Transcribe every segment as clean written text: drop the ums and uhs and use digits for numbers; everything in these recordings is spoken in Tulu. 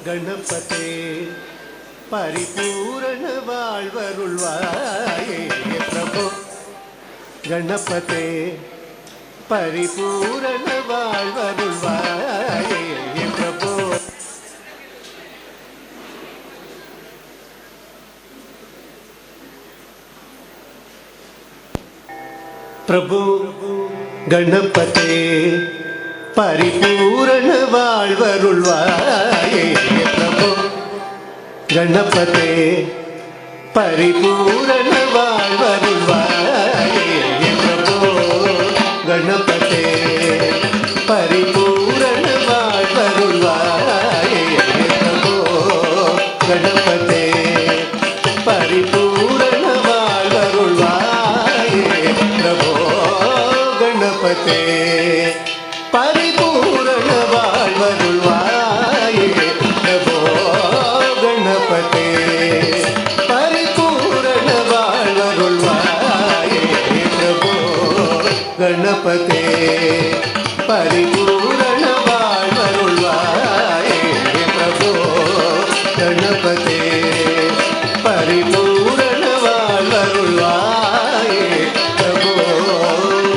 गणपते परिपूर्ण वाळ्वरुळ्वाये प्रभु गणपते परिपूर्ण वाळ्वरुळ्वाये प्रभु। प्रभु गणपते परिपूर्ण वाळ्वरुळ्वाये प्रभु गणपते परिपूर्ण वाळ्वरुळ्वाये प्रभु गणपते परिपूर्ण वाळ्वरुळ्वाये प्रभु गणपते परिपूर्ण वाळ्वरुळ्वाये प्रभु गणपते परिपूर्ण वाळ्वरुळ्वाये प्रभु गणपते परिपूर्ण वाळ्वरुळ्वाये प्रभु गणपते परिपूर्ण वाळ्वरुळ्वाये ಗಣಪತೆ ಪರಿಪೂರ್ಣ வாழ்வருள்வாயே பிரபோ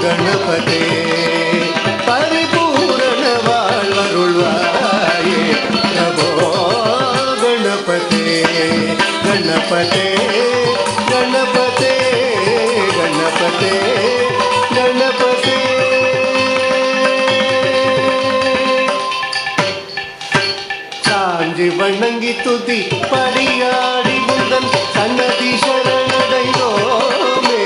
ಗಣಪತೆ ಪರಿಪೂರ್ಣ வாழ்வருள்வாயே ಪ್ರಭೋ ಗಣಪತೆ ಗಣಪತೆ ಗಣಪತೆ ಗಣಪತೆ ಗಣಪತೆ. சாஞ்சி வணங்கி துதி படியாடி முந்தன் சன்னதி சரணடைந்தோமே.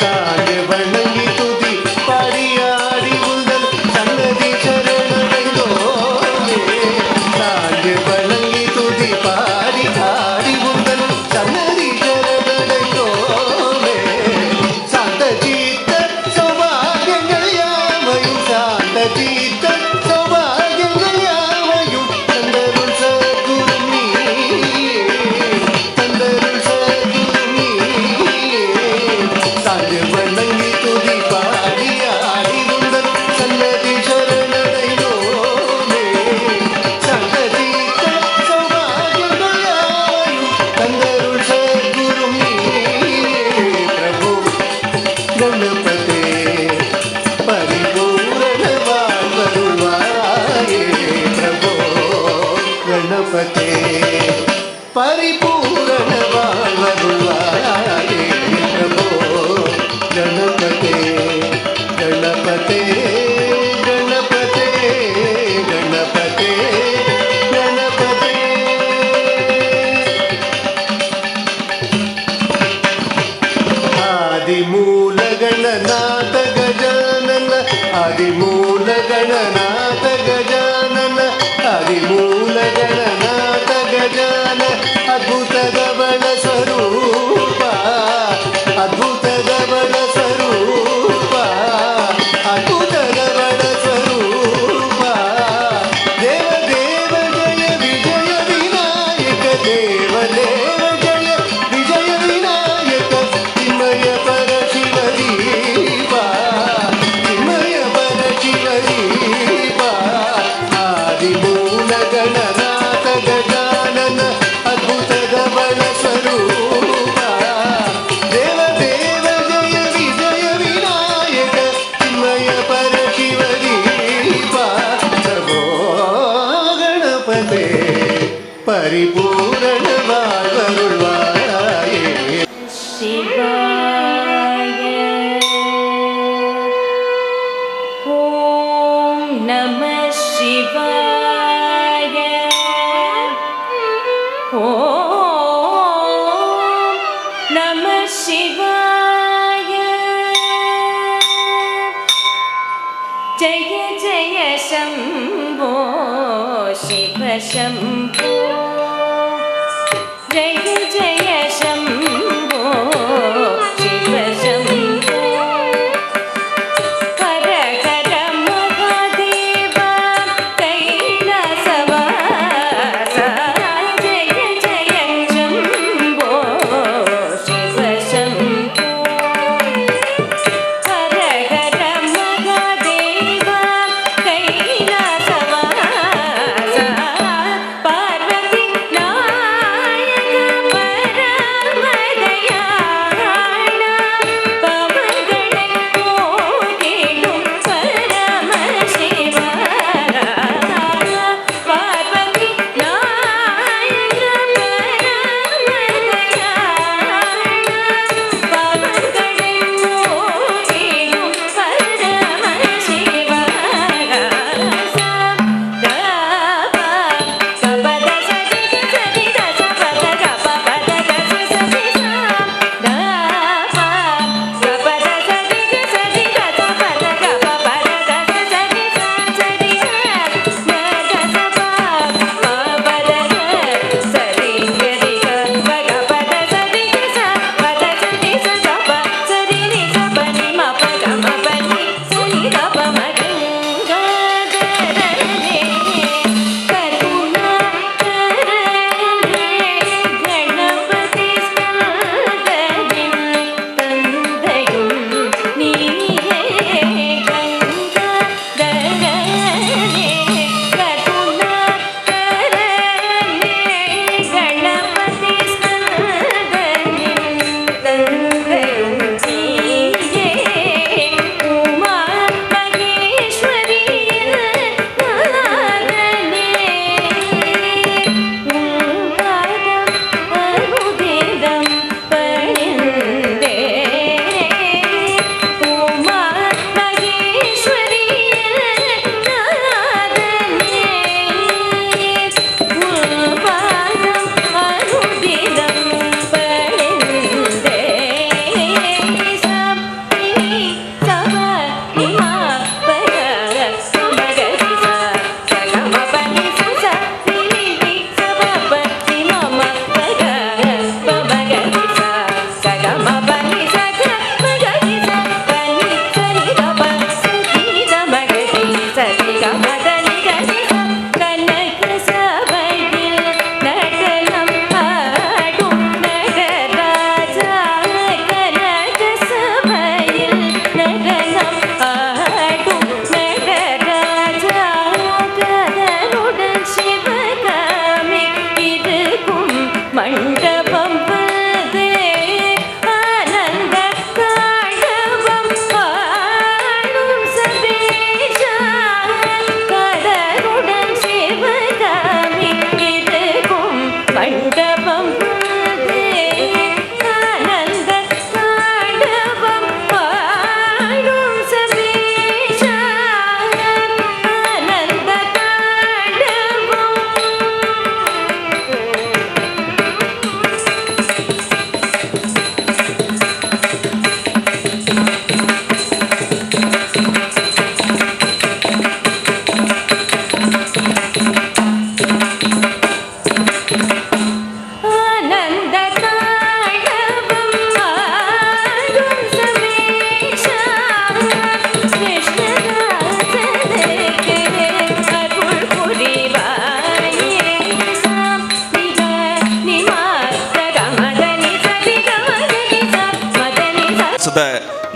சாஞ்சி வணங்கி துதி படியாடி முந்தன் சன்னதி சரணடைந்தோமே. சாஞ்சி வணங்கி துதி பாடி ஆடி முந்தன் சன்னதி சரணடைந்தோமே. சாந்த சீத்த சௌபாகியங்கள் யாவையும் சாந்த சீத்த சௌபாகியங்கள் யாவையும் தந்தருள் சத்குரு நீயே, தந்தருள் சத்குரு நீயே. சாஞ்சு வணங்கி துதி பாடி ஆடி உந்தன் சன்னதி சரணடைந்தோமே. சாந்த சீத்த சௌபாகியங்கள் யாவையும் தந்தருள் சத்குரு நீயே. பிரபு கணபதே பரிபூரண வாழ்வருள்வாயே பிரபோ கணபதே பரிபூரண வாழ்வருள்வாயே பிரபோ கணபதே கணபதே கணபதே கணபதே கணபதே. ஆதிமூல கணநாத கஜானன ஆதிமூல கணநாத கஜானன ஆதிமூல கணநாத கஜான அத்புத தவள ஸ்வரூபா அத்புத தவள ஸ்வரூபா அத்புத தவள ஸ்வரூபா. தேவ தேவ ஜெய விஜய விநாயக தேவ தேவ ஜெய விஜய விநாயக சின்மய பர சிவதீபா சின்மய பர சிவதீபா. ஆதிமூல கணநாத கஜானன அத்புத தவள ஸ்வரூபா தேவ தேவ ஜெய விஜய விநாயக சின்மய பர சிவதீபா. பிரபோ கணபதே பரிபூரண வாழ்வருள்வாயே. शिवाय ॐ नमः शिवाय ॐ नमः शिवाय. जय जय शम्भो शिव शम्भो जय जय शम्भो शिव शम्भो. हर हर महादेव कैलासवासा जय जय शम्भो शिव शम्भो. हर हर महादेव कैलासवासा पार्वती नायक.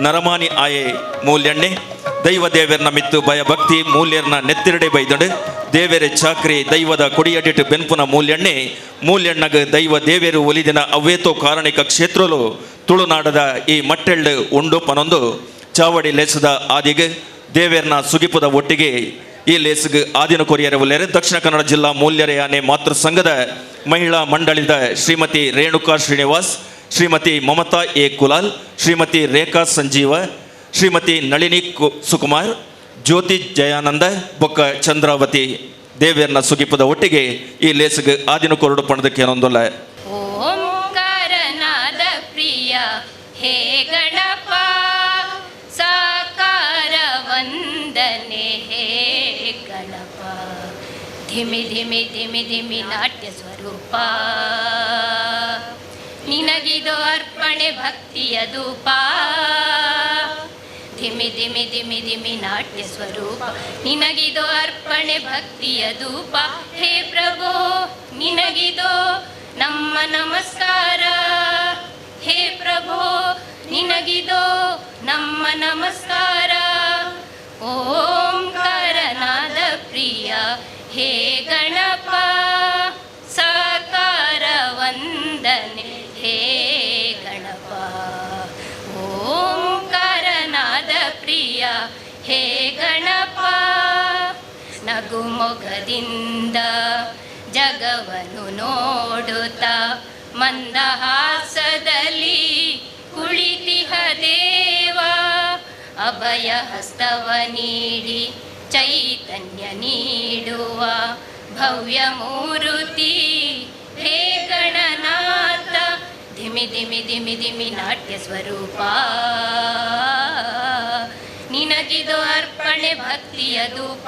ನರಮಾನಿ ಆಯೆ ಮೂಲ್ಯಣ್ಣೆ. ದೈವ ದೇವೆರ್ನ ಮಿತ್ತು ಭಯಭಕ್ತಿ ಮೂಲ್ಯರ್ನ ನೆತ್ತಿರಡೆ ಬೈದಂಡು. ದೇವೆರೆ ಚಾಕ್ರಿ ದೈವದ ಕೊಡಿಯಡಿಟ್ಟು ಬೆನ್ಪುನ ಮೂಲ್ಯಣ್ಣೆ. ಮೂಲ್ಯಣ್ಣಗ ದೈವ ದೇವೆರು ಒಲಿದಿನ ಅವ್ವೇತೋ ಕಾರಣಿಕ ಕ್ಷೇತ್ರಲು ತುಳುನಾಡದ ಈ ಮಟ್ಟೆಳ್ಳು ಉಂಡು ಪನೊಂದು ಚಾವಡಿ ಲೇಸದ ಆದಿಗೆ ದೇವೆರ್ನ ಸುಗಿಪುದ ಒಟ್ಟಿಗೆ ಈ ಲೇಸ್ಗ್ ಆದಿನ ಕೊರಿಯರ ಉಲ್ಲೇರೆ ದಕ್ಷಿಣ ಕನ್ನಡ ಜಿಲ್ಲಾ ಮೂಲ್ಯರೆ ಯಾನೆ ಮಾತೃ ಸಂಘದ ಮಹಿಳಾ ಮಂಡಳಿದ ಶ್ರೀಮತಿ ರೇಣುಕಾ ಶ್ರೀನಿವಾಸ್, ಶ್ರೀಮತಿ ಮಮತಾ ಎ ಕುಲಾಲ್, ಶ್ರೀಮತಿ ರೇಖಾ ಸಂಜೀವ, ಶ್ರೀಮತಿ ನಳಿನಿ ಸುಕುಮಾರ್, ಜ್ಯೋತಿ ಜಯಾನಂದ ಬೊಕ್ಕ ಚಂದ್ರಾವತಿ ದೇವಿಯರ್ನ ಸುಗಿಪದ ಒಟ್ಟಿಗೆ ಈ ಲೇಸ್ಗ್ ಆದಿನ ಕೊರಡು ಪಣದಕ್ಕೆ ಏನೊಂದಲ್ಲ. ಓಂಕಾರನಾದ ಪ್ರಿಯ ಹೇ ಗಣಪ, ಸಾಕಾರ ವಂದನೆ ಹೇ ಗಣಪ. ಧಿಮಿ ಧಿಮಿ ಧಿಮಿ ಧಿಮಿ ನಾಟ್ಯ ಸ್ವರೂಪ, ನಿನಗಿದು ಅರ್ಪಣೆ ಭಕ್ತಿಯ ಧೂಪ. ಧಿಮಿ ಧಿಮಿ ಧಿಮಿ ಧಿಮಿ ನಾಟ್ಯ ಸ್ವರೂಪ, ನಿನಗಿದು ಅರ್ಪಣೆ ಭಕ್ತಿಯ ಧೂಪ. ಹೇ ಪ್ರಭೋ, ನಿನಗಿದು ನಮ್ಮ ನಮಸ್ಕಾರ. ಹೇ ಪ್ರಭೋ, ನಿನಗಿದು ನಮ್ಮ ನಮಸ್ಕಾರ. ಓಂಕಾರನಾದ ಪ್ರಿಯ ಹೇ ಗಣಪ, ಸಾಕಾರ ವಂದನೆ ಹೇ ಗಣಪ. ಓಂಕಾರನಾದ ಪ್ರಿಯ ಹೇ ಗಣಪ, ನಗುಮೊಗದಿಂದ ಜಗವನ್ನು ನೋಡುತ್ತ ಮಂದಹಾಸದಲ್ಲಿ ಕುಳಿತಿಹ ದೇವ. ಅಭಯ ಹಸ್ತವ ನೀಡಿ ಚೈತನ್ಯ ನೀಡುವ ಭವ್ಯ ಮೂರುತಿ ಹೇ ಗಣನಾಥ. ಧಿಮಿ ಧಿಮಿ ಧಿಮಿ ಧಿಮಿ ನಾಟ್ಯ ಸ್ವರೂಪ, ನಿನಗಿದು ಅರ್ಪಣೆ ಭಕ್ತಿಯ ಧೂಪ.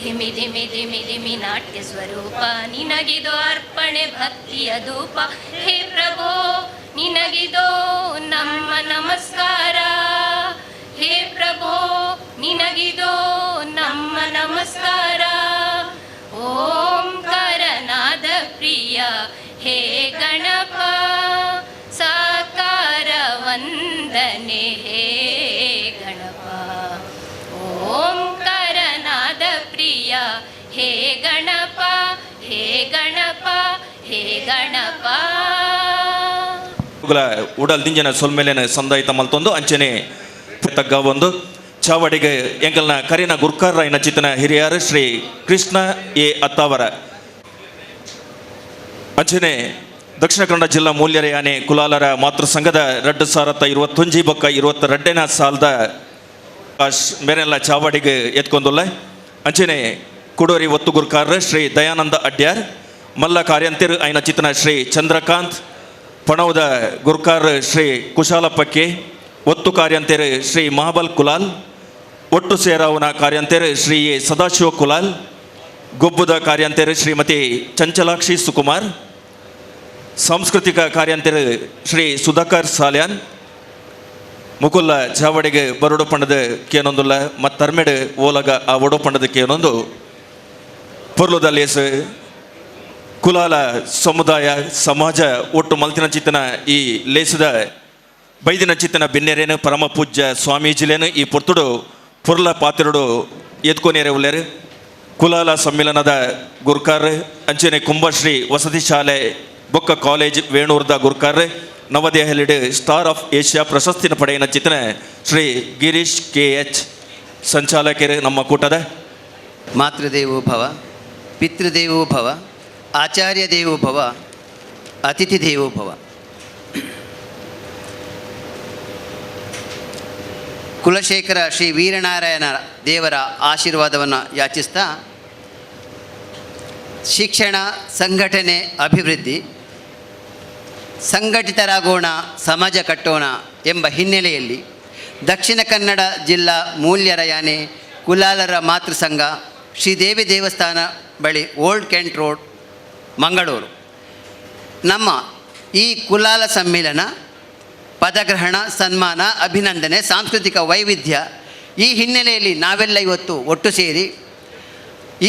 ಧಿಮಿ ಧಿಮಿ ಧಿಮಿ ಧಿಮಿ ನಾಟ್ಯ ಸ್ವರೂಪ, ನಿನಗಿದು ಅರ್ಪಣೆ ಭಕ್ತಿಯ ಧೂಪ. ಹೇ ಪ್ರಭೋ, ನಿನಗಿದು ನಮ್ಮ ನಮಸ್ಕಾರ. ಹೇ ಪ್ರಭೋ, ನಿನಗಿದು ನಮ್ಮ ನಮಸ್ಕಾರ. ಓಂಕಾರನಾದ ಪ್ರಿಯ ಹೇ ಗಣಪ, ಸಾಕಾರ ವಂದನೆ ಹೇ ಗಣಪ. ಓಂಕಾರನಾದ ಪ್ರಿಯ ಹೇ ಗಣಪ, ಹೇ ಗಣಪ, ಹೇ ಗಣಪ. ಉಡಲ್ ದಿಂಜನ ಸೊಲ್ಮೇಲೆನ ಸಂದಾಯಿತ ಮಲ್ತೊಂದು ಅಂಚನೆ ತಗ್ಗ ಒಂದು ಚಾವಡಿಗೆ ಎಂಕಲ್ನ ಕರಿನ ಗುರ್ಕಾರ್ರಾಯಿನ ಚಿತ್ತನ ಹಿರಿಯರು ಶ್ರೀ ಕೃಷ್ಣ ಎ ಅತ್ತಾವರ. ಅಂಚನೆ ದಕ್ಷಿಣ ಕನ್ನಡ ಜಿಲ್ಲಾ ಮೂಲ್ಯರ ಯಾನೆ ಕುಲಾಲರ ಮಾತೃ ಸಂಘದ 2021 ಬೊಕ್ಕ 22ನೇ ಸಾಲದ ಮೇರೆಲ್ಲ ಚಾವಡಿಗೆ ಎತ್ಕೊಂದುಲ್ಲ. ಅಂಚನೆ ಕುಡೋರಿ ಒತ್ತು ಗುರ್ಕಾರ್ ಶ್ರೀ ದಯಾನಂದ ಅಡ್ಯಾರ್, ಮಲ್ಲ ಕಾರ್ಯಂತಿರು ಐನ ಚಿತ್ತನ ಶ್ರೀ ಚಂದ್ರಕಾಂತ್, ಪಣವದ ಗುರ್ಕಾರ್ ಶ್ರೀ ಕುಶಾಲಪ್ಪಕ್ಕೆ, ಒತ್ತು ಕಾರ್ಯಂತೆರು ಶ್ರೀ ಮಹಾಬಲ್ ಕುಲಾಲ್, ಒಟ್ಟು ಸೇರಾವನ ಕಾರ್ಯಂತೆರು ಶ್ರೀ ಎ ಸದಾಶಿವ ಕುಲಾಲ್, ಗೊಬ್ಬುದ ಕಾರ್ಯಂತೆರು ಶ್ರೀಮತಿ ಚಂಚಲಾಕ್ಷಿ ಸುಕುಮಾರ್, ಸಾಂಸ್ಕೃತಿಕ ಕಾರ್ಯಂತೆರು ಶ್ರೀ ಸುಧಾಕರ್ ಸಾಲ್ಯಾನ್. ಮುಕುಲ್ಲ ಚಾವಡಿಗೆ ಬರೋಡು ಪಂಡದ ಕೇನೊಂದುಲ್ಲ ಮತ್ತರ್ಮೆಡು ಓಲಗ ಆ ಒಡೋ ಪಂಡದ ಕೇನೊಂದು ಪೊರ್ಲುದ ಲೇಸು. ಕುಲಾಲ ಸಮುದಾಯ ಸಮಾಜ ಒಟ್ಟು ಮಲ್ತಿನ ಚಿತ್ತನ ಈ ಲೇಸದ ಬೈದಿನ ಚಿತ್ತನ ಬಿನ್ನೆರೇನು ಪರಮ ಪೂಜ್ಯ ಸ್ವಾಮೀಜಿಲೇನು ಈ ಪೊರ್ತುಡು ಪೊರ್ಲ ಪಾತಿರುಡು ಎತ್ಕೊನೇರೆ ಉಲ್ಲೇರು. ಕುಲಾಲ ಸಮ್ಮೇಳನದ ಗುರ್ಕಾರ್, ಅಂಚನೆ ಕುಂಭಶ್ರೀ ವಸತಿ ಶಾಲೆ ಬೊಕ್ಕ ಕಾಲೇಜ್ ವೇಣೂರ್ದ ಗುರ್ಕಾರ್, ನವದೆಹಲಿಡ್ ಸ್ಟಾರ್ ಆಫ್ ಏಷ್ಯಾ ಪ್ರಶಸ್ತಿನ ಪಡೆಯಿನ ಚಿತ್ತನ ಶ್ರೀ ಗಿರೀಶ್ ಕೆ ಎಚ್ ಸಂಚಾಲಕರು ನಮ್ಮ ಕೂಟದ. ಮಾತೃದೇವೋ ಭವ, ಪಿತೃದೇವೋ ಭವ, ಆಚಾರ್ಯ ದೇವೋ ಭವ, ಅತಿಥಿ ದೇವೋ ಭವ. ಕುಲಶೇಖರ ಶ್ರೀ ವೀರನಾರಾಯಣ ದೇವರ ಆಶೀರ್ವಾದವನ್ನು ಯಾಚಿಸ್ತಾ, ಶಿಕ್ಷಣ, ಸಂಘಟನೆ, ಅಭಿವೃದ್ಧಿ, ಸಂಘಟಿತರಾಗೋಣ, ಸಮಾಜ ಕಟ್ಟೋಣ ಎಂಬ ಹಿನ್ನೆಲೆಯಲ್ಲಿ ದಕ್ಷಿಣ ಕನ್ನಡ ಜಿಲ್ಲಾ ಮೂಲ್ಯರ ಯಾನೆ ಕುಲಾಲರ ಮಾತೃ ಸಂಘ, ಶ್ರೀದೇವಿ ದೇವಸ್ಥಾನ ಬಳಿ, ಓಲ್ಡ್ ಕೆಂಟ್ ರೋಡ್, ಮಂಗಳೂರು. ನಮ್ಮ ಈ ಕುಲಾಲ ಸಮ್ಮೇಳನ, ಪದಗ್ರಹಣ, ಸನ್ಮಾನ, ಅಭಿನಂದನೆ, ಸಾಂಸ್ಕೃತಿಕ ವೈವಿಧ್ಯ, ಈ ಹಿನ್ನೆಲೆಯಲ್ಲಿ ನಾವೆಲ್ಲ ಇವತ್ತು ಒಟ್ಟು ಸೇರಿ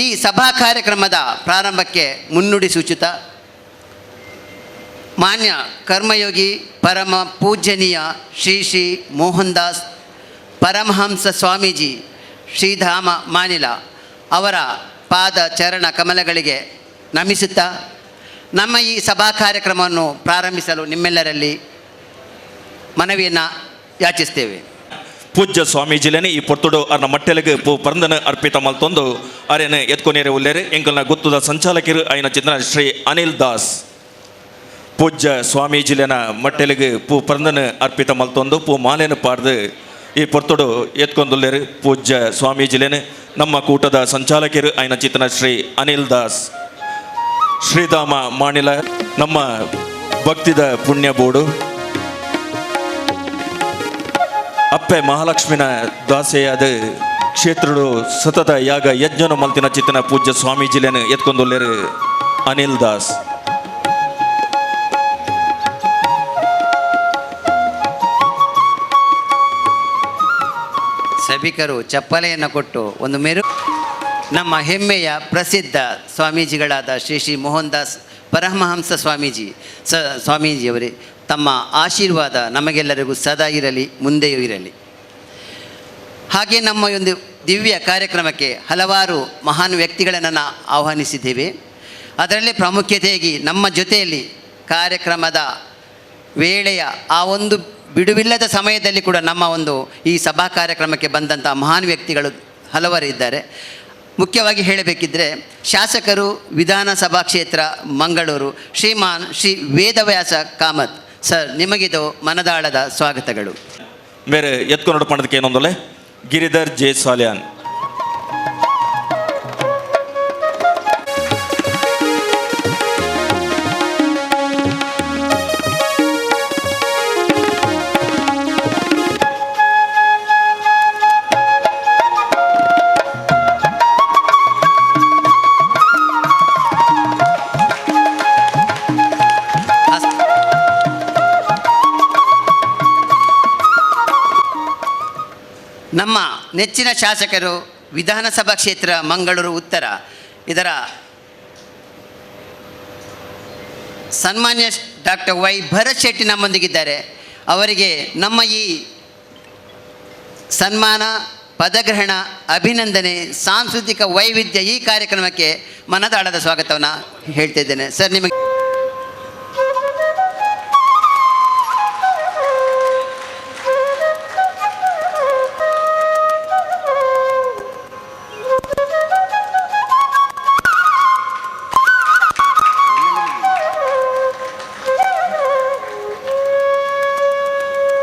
ಈ ಸಭಾ ಕಾರ್ಯಕ್ರಮದ ಪ್ರಾರಂಭಕ್ಕೆ ಮುನ್ನುಡಿ ಸೂಚಿತ ಮಾನ್ಯ ಕರ್ಮಯೋಗಿ ಪರಮ ಪೂಜ್ಯನೀಯ ಶ್ರೀ ಶ್ರೀ ಮೋಹನ್ ದಾಸ್ ಪರಮಹಂಸ ಸ್ವಾಮೀಜಿ ಶ್ರೀಧಾಮ ಮಾನಿಲ ಅವರ ಪಾದ ಚರಣ ಕಮಲಗಳಿಗೆ ನಮಿಸುತ್ತಾ ನಮ್ಮ ಈ ಸಭಾ ಕಾರ್ಯಕ್ರಮವನ್ನು ಪ್ರಾರಂಭಿಸಲು ನಿಮ್ಮೆಲ್ಲರಲ್ಲಿ ಮನವಿಯನ್ನು ಯಾಚಿಸ್ತೇವೆ. ಪೂಜ್ಯ ಸ್ವಾಮೀಜಿಲೇನೆ ಈ ಪೊರ್ತುಡು ಅರ್ನ ಮಟ್ಟೆಲೆಗ್ ಪೂ ಪರಂದನ ಅರ್ಪಿತ ಮಲ್ತೊಂದು ಅರೆನ ಎತ್ಕೊನೇರೆ ಉಲ್ಲೇರು ಎಂಕಲ್ನ ಗುತ್ತುದ ಸಂಚಾಲಕರು ಆಯ್ನ ಚಿತ್ರ ಶ್ರೀ ಅನಿಲ್ ದಾಸ್. ಪೂಜ್ಯ ಸ್ವಾಮೀಜಿಲೇನ ಮಟ್ಟೆಲೆಗ್ ಪೂ ಪರಂದನ ಅರ್ಪಿತ ಮಲ್ತೊಂದು ಪೂ ಮಾಲೆನ ಪಾಡ್ದು ಈ ಪೊರ್ತುಡು ಎತ್ಕೊಂದುಲ್ಲೇರು ಪೂಜ್ಯ ಸ್ವಾಮೀಜಿಲೇನೆ ನಮ್ಮ ಕೂಟದ ಸಂಚಾಲಕರು ಆಯ್ನ ಚಿತ್ರ ಶ್ರೀ ಅನಿಲ್ ದಾಸ್. ಶ್ರೀಧಾಮ ಮಾಣಿಲ ನಮ್ಮ ಭಕ್ತಿದ ಪುಣ್ಯ ಬೋಡು ಅಪ್ಪೆ ಮಹಾಲಕ್ಷ್ಮಿನ ದಾಸೆಯಾದ ಕ್ಷೇತ್ರಡು ಸತತ ಯಾಗ ಯಜ್ಞನ ಮಲ್ತಿನ ಚಿತ್ತನ ಪೂಜ್ಯ ಸ್ವಾಮೀಜಿಲೇನು ಎತ್ಕೊಂದುಲ್ಲೇರು ಅನಿಲ್ ದಾಸ್. ಸಭಿಕರು ಚಪ್ಪಲೆಯನ್ನು ಕೊಟ್ಟು ಒಂದು ಮೆರು ನಮ್ಮ ಹೆಮ್ಮೆಯ ಪ್ರಸಿದ್ಧ ಸ್ವಾಮೀಜಿಗಳಾದ ಶ್ರೀ ಶ್ರೀ ಮೋಹನ್ ದಾಸ್ ಪರಮಹಂಸ ಸ್ವಾಮೀಜಿ ಸ್ವಾಮೀಜಿಯವರೇ, ತಮ್ಮ ಆಶೀರ್ವಾದ ನಮಗೆಲ್ಲರಿಗೂ ಸದಾ ಇರಲಿ, ಮುಂದೆಯೂ ಇರಲಿ. ಹಾಗೆ ನಮ್ಮ ಒಂದು ದಿವ್ಯ ಕಾರ್ಯಕ್ರಮಕ್ಕೆ ಹಲವಾರು ಮಹಾನ್ ವ್ಯಕ್ತಿಗಳನ್ನು ನಾವು ಆಹ್ವಾನಿಸಿದ್ದೇವೆ. ಅದರಲ್ಲಿ ಪ್ರಾಮುಖ್ಯತೆಯಾಗಿ ನಮ್ಮ ಜೊತೆಯಲ್ಲಿ ಕಾರ್ಯಕ್ರಮದ ವೇಳೆಯ ಆ ಒಂದು ಬಿಡುವಿಲ್ಲದ ಸಮಯದಲ್ಲಿ ಕೂಡ ನಮ್ಮ ಒಂದು ಈ ಸಭಾ ಕಾರ್ಯಕ್ರಮಕ್ಕೆ ಬಂದಂಥ ಮಹಾನ್ ವ್ಯಕ್ತಿಗಳು ಹಲವರು ಇದ್ದಾರೆ. ಮುಖ್ಯವಾಗಿ ಹೇಳಬೇಕಿದ್ದರೆ ಶಾಸಕರು ವಿಧಾನಸಭಾ ಕ್ಷೇತ್ರ ಮಂಗಳೂರು ಶ್ರೀಮಾನ್ ಶ್ರೀ ವೇದವ್ಯಾಸ ಕಾಮತ್ ಸರ್, ನಿಮಗಿದು ಮನದಾಳದ ಸ್ವಾಗತಗಳು. ಬೇರೆ ಎತ್ಕೊಂಡು ಪಣದಕ್ಕೆ ಏನೊಂದೊಲೆ ಗಿರಿಧರ್ ಜೆ ಸಾಲ್ಯಾನ್. ನಮ್ಮ ನೆಚ್ಚಿನ ಶಾಸಕರು ವಿಧಾನಸಭಾ ಕ್ಷೇತ್ರ ಮಂಗಳೂರು ಉತ್ತರ ಇದರ ಸನ್ಮಾನ್ಯ ಡಾಕ್ಟರ್ ವೈ ಭರತ್ ಶೆಟ್ಟಿ ನಮ್ಮೊಂದಿಗಿದ್ದಾರೆ. ಅವರಿಗೆ ನಮ್ಮ ಈ ಸನ್ಮಾನ, ಪದಗ್ರಹಣ, ಅಭಿನಂದನೆ, ಸಾಂಸ್ಕೃತಿಕ ವೈವಿಧ್ಯ ಈ ಕಾರ್ಯಕ್ರಮಕ್ಕೆ ಮನದಾಳದ ಸ್ವಾಗತವನ್ನು ಹೇಳ್ತಿದ್ದೇನೆ. ಸರ್, ನಿಮಗೆ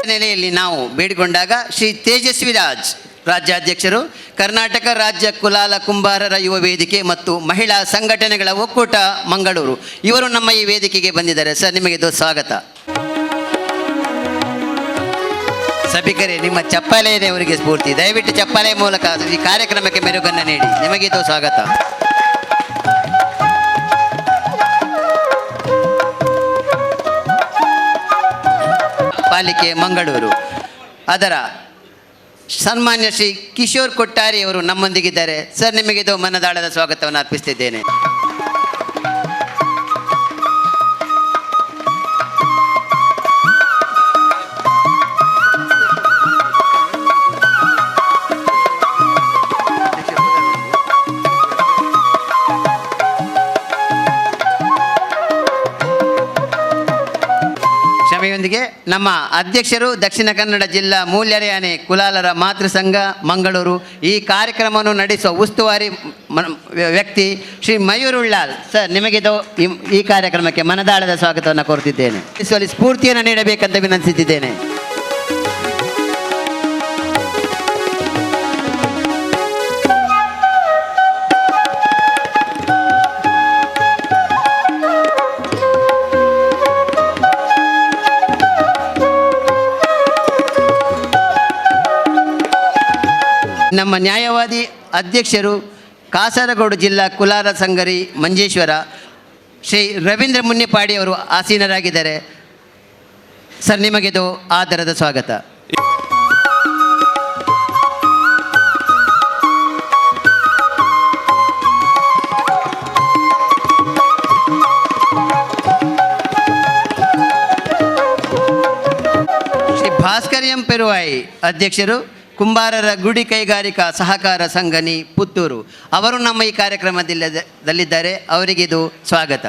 ನೆಲೆಯಲ್ಲಿ ನಾವು ಬೇಡಿಕೊಂಡಾಗ ಶ್ರೀ ತೇಜಸ್ವಿ ರಾಜ್ ರಾಜ್ಯಾಧ್ಯಕ್ಷರು, ಕರ್ನಾಟಕ ರಾಜ್ಯ ಕುಲಾಲ ಕುಂಬಾರರ ಯುವ ವೇದಿಕೆ ಮತ್ತು ಮಹಿಳಾ ಸಂಘಟನೆಗಳ ಒಕ್ಕೂಟ ಮಂಗಳೂರು, ಇವರು ನಮ್ಮ ಈ ವೇದಿಕೆಗೆ ಬಂದಿದ್ದಾರೆ. ಸರ್, ನಿಮಗೆ ಇದು ಸ್ವಾಗತ. ಸಭಿಕರೇ, ನಿಮ್ಮ ಚಪ್ಪಾಳೆಯೇ ಅವರಿಗೆ ಸ್ಫೂರ್ತಿ. ದಯವಿಟ್ಟು ಚಪ್ಪಾಳೆ ಮೂಲಕ ಈ ಕಾರ್ಯಕ್ರಮಕ್ಕೆ ಮೆರುಗನ್ನು ನೀಡಿ. ನಿಮಗಿದು ಸ್ವಾಗತ. ಪಾಲಿಕೆ ಮಂಗಳೂರು ಅದರ ಸನ್ಮಾನ್ಯ ಶ್ರೀ ಕಿಶೋರ್ ಕೊಟ್ಟಾರಿ ಅವರು ನಮ್ಮೊಂದಿಗಿದ್ದಾರೆ. ಸರ್, ನಿಮಗಿದು ಮನದಾಳದ ಸ್ವಾಗತವನ್ನು ಅರ್ಪಿಸುತ್ತಿದ್ದೇನೆ. ಕ್ಷಮೆಯೊಂದಿಗೆ ನಮ್ಮ ಅಧ್ಯಕ್ಷರು ದಕ್ಷಿಣ ಕನ್ನಡ ಜಿಲ್ಲಾ ಮೂಲ್ಯರ್ಯಾನೆ ಕುಲಾಲರ ಮಾತೃ ಸಂಘ ಮಂಗಳೂರು ಈ ಕಾರ್ಯಕ್ರಮವನ್ನು ನಡೆಸುವ ಉಸ್ತುವಾರಿ ವ್ಯಕ್ತಿ ಶ್ರೀ ಮಯೂರ್ ಉಳ್ಳಾಲ್ ಸರ್, ನಿಮಗಿದು ಈ ಕಾರ್ಯಕ್ರಮಕ್ಕೆ ಮನದಾಳದ ಸ್ವಾಗತವನ್ನು ಕೋರುತ್ತಿದ್ದೇನೆ. ಸ್ಫೂರ್ತಿಯನ್ನು ನೀಡಬೇಕಂತ ವಿನಂತಿಸಿದ್ದೇನೆ. ನಮ್ಮ ನ್ಯಾಯವಾದಿ ಅಧ್ಯಕ್ಷರು ಕಾಸರಗೋಡು ಜಿಲ್ಲಾ ಕುಲಾಲ ಸಂಗರಿ ಮಂಜೇಶ್ವರ ಶ್ರೀ ರವೀಂದ್ರ ಮುನ್ನಿಪಾಡಿ ಅವರು ಆಸೀನರಾಗಿದ್ದಾರೆ. ಸರ್, ನಿಮಗಿದು ಆದರದ ಸ್ವಾಗತ. Bhaskar M Peruvayi ಅಧ್ಯಕ್ಷರು, ಕುಂಬಾರರ ಗುಡಿ ಕೈಗಾರಿಕಾ ಸಹಕಾರ ಸಂಘನಿ ಪುತ್ತೂರು ಅವರು ನಮ್ಮ ಈ ಕಾರ್ಯಕ್ರಮದಲ್ಲಿದ್ದಾರೆ. ಅವರಿಗೆ ಇದು ಸ್ವಾಗತ.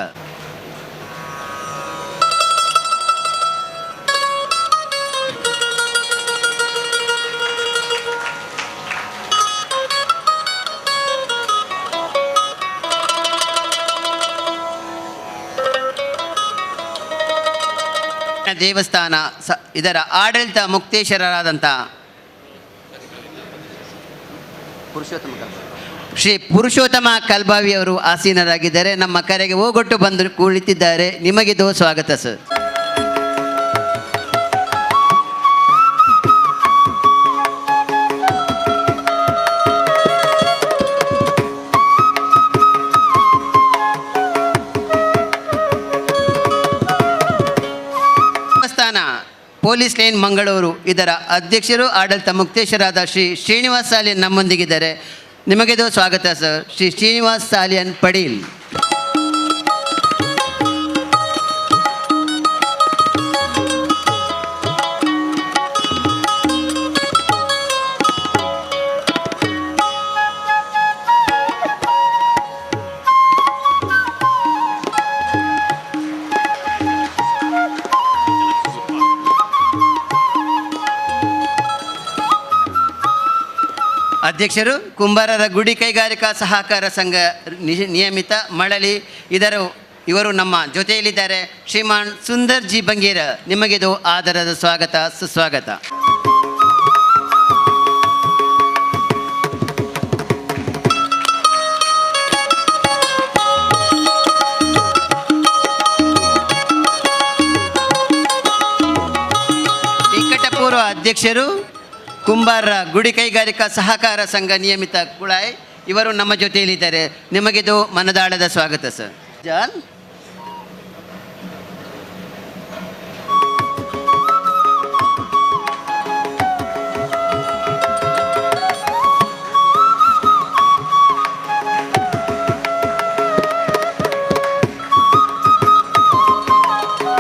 ದೇವಸ್ಥಾನ ಇದರ ಆಡಳಿತ ಮುಕ್ತೇಶ್ವರರಾದಂಥ ಶ್ರೀ ಪುರುಷೋತ್ತಮ ಕಲ್ಬಾವಿಯವರು ಆಸೀನರಾಗಿದ್ದಾರೆ. ನಮ್ಮ ಕರೆಗೆ ಹೋಗೊಟ್ಟು ಬಂದು ಕುಳಿತಿದ್ದಾರೆ. ನಿಮಗಿದು ಸ್ವಾಗತ ಸರ್. ದೇವಸ್ಥಾನ ಪೊಲೀಸ್ ಲೈನ್ ಮಂಗಳೂರು ಇದರ ಅಧ್ಯಕ್ಷರು ಆಡಳಿತ ಮುಕ್ತೇಶ್ವರಾದ ಶ್ರೀ ಶ್ರೀನಿವಾಸ್ ಸಾಲಿಯನ್ ನಮ್ಮೊಂದಿಗಿದ್ದಾರೆ. ನಿಮಗಿದು ಸ್ವಾಗತ ಸರ್. ಶ್ರೀ ಶ್ರೀನಿವಾಸ್ ಸಾಲಿಯನ್ ಪಡೀಲ್. ಅಧ್ಯಕ್ಷರು ಕುಂಬಾರರ ಗುಡಿ ಕೈಗಾರಿಕಾ ಸಹಕಾರ ಸಂಘ ನಿಯಮಿತ ಮಳಲಿ ಇವರು ನಮ್ಮ ಜೊತೆಯಲ್ಲಿದ್ದಾರೆ. ಶ್ರೀಮಾನ್ ಸುಂದರ್ ಜಿ ಬಂಗೇರ, ನಿಮಗಿದು ಆದರದ ಸ್ವಾಗತ, ಸುಸ್ವಾಗತ. ನಿಕಟಪೂರ್ವ ಅಧ್ಯಕ್ಷರು ಕುಂಬಾರರ ಗುಡಿ ಕೈಗಾರಿಕಾ ಸಹಕಾರ ಸಂಘ ನಿಯಮಿತ ಕುಳಾಯ್ ಇವರು ನಮ್ಮ ಜೊತೆಯಲ್ಲಿದ್ದಾರೆ. ನಿಮಗಿದು ಮನದಾಳದ ಸ್ವಾಗತ ಸರ್. ಜಾನ್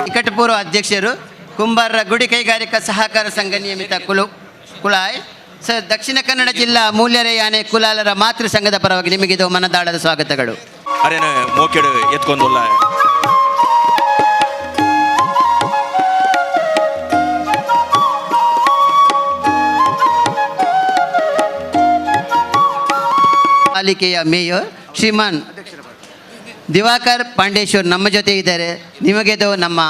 ನಿಕಟಪೂರ್ವ ಅಧ್ಯಕ್ಷರು ಕುಂಬಾರರ ಗುಡಿ ಕೈಗಾರಿಕಾ ಸಹಕಾರ ಸಂಘ ನಿಯಮಿತ ಕುಳಾಯ್ ಸರ್. ದಕ್ಷಿಣ ಕನ್ನಡ ಜಿಲ್ಲಾ ಮೂಲ್ಯರೆ ಯಾನೆ ಕುಲಾಲರ ಮಾತೃ ಸಂಘದ ಪರವಾಗಿ ನಿಮಗಿದು ಮನದಾಳದ ಸ್ವಾಗತಗಳು. ಅರೇನ ಮೋಕೆಡು ಎತ್ಕೊಂದುಲ್ಲ. ಪಾಲಿಕೆಯ ಮೇಯರ್ ಶ್ರೀಮಾನ್ ದಿವಾಕರ್ ಪಾಂಡೇಶ್ವರ್ ನಮ್ಮ ಜೊತೆ ಇದ್ದಾರೆ. ನಿಮಗಿದು ನಮ್ಮ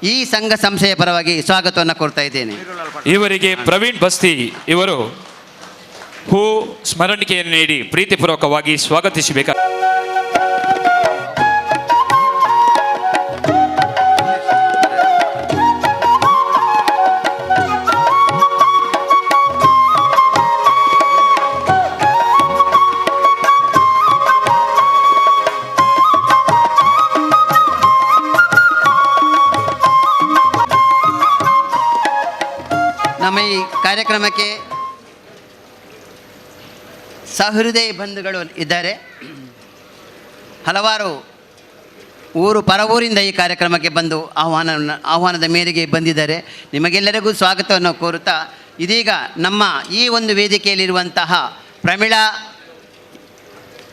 ಈ ಸಂಘ ಸಂಸ್ಥೆಯ ಪರವಾಗಿ ಸ್ವಾಗತವನ್ನು ಕೋರ್ತಾ ಇದ್ದೇನೆ. ಇವರಿಗೆ ಪ್ರವೀಣ್ ಬಸ್ತಿ ಇವರು ಹೂ ಸ್ಮರಣಿಕೆಯನ್ನು ನೀಡಿ ಪ್ರೀತಿಪೂರ್ವಕವಾಗಿ ಸ್ವಾಗತಿಸಬೇಕು. ನಮ್ಮ ಈ ಕಾರ್ಯಕ್ರಮಕ್ಕೆ ಸಹೃದಯ ಬಂಧುಗಳು ಇದ್ದಾರೆ. ಹಲವಾರು ಊರು ಪರವೂರಿಂದ ಈ ಕಾರ್ಯಕ್ರಮಕ್ಕೆ ಬಂದು ಆಹ್ವಾನದ ಮೇರೆಗೆ ಬಂದಿದ್ದಾರೆ. ನಿಮಗೆಲ್ಲರಿಗೂ ಸ್ವಾಗತವನ್ನು ಕೋರುತ್ತಾ ಇದೀಗ ನಮ್ಮ ಈ ಒಂದು ವೇದಿಕೆಯಲ್ಲಿರುವಂತಹ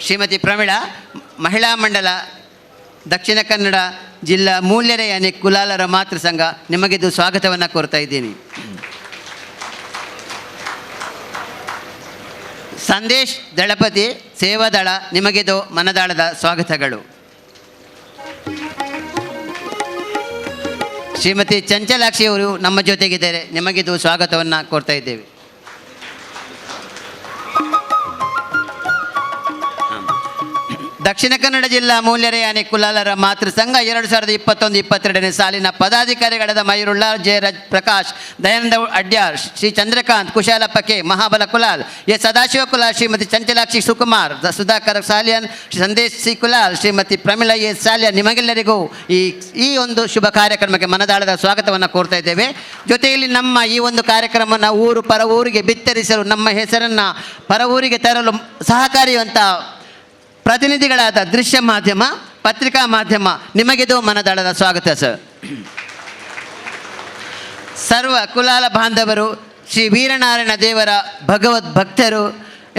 ಶ್ರೀಮತಿ ಪ್ರಮೀಳಾ ಮಹಿಳಾ ಮಂಡಲ ದಕ್ಷಿಣ ಕನ್ನಡ ಜಿಲ್ಲಾ ಮೂಲ್ಯರೆ ಯಾನೆ ಕುಲಾಲರ ಮಾತೃ ಸಂಘ ನಿಮಗಿದು ಸ್ವಾಗತವನ್ನು ಕೋರ್ತಾ ಇದ್ದೀನಿ. ಸಂದೇಶ್ ದಳಪತಿ ಸೇವಾದಳ ನಿಮಗಿದು ಮನದಾಳದ ಸ್ವಾಗತಗಳು. ಶ್ರೀಮತಿ ಚಂಚಲಾಕ್ಷಿ ಅವರು ನಮ್ಮ ಜೊತೆಗಿದ್ದಾರೆ, ನಿಮಗಿದು ಸ್ವಾಗತವನ್ನು ಕೋರ್ತಾ ಇದ್ದೇವೆ. ದಕ್ಷಿಣ ಕನ್ನಡ ಜಿಲ್ಲಾ ಮೂಲ್ಯರೆ ಯಾನೆ ಕುಲಾಲರ ಮಾತೃ ಸಂಘ 2021-22 ಸಾಲಿನ ಪದಾಧಿಕಾರಿಗಳಾದ ಮಯೂರುಳ್ಳ, ಜಯರಾಜ್ ಪ್ರಕಾಶ್, ದಯಾನಂದ ಅಡ್ಯಾರ್, ಶ್ರೀ ಚಂದ್ರಕಾಂತ್, ಕುಶಾಲಪ್ಪ ಕೆ, ಮಹಾಬಲ ಕುಲಾಲ್, ಎ ಸದಾಶಿವ ಕುಲಾಲ್, ಶ್ರೀಮತಿ ಚಂಚಲಾಕ್ಷಿ ಸುಕುಮಾರ್, ಸುಧಾಕರ್ ಸಾಲಿಯನ್, ಸಂದೇಶ್ ಸಿ ಕುಲಾಲ್, ಶ್ರೀಮತಿ ಪ್ರಮೀಳಾ ಎ ಸಾಲಿಯನ್ ನಿಮಗೆಲ್ಲರಿಗೂ ಈ ಒಂದು ಶುಭ ಕಾರ್ಯಕ್ರಮಕ್ಕೆ ಮನದಾಳದ ಸ್ವಾಗತವನ್ನು ಕೋರ್ತಾ ಇದ್ದೇವೆ. ಜೊತೆಯಲ್ಲಿ ನಮ್ಮ ಈ ಒಂದು ಕಾರ್ಯಕ್ರಮವನ್ನು ಊರು ಪರ ಊರಿಗೆ ಬಿತ್ತರಿಸಲು, ನಮ್ಮ ಹೆಸರನ್ನು ಪರ ಊರಿಗೆ ತರಲು ಸಹಕಾರಿಯಂಥ ಪ್ರತಿನಿಧಿಗಳಾದ ದೃಶ್ಯ ಮಾಧ್ಯಮ, ಪತ್ರಿಕಾ ಮಾಧ್ಯಮ ನಿಮಗಿದು ಮನದಾಳದ ಸ್ವಾಗತ ಸರ್. ಸರ್ವ ಕುಲಾಲ ಬಾಂಧವರು, ಶ್ರೀ ವೀರನಾರಾಯಣ ದೇವರ ಭಗವದ್ ಭಕ್ತರು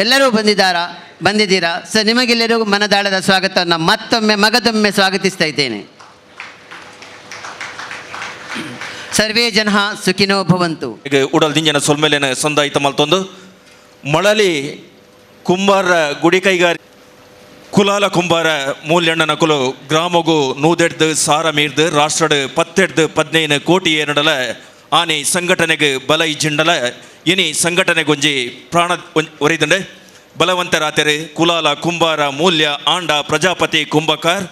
ಎಲ್ಲರೂ ಬಂದಿದ್ದೀರಾ. ಸೊ ನಿಮಗೆಲ್ಲರಿಗೂ ಮನದಾಳದ ಸ್ವಾಗತವನ್ನು ಮತ್ತೊಮ್ಮೆ ಮಗದೊಮ್ಮೆ ಸ್ವಾಗತಿಸ್ತಾ ಇದ್ದೇನೆ. ಸರ್ವೇ ಜನ ಸುಖಿನೋ ಭವಂತು. ಈಗ ಉಡಲ್ ದಿಂಜನ ಸೊಲ್ಮೆಲೆನ ಸಂದಾಯಿತ ಮಲ್ತೊಂದು ಮಳಲಿ ಕುಂಬಾರ ಗುಡಿ ಕೈಗಾರಿ ಕುಲಾಲ ಕುಂಬಾರ ಮೂಲ್ಯಣ್ಣನಕುಲು ಗ್ರಾಮಗು ನೂದೆಡ್ದು ಸಾರ ಮೀರ್ದು ರಾಷ್ಟ್ರಡು ಪತ್ತೆಡ್ದು 15 ಕೋಟಿ ಏನಡಲ ಆನಿ ಸಂಘಟನೆಗೆ ಬಲ ಇಜ್ಜಿಂಡಲ ಇನಿ ಸಂಘಟನೆಗೊಂಜಿ ಪ್ರಾಣ ಒರಿದಂಡೆ ಬಲವಂತರಾತೆರೆ ಕುಲಾಲ ಕುಂಬಾರ ಮೂಲ್ಯ ಆಂಡ ಪ್ರಜಾಪತಿ ಕುಂಬಕಾರ್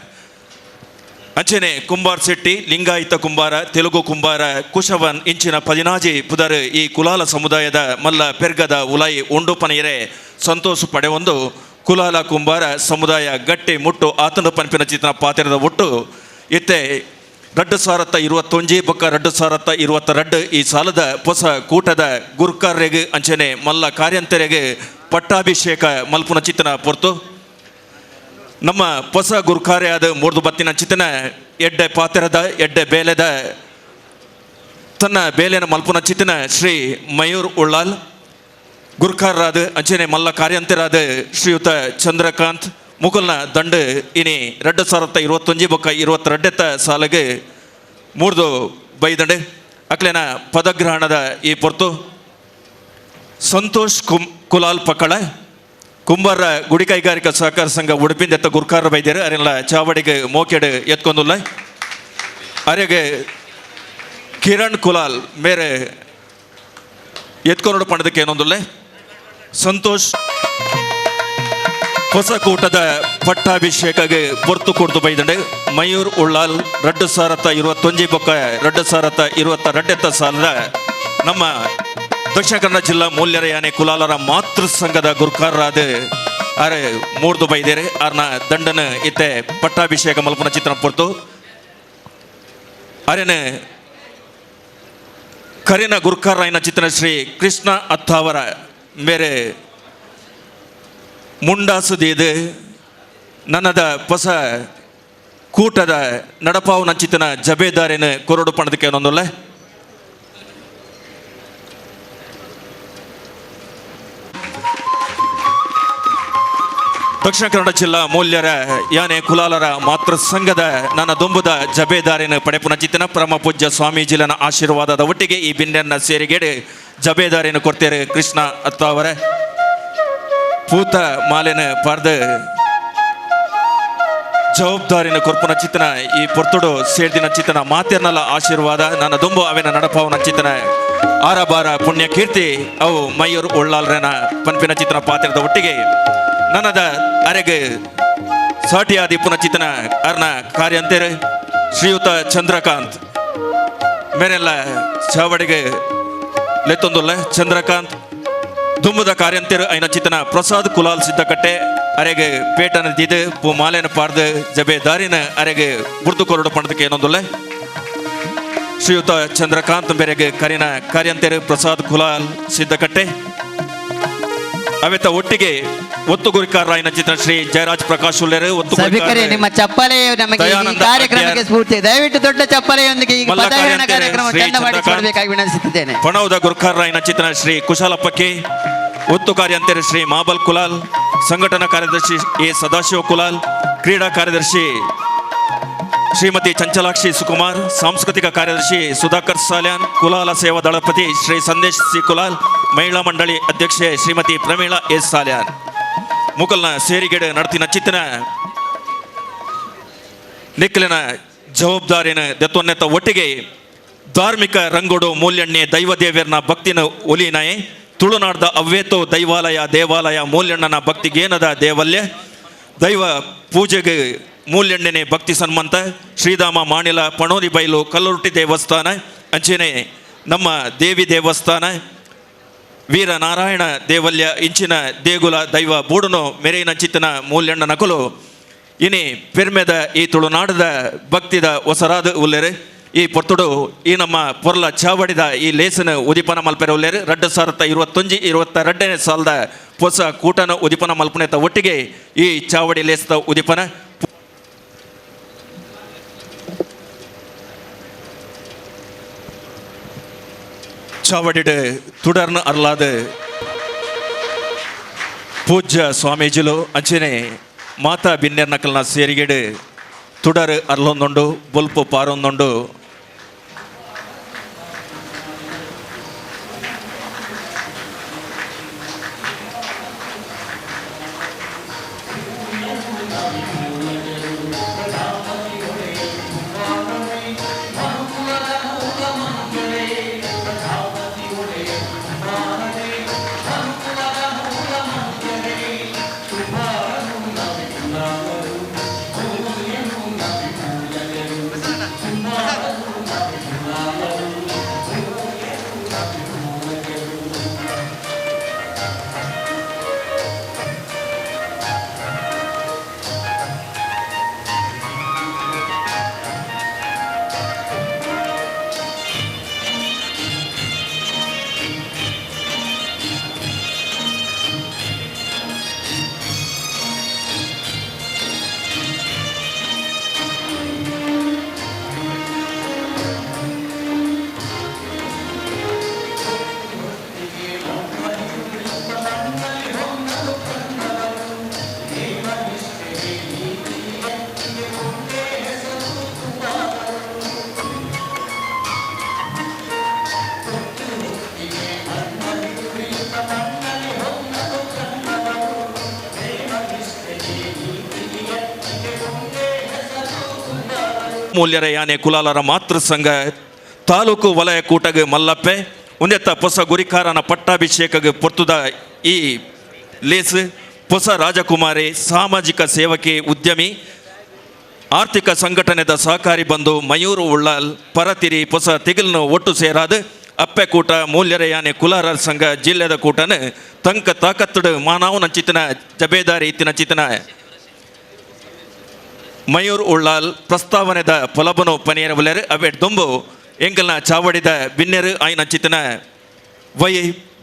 ಅಂಚನೆ ಕುಂಬಾರ್ ಶೆಟ್ಟಿ ಲಿಂಗಾಯತ ಕುಂಬಾರ ತೆಲುಗು ಕುಂಬಾರ ಕುಶವನ್ ಇಂಚಿನ ಪದಿನಾಜಿ ಪುದರ್ ಈ ಕುಲಾಲ ಸಮುದಾಯದ ಮಲ್ಲ ಪೆರ್ಗದ ಉಲಾಯಿ ಉಂಡು ಪನಿಯರೆ ಸಂತೋಷ ಪಡೆವೊಂದು ಕುಲಾಲ ಕುಂಬಾರ ಸಮುದಾಯ ಗಟ್ಟಿ ಮುಟ್ಟು ಆತನ ಪನ್ಪಿನ ಚಿತ್ರ ಪಾತ್ರದ ಒಟ್ಟು ಇತ್ತೆ 2021 ಬೊಕ್ಕ 2022 ಈ ಸಾಲದ ಹೊಸ ಕೂಟದ ಗುರ್ಕಾರ್ರೆಗ್ ಅಂಚನೆ ಮಲ್ಲ ಕಾರ್ಯಂತರೆಗೆ ಪಟ್ಟಾಭಿಷೇಕ ಮಲ್ಪುನ ಚಿತ್ತನ ಪೊರ್ತು ನಮ್ಮ ಹೊಸ ಗುರ್ಕಾರ್ಯಾದ ಮೂರ್ದು ಬತ್ತಿನ ಚಿತ್ತನ ಎಡ್ಡೆ ಪಾತ್ರದ ಎಡ್ಡೆ ಬೇಲೆದ ತನ್ನ ಬೇಲೆನ ಮಲ್ಪುನ ಚಿತ್ತನ ಶ್ರೀ ಮಯೂರ್ ಉಳ್ಳಾಲ್ ಗುರ್ಕಾರರಾದ ಅಂಚನೆ ಮಲ್ಲ ಕಾರ್ಯಂತರಾದ ಶ್ರೀಯುತ ಚಂದ್ರಕಾಂತ್ ಮುಕುಲ್ನ ದಂಡು ಇನಿ 2021 ಬೊಕ್ಕ 22 ಸಾಲಗೆ ಮೂರ್ದು ಬೈದಂಡೆ ಅಕ್ಲೆನ ಪದಗ್ರಹಣದ ಈ ಪೊರ್ತು ಸಂತೋಷ್ ಕುಲಾಲ್ ಪಕ್ಕಳ ಕುಂಬಾರ ಗುಡಿ ಕೈಗಾರಿಕಾ ಸಹಕಾರ ಸಂಘ ಉಡುಪಿಂದ ಎತ್ತ ಗುರ್ಕಾರ ಬೈದ್ಯರು ಅರೆಲ್ಲ ಚಾವಡಿಗೆ ಮೋಕೆಡ್ ಎತ್ಕೊಂದುಲ್ಲ ಅರೆಗೆ ಕಿರಣ್ ಕುಲಾಲ್ ಮೇರೆ ಎತ್ಕೊಂಡು ಪಣದಕ್ಕೆ ಏನೊಂದುಲ್ಲ ಸಂತೋಷ್ ಹೊಸಕೂಟದ ಪಟ್ಟಾಭಿಷೇಕಗೆ ಪೊರ್ತು ಕೊಡ್ದು ಬೈದಂಡೆ ಮಯೂರ್ ಉಳ್ಳಾಲ್ 2021 ಬೊಕ್ಕ 2022 ಸಾಲದ ನಮ್ಮ ದಕ್ಷಿಣ ಕನ್ನಡ ಜಿಲ್ಲಾ ಮೂಲ್ಯರ ಯಾನೆ ಕುಲಾಲರ ಮಾತೃ ಸಂಘದ ಗುರ್ಕಾರರಾದ ಅರೆ ಮೂರ್ದು ಬೈದೇರೆ ಆರ್ನ ದಂಡನ ಇತ್ತೆ ಪಟ್ಟಾಭಿಷೇಕ ಮಲ್ಪನ ಚಿತ್ರ ಪೊರ್ತು ಅರೆನ ಕರಿನ ಗುರ್ಕಾರರಾಯನ ಚಿತ್ರ ಶ್ರೀ ಕೃಷ್ಣ ಅತ್ತಾವರ ಮೇರೆ ಮುಂಡಾಸುದೀದು ನನ್ನದ ಹೊಸ ಕೂಟದ ನಡಪಾವು ನಂಚಿತನ ಜಬೇದಾರಿನ ಕೊರಡು ಪಣದಕ್ಕೆ ಒಂದೊಲ್ಲ ದಕ್ಷಿಣ ಕನ್ನಡ ಜಿಲ್ಲಾ ಮೂಲ್ಯರ ಯಾನೆ ಕುಲಾಲರ ಮಾತೃ ಸಂಘದ ನನ್ನ ದುಂಬುದ ಜಬೇದಾರಿನ ಪಡೆಪುನ ಚಿತ್ತನ ಪರಮ ಪೂಜ್ಯ ಸ್ವಾಮೀಜಿಲನ ಆಶೀರ್ವಾದದ ಒಟ್ಟಿಗೆ ಈ ಬಿಂದನ್ನ ಸೇರಿಗೇಡು ಜಬೇದಾರಿನ ಕೊಡ್ತೇರೆ ಕೃಷ್ಣ ಅತ್ತಾವರ ಪೂತ ಮಾಲೆನ ಪಾರ್ದ ಜವಾಬ್ದಾರಿನ ಕೊರ್ಪುನ ಚಿತ್ತನ ಈ ಪೊರ್ತುಡು ಸೇರ್ದಿನ ಚಿತ್ತನ ಮಾತೆರ್ನಲ್ಲ ಆಶೀರ್ವಾದ ನನ್ನ ದುಂಬು ಅವಿನ ನಡಪಾವನ ಚಿತ್ತನ ಆರಬಾರ ಪುಣ್ಯ ಕೀರ್ತಿ ಅವು ಮೈಯೂರು ಉಳ್ಳಾಲ್ರನ ಪನ್ಪಿನ ಚಿತ್ತನ ಪಾತ್ರದ ಒಟ್ಟಿಗೆ ನನ್ನದ ಅರೆಗೆ ಸಾಟಿಯಾದಿ ಪುನಃ ಚಿತ್ತನ ಅರ್ನ ಕಾರ್ಯಂತೇರು ಶ್ರೀಯುತ ಚಂದ್ರಕಾಂತ್ ಮೇರೆಲ್ಲ ಚಾವಡಿಗೆ ಲೆತ್ತೊಂದುಲ್ಲ ಚಂದ್ರಕಾಂತ್ ದುಂಬುದ ಕಾರ್ಯಂತೇರು ಐನ ಚಿತ್ತನ ಪ್ರಸಾದ್ ಕುಲಾಲ್ ಸಿದ್ದಕಟ್ಟೆ ಅರೆಗೆ ಪೇಟನ ದಿದು ಪೂ ಮಾಲೆನ ಪಾರ್ದು ಜಬೆ ದಾರಿನ ಅರೆಗೆ ಬುರ್ದು ಕೊರಡು ಪಣದಕ್ಕೆ ಏನೊಂದುಲ್ಲ ಶ್ರೀಯುತ ಚಂದ್ರಕಾಂತ್ ಮೇರೆಗೆ ಕರಿನ ಕಾರ್ಯಂತೇರು ಪ್ರಸಾದ್ ಕುಲಾಲ್ ಸಿದ್ದಕಟ್ಟೆ ಅವೆತ್ತ ಒಟ್ಟಿಗೆ ಒತ್ತು ಗುರಿಕಾರರಾಯನ ಚಿತ್ರ ಶ್ರೀ ಜಯರಾಜ್ ಪ್ರಕಾಶ್ ಉಲ್ಲೇರು ಒತ್ತು ಸಭಿಕರೇ, ನಿಮ್ಮ ಚಪ್ಪಾಳೆ ನಮಗೆ ಈ ಕಾರ್ಯಕ್ರಮಕ್ಕೆ ಸ್ಫೂರ್ತಿ. ದಯವಿಟ್ಟು ದೊಡ್ಡ ಚಪ್ಪಾಳೆಯೊಂದಿಗೆ ಈ ಪದಗ್ರಹಣ ಕಾರ್ಯಕ್ರಮ ಚಂದ ಮಾಡಿಸಿಕೊಡಬೇಕಾಗಿ ವಿನಂತಿಸುತ್ತಿದ್ದೇನೆ. ಪಣವದ ಗುರ್ಕಾರರಾಯನ ಚಿತ್ರ ಶ್ರೀ ಕುಶಾಲಪ್ಪಕ್ಕೆ ಒತ್ತು ಕಾರ್ಯಂತೇರು ಶ್ರೀ ಮಾಬಲ್ ಕುಲಾಲ್, ಸಂಘಟನಾ ಕಾರ್ಯದರ್ಶಿ ಎ ಸದಾಶಿವ ಕುಲಾಲ್, ಕ್ರೀಡಾ ಕಾರ್ಯದರ್ಶಿ ಶ್ರೀಮತಿ ಚಂಚಲಾಕ್ಷಿ ಸುಕುಮಾರ್, ಸಾಂಸ್ಕೃತಿಕ ಕಾರ್ಯದರ್ಶಿ ಸುಧಾಕರ್ ಸಾಲ್ಯಾನ್, ಕುಲಾಲ ಸೇವಾ ದಳಪತಿ ಶ್ರೀ ಸಂದೇಶ್ ಸಿ ಕುಲಾಲ್, ಮಹಿಳಾ ಮಂಡಳಿ ಅಧ್ಯಕ್ಷೆ ಶ್ರೀಮತಿ ಪ್ರಮೀಳಾ ಎಸ್ ಸಾಲ್ಯಾನ್ ಮುಕಲ್ನ ಸೇರಿಗೆಡೆ ನಡ್ತಿನ ಚಿತ್ತನ ನಿಕ್ಕಲಿನ ಜವಾಬ್ದಾರಿನ ದೆತ್ತೊನ್ನೆತ್ತ ಒಟ್ಟಿಗೆ ಧಾರ್ಮಿಕ ರಂಗೋಡು ಮೂಲ್ಯಣ್ಣೆ ದೈವದೇವಿಯರ್ನ ಭಕ್ತಿನ ಒಲಿನಾಯೆ ತುಳುನಾಡ್ದ ಅವ್ವೇತೋ ದೈವಾಲಯ ದೇವಾಲಯ ಮೂಲ್ಯಣ್ಣನ ಭಕ್ತಿಗೇನದ ದೇವಲ್ಯ ದೈವ ಪೂಜೆಗೆ ಮೂಲ್ಯಣ್ಣನೆ ಭಕ್ತಿ ಸನ್ಮಂತ ಶ್ರೀಧಾಮ ಮಾಣಿಲ ಪಣೋರಿ ಬೈಲು ಕಲ್ಲುರ್ಟಿ ದೇವಸ್ಥಾನ ಅಂಚೆನೆ ನಮ್ಮ ದೇವಿ ದೇವಸ್ಥಾನ ವೀರನಾರಾಯಣ ದೇವಲ್ಯ ಇಂಚಿನ ದೇಗುಲ ದೈವ ಬೂಡುನು ಮೆರೆಯಿನ ಚಿತ್ತನ ಮೂಲ್ಯಣ್ಣ ನಕಲು ಇನಿ ಪೆರ್ಮೆದ ಈ ತುಳುನಾಡದ ಭಕ್ತಿದ ಹೊಸರಾದ ಉಲ್ಲೇರು ಈ ಪೊರ್ತುಡು ಈ ನಮ್ಮ ಪೊರ್ಲ ಚಾವಡಿದ ಈ ಲೇಸನ ಉದಿಪನ ಮಲ್ಪೆರ ಉಲ್ಲೇರು 2021 22ನೇ ಸಾಲದ ಹೊಸ ಕೂಟನ ಉದಿಪನ ಮಲ್ಪನೆತ ಒಟ್ಟಿಗೆ ಈ ಚಾವಡಿ ಲೇಸದ ಉದಿಪನ. ಚಾವಡಿಡ್ ತುಡರ್ನ ಅರ್ಲಾದ ಪೂಜ್ಯ ಸ್ವಾಮೀಜಿಲು ಅಂಚನೆ ಮಾತಾ ಬಿನ್ನೆರ್ನಕಲ್ನ ಸೇರಿಗೆಡು ತುಡರ್ ಅರ್ಲೊಂದುಂಡು ಬೊಲ್ಪು ಪಾರೊಂದುಂಡು. ಮೂಲ್ಯರ ಯಾನೆ ಕುಲಾಲರ ಮಾತೃ ಸಂಘ ತಾಲೂಕು ವಲಯ ಕೂಟಗ ಮಲ್ಲಪ್ಪೆ ಉಂದೆತ್ತ ಪೊಸ ಗುರಿಕಾರನ ಪಟ್ಟಾಭಿಷೇಕಗ ಪೊರ್ತುದ ಈ ಲೇಸ್ ಪೊಸ ರಾಜಕುಮಾರಿ ಸಾಮಾಜಿಕ ಸೇವಕಿ ಉದ್ಯಮಿ ಆರ್ಥಿಕ ಸಂಘಟನೆದ ಸಹಕಾರಿ ಬಂಧು ಮಯೂರು ಉಳ್ಳಾಲ್ ಪರತಿರಿ ಪೊಸ ತಿಗಲ್ನು ಒಟ್ಟು ಸೇರಾದ ಅಪ್ಪೆ ಕೂಟ ಮೂಲ್ಯರ ಯಾನೆ ಕುಲಾರರ ಸಂಘ ಜಿಲ್ಲೆದ ಕೂಟನ ತಂಕ ತಾಕತ್ತುಡು ಮಾನವನ ಚಿತನ ಜಬೇದಾರಿ ಇತ್ತಿನ ಚಿತನ ಮಯೂರ್ ಉಳ್ಳಾಲ್ ಪ್ರಸ್ತಾವನೆದ ಪೊಲಬನು ಪನಿಯರವಲೆರ್ ಅವೆಟ್ ದೊಂಬು ಎಂಕಲ್ನ ಚಾವಡಿದ ಬಿನ್ನೆರು ಆಯ್ನ ಚಿತನ ವೈ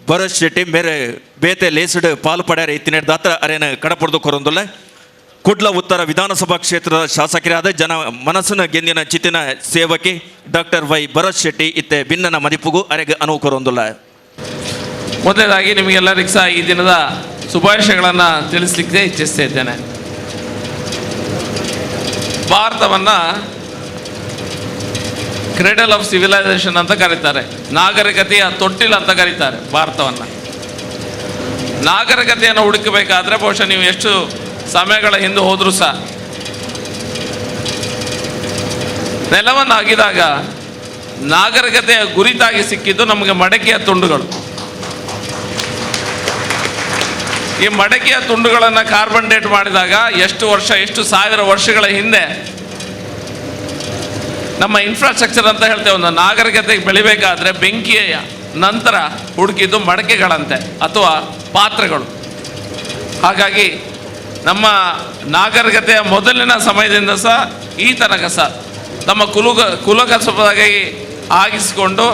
ಭರತ್ ಶೆಟ್ಟಿ ಮೇರೆ ಬೇತೆ ಲೇಸುಡು ಪಾಲು ಪಡ್ಯಾರ ಇತ್ತಿನ ದಾತ್ರ ಅರೇನ ಕಡಪುರ್ದು ಕೊರೊಂದುಲ್ಲ. ಕುಡ್ಲ ಉತ್ತರ ವಿಧಾನಸಭಾ ಕ್ಷೇತ್ರದ ಶಾಸಕರಾದ ಜನ ಮನಸ್ಸಿನ ಗೆಂದಿನ ಚಿತಿನ ಸೇವಕಿ ಡಾಕ್ಟರ್ ವೈ ಭರತ್ ಶೆಟ್ಟಿ ಇತ್ತೆ ಭಿನ್ನನ ಮದಿಪುಗು ಅರೆಗೆ ಅನುವು ಕೊರೊಂದುಲ್ಲ. ಮೊದಲನೇದಾಗಿ ನಿಮಗೆಲ್ಲರಿಗೂ ಸಹ ಈ ದಿನದ ಶುಭಾಶಯಗಳನ್ನು ತಿಳಿಸ್ಲಿಕ್ಕೆ ಇಚ್ಛಿಸ್ತಾ ಇದ್ದೇನೆ. ಭಾರತವನ್ನು cradle of civilisation ಅಂತ ಕರೀತಾರೆ, ನಾಗರಿಕತೆಯ ತೊಟ್ಟಿಲು ಅಂತ ಕರೀತಾರೆ ಭಾರತವನ್ನು. ನಾಗರಿಕತೆಯನ್ನು ಹುಡುಕಬೇಕಾದ್ರೆ ಬಹುಶಃ ನೀವು ಎಷ್ಟು ಸಮಯಗಳ ಹಿಂದೆ ಹೋದರೂ ಸಹ ನೆಲವನ್ನು ಅಗಿದಾಗ ನಾಗರಿಕತೆಯ ಗುರಿತಾಗಿ ಸಿಕ್ಕಿದ್ದು ನಮಗೆ ಮಡಕೆಯ ತುಂಡುಗಳು. ಈ ಮಡಕೆಯ ತುಂಡುಗಳನ್ನು ಕಾರ್ಬನ್ ಡೇಟ್ ಮಾಡಿದಾಗ ಎಷ್ಟು ವರ್ಷ, ಎಷ್ಟು ಸಾವಿರ ವರ್ಷಗಳ ಹಿಂದೆ ನಮ್ಮ ಇನ್ಫ್ರಾಸ್ಟ್ರಕ್ಚರ್ ಅಂತ ಹೇಳ್ತೇವೆ, ಒಂದು ನಾಗರಿಕತೆಗೆ ಬೆಳಿಬೇಕಾದ್ರೆ ಬೆಂಕಿಯ ನಂತರ ಹುಡುಕಿದ್ದು ಮಡಕೆಗಳಂತೆ ಅಥವಾ ಪಾತ್ರೆಗಳು. ಹಾಗಾಗಿ ನಮ್ಮ ನಾಗರಿಕತೆಯ ಮೊದಲಿನ ಸಮಯದಿಂದ ಸಹ ಈ ತನಕ ಸಹ ತಮ್ಮ ಕುಲಕಸಬಾಗಿ ಆಗಿಸಿಕೊಂಡು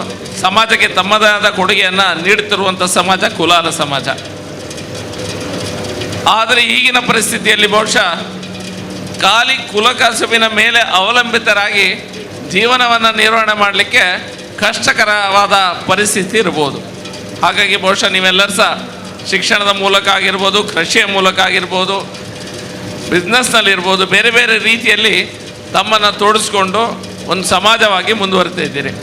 ಸಮಾಜಕ್ಕೆ ತಮ್ಮದೇ ಆದ ಕೊಡುಗೆಯನ್ನು ನೀಡುತ್ತಿರುವಂಥ ಸಮಾಜ ಕುಲಾಲ ಸಮಾಜ. ಆದರೆ ಈಗಿನ ಪರಿಸ್ಥಿತಿಯಲ್ಲಿ ಬಹುಶಃ ಖಾಲಿ ಕುಲಕಸಬಿನ ಮೇಲೆ ಅವಲಂಬಿತರಾಗಿ ಜೀವನವನ್ನು ನಿರ್ವಹಣೆ ಮಾಡಲಿಕ್ಕೆ ಕಷ್ಟಕರವಾದ ಪರಿಸ್ಥಿತಿ ಇರ್ಬೋದು. ಹಾಗಾಗಿ ಬಹುಶಃ ನೀವೆಲ್ಲರೂ ಸಹ ಶಿಕ್ಷಣದ ಮೂಲಕ ಆಗಿರ್ಬೋದು, ಕೃಷಿಯ ಮೂಲಕ ಆಗಿರ್ಬೋದು, ಬಿಸ್ನೆಸ್ನಲ್ಲಿರ್ಬೋದು, ಬೇರೆ ಬೇರೆ ರೀತಿಯಲ್ಲಿ ತಮ್ಮನ್ನು ತೋಡಿಸ್ಕೊಂಡು ಒಂದು ಸಮಾಜವಾಗಿ ಮುಂದುವರಿತಾ ಇದ್ದೀರಿ.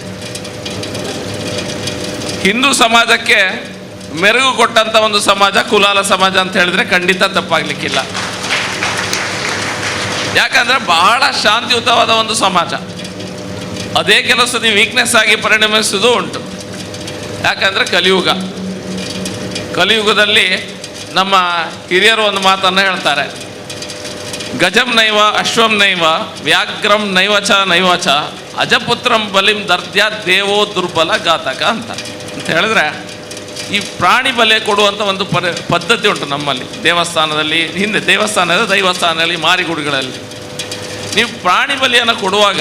ಹಿಂದೂ ಸಮಾಜಕ್ಕೆ ಮೆರುಗು ಕೊಟ್ಟಂಥ ಒಂದು ಸಮಾಜ ಕುಲಾಲ ಸಮಾಜ ಅಂತ ಹೇಳಿದ್ರೆ ಖಂಡಿತ ತಪ್ಪಾಗಲಿಕ್ಕಿಲ್ಲ. ಯಾಕಂದರೆ ಬಹಳ ಶಾಂತಿಯುತವಾದ ಒಂದು ಸಮಾಜ. ಅದೇ ಕೆಲವು ಸತಿ ವೀಕ್ನೆಸ್ ಆಗಿ ಪರಿಣಮಿಸುವುದು ಉಂಟು. ಯಾಕಂದರೆ ಕಲಿಯುಗ, ಕಲಿಯುಗದಲ್ಲಿ ನಮ್ಮ ಹಿರಿಯರು ಒಂದು ಮಾತನ್ನು ಹೇಳ್ತಾರೆ, ಗಜಂ ನೈವ ಅಶ್ವಂ ನೈವ ವ್ಯಾಘ್ರಂ ನೈವಚ ನೈವಚ ಅಜಪುತ್ರಂ ಬಲಿಂ ದರ್ದ್ಯ ದೇವೋ ದುರ್ಬಲ ಘಾತಕ ಅಂತ ಅಂತ ಹೇಳಿದ್ರೆ, ಈ ಪ್ರಾಣಿ ಬಲಿ ಕೊಡುವಂಥ ಒಂದು ಪದ್ಧತಿ ಉಂಟು ನಮ್ಮಲ್ಲಿ. ದೇವಸ್ಥಾನದಲ್ಲಿ, ಹಿಂದೆ ದೇವಸ್ಥಾನದ ದೈವಸ್ಥಾನದಲ್ಲಿ, ಮಾರಿಗುಡಿಗಳಲ್ಲಿ ನೀವು ಪ್ರಾಣಿ ಬಲಿಯನ್ನು ಕೊಡುವಾಗ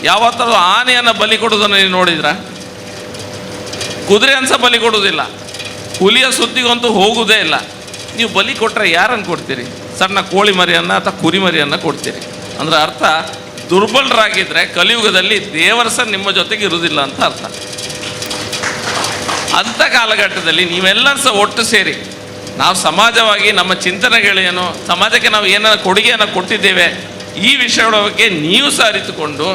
ಯಾವತ್ತಾದ್ರೂ ಆನೆಯನ್ನು ಬಲಿ ಕೊಡೋದನ್ನು ನೀವು ನೋಡಿದ್ರಾ? ಕುದುರೆ ಅನ್ಸ ಬಲಿ ಕೊಡೋದಿಲ್ಲ, ಹುಲಿಯ ಸುದ್ದಿಗಂತೂ ಹೋಗುವುದೇ ಇಲ್ಲ. ನೀವು ಬಲಿ ಕೊಟ್ಟರೆ ಯಾರನ್ನು ಕೊಡ್ತೀರಿ? ಸಣ್ಣ ಕೋಳಿ ಮರಿಯನ್ನು ಅಥವಾ ಕುರಿ ಮರಿಯನ್ನು ಕೊಡ್ತೀರಿ. ಅಂದರೆ ಅರ್ಥ, ದುರ್ಬಲರಾಗಿದ್ದರೆ ಕಲಿಯುಗದಲ್ಲಿ ದೇವರ ಸಹ ನಿಮ್ಮ ಜೊತೆಗೆ ಇರುವುದಿಲ್ಲ ಅಂತ ಅರ್ಥ. ಅಂಥ ಕಾಲಘಟ್ಟದಲ್ಲಿ ನೀವೆಲ್ಲರೂ ಸಹ ಒಟ್ಟು ಸೇರಿ ನಾವು ಸಮಾಜವಾಗಿ ನಮ್ಮ ಚಿಂತನೆಗಳೇನು, ಸಮಾಜಕ್ಕೆ ನಾವು ಏನಾರು ಕೊಡುಗೆಯನ್ನು ಕೊಟ್ಟಿದ್ದೇವೆ, ಈ ವಿಷಯಗಳ ಬಗ್ಗೆ ನೀವು ಸಹ ಅರಿತುಕೊಂಡು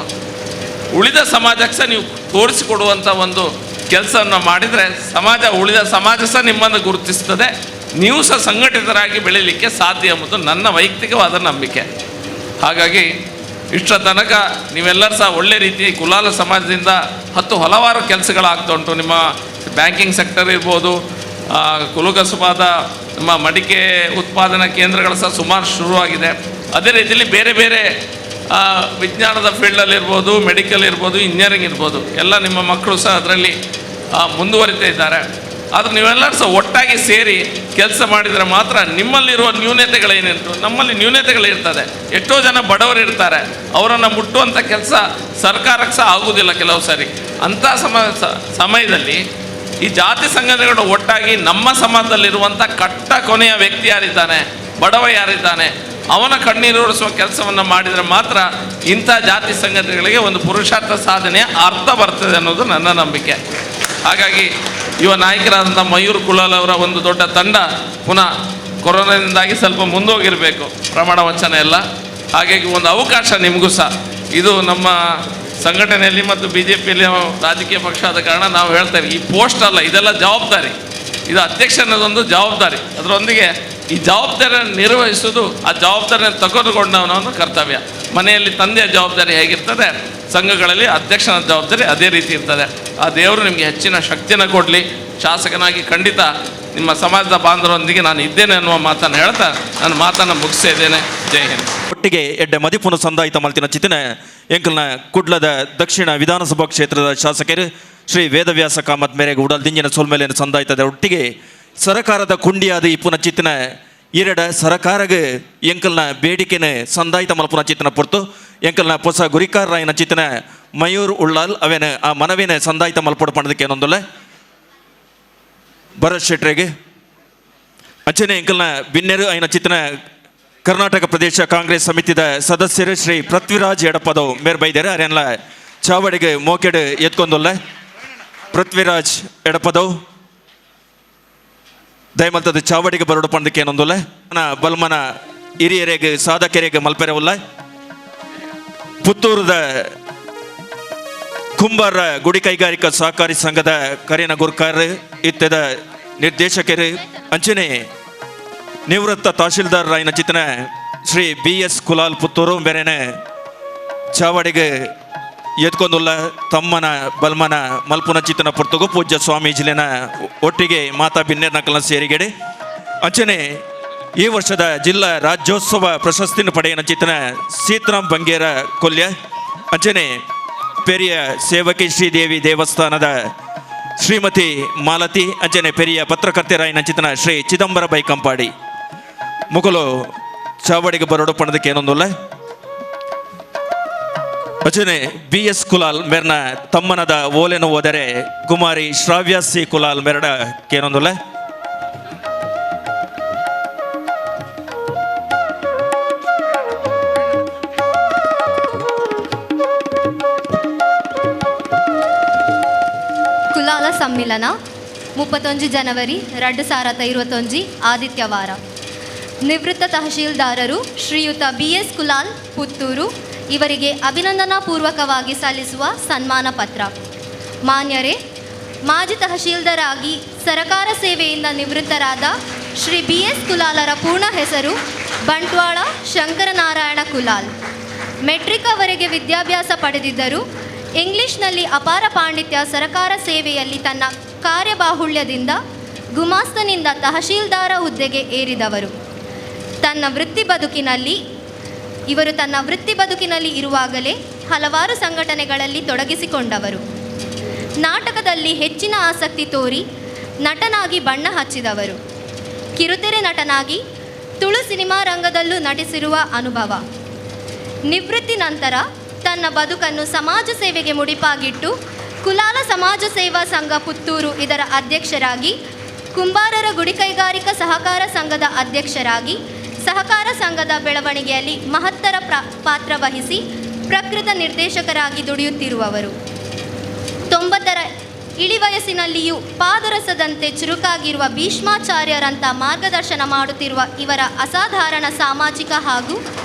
ಉಳಿದ ಸಮಾಜಕ್ಕೆ ಸಹ ನೀವು ತೋರಿಸಿಕೊಡುವಂಥ ಒಂದು ಕೆಲಸವನ್ನು ಮಾಡಿದರೆ ಸಮಾಜ, ಉಳಿದ ಸಮಾಜ ಸಹ ನಿಮ್ಮನ್ನು ಗುರುತಿಸ್ತದೆ, ನೀವು ಸಹ ಸಂಘಟಿತರಾಗಿ ಬೆಳೀಲಿಕ್ಕೆ ಸಾಧ್ಯ ಎಂಬುದು ನನ್ನ ವೈಯಕ್ತಿಕವಾದ ನಂಬಿಕೆ. ಹಾಗಾಗಿ ಇಷ್ಟರ ತನಕ ನೀವೆಲ್ಲರೂ ಸಹ ಒಳ್ಳೆ ರೀತಿ ಕುಲಾಲ ಸಮಾಜದಿಂದ 10 ಹಲವಾರು ಕೆಲಸಗಳಾಗ್ತಾ ಉಂಟು. ನಿಮ್ಮ ಬ್ಯಾಂಕಿಂಗ್ ಸೆಕ್ಟರ್ ಇರ್ಬೋದು, ಕುಲಕಸುಬಾದ ನಮ್ಮ ಮಡಿಕೆ ಉತ್ಪಾದನಾ ಕೇಂದ್ರಗಳು ಸಹ ಸುಮಾರು ಶುರುವಾಗಿದೆ. ಅದೇ ರೀತಿಯಲ್ಲಿ ಬೇರೆ ಬೇರೆ ವಿಜ್ಞಾನದ ಫೀಲ್ಡಲ್ಲಿರ್ಬೋದು, ಮೆಡಿಕಲ್ ಇರ್ಬೋದು, ಇಂಜಿನಿಯರಿಂಗ್ ಇರ್ಬೋದು, ಎಲ್ಲ ನಿಮ್ಮ ಮಕ್ಕಳು ಸಹ ಅದರಲ್ಲಿ ಮುಂದುವರಿತಾ ಇದ್ದಾರೆ. ಆದರೆ ನೀವೆಲ್ಲರೂ ಸಹ ಒಟ್ಟಾಗಿ ಸೇರಿ ಕೆಲಸ ಮಾಡಿದರೆ ಮಾತ್ರ ನಿಮ್ಮಲ್ಲಿರುವ ನ್ಯೂನತೆಗಳೇನುಂಟು, ನಮ್ಮಲ್ಲಿ ನ್ಯೂನತೆಗಳಿರ್ತದೆ. ಎಷ್ಟೋ ಜನ ಬಡವರು ಇರ್ತಾರೆ, ಅವರನ್ನು ಮುಟ್ಟುವಂಥ ಕೆಲಸ ಸರ್ಕಾರಕ್ಕೆ ಸಹ ಆಗುವುದಿಲ್ಲ ಕೆಲವು ಸಾರಿ. ಅಂಥ ಸಮಯದಲ್ಲಿ ಈ ಜಾತಿ ಸಂಘಟನೆಗಳು ಒಟ್ಟಾಗಿ ನಮ್ಮ ಸಮಾಜದಲ್ಲಿರುವಂಥ ಕಟ್ಟ ಕೊನೆಯ ವ್ಯಕ್ತಿ ಯಾರಿದ್ದಾನೆ, ಬಡವ ಯಾರಿದ್ದಾನೆ, ಅವನ ಕಣ್ಣೀರುರಿಸುವ ಕೆಲಸವನ್ನು ಮಾಡಿದರೆ ಮಾತ್ರ ಇಂಥ ಜಾತಿ ಸಂಘಟನೆಗಳಿಗೆ ಒಂದು ಪುರುಷಾರ್ಥ ಸಾಧನೆಯ ಅರ್ಥ ಬರ್ತದೆ ಅನ್ನೋದು ನನ್ನ ನಂಬಿಕೆ. ಹಾಗಾಗಿ ಯುವ ನಾಯಕರಾದಂಥ ಮಯೂರ್ ಕುಲಾಲ್ ಅವರ ಒಂದು ದೊಡ್ಡ ತಂಡ ಪುನಃ ಕೊರೋನಾದಿಂದಾಗಿ ಸ್ವಲ್ಪ ಮುಂದೋಗಿರಬೇಕು ಪ್ರಮಾಣ ವಚನ ಎಲ್ಲ. ಹಾಗಾಗಿ ಒಂದು ಅವಕಾಶ ನಿಮಗೂ ಸಹ ಇದು ನಮ್ಮ ಸಂಘಟನೆಯಲ್ಲಿ ಮತ್ತು ಬಿ ಜೆ ಪಿಯಲ್ಲಿ ರಾಜಕೀಯ ಪಕ್ಷ ಆದ ಕಾರಣ ನಾವು ಹೇಳ್ತೇವೆ, ಈ ಪೋಸ್ಟ್ ಅಲ್ಲ, ಇದೆಲ್ಲ ಜವಾಬ್ದಾರಿ, ಇದು ಅಧ್ಯಕ್ಷ ಅನ್ನೋದೊಂದು ಜವಾಬ್ದಾರಿ. ಅದರೊಂದಿಗೆ ಈ ಜವಾಬ್ದಾರಿಯನ್ನು ನಿರ್ವಹಿಸೋದು, ಆ ಜವಾಬ್ದಾರಿಯನ್ನು ತಗೊಂಡುಕೊಂಡವನವನ ಕರ್ತವ್ಯ. ಮನೆಯಲ್ಲಿ ತಂದೆಯ ಜವಾಬ್ದಾರಿ ಹೇಗಿರ್ತದೆ, ಸಂಘಗಳಲ್ಲಿ ಅಧ್ಯಕ್ಷನ ಜವಾಬ್ದಾರಿ ಅದೇ ರೀತಿ ಇರ್ತದೆ. ಆ ದೇವರು ನಿಮಗೆ ಹೆಚ್ಚಿನ ಶಕ್ತಿಯನ್ನು ಕೊಡಲಿ. ಶಾಸಕನಾಗಿ ಖಂಡಿತ ನಿಮ್ಮ ಸಮಾಜದ ಬಾಂಧವರೊಂದಿಗೆ ನಾನು ಇದ್ದೇನೆ ಅನ್ನುವ ಮಾತನ್ನು ಹೇಳ್ತಾ ನನ್ನ ಮಾತನ್ನು ಮುಗಿಸ್ತಾ ಇದ್ದೇನೆ. ಜೈ ಹಿಂದ್. ಒಟ್ಟಿಗೆ ಎಡ್ಡೆ ಮದಿಪುನ ಸಂದಾಯಿತ ಮಲ್ತಿನ ಚಿತಿನ ಎಂಕಲ್ನ ಕುಡ್ಲದ ದಕ್ಷಿಣ ವಿಧಾನಸಭಾ ಕ್ಷೇತ್ರದ ಶಾಸಕರು ಶ್ರೀ ವೇದವ್ಯಾಸ ಕಾಮತ್ ಮೇರೆಗೆ ಉಡಲ್ ದಿಂಜಿನ ಸೊಲ್ಮೇಲೆಯನ್ನು ಸಂದಾಯ್ತದೆ. ಒಟ್ಟಿಗೆ ಸರಕಾರದ ಕುಂಡಿಯಾದ ಇಪ್ಪುನ ಚಿತ್ತಿನ ಎರಡ ಸರಕಾರಗ ಎಂಕಲ್ನ ಬೇಡಿಕೆನ ಸಂದಾಯಿತ ಮಲ್ಪುನ ಚಿತ್ತಿನ ಪೊರ್ತು ಎಂಕಲ್ನ ಹೊಸ ಗುರಿಕಾರರಾಯನ ಚಿತ್ತಿನ ಮಯೂರ್ ಉಳ್ಳಾಲ್ ಅವೇನ ಆ ಮನವಿನ ಸಂದಾಯಿತ ಮಲ್ಪೊಡು ಪಣದಕ್ಕೆ ಏನೊಂದುಲ್ಲ ಭರತ್ ಶೆಟ್ರೆಗೆ ಅಂಚನೆ ಎಂಕಲ್ನ ಬಿನ್ನೆರು ಐನ ಚಿತ್ತಿನ ಕರ್ನಾಟಕ ಪ್ರದೇಶ ಕಾಂಗ್ರೆಸ್ ಸಮಿತಿದ ಸದಸ್ಯರು ಶ್ರೀ ಪೃಥ್ವಿರಾಜ್ ಎಡಪದವ್ ಮೇರ್ ಬೈದಾರೆ. ಅರೆನ್ಲ ಚಾವಡಿಗೆ ಮೋಕೆಡು ಎತ್ಕೊಂದೊಲ್ಲ ಪೃಥ್ವಿರಾಜ್ ಎಡಪದವ್ ದಯಮಲ್ತದ ಚಾವಡಿಗೆ ಬರೋಡು ಪಂದಕ್ಕೆ ಏನೊಂದುಲ್ಲ ಬಲ್ಮನ ಹಿರಿಯರಿಗೆ ಸಾಧಕರಿಗೆ ಮಲ್ಪೆರವುಲ್ಲ. ಪುತ್ತೂರದ ಕುಂಬಾರ ಗುಡಿ ಕೈಗಾರಿಕಾ ಸಹಕಾರಿ ಸಂಘದ ಕರಿನ ಗುರ್ಕಾರ್ ಇತ್ತದ ನಿರ್ದೇಶಕರು ಅಂಚನೆ ನಿವೃತ್ತ ತಹಶೀಲ್ದಾರ್ ರಾಯನ ಚಿತನ ಶ್ರೀ ಬಿ ಎಸ್ ಕುಲಾಲ್ ಪುತ್ತೂರು ಬೇರೆನೆ ಚಾವಡಿಗೆ ಎತ್ಕೊಂದುಲ್ಲ ತಮ್ಮನ ಬಲ್ಮನ ಮಲ್ಪುನ ಚಿತ್ತನ ಪುರ್ತಗು ಪೂಜ್ಯ ಸ್ವಾಮೀಜಿಲಿನ ಒಟ್ಟಿಗೆ ಮಾತಾ ಬಿನ್ನೇರ್ ನಕಲ್ನ ಸೇರಿಗೆಡೆ ಅಂಚನೆ ಈ ವರ್ಷದ ಜಿಲ್ಲಾ ರಾಜ್ಯೋತ್ಸವ ಪ್ರಶಸ್ತಿನ ಪಡೆಯನ ಚಿತ್ತನ ಸೀತಾರಾಮ್ ಬಂಗೇರ ಕೊಲ್ಯ ಅಂಚನೆ ಪೆರಿಯ ಸೇವಕಿ ಶ್ರೀದೇವಿ ದೇವಸ್ಥಾನದ ಶ್ರೀಮತಿ ಮಾಲತಿ ಅಂಚನೆ ಪೆರಿಯ ಪತ್ರಕರ್ತೆರಾಯನ ಚಿತನ ಶ್ರೀ ಚಿದಂಬರ ಬೈಕಂಪಾಡಿ ಮುಕುಲು ಚಾವಡಿಗೆ ಬರೋಡು ಪಣದಕ್ಕೆ ಏನೊಂದುಲ್ಲ ಅಚನೆ ಬಿ ಎಸ್ ಕುಲಾಲ್ ಮೇರ್ನ ತಮ್ಮನದ ಓಲೆನು ಹೋದರೆ ಕುಮಾರಿ ಶ್ರಾವ್ಯ ಸಿ ಕುಲಾಲ್ ಮೆರಡ ಕೇನೊಂದುಲ್ಲ. ಕುಲಾಲ ಸಮ್ಮಿಲನ 31 ಜನವರಿ 2021 ಆದಿತ್ಯವಾರ. ನಿವೃತ್ತ ತಹಶೀಲ್ದಾರರು ಶ್ರೀಯುತ ಬಿ ಎಸ್ ಕುಲಾಲ್ ಪುತ್ತೂರು ಇವರಿಗೆ ಅಭಿನಂದನಾಪೂರ್ವಕವಾಗಿ ಸಲ್ಲಿಸುವ ಸನ್ಮಾನ ಪತ್ರ. ಮಾನ್ಯರೇ, ಮಾಜಿ ತಹಶೀಲ್ದಾರಾಗಿ ಸರಕಾರ ಸೇವೆಯಿಂದ ನಿವೃತ್ತರಾದ ಶ್ರೀ ಬಿ ಎಸ್ ಕುಲಾಲರ ಪೂರ್ಣ ಹೆಸರು ಬಂಟ್ವಾಳ ಶಂಕರನಾರಾಯಣ ಕುಲಾಲ್. ಮೆಟ್ರಿಕ್ ಅವರೆಗೆ ವಿದ್ಯಾಭ್ಯಾಸ ಪಡೆದಿದ್ದರು. ಇಂಗ್ಲಿಷ್ನಲ್ಲಿ ಅಪಾರ ಪಾಂಡಿತ್ಯ, ಸರಕಾರ ಸೇವೆಯಲ್ಲಿ ತನ್ನ ಕಾರ್ಯಬಾಹುಳ್ಯದಿಂದ ಗುಮಾಸ್ತನಿಂದ ತಹಶೀಲ್ದಾರ ಹುದ್ದೆಗೆ ಏರಿದವರು. ತನ್ನ ವೃತ್ತಿ ಬದುಕಿನಲ್ಲಿ ಇವರು ತನ್ನ ವೃತ್ತಿ ಬದುಕಿನಲ್ಲಿ ಇರುವಾಗಲೇ ಹಲವಾರು ಸಂಘಟನೆಗಳಲ್ಲಿ ತೊಡಗಿಸಿಕೊಂಡವರು. ನಾಟಕದಲ್ಲಿ ಹೆಚ್ಚಿನ ಆಸಕ್ತಿ ತೋರಿ ನಟನಾಗಿ ಬಣ್ಣ ಹಚ್ಚಿದವರು. ಕಿರುತೆರೆ ನಟನಾಗಿ ತುಳು ಸಿನಿಮಾ ರಂಗದಲ್ಲೂ ನಟಿಸಿರುವ ಅನುಭವ. ನಿವೃತ್ತಿ ನಂತರ ತನ್ನ ಬದುಕನ್ನು ಸಮಾಜ ಸೇವೆಗೆ ಮುಡಿಪಾಗಿಟ್ಟು ಕುಲಾಲ ಸಮಾಜ ಸೇವಾ ಸಂಘ ಪುತ್ತೂರು ಇದರ ಅಧ್ಯಕ್ಷರಾಗಿ, ಕುಂಬಾರರ ಗುಡಿ ಕೈಗಾರಿಕಾ ಸಹಕಾರ ಸಂಘದ ಅಧ್ಯಕ್ಷರಾಗಿ ಸಹಕಾರ ಸಂಘದ ಬೆಳವಣಿಗೆಯಲ್ಲಿ ಮಹತ್ತರ ಪಾತ್ರ ವಹಿಸಿ ಪ್ರಕೃತ ನಿರ್ದೇಶಕರಾಗಿ ದುಡಿಯುತ್ತಿರುವವರು. ಇಳಿವಯಸ್ಸಿನಲ್ಲಿಯೂ ಪಾದರಸದಂತೆ ಚುರುಕಾಗಿರುವ ಭೀಷ್ಮಾಚಾರ್ಯರಂಥ ಮಾರ್ಗದರ್ಶನ ಮಾಡುತ್ತಿರುವ ಇವರ ಅಸಾಧಾರಣ ಸಾಮಾಜಿಕ ಹಾಗೂ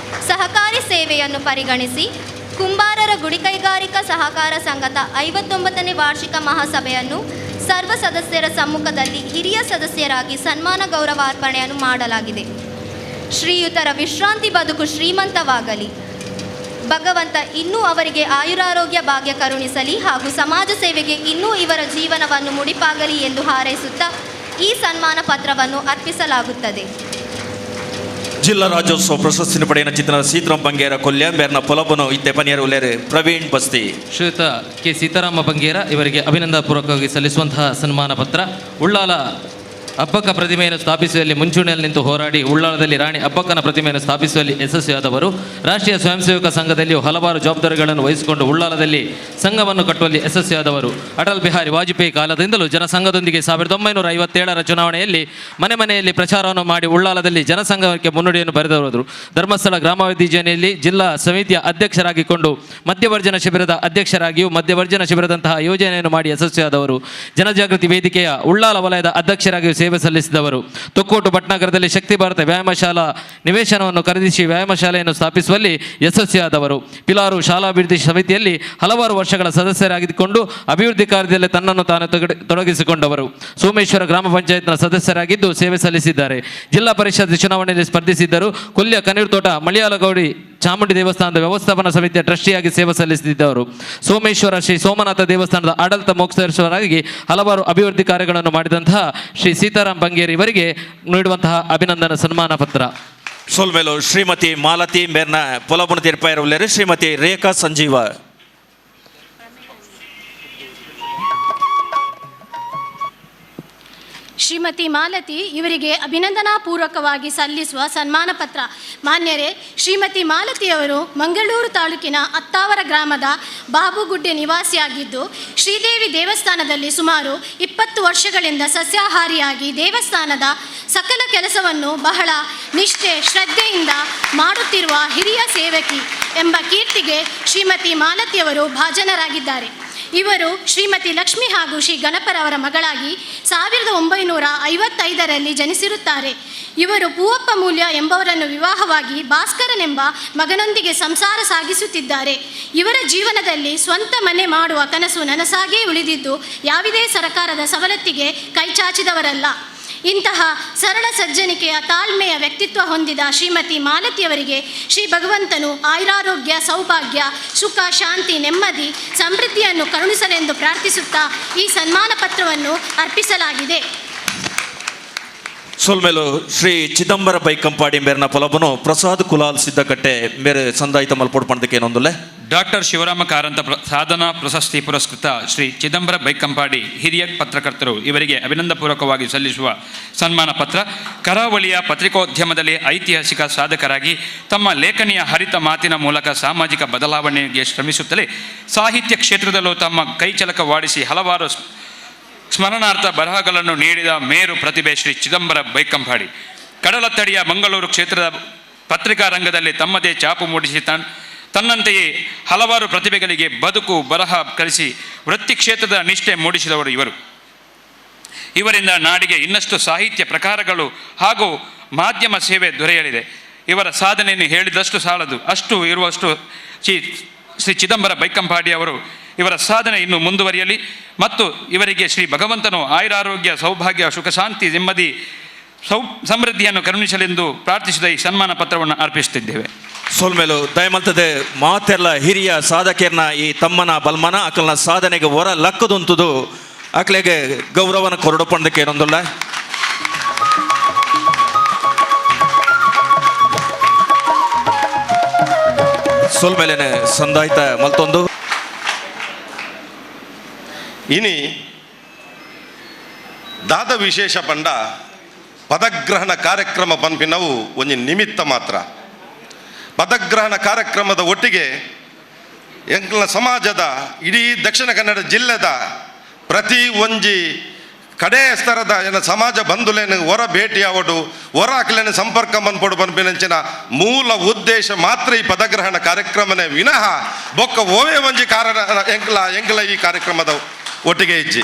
ಸಹಕಾರಿ ಸೇವೆಯನ್ನು ಪರಿಗಣಿಸಿ ಕುಂಬಾರರ ಗುಡಿಕೈಗಾರಿಕಾ ಸಹಕಾರ ಸಂಘದ 59ನೇ ವಾರ್ಷಿಕ ಮಹಾಸಭೆಯನ್ನು ಸರ್ವ ಸದಸ್ಯರ ಸಮ್ಮುಖದಲ್ಲಿ ಹಿರಿಯ ಸದಸ್ಯರಾಗಿ ಸನ್ಮಾನ ಗೌರವಾರ್ಪಣೆಯನ್ನು ಮಾಡಲಾಗಿದೆ. ಶ್ರೀಯುತರ ವಿಶ್ರಾಂತಿ ಬದುಕು ಶ್ರೀಮಂತವಾಗಲಿ. ಭಗವಂತ ಇನ್ನೂ ಅವರಿಗೆ ಆಯುರಾರೋಗ್ಯ ಭಾಗ್ಯ ಕರುಣಿಸಲಿ ಹಾಗೂ ಸಮಾಜ ಸೇವೆಗೆ ಇನ್ನೂ ಇವರ ಜೀವನವನ್ನು ಮುಡಿಪಾಗಲಿ ಎಂದು ಹಾರೈಸುತ್ತಾ ಈ ಸನ್ಮಾನ ಪತ್ರವನ್ನು ಅರ್ಪಿಸಲಾಗುತ್ತದೆ. ಜಿಲ್ಲಾ ರಾಜ್ಯೋತ್ಸವ ಪ್ರಶಸ್ತಿನ ಪಡೆಯನ ಚಿತ್ರ ಸೀತಾರಾಮ್ ಬಂಗೇರ ಕೊಲ್ಯ ಮೇರ್ನ ಪೊಲಬನು ಇತ್ತೆ ಪನಿಯರ್ ಉಲ್ಲೇರು ಪ್ರವೀಣ್ ಬಸ್ತಿ. ಶ್ರೀಯುತ ಕೆ ಸೀತಾರಾಮ ಬಂಗೇರ ಇವರಿಗೆ ಅಭಿನಂದನಾಪೂರ್ವಕವಾಗಿ ಸಲ್ಲಿಸುವಂತಹ ಸನ್ಮಾನ ಪತ್ರ. ಉಳ್ಳಾಲ ಅಬ್ಬಕ್ಕ ಪ್ರತಿಮೆಯನ್ನು ಸ್ಥಾಪಿಸುವಲ್ಲಿ ಮುಂಚೂಣಿಯಲ್ಲಿ ನಿಂತು ಹೋರಾಡಿ ಉಳ್ಳಾಲದಲ್ಲಿ ರಾಣಿ ಅಬ್ಬಕ್ಕನ ಪ್ರತಿಮೆಯನ್ನು ಸ್ಥಾಪಿಸುವಲ್ಲಿ ಯಶಸ್ವಿಯಾದವರು. ರಾಷ್ಟ್ರೀಯ ಸ್ವಯಂ ಸೇವಕ ಸಂಘದಲ್ಲಿಯೂ ಹಲವಾರು ಜವಾಬ್ದಾರಿಗಳನ್ನು ವಹಿಸಿಕೊಂಡು ಉಳ್ಳಾಲದಲ್ಲಿ ಸಂಘವನ್ನು ಕಟ್ಟುವಲ್ಲಿ ಯಶಸ್ವಿಯಾದವರು. ಅಟಲ್ ಬಿಹಾರಿ ವಾಜಪೇಯಿ ಕಾಲದಿಂದಲೂ ಜನಸಂಘದೊಂದಿಗೆ 1957ರ ಚುನಾವಣೆಯಲ್ಲಿ ಮನೆ ಮನೆಯಲ್ಲಿ ಪ್ರಚಾರವನ್ನು ಮಾಡಿ ಉಳ್ಳಾಲದಲ್ಲಿ ಜನಸಂಘಕ್ಕೆ ಮುನ್ನುಡಿಯನ್ನು ಬರೆದವರು. ಧರ್ಮಸ್ಥಳ ಗ್ರಾಮಾಭಿವೃದ್ಧಿ ಯೋಜನೆಯಲ್ಲಿ ಜಿಲ್ಲಾ ಸಮಿತಿಯ ಅಧ್ಯಕ್ಷರಾಗಿಕೊಂಡು ಮದ್ಯವರ್ಜನ ಶಿಬಿರದ ಅಧ್ಯಕ್ಷರಾಗಿಯೂ ಮದ್ಯವರ್ಜನ ಶಿಬಿರದಂತಹ ಯೋಜನೆಯನ್ನು ಮಾಡಿ ಯಶಸ್ವಿಯಾದವರು. ಜನಜಾಗೃತಿ ವೇದಿಕೆಯ ಉಳ್ಳಾಲ ವಲಯದ ಅಧ್ಯಕ್ಷರಾಗಿಯೂ ಸೇವೆ ಸಲ್ಲಿಸಿದವರು. ತೊಕ್ಕೋಟು ಭಟ್ನಗರದಲ್ಲಿ ಶಕ್ತಿ ಭಾರತ ವ್ಯಾಯಾಮಶಾಲಾ ನಿವೇಶನವನ್ನು ಖರೀದಿಸಿ ವ್ಯಾಯಾಮಶಾಲೆಯನ್ನು ಸ್ಥಾಪಿಸುವಲ್ಲಿ ಯಶಸ್ವಿಯಾದವರು. ಪಿಲಾರು ಶಾಲಾಭಿವೃದ್ಧಿ ಸಮಿತಿಯಲ್ಲಿ ಹಲವಾರು ವರ್ಷಗಳ ಸದಸ್ಯರಾಗಿದ್ದುಕೊಂಡು ಅಭಿವೃದ್ಧಿ ಕಾರ್ಯದಲ್ಲಿ ತನ್ನನ್ನು ತಾನು ತೊಡಗಿಸಿಕೊಂಡವರು. ಸೋಮೇಶ್ವರ ಗ್ರಾಮ ಪಂಚಾಯತ್ನ ಸದಸ್ಯರಾಗಿದ್ದು ಸೇವೆ ಸಲ್ಲಿಸಿದ್ದಾರೆ. ಜಿಲ್ಲಾ ಪರಿಷತ್ ಚುನಾವಣೆಯಲ್ಲಿ ಸ್ಪರ್ಧಿಸಿದ್ದರು. ಕೊಲ್ಯ ಕನೀರ್ತೋಟ ಮಳಿಯಾಲಗೌಡಿ ಚಾಮುಂಡಿ ದೇವಸ್ಥಾನದ ವ್ಯವಸ್ಥಾಪನಾ ಸಮಿತಿಯ ಟ್ರಸ್ಟಿಯಾಗಿ ಸೇವೆ ಸಲ್ಲಿಸುತ್ತಿದ್ದವರು. ಸೋಮೇಶ್ವರ ಶ್ರೀ ಸೋಮನಾಥ ದೇವಸ್ಥಾನದ ಆಡಳಿತ ಮೊಕ್ತೇಸರರಾಗಿ ಹಲವಾರು ಅಭಿವೃದ್ಧಿ ಕಾರ್ಯಗಳನ್ನು ಮಾಡಿದಂತಹ ಶ್ರೀ ಸೀತಾರಾಮ್ ಬಂಗೇರಿ ಇವರಿಗೆ ನೀಡುವಂತಹ ಅಭಿನಂದನಾ ಸನ್ಮಾನ ಪತ್ರ. ಸೊಲ್ಮೇಲು ಶ್ರೀಮತಿ ಮಾಲತಿ ಮೇರ್ನ ಪೊಲಬುನ ತೀರ್ಪಾಯರ್ ಉಲ್ಲೇರು ಶ್ರೀಮತಿ ರೇಖಾ ಸಂಜೀವ. ಶ್ರೀಮತಿ ಮಾಲತಿ ಇವರಿಗೆ ಅಭಿನಂದನಾಪೂರ್ವಕವಾಗಿ ಸಲ್ಲಿಸುವ ಸನ್ಮಾನ ಪತ್ರ. ಮಾನ್ಯರೇ, ಶ್ರೀಮತಿ ಮಾಲತಿಯವರು ಮಂಗಳೂರು ತಾಲೂಕಿನ ಅತ್ತಾವರ ಗ್ರಾಮದ ಬಾಬುಗುಡ್ಡೆ ನಿವಾಸಿಯಾಗಿದ್ದು ಶ್ರೀದೇವಿ ದೇವಸ್ಥಾನದಲ್ಲಿ ಸುಮಾರು 20 ವರ್ಷಗಳಿಂದ ಸಸ್ಯಾಹಾರಿಯಾಗಿ ದೇವಸ್ಥಾನದ ಸಕಲ ಕೆಲಸವನ್ನು ಬಹಳ ನಿಷ್ಠೆ ಶ್ರದ್ಧೆಯಿಂದ ಮಾಡುತ್ತಿರುವ ಹಿರಿಯ ಸೇವಕಿ ಎಂಬ ಕೀರ್ತಿಗೆ ಶ್ರೀಮತಿ ಮಾಲತಿಯವರು ಭಾಜನರಾಗಿದ್ದಾರೆ. ಇವರು ಶ್ರೀಮತಿ ಲಕ್ಷ್ಮಿ ಹಾಗೂ ಶ್ರೀ ಗಣಪರವರ ಮಗಳಾಗಿ 1955ರಲ್ಲಿ ಜನಿಸಿರುತ್ತಾರೆ. ಇವರು ಪೂವಪ್ಪ ಮೂಲ್ಯ ಎಂಬವರನ್ನು ವಿವಾಹವಾಗಿ ಭಾಸ್ಕರನೆಂಬ ಮಗನೊಂದಿಗೆ ಸಂಸಾರ ಸಾಗಿಸುತ್ತಿದ್ದಾರೆ. ಇವರ ಜೀವನದಲ್ಲಿ ಸ್ವಂತ ಮನೆ ಮಾಡುವ ಕನಸು ನನಸಾಗೇ ಉಳಿದಿದ್ದು ಯಾವುದೇ ಸರ್ಕಾರದ ಸವಲತ್ತಿಗೆ ಕೈಚಾಚಿದವರಲ್ಲ. ಇಂತಹ ಸರಳ ಸಜ್ಜನಿಕೆಯ ತಾಳ್ಮೆಯ ವ್ಯಕ್ತಿತ್ವ ಹೊಂದಿದ ಶ್ರೀಮತಿ ಮಾಲತಿಯವರಿಗೆ ಶ್ರೀ ಭಗವಂತನು ಆಯುರಾರೋಗ್ಯ, ಸೌಭಾಗ್ಯ, ಸುಖ, ಶಾಂತಿ, ನೆಮ್ಮದಿ, ಸಮೃದ್ಧಿಯನ್ನು ಕರುಣಿಸಲೆಂದು ಪ್ರಾರ್ಥಿಸುತ್ತಾ ಈ ಸನ್ಮಾನ ಪತ್ರವನ್ನು ಅರ್ಪಿಸಲಾಗಿದೆ. ಸೊಲ್ಮೇಲು ಶ್ರೀ ಚಿದಂಬರ ಬೈಕಂಪಾಡಿ ಮೇರ್ನ ಪೊಲಬನು ಪ್ರಸಾದ್ ಕುಲಾಲ್ ಸಿದ್ದಕಟ್ಟೆ ಮೇರೆ ಸಂದಾಯಿತ ಮಲ್ಪೋಡು ಪಣದಕ್ಕೇನೊಂದುಲ್ಲೆ. ಡಾಕ್ಟರ್ ಶಿವರಾಮ ಕಾರಂತ ಸಾಧನಾ ಪ್ರಶಸ್ತಿ ಪುರಸ್ಕೃತ ಶ್ರೀ ಚಿದಂಬರ ಬೈಕಂಪಾಡಿ ಹಿರಿಯ ಪತ್ರಕರ್ತರು ಇವರಿಗೆ ಅಭಿನಂದಪೂರ್ವಕವಾಗಿ ಸಲ್ಲಿಸುವ ಸನ್ಮಾನ ಪತ್ರ. ಕರಾವಳಿಯ ಪತ್ರಿಕೋದ್ಯಮದಲ್ಲಿ ಐತಿಹಾಸಿಕ ಸಾಧಕರಾಗಿ ತಮ್ಮ ಲೇಖನಿಯ ಹರಿತ ಮಾತಿನ ಮೂಲಕ ಸಾಮಾಜಿಕ ಬದಲಾವಣೆಗೆ ಶ್ರಮಿಸುತ್ತಲೇ ಸಾಹಿತ್ಯ ಕ್ಷೇತ್ರದಲ್ಲೂ ತಮ್ಮ ಕೈಚಲಕವಾಡಿಸಿ ಹಲವಾರು ಸ್ಮರಣಾರ್ಥ ಬರಹಗಳನ್ನು ನೀಡಿದ ಮೇರು ಪ್ರತಿಭೆ ಶ್ರೀ ಚಿದಂಬರ ಬೈಕಂಪಾಡಿ. ಕಡಲತ್ತಡಿಯ ಮಂಗಳೂರು ಕ್ಷೇತ್ರದ ಪತ್ರಿಕಾ ರಂಗದಲ್ಲಿ ತಮ್ಮದೇ ಛಾಪು ಮೂಡಿಸಿ ತನ್ನಂತೆಯೇ ಹಲವಾರು ಪ್ರತಿಭೆಗಳಿಗೆ ಬದುಕು ಬರಹ ಕಲಿಸಿ ವೃತ್ತಿ ಕ್ಷೇತ್ರದ ನಿಷ್ಠೆ ಮೂಡಿಸಿದವರು ಇವರು. ಇವರಿಂದ ನಾಡಿಗೆ ಇನ್ನಷ್ಟು ಸಾಹಿತ್ಯ ಪ್ರಕಾರಗಳು ಹಾಗೂ ಮಾಧ್ಯಮ ಸೇವೆ ದೊರೆಯಲಿದೆ. ಇವರ ಸಾಧನೆಯನ್ನು ಹೇಳಿದಷ್ಟು ಸಾಲದು, ಅಷ್ಟು ಇರುವಷ್ಟು ಶ್ರೀ ಶ್ರೀ ಚಿದಂಬರ ಬೈಕಂಪಾಡಿ ಅವರು ಇವರ ಸಾಧನೆ ಇನ್ನೂ ಮುಂದುವರಿಯಲಿ ಮತ್ತು ಇವರಿಗೆ ಶ್ರೀ ಭಗವಂತನು ಆಯುರಾರೋಗ್ಯ, ಸೌಭಾಗ್ಯ, ಸುಖ, ಶಾಂತಿ, ನೆಮ್ಮದಿ, ಸಮೃದ್ಧಿಯನ್ನು ಕರುಣಿಸಲೆಂದು ಪ್ರಾರ್ಥಿಸಿದ ಈ ಸನ್ಮಾನ ಪತ್ರವನ್ನು ಅರ್ಪಿಸುತ್ತಿದ್ದೇವೆ. ಸೊಲ್ಮೇಲು ದಯಮಲ್ತದೆ ಮಾತೆಲ್ಲ ಹಿರಿಯ ಸಾಧಕರ್ನ ಈ ತಮ್ಮನ ಬಲ್ಮನ ಅಕಲ್ನ ಸಾಧನೆಗೆ ಹೊರ ಲಕ್ಕದುಂತುದು ಅಕ್ಲೆಗೆ ಗೌರವನ ಕೊರಡು ಪಂದಕ್ಕೆ ಏನೊಂದುಲ್ಲ. ಸೊಲ್ಮೇಲೇನೆ ಸಂದಾಯ್ತ ಮಲ್ತೊಂದು. ಇನಿ ದಾದ ವಿಶೇಷ ಪಂಡ ಪದಗ್ರಹಣ ಕಾರ್ಯಕ್ರಮ ಪನ್ಪಿನವು ಒಂಜಿ ನಿಮಿತ್ತ ಮಾತ್ರ. ಪದಗ್ರಹಣ ಕಾರ್ಯಕ್ರಮದ ಒಟ್ಟಿಗೆ ಎಂಕ್ಲ ಸಮಾಜದ ಇಡೀ ದಕ್ಷಿಣ ಕನ್ನಡ ಜಿಲ್ಲೆದ ಪ್ರತಿ ಒಂಜಿ ಕಡೆ ಸ್ತರದ ಏನ ಸಮಾಜ ಬಂಧುಲೇನು ಹೊರ ಭೇಟಿ ಆವಡು ಹೊರ ಅಕ್ಲೇನು ಸಂಪರ್ಕ ಮನ್ಪೊಡು ಪನ್ಪಿನಂಚಿನ ಮೂಲ ಉದ್ದೇಶ ಮಾತ್ರ ಈ ಪದಗ್ರಹಣ ಕಾರ್ಯಕ್ರಮನೇ ವಿನಃ ಬೊಕ್ಕ ಓವೇ ಒಂಜಿ ಕಾರಣ ಎಂಕ್ಲ ಎಂಕ್ಲ ಈ ಕಾರ್ಯಕ್ರಮದ ಒಟ್ಟಿಗೆ ಇಜ್ಜಿ.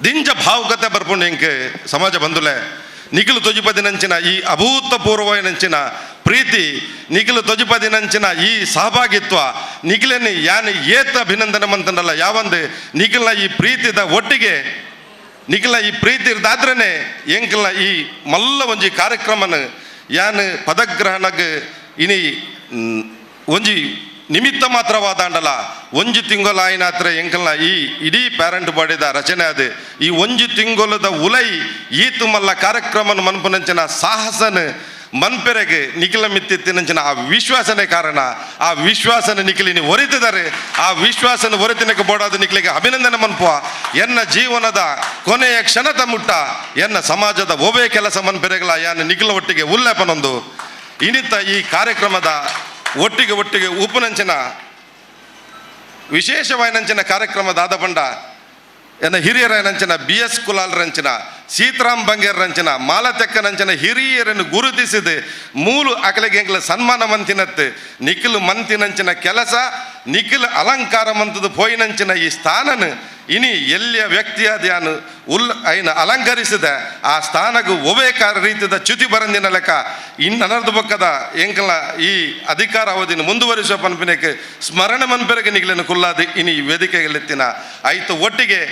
ದಿಂಜ ಭಾವುಕತೆ ಬರ್ಪುಂಡು ಎಂಕ್ ಸಮಾಜ ಬಂಧುಲೆ. ನಿಖಿಲು ತೊಜಿಪದಿನಂಚಿನ ಈ ಅಭೂತಪೂರ್ವನಂಚಿನ ಪ್ರೀತಿ, ನಿಖಿಲು ತೊಜಿಪದಿನಂಚಿನ ಈ ಸಹಭಾಗಿತ್ವ, ನಿಖಿಲನ್ನು ಯಾನ್ ಏತ ಅಭಿನಂದನೆ ಮಂತಂಡಲ್ಲ ಯಾವಂದು ನಿಖಿಲ್ನ ಈ ಪ್ರೀತಿದ ಒಟ್ಟಿಗೆ ನಿಖಿಲ್ನ ಈ ಪ್ರೀತಿ ಇರ್ದಾದ್ರೇ ಎಂಕಲ್ನ ಈ ಮಲ್ಲ ಒಂಜಿ ಕಾರ್ಯಕ್ರಮನ ಯಾನ್ ಪದಗ್ರಹಣಗ್ ಇನಿ ಒಂಜಿ ನಿಮಿತ್ತ ಮಾತ್ರವಾದಾಂಡಲ ಒಂಜಿ ತಿಂಗೊಲ ಆಯಿನಾತ್ರ ಎಂಕಲ್ನ ಈ ಇಡೀ ಪ್ಯಾರೆಂಟ್ ಬಾಡಿದ ರಚನೆ ಅದು. ಈ ಒಂಜಿ ತಿಂಗೊಲದ ಉಲೈ ಈತು ಮಲ್ಲ ಕಾರ್ಯಕ್ರಮನ ಮನ್ಪುನಂಚಿನ ಸಾಹಸನ ಮನ್ಪೆರೆಗೆ ನಿಖಿಲ ಮಿತ್ತಿತ್ತಿನಂಚಿನ ಆ ವಿಶ್ವಾಸನೆ ಕಾರಣ. ಆ ವಿಶ್ವಾಸನ ನಿಖಿಲಿನಿ ಒರಿತಿದ್ದಾರೆ. ಆ ವಿಶ್ವಾಸನ ಒರಿತಿನಕ್ಕೆ ಬೋಡಾದ ನಿಖಿಲಿಗೆ ಅಭಿನಂದನೆ ಮನ್ಪುವ. ಎನ್ನ ಜೀವನದ ಕೊನೆಯ ಕ್ಷಣದ ಮುಟ್ಟ ಎನ್ನ ಸಮಾಜದ ಒಬ್ಬೇ ಕೆಲಸ ಮನ್ಪೆರೆಗಳ ಯಾನ ನಿಖಿಲ ಒಟ್ಟಿಗೆ ಉಲ್ಲೇಪನೊಂದು ಇನ್ನಿತ ಈ ಕಾರ್ಯಕ್ರಮದ ಒಟ್ಟಿಗೆ ಒಟ್ಟಿಗೆ ಉಪನಂಚಿನ ವಿಶೇಷವಾಯಿನಂಚಿನ ಕಾರ್ಯಕ್ರಮದ ಆದ ಬಂಡ ಎನ್ನ ಹಿರಿಯರ ನಂಚಿನ ಬಿ ಎಸ್ ಕುಲಾಲ್ರಂಚಿನ, ಸೀತಾರಾಮ್ ಬಂಗೇರ್ರಂಚಿನ, ಮಾಲತೆಕ್ಕನಂಚಿನ ಹಿರಿಯರನ್ನು ಗುರುತಿಸಿದ ಮೂಲು ಅಕಲಿಗೆ ಎಂಕ್ಲ ಸನ್ಮಾನ ಮಂತಿನತ್ತು ನಿಖಿಲ್ ಮಂತಿನಂಚಿನ ಕೆಲಸ, ನಿಖಿಲ್ ಅಲಂಕಾರ ಮಂತದ ಪೋಯಿನಂಚಿನ ಈ ಸ್ಥಾನನ ಇನಿ ಎಲ್ಲಿಯ ವ್ಯಕ್ತಿಯಾದ ಯಾನು ಉಲ್ ಐನ ಅಲಂಕರಿಸಿದ ಆ ಸ್ಥಾನಗೂ ಒವೇ ರೀತಿಯ ಚ್ಯುತಿ ಬರಂದಿನ ಲೆಕ್ಕ ಇನ್ನು ಅನರ್ಧ ಬೊಕ್ಕದ ಎಂಕಲ್ನ ಈ ಅಧಿಕಾರ ಅವಧಿನ ಮುಂದುವರಿಸುವ ಪನ್ಪಿನಕ್ಕೆ ಸ್ಮರಣೆ ಮನ್ಪೆರಗೆ ನಿಗಲನ್ನು ಕುಲ್ಲಾದ ಇನಿ ವೇದಿಕೆಗೆಲೆತ್ತಿನ ಐತ ಒಟ್ಟಿಗೆ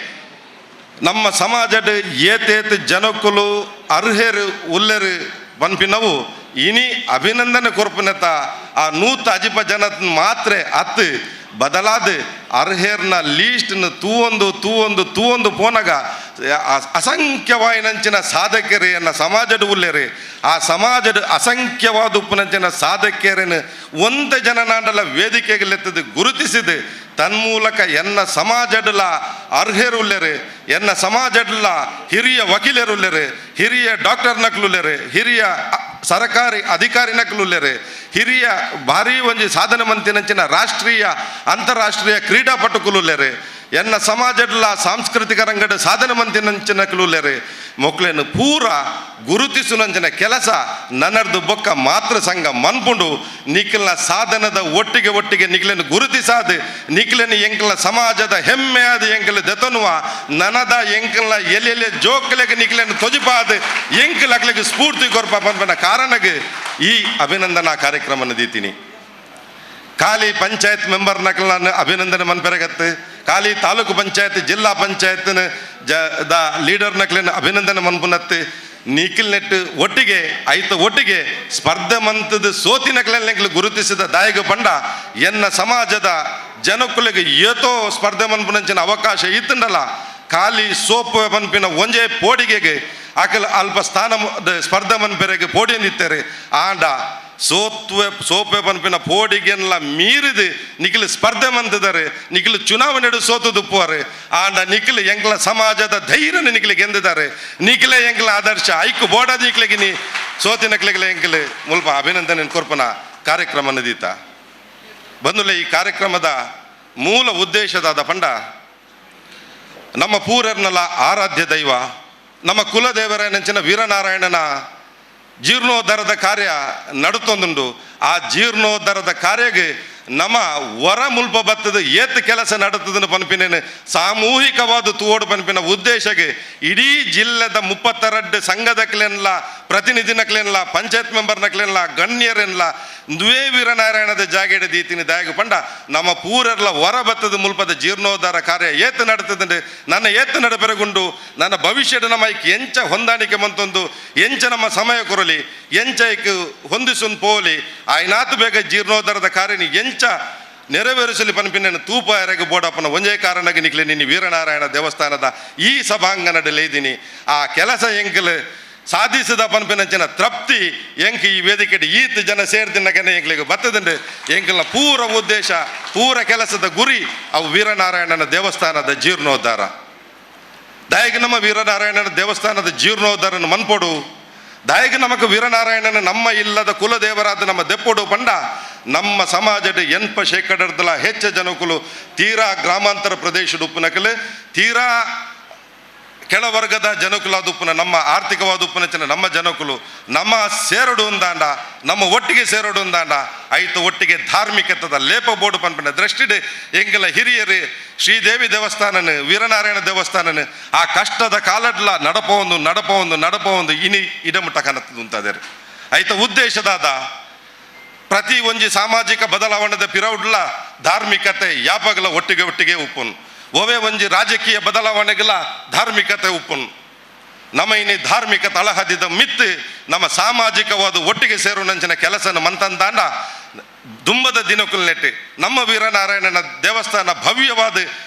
ನಮ್ಮ ಸಮಾಜದ ಏತೇತ್ ಜನಕ್ಕುಲು ಅರ್ಹೆರು ಉಲ್ಲೆರು ಪನ್ಪಿನವು ಇನಿ ಅಭಿನಂದನೆ ಕೊರ್ಪುನೆತ ಆ ನೂತ ಅಜಿಪ ಜನ ಮಾತ್ರ ಅತ್ತು ಬದಲಾದ ಅರ್ಹೇರ್ನ ಲೀಸ್ಟ್ನ ತೂವೊಂದು ತೂವೊಂದು ತೂವೊಂದು ಪೋನಗ ಅಸಂಖ್ಯವಾಯಿನಂಚಿನ ಸಾಧಕರು ಎನ್ನ ಸಮಾಜದ ಉಲ್ಲೇರಿ. ಆ ಸಮಾಜದ ಅಸಂಖ್ಯವಾದ ಉಪ್ಪುನಂಚಿನ ಸಾಧಕರನ್ನು ಒಂದ ಜನನಾಂಡಲ ವೇದಿಕೆಗಲೆತ್ತದು ಗುರುತಿಸಿದ ತನ್ಮೂಲಕ ಎನ್ನ ಸಮಾಜಡಲ ಅರ್ಹರುಲ್ಲೇರು, ಎನ್ನ ಸಮಾಜಡಲ ಹಿರಿಯ ವಕೀಲರುಲ್ಲೇರು, ಹಿರಿಯ ಡಾಕ್ಟರ್ ನಕ್ಲುಲ್ಲೇರು, ಹಿರಿಯ ಸರಕಾರಿ ಅಧಿಕಾರಿ ನಕ್ಲುಲ್ಲೇರು, ಹಿರಿಯ ಭಾರೀ ಒಂಜಿ ಸಾಧನೆ ಮಂತಿನಂಚಿನ ರಾಷ್ಟ್ರೀಯ ಅಂತಾರಾಷ್ಟ್ರೀಯ ಕ್ರೀಡಾಪಟುಕುಲುಲ್ಲೇರು, ಎನ್ನ ಸಮಾಜಡಲ ಸಾಂಸ್ಕೃತಿಕ ರಂಗದ ಸಾಧನೆ ಮಂತಿನಂಚಿನ ಕುಲುಲ್ಲೇರು ಮೊಕ್ಲೇನು ಪೂರ ಗುರುತಿಸುನಂಚಿನ ಕೆಲಸ ನನ್ನರ್ದು ಬೊಕ್ಕ ಮಾತೃ ಸಂಘ ಮನ್ಪುಂಡು. ನಿಖಿಲ್ನ ಸಾಧನದ ಒಟ್ಟಿಗೆ ಒಟ್ಟಿಗೆ ನಿಖಿಲನ್ನು ಗುರುತಿಸಾದ ನಿಖಿಲನ್ನು ಎಂಕಲ್ನ ಸಮಾಜದ ಹೆಮ್ಮೆಯಾದ ಎಂಕಲ್ ದೆತನುವ ನನದ ಎಂಕಲ್ನ ಎಲ್ಲೆಲ್ಲಿ ಜೋಕ್ಲೆಗೆ ನಿಖಿಲನ್ನು ತೊಜಿಪಾದ ಎಂಕಲ್ ಅಕ್ಲೆಗೆ ಸ್ಫೂರ್ತಿ ಕೊರ್ಪ ಪನ್ಪನ ಕಾರಣಗೆ ಈ ಅಭಿನಂದನಾ ಕಾರ್ಯಕ್ರಮನ ದೀತೀನಿ. ಖಾಲಿ ಪಂಚಾಯತ್ ಮೆಂಬರ್ ನಕಲ್ನ ಅಭಿನಂದನೆ ಮನ್ಪೆರಗತ್ತು, ಖಾಲಿ ತಾಲೂಕು ಪಂಚಾಯತ್ ಜಿಲ್ಲಾ ಪಂಚಾಯತ್ನ ಜ the leader ನಕ್ಲಿನ ಅಭಿನಂದನೆ ಮನ್ಪುನತ್ತು ನಿಖಿಲ್ ನೆಟ್ ಒಟ್ಟಿಗೆ ಐತ ಒಟ್ಟಿಗೆ ಸ್ಪರ್ಧೆ ಮಂತದ ಸೋತಿನಕ್ಲೆಲ್ಲ ಗುರುತಿಸಿದ ದಾಯಕ ಪಂಡ ಎನ್ನ ಸಮಾಜದ ಜನಕ್ಕುಲಿಗೆ ಏತೋ ಸ್ಪರ್ಧೆ ಮನ್ಪುನಂಚಿನ ಅವಕಾಶ ಇತ್ತಂಡಲ್ಲ ಖಾಲಿ ಸೋಪು ಮನ್ಪಿನ ಒಂಜೇ ಪೋಡಿಗೆಗೆ ಅಕಲ್ ಅಲ್ಪ ಸ್ಥಾನ ಸ್ಪರ್ಧೆ ಮನ್ಪೆರೆಗೆ ಪೋಡಿಯಂದಿತ್ತಾರೆ. ಆಂಡ ಸೋತ್ವೆ ಸೋಪೆ ಪನ್ಪಿನ ಪೋಡಿಗೆಲ್ಲ ಮೀರಿದು ನಿಖಿಲ್ ಸ್ಪರ್ಧೆ ಮಂತಿದ್ದಾರೆ, ನಿಖಿಲ್ ಚುನಾವಣೆ ಸೋತು ದುಪ್ಪುವಾರೆ. ಆಂಡ ನಿಖಿಲ್ ಎಂಕ್ಲ ಸಮಾಜದ ಧೈರ್ಯನ ನಿಖಿಲ್ ಗೆಂದಿದ್ದಾರೆ. ನಿಖಿಲೇ ಎಂಕ್ಲ ಆದರ್ಶ ಐಕು ಬೋಡಾದ ನಿಖಿಲಿಗೆ ನೀ ಸೋತಿನಕ್ಲಿಗೆ ಎಂಕ್ಲೆ ಮುಲ್ಪ ಅಭಿನಂದನೆ ಕೊರ್ಪನ ಕಾರ್ಯಕ್ರಮ ನದೀತ ಬಂದುಲೆ. ಈ ಕಾರ್ಯಕ್ರಮದ ಮೂಲ ಉದ್ದೇಶದಾದ ಪಂಡ ನಮ್ಮ ಪೂರರ್ನಲ ಆರಾಧ್ಯ ದೈವ ನಮ್ಮ ಕುಲದೇವರ ನೆಂಚಿನ ವೀರನಾರಾಯಣನ ಜೀರ್ಣೋದ್ಧಾರದ ಕಾರ್ಯ ನಡುತ್ತೊಂದುಂಡು. ಆ ಜೀರ್ಣೋದ್ಧಾರದ ಕಾರ್ಯಗೆ ನಮ್ಮ ವರ ಮುಲ್ಪ ಬತ್ತದ ಏತ್ ಕೆಲಸ ನಡುತ್ತದನ್ನು ಪನ್ಪಿನೇನು ಸಾಮೂಹಿಕವಾದ ತೂವೋಡು ಪನ್ಪಿನ ಉದ್ದೇಶಕ್ಕೆ ಇಡೀ ಜಿಲ್ಲೆದ 32 ಸಂಘದಕ್ಲೆನ್ಲ ಪ್ರತಿನಿಧಿನಕ್ಲೆನ್ಲ ಪಂಚಾಯತ್ ಮೆಂಬರ್ನಕ್ಲೆನ್ಲ ಗಣ್ಯರೆನ್ಲ ದ್ವೇ ವೀರನಾರಾಯಣದ ಜಾಗೆಡೆ ದೀತಿನಿ ದಾಯಗ ಪಂಡ ನಮ್ಮ ಪೂರೆರ್ಲ ವರ ಬತ್ತದ ಮುಲ್ಪದ ಜೀರ್ಣೋದ್ಧಾರ ಕಾರ್ಯ ಏತ್ ನಡುತ್ತದಂಡು ನನ್ನ ಏತ್ ನಡಪೆರಗುಂಡು ನನ್ನ ಭವಿಷ್ಯದ ನಮ್ಮ ಐಕ್ ಎಂಚ ಹೊಂದಾಣಿಕೆ ಮಂತೊಂದು ಎಂಚ ನಮ್ಮ ಸಮಯ ಕೊರಲಿ ಎಂಚ ಐಕ್ ಹೊಂದಿಸುನ್ ಪೋಲಿ ಆಯ್ನಾತು ಬೇಗ ಜೀರ್ಣೋದ್ಧಾರದ ಕಾರ್ಯನಿ ಎಂಚ ನೆರವೇರಿಸಲಿ ಪನ್ಪಿನ ತೂಪ ಎರೆಗೆ ಬೋಡಪ್ಪನ ಒಂಜೇ ಕಾರಣಕ್ಕೆ ನಿಕ್ಲೆ ನಿನ್ನ ವೀರನಾರಾಯಣ ದೇವಸ್ಥಾನದ ಈ ಸಭಾಂಗಣದಲ್ಲಿ ಇದ್ದೀನಿ. ಆ ಕೆಲಸ ಎಂಕಲ್ ಸಾಧಿಸಿದ ಪನ್ಪಿನಂಚಿನ ತೃಪ್ತಿ ಎಂಕ್ ಈ ವೇದಿಕೆ ಈತ್ ಜನ ಸೇರ್ದಿನ್ನಕನೆ ಎಂಕ್ಲಿಗೆ ಬತ್ತದಂಡು. ಎಂಕಲ್ನ ಪೂರ ಉದ್ದೇಶ ಪೂರ ಕೆಲಸದ ಗುರಿ ಅವು ವೀರನಾರಾಯಣನ ದೇವಸ್ಥಾನದ ಜೀರ್ಣೋದ್ಧಾರ. ದಾಯಕ ನಮ್ಮ ವೀರನಾರಾಯಣನ ದೇವಸ್ಥಾನದ ಜೀರ್ಣೋದ್ಧಾರನ ಮನ್ಪೊಡು, ದಾಯಕ ನಮಕ್ ವೀರನಾರಾಯಣನ ನಮ್ಮ ಇಲ್ಲದ ಕುಲದೇವರಾದ ನಮ್ಮ ದೆಪ್ಪೊಡು ಪಂಡ ನಮ್ಮ ಸಮಾಜದ 80% ಹೆಚ್ಚು ಜನಕುಲು ತೀರಾ ಗ್ರಾಮಾಂತರ ಪ್ರದೇಶದ ಉಪ್ಪುನಕಲು ತೀರಾ ಕೆಳವರ್ಗದ ಜನಕುಲಾದ ಉಪ್ಪುನ ನಮ್ಮ ಆರ್ಥಿಕವಾದ ಉಪ್ಪುನಂಚಿನ ನಮ್ಮ ಜನಕುಲು ನಮ್ಮ ಸೇರಡು ಅಂದಾಂಡ, ನಮ್ಮ ಒಟ್ಟಿಗೆ ಸೇರಡು ಅಂದಾಂಡ ಐತ ಒಟ್ಟಿಗೆ ಧಾರ್ಮಿಕತದ ಲೇಪ ಬೋರ್ಡು ಪನ್ಪಿನ ದೃಷ್ಟಿಡ್ ಎಂಗಲ ಹಿರಿಯರು ಶ್ರೀದೇವಿ ದೇವಸ್ಥಾನನ, ವೀರನಾರಾಯಣ ದೇವಸ್ಥಾನನ ಆ ಕಷ್ಟದ ಕಾಲಡ್ಲ ನಡಪವೊಂದು ನಡಪವೊಂದು ನಡಪವೊಂದು ಇನಿ ಇಡಮುಟ್ಟ ಕನತ್ತದು ಉಂತಾದೇರು. ಐತ ಉದ್ದೇಶದಾದ ಪ್ರತಿ ಒಂಜಿ ಸಾಮಾಜಿಕ ಬದಲಾವಣೆದ ಪಿರೌಡ್ಲ ಧಾರ್ಮಿಕತೆ ಯಾಪಗಲ ಒಟ್ಟಿಗೆ ಒಟ್ಟಿಗೆ ಉಪ್ಪುನ್, ಒವೇ ಒಂಜಿ ರಾಜಕೀಯ ಬದಲಾವಣೆಗಲ ಧಾರ್ಮಿಕತೆ ಉಪ್ಪುನ್. ನಮ್ಮ ಇನಿ ಧಾರ್ಮಿಕ ತಳಹದಿದ ಮಿತ್ತು ನಮ್ಮ ಸಾಮಾಜಿಕವಾದ ಒಟ್ಟಿಗೆ ಸೇರುನಂಚಿನ ಕೆಲಸನ ಮಂತಂದಾಂಡ ದುಂಬದ ದಿನಕುಲ್ನೆಟ್ಟು ನಮ್ಮ ವೀರನಾರಾಯಣನ ದೇವಸ್ಥಾನ ಭವ್ಯವಾದ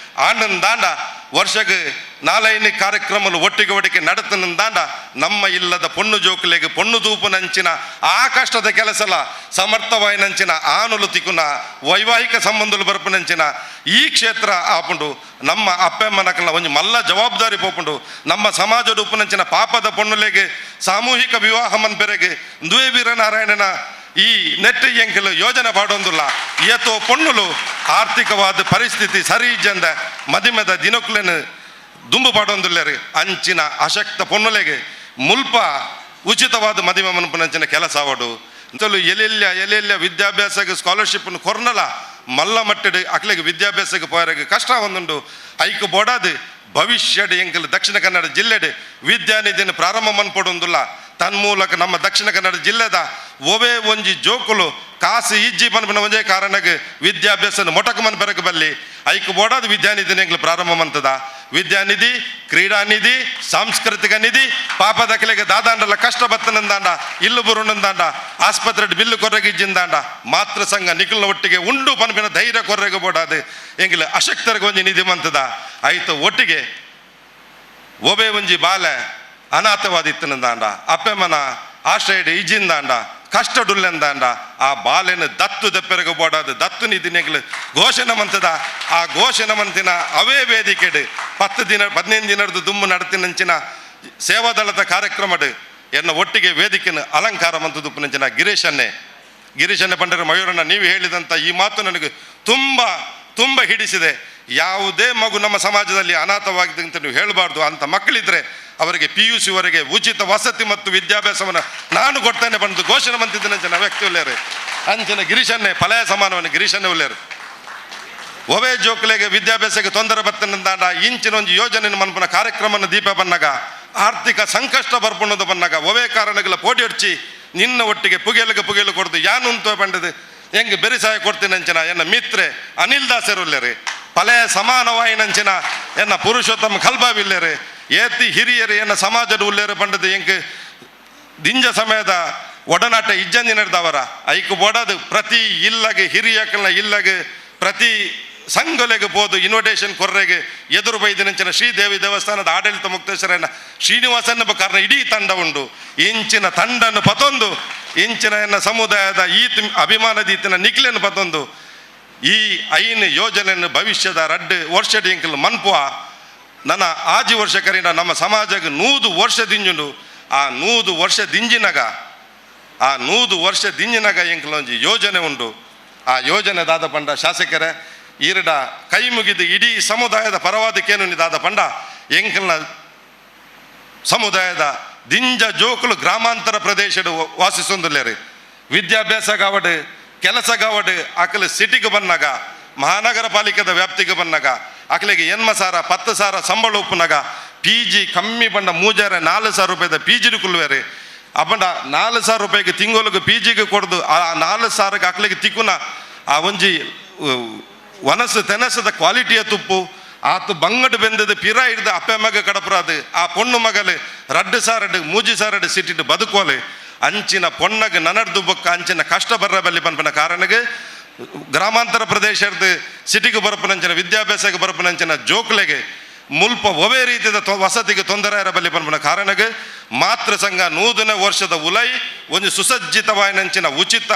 ಆನಂದಾಂಡ ವರ್ಷಗೆ ನಾಲೈನಿ ಕಾರ್ಯಕ್ರಮలు ಒಟ್ಟಿಗೆ ಒಟ್ಟಿಗೆ ನಡತನಂದಾಂಡ ನಮ್ಮ ಇಲ್ಲದ ಪೊಣ್ಣು ಜೋಕುಲೆಗೆ ಪೊಣ್ಣು ದೂಪುನಂಚಿನ ಆ ಕಷ್ಟದ ಕೆಲಸಲ ಸಮರ್ಥವಾಯಿನಂಚಿನ ಆನುಲು ತಿಕ್ಕುನ ವೈವಾಹಿಕ ಸಂಬಂಧలు ಬರಪುನಂಚಿನ ಈ ಕ್ಷೇತ್ರ ಆಪುಂಡು. ನಮ್ಮ ಅಪ್ಪಮ್ಮನಕಲ್ಲ ಒಂಜಿ ಮಲ್ಲ ಜವಾಬ್ದಾರಿ ಪೋಪುಂಡು. ನಮ್ಮ ಸಮಾಜದ ಉಪ್ಪುನಂಚಿನ ಪಾಪದ ಪೊಣ್ಣುಲೆಗೆ ಸಾಮೂಹಿಕ ವಿವಾಹ ಮನ್ಪೆರೆಗೆ ದ್ವೇ ವೀರನಾರಾಯಣನ ಈ ನೆಟ್ ಎಂಕಲು ಯೋಜನೆ ಪಾಡೊಂದುಲ್ಲ. ಏತೋ ಪೊಣ್ಣುಲು ಆರ್ಥಿಕವಾದ ಪರಿಸ್ಥಿತಿ ಸರಿ ಇಜ್ಜಂದ ಮದಿಮದ ದಿನಕ್ಕುಲೇನು ದುಂಬು ಪಾಡೊಂದುಲ್ಲೇರು. ಅಂಚಿನ ಅಶಕ್ತ ಪೊಣ್ಣುಲೆಗೆ ಮುಲ್ಪ ಉಚಿತವಾದ ಮದಿಮೆ ಮನ್ಪುನಂಚಿನ ಕೆಲಸ ಅವಡು. ಅಂತಲೂ ಎಲ್ಲೆಲ್ಲ ಎಲ್ಲೆಲ್ಲ ವಿದ್ಯಾಭ್ಯಾಸಕ್ಕೆ ಸ್ಕಾಲರ್ಶಿಪ್ನು ಕೊರ್ನಲ ಮಲ್ಲ ಮಟ್ಟಡು ಅಕ್ಲೆಗೆ ವಿದ್ಯಾಭ್ಯಾಸಕ್ಕೆ ಪೋಯರಿಗೆ ಕಷ್ಟ ಒಂದುಂಡು. ಐಕ್ ಬೋಡಾದು ಭವಿಷ್ಯಡ್ ಎಂಕಲು ದಕ್ಷಿಣ ಕನ್ನಡ ಜಿಲ್ಲೆಡ್ ವಿದ್ಯಾನಿಧಿನ ಪ್ರಾರಂಭ ಮನ್ಪೊಡೊಂದುಲ್ಲ. ತನ್ಮೂಲಕ ನಮ್ಮ ದಕ್ಷಿಣ ಕನ್ನಡ ಜಿಲ್ಲೆದ ಒವೇ ಒಂಜಿ ಜೋಕುಲು ಕಾಸು ಇಜ್ಜಿ ಪನ್ಪಿನ ಒಂಜೇ ಕಾರಣಕ್ಕೆ ವಿದ್ಯಾಭ್ಯಾಸನ ಮೊಟಕ ಮನ್ ಬೆರಕು ಬಲ್ಲಿ ಐಕ್ ಬೋಡಾದ ವಿದ್ಯಾನಿಧಿನ ಎಂಕಲು ಪ್ರಾರಂಭ ಮಂತದ. ವಿದ್ಯಾನಿಧಿ, ಕ್ರೀಡಾನಿಧಿ, ಸಾಂಸ್ಕೃತಿಕ ನಿಧಿ, ಪಾಪದಕಲೆಗೆ ದಾದಾಂಡಲ ಕಷ್ಟ ಬತ್ತನಂದಾಂಡ, ಇಲ್ಲು ಬುರುಣಂದಾಂಡ, ಆಸ್ಪತ್ರೆ ಬಿಲ್ಲು ಕೊರಗಿಜ್ಜಿಂದಾಂಡ ಮಾತೃ ಸಂಘ ನಿಖಿಲ್ನ ಒಟ್ಟಿಗೆ ಉಂಡು ಪನ್ಪಿನ ಧೈರ್ಯ ಕೊರ್ರೆಗೆ ಬೋಡಾದು ಎಂಕಲು ಅಶಕ್ತರಿಗೆ ಒಂಜಿ ನಿಧಿ ಮಂತದ. ಐತ ಒಟ್ಟಿಗೆ ಒಬೆ ಒಂಜಿ ಬಾಲೆ ಅನಾಥವಾದಿತ್ತನಂದಾಂಡ, ಅಪ್ಪೆಮನ ಆಶ್ರಯಡ್ ಇಜ್ಜಿಂದಾಂಡ, ಕಷ್ಟ ಡುಲ್ಲೆಂದಾಂಡ ಆ ಬಾಲೆನ ದತ್ತು ದೆಪ್ಪೆರಗ ಬೋಡಾದ ದತ್ತು ನಿಧಿನೆಗಳು ಘೋಷಣೆ ಮಂತದ. ಆ ಘೋಷಣೆ ಮಂತಿನ ಅವೇ ವೇದಿಕೆಡು 10 ದಿನ 15 ದಿನದ ದುಮ್ಮು ನಡತಿನಂಚಿನ ಸೇವಾದಳದ ಕಾರ್ಯಕ್ರಮಡು ಎನ್ನ ಒಟ್ಟಿಗೆ ವೇದಿಕೆನ ಅಲಂಕಾರ ಮಂತದುಪ್ಪುನಂಚಿನ ಗಿರೀಶನ್ನೇ ಗಿರೀಶನ್ನೇ ಪಂಡರ ಮಯೂರಣ್ಣ ನೀವು ಹೇಳಿದಂಥ ಈ ಮಾತು ನನಗೆ ತುಂಬ ತುಂಬ ಹಿಡಿಸಿದೆ. ಯಾವುದೇ ಮಗು ನಮ್ಮ ಸಮಾಜದಲ್ಲಿ ಅನಾಥವಾಗಿದೆ ಅಂತ ನೀವು ಹೇಳಬಾರ್ದು. ಅಂಥ ಮಕ್ಕಳಿದ್ರೆ ಅವರಿಗೆ PUC ವರೆಗೆ ಉಚಿತ ವಸತಿ ಮತ್ತು ವಿದ್ಯಾಭ್ಯಾಸವನ್ನು ನಾನು ಕೊಡ್ತೇನೆ ಬಂದು ಘೋಷಣೆ ಮಂತಿದ್ದೇನೆ ಜನ ವ್ಯಕ್ತಿ ಉಲ್ಲೇರು. ಅಂಚಿನ ಗಿರೀಶನ್ನೇ ಫಲಯ ಸಮಾನವನ್ನು ಗಿರೀಶನ್ನೇ ಉಲ್ಲೇರು. ಒವೇ ಜೋಕ್ಲೆಗೆ ವಿದ್ಯಾಭ್ಯಾಸಕ್ಕೆ ತೊಂದರೆ ಬತ್ತನಂದಾಂಡ ಇಂಚಿನ ಒಂದು ಯೋಜನೆ ಮನ್ಪುನ ಕಾರ್ಯಕ್ರಮನ ದೀಪ ಬನ್ನಾಗ ಆರ್ಥಿಕ ಸಂಕಷ್ಟ ಬರ್ಪುಣದ ಬನ್ನಾಗ ಒವೇ ಕಾರಣಗಳ ಪೋಟಿ ಹೊಡ್ಚಿ ನಿನ್ನ ಒಟ್ಟಿಗೆ ಪುಗೆಲಗೆ ಪುಗೆಲು ಕೊಡ್ದು ಯಾನುಂತ ಬಂಡದು ಹೆಂಗೆ ಬೆರಿಸಾಯ ಕೊಡ್ತೀನಿ ಅಂಚಿನ ಎನ್ನ ಮಿತ್ರೆ ಅನಿಲ್ ದಾಸರುಲ್ಲೇರಿ, ಫಲಯ ಸಮಾನವಾಯಿನಂಚಿನ ಎನ್ನ ಪುರುಷೋತ್ತಮ ಕಲ್ಬಾವಿಲ್ಲೇರಿ, ಏತಿ ಹಿರಿಯರು ಎನ್ನ ಸಮಾಜದ ಉಲ್ಲೇರು ಬಂಡದು ಎಂಕ್ ದಿಂಜ ಸಮಯದ ಒಡನಾಟ ಇಜ್ಜಂದಿ ನಡೆದವರ ಐಕ್ ಬೋಡದು ಪ್ರತಿ ಇಲ್ಲಗೆ ಹಿರಿಯಕಲ್ನ ಇಲ್ಲಗೆ ಪ್ರತಿ ಸಂಗೊಲೆಗೆ ಪೋದು ಇನ್ವಿಟೇಷನ್ ಕೊರ್ರೆಗೆ ಎದುರು ಬೈದಿನಂಚಿನ ಶ್ರೀದೇವಿ ದೇವಸ್ಥಾನದ ಆಡಳಿತ ಮುಕ್ತೇಶ್ವರನ ಶ್ರೀನಿವಾಸನ ಕಾರಣ ಇಡೀ ತಂಡ ಉಂಡು. ಇಂಚಿನ ತಂಡನ್ನು ಪತೊಂದು ಇಂಚಿನ ಎನ್ನ ಸಮುದಾಯದ ಈತ ಅಭಿಮಾನದೀತಿನ ನಿಕ್ಲೆಯನ್ನು ಪತೊಂದು ಈ ಐನು ಯೋಜನೆಯನ್ನು ಭವಿಷ್ಯದ ರಡ್ಡು ವರ್ಷದ ಎಂಕಲ್ ಮನ್ಪುವ ನನ್ನ ಆಜಿ ವರ್ಷ ಕರೀನ ನಮ್ಮ ಸಮಾಜಕ್ಕೆ 100 ವರ್ಷ ದಿಂಜುಂಡು. ಆ 100 ವರ್ಷ ದಿಂಜಿನಾಗ ಆ 100 ವರ್ಷ ದಿಂಜಿನಾಗ ಎಂಕಲ್ ಒಂಜಿ ಯೋಜನೆ ಉಂಡು. ಆ ಯೋಜನೆ ದಾದ ಪಂಡ ಶಾಸಕರೇ ಈರಡ ಕೈ ಮುಗಿದು ಇಡೀ ಸಮುದಾಯದ ಪರವಾದಕ್ಕೇನು ದಾದ ಪಂಡ ಎಂಕಲ್ನ ಸಮುದಾಯದ ದಿಂಜ ಜೋಕುಲು ಗ್ರಾಮಾಂತರ ಪ್ರದೇಶದ ವಾಸಿಸೊಂದುಲ್ಲೇರಿ. ವಿದ್ಯಾಭ್ಯಾಸ ಕಾವಡು ಕೆಲಸ ಕಾವಡು ಆಕಲೆ ಸಿಟಿಗೆ ಬಂದಾಗ ಮಹಾನಗರ ಪಾಲಿಕೆದ ವ್ಯಾಪ್ತಿಗೆ ಬಂದಾಗ ಆಕಲಿಗೆ 80,000 10,000 ಸಂಬಳ ಉಪ್ಪುನಾಗ ಪಿ ಜಿ ಕಮ್ಮಿ ಬಂಡ 3,000 4,000 ರೂಪಾಯಿದ ಪಿ ಜಿಡು ಕುಲ್ವೇರಿ. ಅಪ್ಪಂಡ 4,000 ರೂಪಾಯಿಗೆ ತಿಂಗಳಿಗೆ ಪಿ ಜಿಗೆ ಕೊಡ್ದು ಆ 4,000ಕ್ಕೆ ಆಕಲಿಗೆ ತಿಕ್ಕುನ ಆ ಒಂಜಿ ವನಸು ತೆನಸದ ಕ್ವಾಲಿಟಿಯ ತುಪ್ಪು ಆತು ಬಂಗಡು ಬೆಂದದ ಪಿರ ಹಿಡ್ದು ಅಪ್ಪೆ ಮಗ ಕಡಪುರಾದು ಆ ಪೊಣ್ಣು ಮಗಲು 2,000 3,000 ಸಿಟ್ಟಿಟ್ಟು ಬದುಕೋಲೆ ಅಂಚಿನ ಪೊಣ್ಣಗೆ ನನರ್ದು ಬೊಕ್ಕ ಅಂಚಿನ ಕಷ್ಟ ಬರ್ರ ಬಲ್ಲಿ ಪನ್ಪನ ಕಾರಣಗೆ ಗ್ರಾಮಾಂತರ ಪ್ರದೇಶದ ಸಿಟಿಗೆ ಬರಪನಂಚಿನ ವಿದ್ಯಾಭ್ಯಾಸಕ್ಕೆ ಬರಪನಂಚಿನ ಜೋಕ್ಲೆಗೆ ಮುಲ್ಪ ಒವೇ ರೀತಿಯ ವಸತಿಗೆ ತೊಂದರೆ ಇರಬಲ್ಲಿ ಪನ್ಪನ ಕಾರಣಗೆ ಮಾತೃ ಸಂಘ 100ನೇ ವರ್ಷದ ಉಲೈ ಒಂದು ಸುಸಜ್ಜಿತವಾಯಿನಂಚಿನ ಉಚಿತ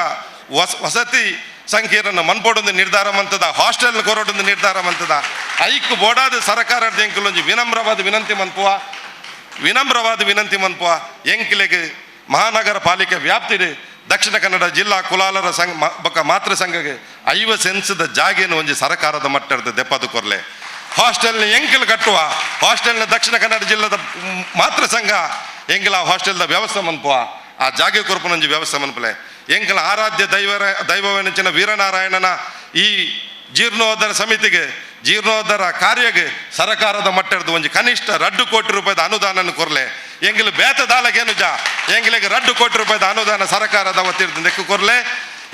ವಸತಿ ಸಂಕೀರ್ಣ ಮನ್ಪೊಡೊಂದು ನಿರ್ಧಾರ ಮಂತದ, ಹಾಸ್ಟೆಲ್ ಕೊರೊಡೊಂದು ನಿರ್ಧಾರ ಮಂತದ. ಐಕ್ ಬೋಡಾದ ಸರ್ಕಾರದ ಎಂಕುಲೊಂಜಿ ವಿನಮ್ರವಾದ ವಿನಂತಿ ಮನ್ಪುವ, ವಿನಮ್ರವಾದ ವಿನಂತಿ ಮನ್ಪುವ ಎಂಕಿಲೆಗೆ ಮಹಾನಗರ ಪಾಲಿಕೆ ವ್ಯಾಪ್ತಿಡೆ ದಕ್ಷಿಣ ಕನ್ನಡ ಜಿಲ್ಲಾ ಕುಲಾಲರ ಸಂಘ ಬೊಕ್ಕ ಮಾತೃ ಸಂಘಗೆ 50 ಸೆನ್ಸ್ದ ಜಾಗೇನು ಒಂಜಿ ಸರ್ಕಾರದ ಮಟ್ಟದ ದೆಪ್ಪದು ಕೊರ್ಲೆ. ಹಾಸ್ಟೆಲ್ನ ಎಂಕಲ್ ಕಟ್ಟುವ ಹಾಸ್ಟೆಲ್ನ ದಕ್ಷಿಣ ಕನ್ನಡ ಜಿಲ್ಲೆದ ಮಾತೃ ಸಂಘ ಎಂಕಲ ಹಾಸ್ಟೆಲ್ದ ವ್ಯವಸ್ಥೆ ಮನ್ಪುವ ಆ ಜಾಗೆ ಕೊರ್ಪುನಂಜಿ ವ್ಯವಸ್ಥೆ ಮನ್ಪಲೆ. ಎಂಕಲ ಆರಾಧ್ಯ ದೈವವೆನಂಚಿನ ವೀರನಾರಾಯಣನ ಈ ಜೀರ್ಣೋದ್ಧಾರ ಸಮಿತಿಗೆ ಜೀರ್ಣೋದ್ಧಾರ ಕಾರ್ಯಗೆ ಸರಕಾರದ ಮಟ್ಟದ ಒಂಜಿ ಕನಿಷ್ಠ 2 ಕೋಟಿ ರೂಪಾಯಿದ ಅನುದಾನ ಕೊರ್ಲೆ. ಎಂಗಲು ಬೇತದಾಲಗೇನು ಜಾ ಎಂಗಳಿಗೆ 2 ಕೋಟಿ ರೂಪಾಯಿದ ಅನುದಾನ ಸರಕಾರದ ವತಿಯಿಂದ ಕೊರ್ಲೆ.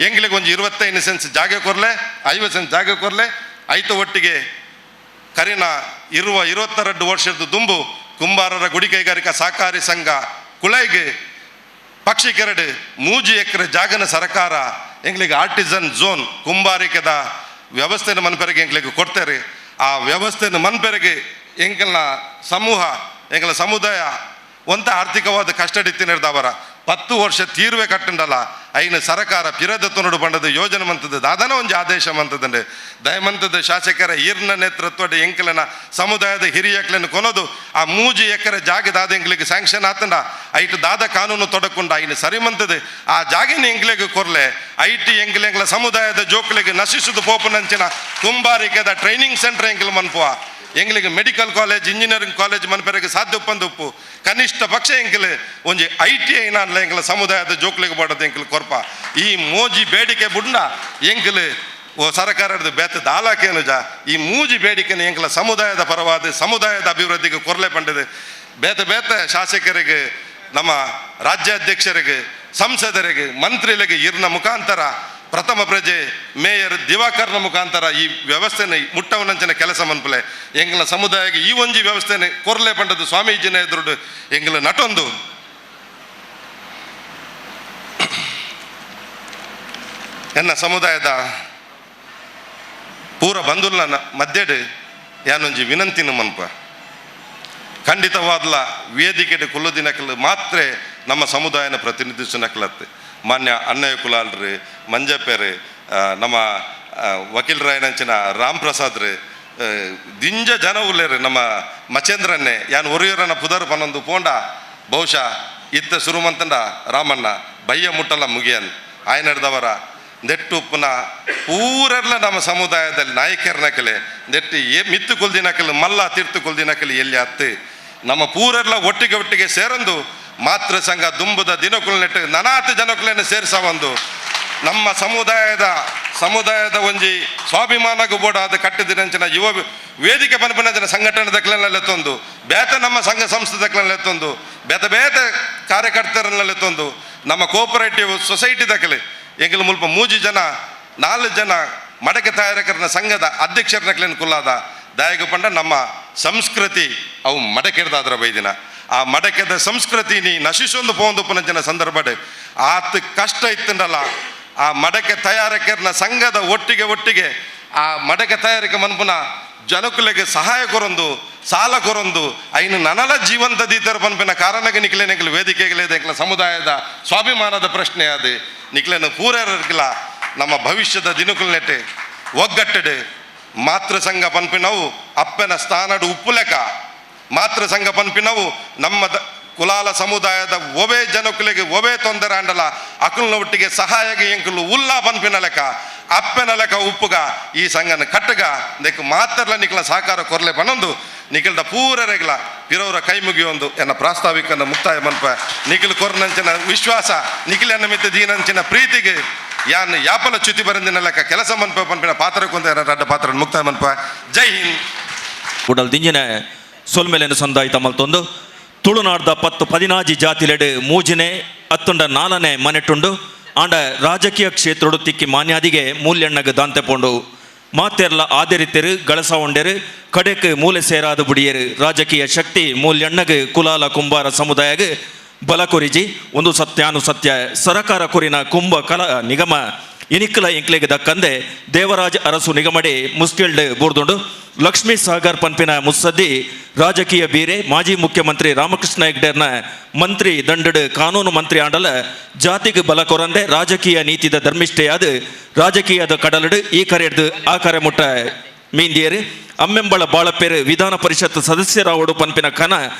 ಎಂಗಳಿಗೆ ಒಂಜಿ 25 ಸೆನ್ಸ್ ಜಾಗೆ ಕೊರ್ಲೆ, 50 ಸೆನ್ಸ್ ಜಾಗೆ ಕೊರ್ಲೆ. ಐತ ಒಟ್ಟಿಗೆ ಕರಿನ ಇರುವ 22 ವರ್ಷದ ದುಂಬು ಕುಂಬಾರರ ಗುಡಿ ಕೈಗಾರಿಕಾ ಸಹಕಾರಿ ಸಂಘ ಕುಳೈಗೆ ಪಕ್ಷಿಕೆರಡು 3 ಎಕರೆ ಜಾಗನ ಸರಕಾರ ಎಂಗಳಿಗೆ ಆರ್ಟಿಸನ್ ಝೋನ್ ಕುಂಬಾರಿಕೆದ ವ್ಯವಸ್ಥೆನ ಮನ್ಪೆರೆಗೆ ಎಂಗಳಿಗೆ ಕೊಡ್ತಾರೆ. ಆ ವ್ಯವಸ್ಥೆನ ಮನ್ಪೆರೆಗೆ ಎಂಕಲ್ನ ಸಮೂಹ ಎಂಗಳ ಸಮುದಾಯ ಒಂತ ಆರ್ಥಿಕವಾದ ಕಷ್ಟಡಿತ್ತಿನಿರ್ದವರ 10 ವರ್ಷ ತೀರ್ವೆ ಕಟ್ಟಂಡಲ್ಲ ಐನ ಸರಕಾರ ಪಿರದ ತುನುಡು ಬಂಡದ ಯೋಜನೆ ಮಂತದ್ದು ದಾದನ ಒಂಜಿ ಆದೇಶ ಮಂತದಂಡೆ. ದಯಮಂತದ ಶಾಸಕರ ಈರ್ನ ನೇತೃತ್ವದ ಎಂಕಲನ ಸಮುದಾಯದ ಹಿರಿಯಕ್ಲನ್ನು ಕೊನೋದು ಆ 3 ಎಕರೆ ಜಾಗ ದಾದ ಎಂಕ್ಲಿಗೆ ಸ್ಯಾಂಕ್ಷನ್ ಆತಂಡ ಐಟು ದಾದ ಕಾನೂನು ತೊಡಕೊಂಡ ಐನು ಸರಿಮಂತದ್ದು ಆ ಜಾಗಿನ ಎಂಕ್ಲಿಗೆ ಕೊರ್ಲೆ. IT ಎಂಕ್ಲೆ ಎಂಕ್ಲ ಸಮುದಾಯದ ಜೋಕ್ಲಿಗೆ ನಶಿಸುದು ಪೋಪನಂಚಿನ ಕುಂಬಾರಿಕೆದ ಟ್ರೈನಿಂಗ್ ಸೆಂಟರ್ ಎಂಕ್ಲು ಮನ್ಪುವ. ಎಂಗ್ಲಿಗೆ medical college engineering college ಮನ್ಪೆರೆಗೆ ಸಾಧ್ಯ ಉಪ್ಪಂದು ಉಪ್ಪು ಕನಿಷ್ಠ ಪಕ್ಷ ಎಂಕಲ್ ಒಂಜಿ I T I ನಾನ್ಲ ಎಂಕಲ ಸಮುದಾಯದ ಜೋಕ್ಲಿಗೆ ಬಾಡದ ಎಂಕಲ್ ಕೊರ್ಪ. ಈ ಮೋಜಿ ಬೇಡಿಕೆ ಬುಡ್ನ ಎಂಕಲ್ ಓ ಸರಕಾರದ ಬೇತ ದಾಲಾಕೇನು ಜಾ ಈ ಮೂಜಿ ಬೇಡಿಕೆನ ಎಂಕಲ ಸಮುದಾಯದ ಪರವಾದ ಸಮುದಾಯದ ಅಭಿವೃದ್ಧಿಗೆ ಕೊರ್ಲೆ ಪಂಡದೆ. ಬೇತ ಬೇತ ಶಾಸಕರಿಗೆ ನಮ್ಮ ರಾಜ್ಯಾಧ್ಯಕ್ಷರಿಗೆ ಸಂಸದರಿಗೆ ಮಂತ್ರಿಗಳಿಗೆ ಇರ್ನ ಮುಖಾಂತರ ಪ್ರಥಮ ಪ್ರಜೆ ಮೇಯರ್ ದಿವಾಕರ್ನ ಮುಖಾಂತರ ಈ ವ್ಯವಸ್ಥೆನ ಮುಟ್ಟವನಂಚಿನ ಕೆಲಸ ಮನ್ಪಲೆ ಎಂಗಲ ಸಮುದಾಯಕ್ಕೆ ಈ ಒಂಜಿ ವ್ಯವಸ್ಥೆನೆ ಕೊರ್ಲೆ ಪಂಡದು ಸ್ವಾಮೀಜಿನ ಎದುರುಡು ಎಂಗಲ ನಟೊಂದು ಎನ್ನ ಸಮುದಾಯದ ಪೂರ ಬಂಧುಲನ ಮಧ್ಯೆ ಯಾನೊಂಜಿ ವಿನಂತಿನ ಮನ್ಪ. ಖಂಡಿತವಾದ್ಲ ವೇದಿಕೆ ಕುಲ್ಲುದಿನಕಲು ಮಾತ್ರ ನಮ್ಮ ಸಮುದಾಯನ ಪ್ರತಿನಿಧಿಸುನಕಲತ್ತೆ. ಮಾನ್ಯ ಅಣ್ಣಯ್ಯ ಕುಲಾಲ್ರಿ, ಮಂಜಪ್ಪೇರಿ, ನಮ್ಮ ವಕೀಲರಾಯನಂಚಿನ ರಾಮ್ ಪ್ರಸಾದ್ ರೀ, ದಿಂಜ ಜನ ಉಲ್ಲೇರಿ, ನಮ್ಮ ಮಚೇಂದ್ರನ್ನೇ ಯಾನ್ ಒರಿಯೂರನ ಪುದರ್ ಪನ್ನೊಂದು ಪೋಂಡ ಬಹುಶಃ ಇತ್ತ ಸುರುಮಂತಂಡ ರಾಮಣ್ಣ ಬಯ್ಯ ಮುಟ್ಟಲ್ಲ ಮುಗಿಯನ್ ಆಯನಡ್ದವರ ನೆಟ್ಟು ಉಪ್ಪುನ ಪೂರೆಲ್ಲ ನಮ್ಮ ಸಮುದಾಯದಲ್ಲಿ ನಾಯಕರನಕಲೆ ನೆಟ್ಟು ಮಿತ್ತು ಕೊಲ್ದಿನಕಲು ಮಲ್ಲ ತೀರ್ತು ಕೊಲ್ದಿನಕಲೆ ಎಲ್ಲಿ ಅತ್ತು ನಮ್ಮ ಪೂರೆಲ್ಲ ಒಟ್ಟಿಗೆ ಒಟ್ಟಿಗೆ ಸೇರಂದು ಮಾತೃ ಸಂಘ ದುಂಬುದ ದಿನಕುಲ್ ನೆಟ್ಟು ನನಾತು ಜನಕುಲನ್ನು ಸೇರಿಸ ಒಂದು ನಮ್ಮ ಸಮುದಾಯದ ಒಂಜಿ ಸ್ವಾಭಿಮಾನಗೂ ಬೋಡಾದ ಕಟ್ಟಿದಿನಂಚಿನ ಯುವ ವೇದಿಕೆ ಪನಪನಂಚಿನ ಸಂಘಟನೆ ದಕ್ಲನ್ನೆಲ್ಲ ಬೇತ ನಮ್ಮ ಸಂಘ ಸಂಸ್ಥೆ ದಕ್ಲನ್ನೆಲ್ಲ ತಂದು ಬೇತ ಬೇತ ಕಾರ್ಯಕರ್ತರನ್ನೆಲ್ಲ ತಂದು ನಮ್ಮ ಕೋಪರೇಟಿವ್ ಸೊಸೈಟಿ ದಕ್ಕಲೆ ಎಂಗಲ ಮುಲ್ಪ 3 ಜನ 4 ಜನ ಮಡಕೆ ತಯಾರಕರನ ಸಂಘದ ಅಧ್ಯಕ್ಷರನ್ನ ಕುಲ್ಲಾದ ದಾಯಕ ಪಂಡ ನಮ್ಮ ಸಂಸ್ಕೃತಿ ಅವು ಮಡಕೆಡ್ದಾದ್ರ ಬೈದಿನ ಆ ಮಡಕೆದ ಸಂಸ್ಕೃತಿ ನೀ ನಶಿಸೊಂದು ಪೋಂದು ಪುನಂಚಿನ ಸಂದರ್ಭ ಆತ ಕಷ್ಟ ಇತ್ತಂಡಲ್ಲ ಆ ಮಡಕೆ ತಯಾರಕರನ ಸಂಘದ ಒಟ್ಟಿಗೆ ಒಟ್ಟಿಗೆ ಆ ಮಡಕೆ ತಯಾರಿಕೆ ಮನ್ಪುನ ಜನಕುಲೆಗೆ ಸಹಾಯ ಕೊರೊಂದು ಸಾಲ ಕೊರೊಂದು ಐನು ನನಲ ಜೀವಂತ ದೀತರ ಪನ್ಪಿನ ಕಾರಣಕ್ಕೆ ನಿಕ್ಲೆ ನಿಕ್ಲೆ ವೇದಿಕೆಗಳೇ ಎಂಕ್ಲ ಸಮುದಾಯದ ಸ್ವಾಭಿಮಾನದ ಪ್ರಶ್ನೆ ಅದು ನಿಕ್ಲೆನ ಪೂರೈರಕ್ಕಿಲ್ಲ ನಮ್ಮ ಭವಿಷ್ಯದ ದಿನಕುಲ್ನೆಟ್ಟೆ ಒಗ್ಗಟ್ಟಡೆ ಮಾತೃ ಸಂಘ ಪನ್ಪಿನವು ಅಪ್ಪನ ಸ್ಥಾನಡು ಉಪ್ಪುಲೆಕ ಮಾತೃ ಸಂಘ ಪನ್ಪಿನವು ನಮ್ಮ ಕುಲಾಲ ಸಮುದಾಯದ ಒಬೇ ಜನಕುಲೆಗೆ ಒಬೇ ತೊಂದರೆ ಅಂಡಲ ಅಕುಲ್ನ ಒಟ್ಟಿಗೆ ಸಹಾಯಗೆ ಎಂಕುಲು ಉಲ್ಲಾ ಪನ್ಪಿನ ಲೆಕ್ಕ ಅಪ್ಪನ ಲೆಕ್ಕ ಉಪ್ಪುಗ ಈ ಸಂಘನ ಕಟ್ಟಗ ನೆಕ್ ಮಾತ್ರಲ ನಿಕ್ಲ ಸಹಕಾರ ಕೊರ್ಲೆ ಪನೊಂದು ನಿಖಲ್ದ ಪೂರರೆಗ್ಲ ಪಿರವರ ಕೈ ಮುಗಿಯೊಂದು ಎನ್ನ ಪ್ರಾಸ್ತಾವಿಕನ ಮುಕ್ತಾಯ ಮನ್ಪ ನಿಖಿಲ್ ಕೊರ್ನಂಚಿನ ವಿಶ್ವಾಸ ನಿಖಿಲ ಮಿತ್ತ ದೀನಂಚಿನ ಪ್ರೀತಿಗೆ ಯಾನ್ ಯಾಪಲ ಚ್ಯುತಿ ಬರಂದಿನ ಲೆಕ್ಕ ಕೆಲಸ ಮನ್ಪ ಪನ್ಪಿನ ಪಾತ್ರಕ್ಕೊಂದು ರಡ್ಡ ಪಾತ್ರ ಮುಕ್ತಾಯ ಮನ್ಪ. ಜೈ ಹಿಂದ್. ಉಡಲ್ ದಿಂಜಿನ ಸೊಲ್ಮೆಲೆನು ಸಂದಾಯಿತ ಮಲ್ತೊಂದು ತುಳುನಾಡ್ದ 10 14 ಜಾತಿಲೆಡು 3ನೇ 10 4ನೇ ಮನೆಟುಂಡು ಆಂಡ ರಾಜಕೀಯ ಕ್ಷೇತ್ರಡು ತಿಕ್ಕಿ ಮಾನ್ಯಾದಿಗೆ ಮೂಲ್ಯಣ್ಣಗ ದಾಂತೆ ಪೋಂಡು ಮಾತೆರ್ಲ ಆದರಿತೆರು ಗಳಸ ಉಂಡೆರು ಕಡೆಕ್ ಮೂಲೆ ಸೇರಾದ ಬುಡಿಯರು ರಾಜಕೀಯ ಶಕ್ತಿ ಮೂಲ್ಯಣ್ಣಗ ಕುಲಾಲ ಕುಂಬಾರ ಸಮುದಾಯಗ ಬಲ ಕೊರಿಜಿ ಒಂದು ಸತ್ಯಾನುಸತ್ಯ ಸರಕಾರ ಕೊರಿನ ಕುಂಭ ಕಲಾ ನಿಗಮ ಇನಿಕ್ಕಲ ಇಂಕ್ಲೆಗ್ ದಕ್ಕಂದೆ ದೇವರಾಜ ಅರಸು ನಿಗಮಡಿ ಮುಸ್ಕಿಲ್ಡ್ ಬೂರ್ದುಂಡು ಲಕ್ಷ್ಮೀ ಸಾಗರ್ ಪನ್ಪಿನ ಮುತ್ಸದ್ದಿ ರಾಜಕೀಯ ಬೀರೆ ಮಾಜಿ ಮುಖ್ಯಮಂತ್ರಿ ರಾಮಕೃಷ್ಣ ಹೆಗ್ಡೆರ್ನ ಮಂತ್ರಿ ದಂಡಡು ಕಾನೂನು ಮಂತ್ರಿ ಆಂಡಲ ಜಾತಿಗೆ ಬಲ ಕೊರಂದೆ ರಾಜಕೀಯ ನೀತಿದ ಧರ್ಮಿಷ್ಠೆಯಾದ ರಾಜಕೀಯದ ಕಡಲಡು ಈ ಕರೆಡ್ದು ಆ ಕರೆ ಮುಟ್ಟ ಮೀಂದಿಯರು ಅಮ್ಮೆಂಬಳ ಬಾಳಪೇರು ವಿಧಾನ ಪರಿಷತ್ ಸದಸ್ಯರಾವಡು ಪನ್ಪಿನ ಕನ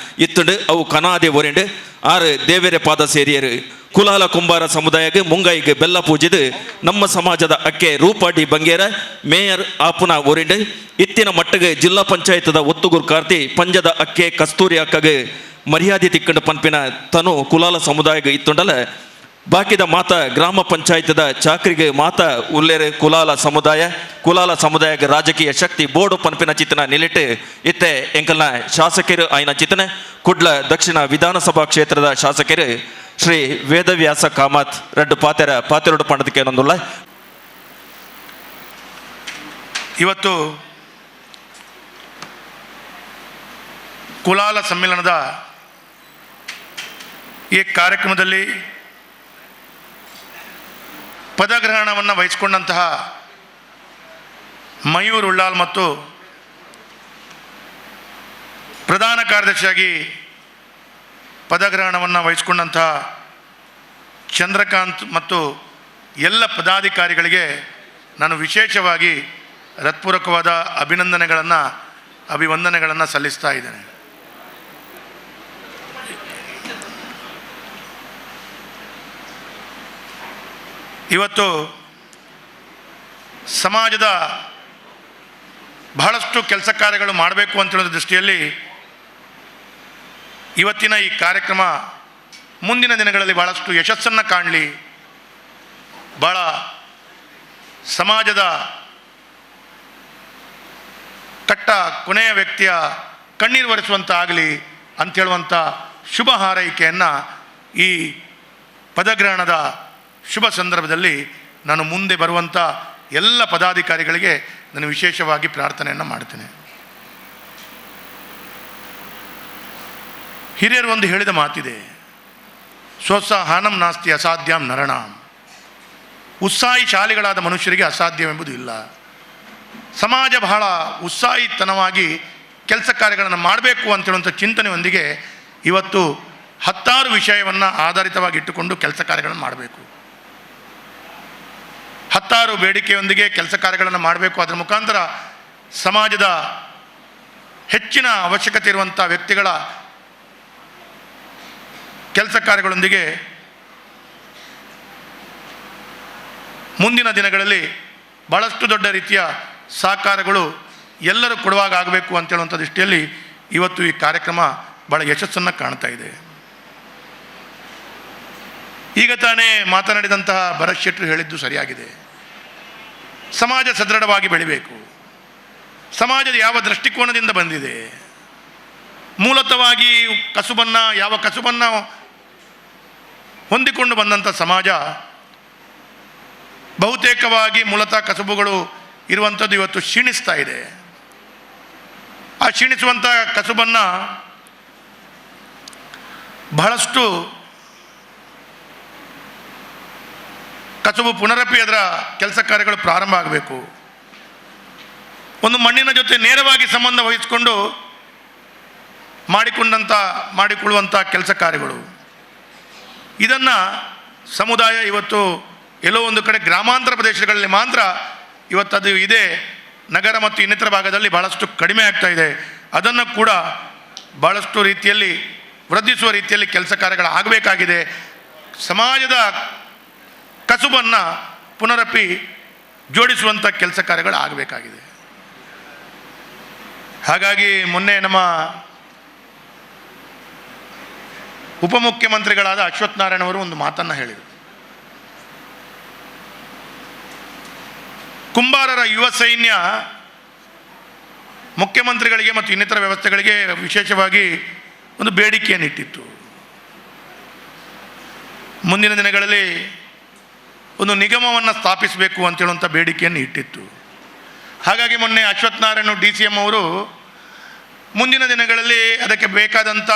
ಇತ್ತುಂಡು ಅವು ಕನಾದೆ ಒರೆಂಡು ಆರು ದೇವೆರೆ ಪಾದ ಸೇರಿಯರು. ಕುಲಾಲ ಕುಂಬಾರ ಸಮುದಾಯಕ್ಕೆ ಮುಂಗೈಗೆ ಬೆಲ್ಲ ಪೂಜಿದು ನಮ್ಮ ಸಮಾಜದ ಅಕ್ಕೆ ರೂಪಾಡಿ ಬಂಗೇರ ಮೇಯರ್ ಆಪುನ ಒರಿಂಡು ಇತ್ತಿನ ಮಟ್ಟಿಗೆ ಜಿಲ್ಲಾ ಪಂಚಾಯತ್ದ ಒತ್ತುಗುರು ಕಾರ್ತಿ ಪಂಜದ ಅಕ್ಕೆ ಕಸ್ತೂರಿ ಅಕ್ಕಗೆ ಮರ್ಯಾದೆ ತಿಕ್ಕಂಡು ಪನ್ಪಿನ ತನು ಕುಲಾಲ ಸಮುದಾಯಕ್ಕೆ ಇತ್ತುಂಡಲ ಬಾಕಿದ ಮಾತ ಗ್ರಾಮ ಪಂಚಾಯತ್ದ ಚಾಕ್ರಿಗೆ ಮಾತ ಉಲ್ಲೇರೆ ಕುಲಾಲ ಸಮುದಾಯ ಕುಲಾಲ ಸಮುದಾಯಕ್ಕೆ ರಾಜಕೀಯ ಶಕ್ತಿ ಬೋರ್ಡು ಪನ್ಪಿನ ಚಿತ್ತನ ನಿಲಿಟ್ಟು ಇತ್ತೆ ಎಂಕಲ್ನ ಶಾಸಕರು ಆಯ್ನ ಚಿತ್ತನ ಕುಡ್ಲ ದಕ್ಷಿಣ ವಿಧಾನಸಭಾ ಕ್ಷೇತ್ರದ ಶಾಸಕರು ಶ್ರೀ ವೇದವ್ಯಾಸ ಕಾಮತ್ ರಡ್ಡು ಪಾತೆರ ಪಾತೆರಡು ಪಂಡದಕ್ಕೆ ಏನೊಂದುಲ್ಲ. ಇವತ್ತು ಕುಲಾಲ ಸಮ್ಮೇಳನದ ಈ ಕಾರ್ಯಕ್ರಮದಲ್ಲಿ ಪದಗ್ರಹಣವನ್ನು ವಹಿಸಿಕೊಂಡಂತಹ ಮಯೂರ್ ಉಳ್ಳಾಲ್ ಮತ್ತು ಪ್ರಧಾನ ಕಾರ್ಯದರ್ಶಿಯಾಗಿ ಪದಗ್ರಹಣವನ್ನು ವಹಿಸಿಕೊಂಡಂತಹ ಚಂದ್ರಕಾಂತ್ ಮತ್ತು ಎಲ್ಲ ಪದಾಧಿಕಾರಿಗಳಿಗೆ ನಾನು ವಿಶೇಷವಾಗಿ ಹೃತ್ಪೂರ್ವಕವಾದ ಅಭಿನಂದನೆಗಳನ್ನು ಅಭಿವಂದನೆಗಳನ್ನು ಸಲ್ಲಿಸ್ತಾ ಇದ್ದೇನೆ. ಇವತ್ತು ಸಮಾಜದ ಬಹಳಷ್ಟು ಕೆಲಸ ಕಾರ್ಯಗಳು ಮಾಡಬೇಕು ಅಂತ ಹೇಳೋ ದೃಷ್ಟಿಯಲ್ಲಿ ಇವತ್ತಿನ ಈ ಕಾರ್ಯಕ್ರಮ ಮುಂದಿನ ದಿನಗಳಲ್ಲಿ ಬಹಳಷ್ಟು ಯಶಸ್ಸನ್ನು ಕಾಣಲಿ, ಭಾಳ ಸಮಾಜದ ಕಟ್ಟ ಕೊನೆಯ ವ್ಯಕ್ತಿಯ ಕಣ್ಣೀರು ಒರೆಸುವಂಥ ಆಗಲಿ ಅಂಥೇಳುವಂಥ ಶುಭ ಹಾರೈಕೆಯನ್ನು ಈ ಪದಗ್ರಹಣದ ಶುಭ ಸಂದರ್ಭದಲ್ಲಿ ನಾನು ಮುಂದೆ ಬರುವಂಥ ಎಲ್ಲ ಪದಾಧಿಕಾರಿಗಳಿಗೆ ನಾನು ವಿಶೇಷವಾಗಿ ಪ್ರಾರ್ಥನೆಯನ್ನು ಮಾಡ್ತೇನೆ. ಹಿರಿಯರು ಒಂದು ಹೇಳಿದ ಮಾತಿದೆ, ಸ್ವತ್ಸಾಹಾನಂ ನಾಸ್ತಿ ಅಸಾಧ್ಯಂ ನರಣಾಂ. ಉತ್ಸಾಹಿ ಶಾಲಿಗಳಾದ ಮನುಷ್ಯರಿಗೆ ಅಸಾಧ್ಯವೆಂಬುದು ಇಲ್ಲ. ಸಮಾಜ ಬಹಳ ಉತ್ಸಾಹಿತನವಾಗಿ ಕೆಲಸ ಕಾರ್ಯಗಳನ್ನು ಮಾಡಬೇಕು ಅಂತೇಳುವಂಥ ಚಿಂತನೆಯೊಂದಿಗೆ ಇವತ್ತು 10 ವಿಷಯವನ್ನು ಆಧಾರಿತವಾಗಿ ಇಟ್ಟುಕೊಂಡು ಕೆಲಸ ಕಾರ್ಯಗಳನ್ನು ಮಾಡಬೇಕು, 10 ಬೇಡಿಕೆಯೊಂದಿಗೆ ಕೆಲಸ ಕಾರ್ಯಗಳನ್ನು ಮಾಡಬೇಕು. ಅದರ ಮುಖಾಂತರ ಸಮಾಜದ ಹೆಚ್ಚಿನ ಅವಶ್ಯಕತೆ ಇರುವಂಥ ವ್ಯಕ್ತಿಗಳ ಕೆಲಸ ಕಾರ್ಯಗಳೊಂದಿಗೆ ಮುಂದಿನ ದಿನಗಳಲ್ಲಿ ಭಾಳಷ್ಟು ದೊಡ್ಡ ರೀತಿಯ ಸಹಕಾರಗಳು ಎಲ್ಲರೂ ಕೊಡುವಾಗ ಆಗಬೇಕು ಅಂತೇಳುವಂಥ ದೃಷ್ಟಿಯಲ್ಲಿ ಇವತ್ತು ಈ ಕಾರ್ಯಕ್ರಮ ಭಾಳ ಯಶಸ್ಸನ್ನು ಕಾಣ್ತಾ ಇದೆ. ಈಗ ತಾನೇ ಮಾತನಾಡಿದಂತಹ ಭರತ್ ಶೆಟ್ಟರು ಹೇಳಿದ್ದು ಸರಿಯಾಗಿದೆ. ಸಮಾಜ ಸದೃಢವಾಗಿ ಬೆಳಿಬೇಕು. ಸಮಾಜದ ಯಾವ ದೃಷ್ಟಿಕೋನದಿಂದ ಬಂದಿದೆ, ಮೂಲತಃವಾಗಿ ಕಸುಬನ್ನು ಯಾವ ಕಸುಬನ್ನು ಹೊಂದಿಕೊಂಡು ಬಂದಂಥ ಸಮಾಜ ಬಹುತೇಕವಾಗಿ ಮೂಲತಃ ಕಸುಬುಗಳು ಇರುವಂಥದ್ದು ಇವತ್ತು ಕ್ಷೀಣಿಸ್ತಾ ಇದೆ. ಆ ಕ್ಷೀಣಿಸುವಂಥ ಕಸುಬನ್ನು ಬಹಳಷ್ಟು ಕಸುಬು ಪುನರಪಿ ಅದರ ಕೆಲಸ ಕಾರ್ಯಗಳು ಪ್ರಾರಂಭ ಆಗಬೇಕು. ಒಂದು ಮಣ್ಣಿನ ಜೊತೆ ನೇರವಾಗಿ ಸಂಬಂಧ ವಹಿಸಿಕೊಂಡು ಮಾಡಿಕೊಳ್ಳುವಂಥ ಕೆಲಸ ಕಾರ್ಯಗಳು ಇದನ್ನು ಸಮುದಾಯ ಇವತ್ತು ಎಲ್ಲೋ ಒಂದು ಕಡೆ ಗ್ರಾಮಾಂತರ ಪ್ರದೇಶಗಳಲ್ಲಿ ಮಾತ್ರ ಇವತ್ತದು ಇದೆ, ನಗರ ಮತ್ತು ಇನ್ನಿತರ ಭಾಗದಲ್ಲಿ ಭಾಳಷ್ಟು ಕಡಿಮೆ ಆಗ್ತಾ ಇದೆ. ಅದನ್ನು ಕೂಡ ಭಾಳಷ್ಟು ರೀತಿಯಲ್ಲಿ ವೃದ್ಧಿಸುವ ರೀತಿಯಲ್ಲಿ ಕೆಲಸ ಕಾರ್ಯಗಳಾಗಬೇಕಾಗಿದೆ. ಸಮಾಜದ ಕಸುಬನ್ನು ಪುನರಪಿ ಜೋಡಿಸುವಂಥ ಕೆಲಸ ಕಾರ್ಯಗಳಾಗಬೇಕಾಗಿದೆ. ಹಾಗಾಗಿ ಮೊನ್ನೆ ನಮ್ಮ ಉಪಮುಖ್ಯಮಂತ್ರಿಗಳಾದ ಅಶ್ವತ್ಥ ನಾರಾಯಣ ಅವರು ಒಂದು ಮಾತನ್ನು ಹೇಳಿದರು. ಕುಂಬಾರರ ಯುವ ಸೈನ್ಯ ಮುಖ್ಯಮಂತ್ರಿಗಳಿಗೆ ಮತ್ತು ಇನ್ನಿತರ ವ್ಯವಸ್ಥೆಗಳಿಗೆ ವಿಶೇಷವಾಗಿ ಒಂದು ಬೇಡಿಕೆಯನ್ನು ಇಟ್ಟಿತ್ತು. ಮುಂದಿನ ದಿನಗಳಲ್ಲಿ ಒಂದು ನಿಗಮವನ್ನು ಸ್ಥಾಪಿಸಬೇಕು ಅಂತೇಳುವಂಥ ಬೇಡಿಕೆಯನ್ನು ಇಟ್ಟಿತ್ತು. ಹಾಗಾಗಿ ಮೊನ್ನೆ ಅಶ್ವತ್ಥ ನಾರಾಯಣ DCM ಅವರು ಮುಂದಿನ ದಿನಗಳಲ್ಲಿ ಅದಕ್ಕೆ ಬೇಕಾದಂಥ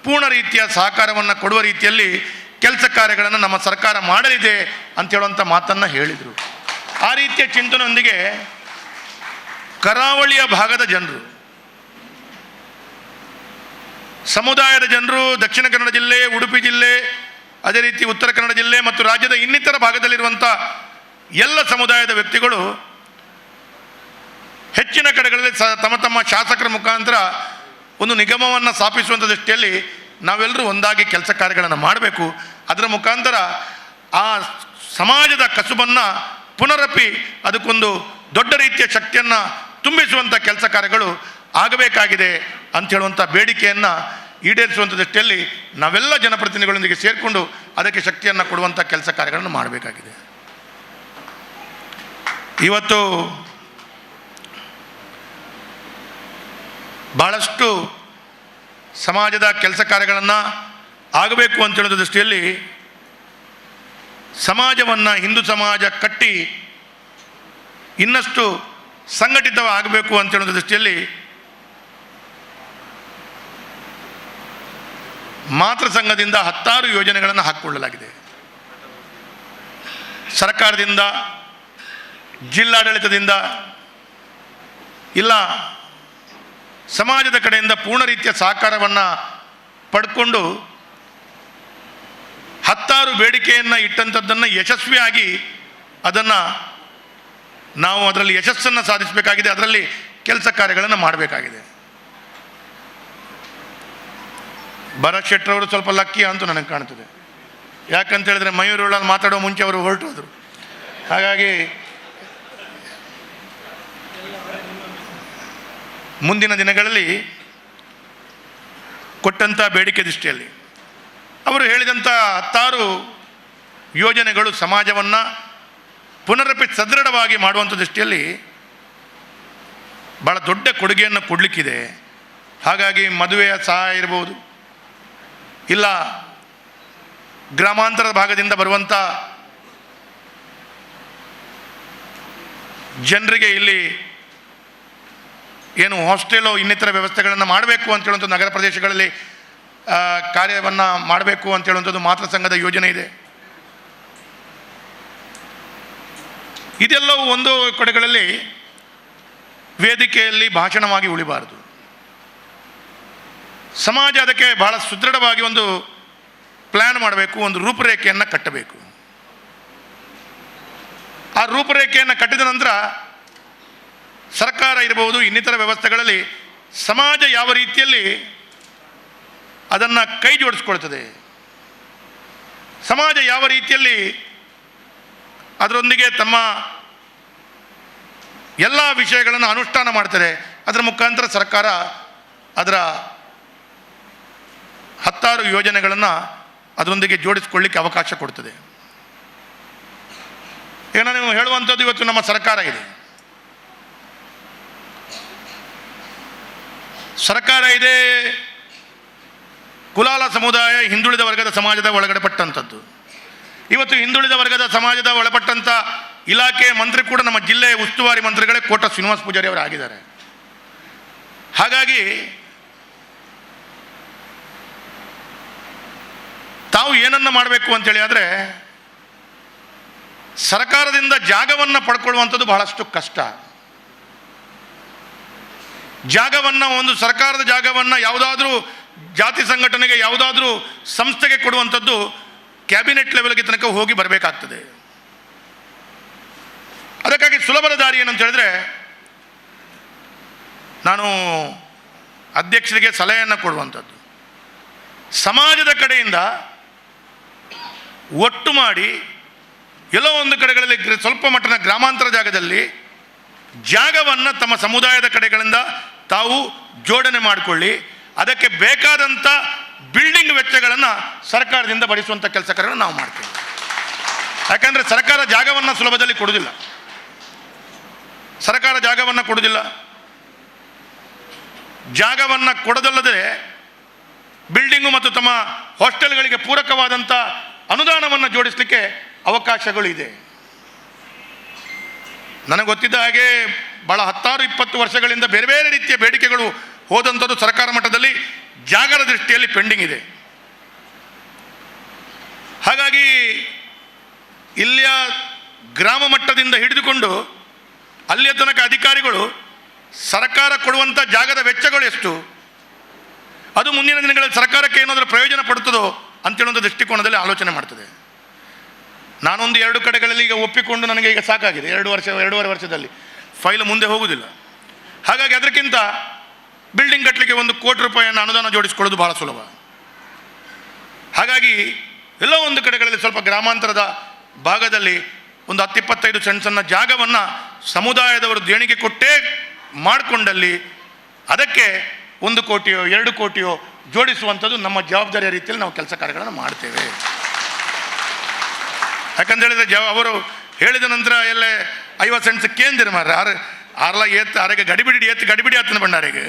ಪೂರ್ಣ ರೀತಿಯ ಸಹಕಾರವನ್ನು ಕೊಡುವ ರೀತಿಯಲ್ಲಿ ಕೆಲಸ ಕಾರ್ಯಗಳನ್ನು ನಮ್ಮ ಸರ್ಕಾರ ಮಾಡಲಿದೆ ಅಂತೇಳುವಂಥ ಮಾತನ್ನು ಹೇಳಿದರು. ಆ ರೀತಿಯ ಚಿಂತನೆಯೊಂದಿಗೆ ಕರಾವಳಿಯ ಭಾಗದ ಜನರು, ಸಮುದಾಯದ ಜನರು, ದಕ್ಷಿಣ ಕನ್ನಡ ಜಿಲ್ಲೆ, ಉಡುಪಿ ಜಿಲ್ಲೆ, ಅದೇ ರೀತಿ ಉತ್ತರ ಕನ್ನಡ ಜಿಲ್ಲೆ ಮತ್ತು ರಾಜ್ಯದ ಇನ್ನಿತರ ಭಾಗದಲ್ಲಿರುವಂಥ ಎಲ್ಲ ಸಮುದಾಯದ ವ್ಯಕ್ತಿಗಳು ಹೆಚ್ಚಿನ ಕಡೆಗಳಲ್ಲಿ ತಮ್ಮ ತಮ್ಮ ಶಾಸಕರ ಮುಖಾಂತರ ಒಂದು ನಿಗಮವನ್ನು ಸ್ಥಾಪಿಸುವಂಥ ದೃಷ್ಟಿಯಲ್ಲಿ ನಾವೆಲ್ಲರೂ ಒಂದಾಗಿ ಕೆಲಸ ಕಾರ್ಯಗಳನ್ನು ಮಾಡಬೇಕು. ಅದರ ಮುಖಾಂತರ ಆ ಸಮಾಜದ ಕಸುಬನ್ನು ಪುನರಪಿ ಅದಕ್ಕೊಂದು ದೊಡ್ಡ ರೀತಿಯ ಶಕ್ತಿಯನ್ನು ತುಂಬಿಸುವಂಥ ಕೆಲಸ ಕಾರ್ಯಗಳು ಆಗಬೇಕಾಗಿದೆ ಅಂಥೇಳುವಂಥ ಬೇಡಿಕೆಯನ್ನು ಈಡೇರಿಸುವಂಥ ದೃಷ್ಟಿಯಲ್ಲಿ ನಾವೆಲ್ಲ ಜನಪ್ರತಿನಿಧಿಗಳೊಂದಿಗೆ ಸೇರಿಕೊಂಡು ಅದಕ್ಕೆ ಶಕ್ತಿಯನ್ನು ಕೊಡುವಂಥ ಕೆಲಸ ಕಾರ್ಯಗಳನ್ನು ಮಾಡಬೇಕಾಗಿದೆ. ಇವತ್ತು ಭಾಳಷ್ಟು ಸಮಾಜದ ಕೆಲಸ ಕಾರ್ಯಗಳನ್ನು ಆಗಬೇಕು ಅಂತೇಳೋ ದೃಷ್ಟಿಯಲ್ಲಿ ಸಮಾಜವನ್ನು, ಹಿಂದೂ ಸಮಾಜ ಕಟ್ಟಿ ಇನ್ನಷ್ಟು ಸಂಘಟಿತವಾಗಬೇಕು ಅಂತೇಳೋ ದೃಷ್ಟಿಯಲ್ಲಿ ಮಾತೃ ಸಂಘದಿಂದ 10 ಯೋಜನೆಗಳನ್ನು ಹಾಕಿಕೊಳ್ಳಲಾಗಿದೆ. ಸರ್ಕಾರದಿಂದ, ಜಿಲ್ಲಾಡಳಿತದಿಂದ, ಇಲ್ಲ ಸಮಾಜದ ಕಡೆಯಿಂದ ಪೂರ್ಣ ರೀತಿಯ ಸಹಕಾರವನ್ನು ಪಡ್ಕೊಂಡು 10 ಬೇಡಿಕೆಯನ್ನು ಇಟ್ಟಂಥದ್ದನ್ನು ಯಶಸ್ವಿಯಾಗಿ ಅದನ್ನು ನಾವು ಅದರಲ್ಲಿ ಯಶಸ್ಸನ್ನು ಸಾಧಿಸಬೇಕಾಗಿದೆ, ಅದರಲ್ಲಿ ಕೆಲಸ ಕಾರ್ಯಗಳನ್ನು ಮಾಡಬೇಕಾಗಿದೆ. ಭರತ್ ಶೆಟ್ಟರವರು ಸ್ವಲ್ಪ ಲಕ್ಕಿ ಅಂತೂ ನನಗೆ ಕಾಣ್ತದೆ. ಯಾಕಂತೇಳಿದ್ರೆ ಮಯೂರುಳ್ಳಲ್ಲಿ ಮಾತಾಡೋ ಮುಂಚೆ ಅವರು ಹೊರಟೋದ್ರು. ಹಾಗಾಗಿ ಮುಂದಿನ ದಿನಗಳಲ್ಲಿ ಕೊಟ್ಟಂಥ ಬೇಡಿಕೆ ದೃಷ್ಟಿಯಲ್ಲಿ ಅವರು ಹೇಳಿದಂಥ 10 ಯೋಜನೆಗಳು ಸಮಾಜವನ್ನು ಪುನರಪಿ ಸದೃಢವಾಗಿ ಮಾಡುವಂಥ ದೃಷ್ಟಿಯಲ್ಲಿ ಭಾಳ ದೊಡ್ಡ ಕೊಡುಗೆಯನ್ನು ಕೊಡಲಿಕ್ಕಿದೆ. ಹಾಗಾಗಿ ಮದುವೆಯ ಸಹಾಯ ಇರ್ಬೋದು, ಇಲ್ಲ ಗ್ರಾಮಾಂತರದ ಭಾಗದಿಂದ ಬರುವಂಥ ಜನರಿಗೆ ಇಲ್ಲಿ ಏನು ಹಾಸ್ಟೆಲು ಇನ್ನಿತರ ವ್ಯವಸ್ಥೆಗಳನ್ನು ಮಾಡಬೇಕು ಅಂತೇಳುವಂಥ ನಗರ ಪ್ರದೇಶಗಳಲ್ಲಿ ಕಾರ್ಯವನ್ನು ಮಾಡಬೇಕು ಅಂತೇಳುವಂಥದ್ದು ಮಾತೃ ಸಂಘದ ಯೋಜನೆ ಇದೆ. ಇದೆಲ್ಲವೂ ಒಂದು ಕಡೆಗಳಲ್ಲಿ ವೇದಿಕೆಯಲ್ಲಿ ಭಾಷಣವಾಗಿ ಉಳಿಬಾರದು. ಸಮಾಜ ಅದಕ್ಕೆ ಬಹಳ ಸುದೃಢವಾಗಿ ಒಂದು ಪ್ಲ್ಯಾನ್ ಮಾಡಬೇಕು, ಒಂದು ರೂಪರೇಖೆಯನ್ನು ಕಟ್ಟಬೇಕು. ಆ ರೂಪರೇಖೆಯನ್ನು ಕಟ್ಟಿದ ನಂತರ ಸರ್ಕಾರ ಇರಬಹುದು, ಇನ್ನಿತರ ವ್ಯವಸ್ಥೆಗಳಲ್ಲಿ ಸಮಾಜ ಯಾವ ರೀತಿಯಲ್ಲಿ ಅದನ್ನು ಕೈ ಜೋಡಿಸ್ಕೊಳ್ತದೆ, ಸಮಾಜ ಯಾವ ರೀತಿಯಲ್ಲಿ ಅದರೊಂದಿಗೆ ತಮ್ಮ ಎಲ್ಲ ವಿಷಯಗಳನ್ನು ಅನುಷ್ಠಾನ ಮಾಡ್ತಾರೆ, ಅದರ ಮುಖಾಂತರ ಸರ್ಕಾರ ಅದರ 10 ಯೋಜನೆಗಳನ್ನು ಅದರೊಂದಿಗೆ ಜೋಡಿಸ್ಕೊಳ್ಳಿಕ್ಕೆ ಅವಕಾಶ ಕೊಡ್ತದೆ. ಈಗ ನಾನು ಹೇಳುವಂಥದ್ದು, ಇವತ್ತು ನಮ್ಮ ಸರ್ಕಾರ ಇದೆ, ಸರ್ಕಾರ ಇದೆ, ಕುಲಾಲ ಸಮುದಾಯ ಹಿಂದುಳಿದ ವರ್ಗದ ಸಮಾಜದ ಒಳಗಡೆ ಪಟ್ಟಂಥದ್ದು. ಇವತ್ತು ಹಿಂದುಳಿದ ವರ್ಗದ ಸಮಾಜದ ಒಳಪಟ್ಟಂಥ ಇಲಾಖೆ ಮಂತ್ರಿ ಕೂಡ ನಮ್ಮ ಜಿಲ್ಲೆಯ ಉಸ್ತುವಾರಿ ಮಂತ್ರಿಗಳೇ ಕೋಟ ಶ್ರೀನಿವಾಸ ಪೂಜಾರಿ ಅವರು ಆಗಿದ್ದಾರೆ. ಹಾಗಾಗಿ ತಾವು ಏನನ್ನ ಮಾಡಬೇಕು ಅಂತೇಳಿ ಆದರೆ ಸರ್ಕಾರದಿಂದ ಜಾಗವನ್ನು ಪಡ್ಕೊಳ್ಳುವಂಥದ್ದು ಬಹಳಷ್ಟು ಕಷ್ಟ. ಜಾಗವನ್ನು, ಒಂದು ಸರ್ಕಾರದ ಜಾಗವನ್ನು ಯಾವುದಾದ್ರೂ ಜಾತಿ ಸಂಘಟನೆಗೆ, ಯಾವುದಾದ್ರೂ ಸಂಸ್ಥೆಗೆ ಕೊಡುವಂಥದ್ದು ಕ್ಯಾಬಿನೆಟ್ ಲೆವೆಲ್ಗೆ ತನಕ ಹೋಗಿ ಬರಬೇಕಾಗ್ತದೆ. ಅದಕ್ಕಾಗಿ ಸುಲಭದ ದಾರಿ ಏನಂತ ಹೇಳಿದ್ರೆ, ನಾನು ಅಧ್ಯಕ್ಷರಿಗೆ ಸಲಹೆಯನ್ನು ಕೊಡುವಂಥದ್ದು, ಸಮಾಜದ ಕಡೆಯಿಂದ ಒಟ್ಟು ಮಾಡಿ ಎಲ್ಲೋ ಒಂದು ಕಡೆಗಳಲ್ಲಿ ಸ್ವಲ್ಪ ಮಟ್ಟಿನ ಗ್ರಾಮಾಂತರ ಜಾಗದಲ್ಲಿ ಜಾಗವನ್ನು ತಮ್ಮ ಸಮುದಾಯದ ಕಡೆಗಳಿಂದ ತಾವು ಜೋಡಣೆ ಮಾಡಿಕೊಳ್ಳಿ, ಅದಕ್ಕೆ ಬೇಕಾದಂಥ ಬಿಲ್ಡಿಂಗ್ ವೆಚ್ಚಗಳನ್ನು ಸರ್ಕಾರದಿಂದ ಭರಿಸುವಂಥ ಕೆಲಸ ಕಾರ್ಯಗಳನ್ನು ನಾವು ಮಾಡ್ತೀವಿ. ಯಾಕಂದರೆ ಸರ್ಕಾರ ಜಾಗವನ್ನು ಸುಲಭದಲ್ಲಿ ಕೊಡುವುದಿಲ್ಲ, ಸರ್ಕಾರ ಜಾಗವನ್ನು ಕೊಡುವುದಿಲ್ಲ. ಜಾಗವನ್ನು ಕೊಡದಲ್ಲದೆ ಬಿಲ್ಡಿಂಗು ಮತ್ತು ತಮ್ಮ ಹಾಸ್ಟೆಲ್ಗಳಿಗೆ ಪೂರಕವಾದಂಥ ಅನುದಾನವನ್ನು ಜೋಡಿಸಲಿಕ್ಕೆ ಅವಕಾಶಗಳು ಇದೆ. ನನಗೆ ಗೊತ್ತಿದ್ದ ಹಾಗೆ ಭಾಳ 10-20 ವರ್ಷಗಳಿಂದ ಬೇರೆ ಬೇರೆ ರೀತಿಯ ಬೇಡಿಕೆಗಳು ಹೋದಂಥದ್ದು ಸರ್ಕಾರ ಮಟ್ಟದಲ್ಲಿ ಜಾಗರ ದೃಷ್ಟಿಯಲ್ಲಿ ಪೆಂಡಿಂಗ್ ಇದೆ. ಹಾಗಾಗಿ ಇಲ್ಲಿಯ ಗ್ರಾಮ ಮಟ್ಟದಿಂದ ಹಿಡಿದುಕೊಂಡು ಅಲ್ಲಿಯ ತನಕ ಅಧಿಕಾರಿಗಳು ಸರ್ಕಾರ ಕೊಡುವಂಥ ಜಾಗದ ವೆಚ್ಚಗಳು ಎಷ್ಟು, ಅದು ಮುಂದಿನ ದಿನಗಳಲ್ಲಿ ಸರ್ಕಾರಕ್ಕೆ ಏನಾದರೂ ಪ್ರಯೋಜನ ಪಡುತ್ತದೋ ಅಂತೇಳುವಂಥ ದೃಷ್ಟಿಕೋನದಲ್ಲಿ ಆಲೋಚನೆ ಮಾಡ್ತದೆ. ನಾನೊಂದು 2 ಕಡೆಗಳಲ್ಲಿ ಈಗ ಒಪ್ಪಿಕೊಂಡು ನನಗೆ ಈಗ ಸಾಕಾಗಿದೆ, 2.5 ವರ್ಷದಲ್ಲಿ ಫೈಲ್ ಮುಂದೆ ಹೋಗುವುದಿಲ್ಲ. ಹಾಗಾಗಿ ಅದಕ್ಕಿಂತ ಬಿಲ್ಡಿಂಗ್ ಕಟ್ಟಲಿಕ್ಕೆ 1 ಕೋಟಿ ರೂಪಾಯಿಯನ್ನು ಅನುದಾನ ಜೋಡಿಸಿಕೊಳ್ಳೋದು ಬಹಳ ಸುಲಭ. ಹಾಗಾಗಿ ಎಲ್ಲೋ ಒಂದು ಕಡೆಗಳಲ್ಲಿ ಸ್ವಲ್ಪ ಗ್ರಾಮಾಂತರದ ಭಾಗದಲ್ಲಿ ಒಂದು 10-25 ಸೆಂಟ್ಸನ್ನು ಜಾಗವನ್ನು ಸಮುದಾಯದವರು ದೇಣಿಗೆ ಕೊಟ್ಟೇ ಮಾಡಿಕೊಂಡಲ್ಲಿ ಅದಕ್ಕೆ 1 ಕೋಟಿಯೋ 2 ಕೋಟಿಯೋ ಜೋಡಿಸುವಂಥದ್ದು ನಮ್ಮ ಜವಾಬ್ದಾರಿಯ ರೀತಿಯಲ್ಲಿ ನಾವು ಕೆಲಸ ಕಾರ್ಯಗಳನ್ನು ಮಾಡ್ತೇವೆ. ಯಾಕಂತೇಳಿದರೆ ಅವರು ಹೇಳಿದ ನಂತರ ಎಲ್ಲೇ 50 ಸೆಂಟ್ಸ್ ಕೇಂದ್ರ ಮಾರ್ರೆ ಆರು ಆರ್ಲ ಏತ್ ಅರೆಗೆ ಗಡಿಬಿಡಿ ಏತ್ ಗಡಿಬಿಡಿ ಆತನ ಬಂಡಾರಿಗೆ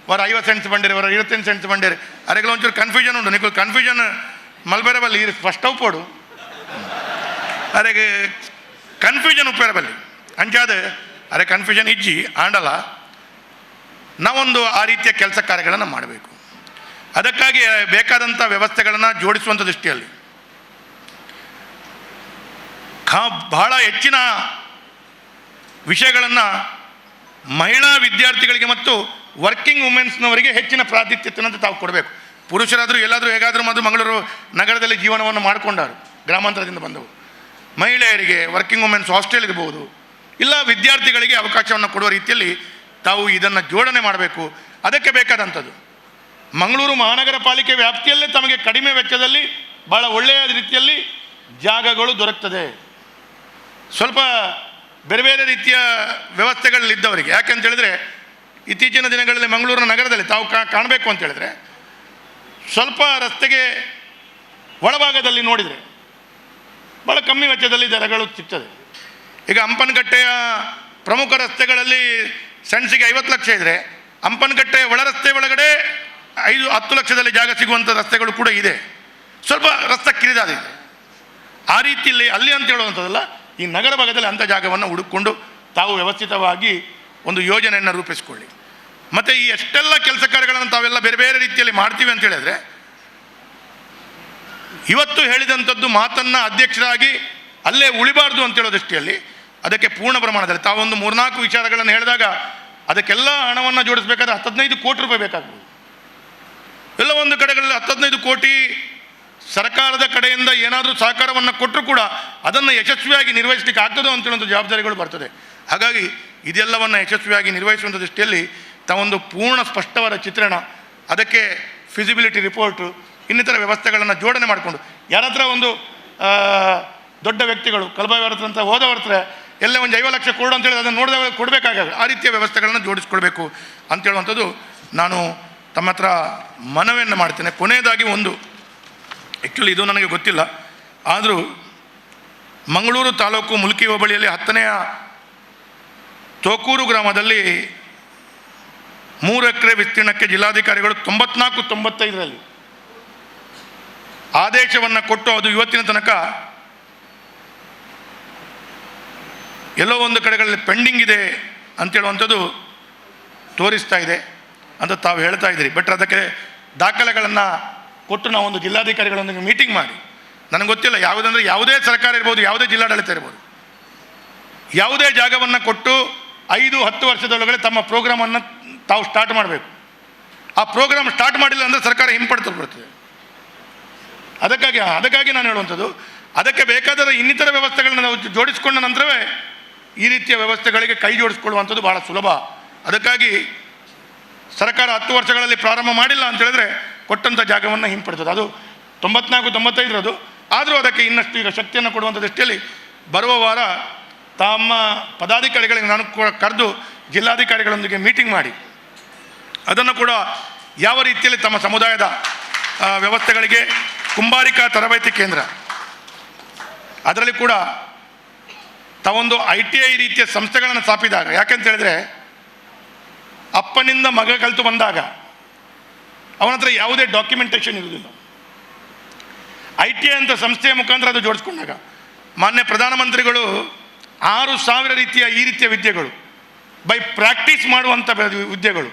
ವರ 50 ಸೆಂಟ್ಸ್ ಬಂಡೇರಿ ವರ 25 ಸೆಂಟ್ಸ್ ಬಂಡೇರಿ ಅರೆಗೆಲ್ಲ ಒಂಚೂರು ಕನ್ಫ್ಯೂಷನ್ ಉಂಟು. ನಿಕ್ಕು ಕನ್ಫ್ಯೂಷನ್ ಮಲ್ಬೇರೆ ಬಲ್ಲಿ ಈ ಫಸ್ಟ್ ಪೋಡು ಅರೆಗೆ ಕನ್ಫ್ಯೂಷನ್ ಉಪ್ಪೇರ ಬಲ್ಲಿ ಅಂಚಾದ ಅರೆ ಕನ್ಫ್ಯೂಷನ್ ಇಜ್ಜಿ ಆಂಡಲ್ಲ. ನಾವೊಂದು ಆ ರೀತಿಯ ಕೆಲಸ ಕಾರ್ಯಗಳನ್ನು ಮಾಡಬೇಕು. ಅದಕ್ಕಾಗಿ ಬೇಕಾದಂಥ ವ್ಯವಸ್ಥೆಗಳನ್ನು ಜೋಡಿಸುವಂಥ ದೃಷ್ಟಿಯಲ್ಲಿ ಬಹಳ ಹೆಚ್ಚಿನ ವಿಷಯಗಳನ್ನು ಮಹಿಳಾ ವಿದ್ಯಾರ್ಥಿಗಳಿಗೆ ಮತ್ತು ವರ್ಕಿಂಗ್ ವುಮೆನ್ಸ್ನವರಿಗೆ ಹೆಚ್ಚಿನ ಪ್ರಾತಿಥ್ಯತೆಯನ್ನು ತಾವು ಕೊಡಬೇಕು. ಪುರುಷರಾದರೂ ಎಲ್ಲಾದರೂ ಹೇಗಾದರೂ ಮತ್ತು ಮಂಗಳೂರು ನಗರದಲ್ಲಿ ಜೀವನವನ್ನು ಮಾಡಿಕೊಂಡರು ಗ್ರಾಮಾಂತರದಿಂದ ಬಂದವರು. ಮಹಿಳೆಯರಿಗೆ ವರ್ಕಿಂಗ್ ವುಮೆನ್ಸ್ ಹಾಸ್ಟೆಲ್ ಇರ್ಬೋದು, ಇಲ್ಲ ವಿದ್ಯಾರ್ಥಿಗಳಿಗೆ ಅವಕಾಶವನ್ನು ಕೊಡುವ ರೀತಿಯಲ್ಲಿ ತಾವು ಇದನ್ನು ಜೋಡಣೆ ಮಾಡಬೇಕು. ಅದಕ್ಕೆ ಬೇಕಾದಂಥದ್ದು ಮಂಗಳೂರು ಮಹಾನಗರ ಪಾಲಿಕೆ ವ್ಯಾಪ್ತಿಯಲ್ಲೇ ತಮಗೆ ಕಡಿಮೆ ವೆಚ್ಚದಲ್ಲಿ ಭಾಳ ಒಳ್ಳೆಯ ರೀತಿಯಲ್ಲಿ ಜಾಗಗಳು ದೊರಕ್ತದೆ. ಸ್ವಲ್ಪ ಬೇರೆ ಬೇರೆ ರೀತಿಯ ವ್ಯವಸ್ಥೆಗಳಲ್ಲಿದ್ದವರಿಗೆ, ಯಾಕೆಂತೇಳಿದರೆ ಇತ್ತೀಚಿನ ದಿನಗಳಲ್ಲಿ ಮಂಗಳೂರಿನ ನಗರದಲ್ಲಿ ತಾವು ಕಾಣಬೇಕು ಅಂತೇಳಿದರೆ ಸ್ವಲ್ಪ ರಸ್ತೆಗೆ ಒಳಭಾಗದಲ್ಲಿ ನೋಡಿದರೆ ಭಾಳ ಕಮ್ಮಿ ವೆಚ್ಚದಲ್ಲಿ ದರಗಳು ಸಿಗ್ತದೆ. ಈಗ ಹಂಪನಕಟ್ಟೆಯ ಪ್ರಮುಖ ರಸ್ತೆಗಳಲ್ಲಿ ಸೆಣಸಿಗೆ 50 ಲಕ್ಷ ಇದ್ದರೆ ಹಂಪನಕಟ್ಟೆಯ ಒಳ ರಸ್ತೆ ಒಳಗಡೆ 5-10 ಲಕ್ಷದಲ್ಲಿ ಜಾಗ ಸಿಗುವಂಥ ರಸ್ತೆಗಳು ಕೂಡ ಇದೆ. ಸ್ವಲ್ಪ ರಸ್ತೆ ಕಿರಿದಾದಿದೆ. ಆ ರೀತಿಯಲ್ಲಿ ಅಲ್ಲಿ ಅಂತ ಹೇಳುವಂಥದ್ದಲ್ಲ, ಈ ನಗರ ಭಾಗದಲ್ಲಿ ಅಂಥ ಜಾಗವನ್ನು ಹುಡುಕೊಂಡು ತಾವು ವ್ಯವಸ್ಥಿತವಾಗಿ ಒಂದು ಯೋಜನೆಯನ್ನು ರೂಪಿಸಿಕೊಳ್ಳಿ. ಮತ್ತು ಈ ಎಷ್ಟೆಲ್ಲ ಕೆಲಸ ಕಾರ್ಯಗಳನ್ನು ತಾವೆಲ್ಲ ಬೇರೆ ಬೇರೆ ರೀತಿಯಲ್ಲಿ ಮಾಡ್ತೀವಿ ಅಂತ ಹೇಳಿದ್ರೆ, ಇವತ್ತು ಹೇಳಿದಂಥದ್ದು ಮಾತನ್ನು ಅಧ್ಯಕ್ಷರಾಗಿ ಅಲ್ಲೇ ಉಳಿಬಾರ್ದು ಅಂತೇಳೋ ದೃಷ್ಟಿಯಲ್ಲಿ ಅದಕ್ಕೆ ಪೂರ್ಣ ಪ್ರಮಾಣದಲ್ಲಿ ತಾವೊಂದು 3-4 ವಿಚಾರಗಳನ್ನು ಹೇಳಿದಾಗ ಅದಕ್ಕೆಲ್ಲ ಹಣವನ್ನು ಜೋಡಿಸಬೇಕಾದ್ರೆ 10-15 ಕೋಟಿ ರೂಪಾಯಿ ಬೇಕಾಗ್ಬೋದು. ಎಲ್ಲ ಒಂದು ಕಡೆಗಳಲ್ಲಿ 10-15 ಕೋಟಿ ಸರ್ಕಾರದ ಕಡೆಯಿಂದ ಏನಾದರೂ ಸಹಕಾರವನ್ನು ಕೊಟ್ಟರೂ ಕೂಡ ಅದನ್ನು ಯಶಸ್ವಿಯಾಗಿ ನಿರ್ವಹಿಸಲಿಕ್ಕೆ ಆಗ್ತದೋ ಅಂತೇಳುವಂಥ ಜವಾಬ್ದಾರಿಗಳು ಬರ್ತದೆ. ಹಾಗಾಗಿ ಇದೆಲ್ಲವನ್ನು ಯಶಸ್ವಿಯಾಗಿ ನಿರ್ವಹಿಸುವಂಥ ದೃಷ್ಟಿಯಲ್ಲಿ ತಾವೊಂದು ಪೂರ್ಣ ಸ್ಪಷ್ಟವಾದ ಚಿತ್ರಣ, ಅದಕ್ಕೆ ಫಿಸಿಬಿಲಿಟಿ ರಿಪೋರ್ಟು, ಇನ್ನಿತರ ವ್ಯವಸ್ಥೆಗಳನ್ನು ಜೋಡಣೆ ಮಾಡಿಕೊಂಡು ಯಾರ ಹತ್ರ ಒಂದು ದೊಡ್ಡ ವ್ಯಕ್ತಿಗಳು ಕಲ್ಬಾವಿ ಹತ್ರ ಅಂತ ಹೋದವ್ರ ಹತ್ರ ಎಲ್ಲ ಒಂದು 50 ಲಕ್ಷ ಕೊಡು ಅಂತೇಳಿ ಅದನ್ನು ನೋಡಿದಾಗ ಕೊಡಬೇಕಾಗಲ್ಲ. ಆ ರೀತಿಯ ವ್ಯವಸ್ಥೆಗಳನ್ನು ಜೋಡಿಸ್ಕೊಳ್ಬೇಕು ಅಂತೇಳುವಂಥದ್ದು ನಾನು ತಮ್ಮ ಹತ್ರ ಮನವಿಯನ್ನು ಮಾಡ್ತೇನೆ. ಕೊನೆಯದಾಗಿ ಒಂದು, ಆ್ಯಕ್ಚುಲಿ ಇದು ನನಗೆ ಗೊತ್ತಿಲ್ಲ, ಆದರೂ ಮಂಗಳೂರು ತಾಲೂಕು ಮುಲ್ಕಿ ಹೋಬಳಿಯಲ್ಲಿ 10ನೇ ತೋಕೂರು ಗ್ರಾಮದಲ್ಲಿ 3 ಎಕರೆ ವಿಸ್ತೀರ್ಣಕ್ಕೆ ಜಿಲ್ಲಾಧಿಕಾರಿಗಳು 94-95ರಲ್ಲಿ ಆದೇಶವನ್ನು ಕೊಟ್ಟು ಅದು ಇವತ್ತಿನ ತನಕ ಎಲ್ಲೋ ಒಂದು ಕಡೆಗಳಲ್ಲಿ ಪೆಂಡಿಂಗ್ ಇದೆ ಅಂತೇಳುವಂಥದ್ದು ತೋರಿಸ್ತಾ ಇದೆ ಅಂತ ತಾವು ಹೇಳ್ತಾ ಇದ್ದೀರಿ. ಬಟ್ ಅದಕ್ಕೆ ದಾಖಲೆಗಳನ್ನು ಕೊಟ್ಟು ನಾವೊಂದು ಜಿಲ್ಲಾಧಿಕಾರಿಗಳೊಂದಿಗೆ ಮೀಟಿಂಗ್ ಮಾಡಿ, ನನಗೆ ಗೊತ್ತಿಲ್ಲ ಯಾವುದಂದರೆ ಯಾವುದೇ ಸರ್ಕಾರ ಇರ್ಬೋದು, ಯಾವುದೇ ಜಿಲ್ಲಾಡಳಿತ ಇರ್ಬೋದು, ಯಾವುದೇ ಜಾಗವನ್ನು ಕೊಟ್ಟು 5-10 ವರ್ಷದೊಳಗಡೆ ತಮ್ಮ ಪ್ರೋಗ್ರಾಮನ್ನು ತಾವು ಸ್ಟಾರ್ಟ್ ಮಾಡಬೇಕು. ಆ ಪ್ರೋಗ್ರಾಮ್ ಸ್ಟಾರ್ಟ್ ಮಾಡಿಲ್ಲ ಅಂದರೆ ಸರ್ಕಾರ ಹಿಂಪಡೆದುಕೊಳ್ತದೆ. ಅದಕ್ಕಾಗಿ ನಾನು ಹೇಳುವಂಥದ್ದು, ಅದಕ್ಕೆ ಬೇಕಾದ ಇನ್ನಿತರ ವ್ಯವಸ್ಥೆಗಳನ್ನ ನಾವು ಜೋಡಿಸಿಕೊಂಡ ನಂತರವೇ ಈ ರೀತಿಯ ವ್ಯವಸ್ಥೆಗಳಿಗೆ ಕೈ ಜೋಡಿಸ್ಕೊಳ್ಳುವಂಥದ್ದು ಭಾಳ ಸುಲಭ. ಅದಕ್ಕಾಗಿ ಸರ್ಕಾರ 10 ವರ್ಷಗಳಲ್ಲಿ ಪ್ರಾರಂಭ ಮಾಡಿಲ್ಲ ಅಂತೇಳಿದ್ರೆ ಕೊಟ್ಟಂಥ ಜಾಗವನ್ನು ಹಿಂಪಡೆತದೆ. ಅದು 94-95ರದು. ಆದರೂ ಅದಕ್ಕೆ ಇನ್ನಷ್ಟು ಈಗ ಶಕ್ತಿಯನ್ನು ಕೊಡುವಂಥ ದೃಷ್ಟಿಯಲ್ಲಿ ಬರುವ ವಾರ ತಮ್ಮ ಪದಾಧಿಕಾರಿಗಳಿಗೆ ನಾನು ಕರೆದು ಜಿಲ್ಲಾಧಿಕಾರಿಗಳೊಂದಿಗೆ ಮೀಟಿಂಗ್ ಮಾಡಿ ಅದನ್ನು ಕೂಡ ಯಾವ ರೀತಿಯಲ್ಲಿ ತಮ್ಮ ಸಮುದಾಯದ ವ್ಯವಸ್ಥೆಗಳಿಗೆ ಕುಂಬಾರಿಕಾ ತರಬೇತಿ ಕೇಂದ್ರ, ಅದರಲ್ಲಿ ಕೂಡ ತಾವೊಂದು ITI ರೀತಿಯ ಸಂಸ್ಥೆಗಳನ್ನು ಸ್ಥಾಪಿಸಿದಾಗ, ಯಾಕೆಂತ ಹೇಳಿದ್ರೆ ಅಪ್ಪನಿಂದ ಮಗ ಕಲಿತು ಬಂದಾಗ ಅವನ ಹತ್ರ ಯಾವುದೇ ಡಾಕ್ಯುಮೆಂಟೇಷನ್ ಇರುವುದಿಲ್ಲ. ITI ಅಂತ ಸಂಸ್ಥೆಯ ಮುಖಾಂತರ ಅದು ಜೋಡಿಸ್ಕೊಂಡಾಗ ಮಾನ್ಯ ಪ್ರಧಾನಮಂತ್ರಿಗಳು 6,000 ರೀತಿಯ ಈ ರೀತಿಯ ವಿದ್ಯೆಗಳು ಬೈ ಪ್ರಾಕ್ಟೀಸ್ ಮಾಡುವಂಥ ವಿದ್ಯೆಗಳು.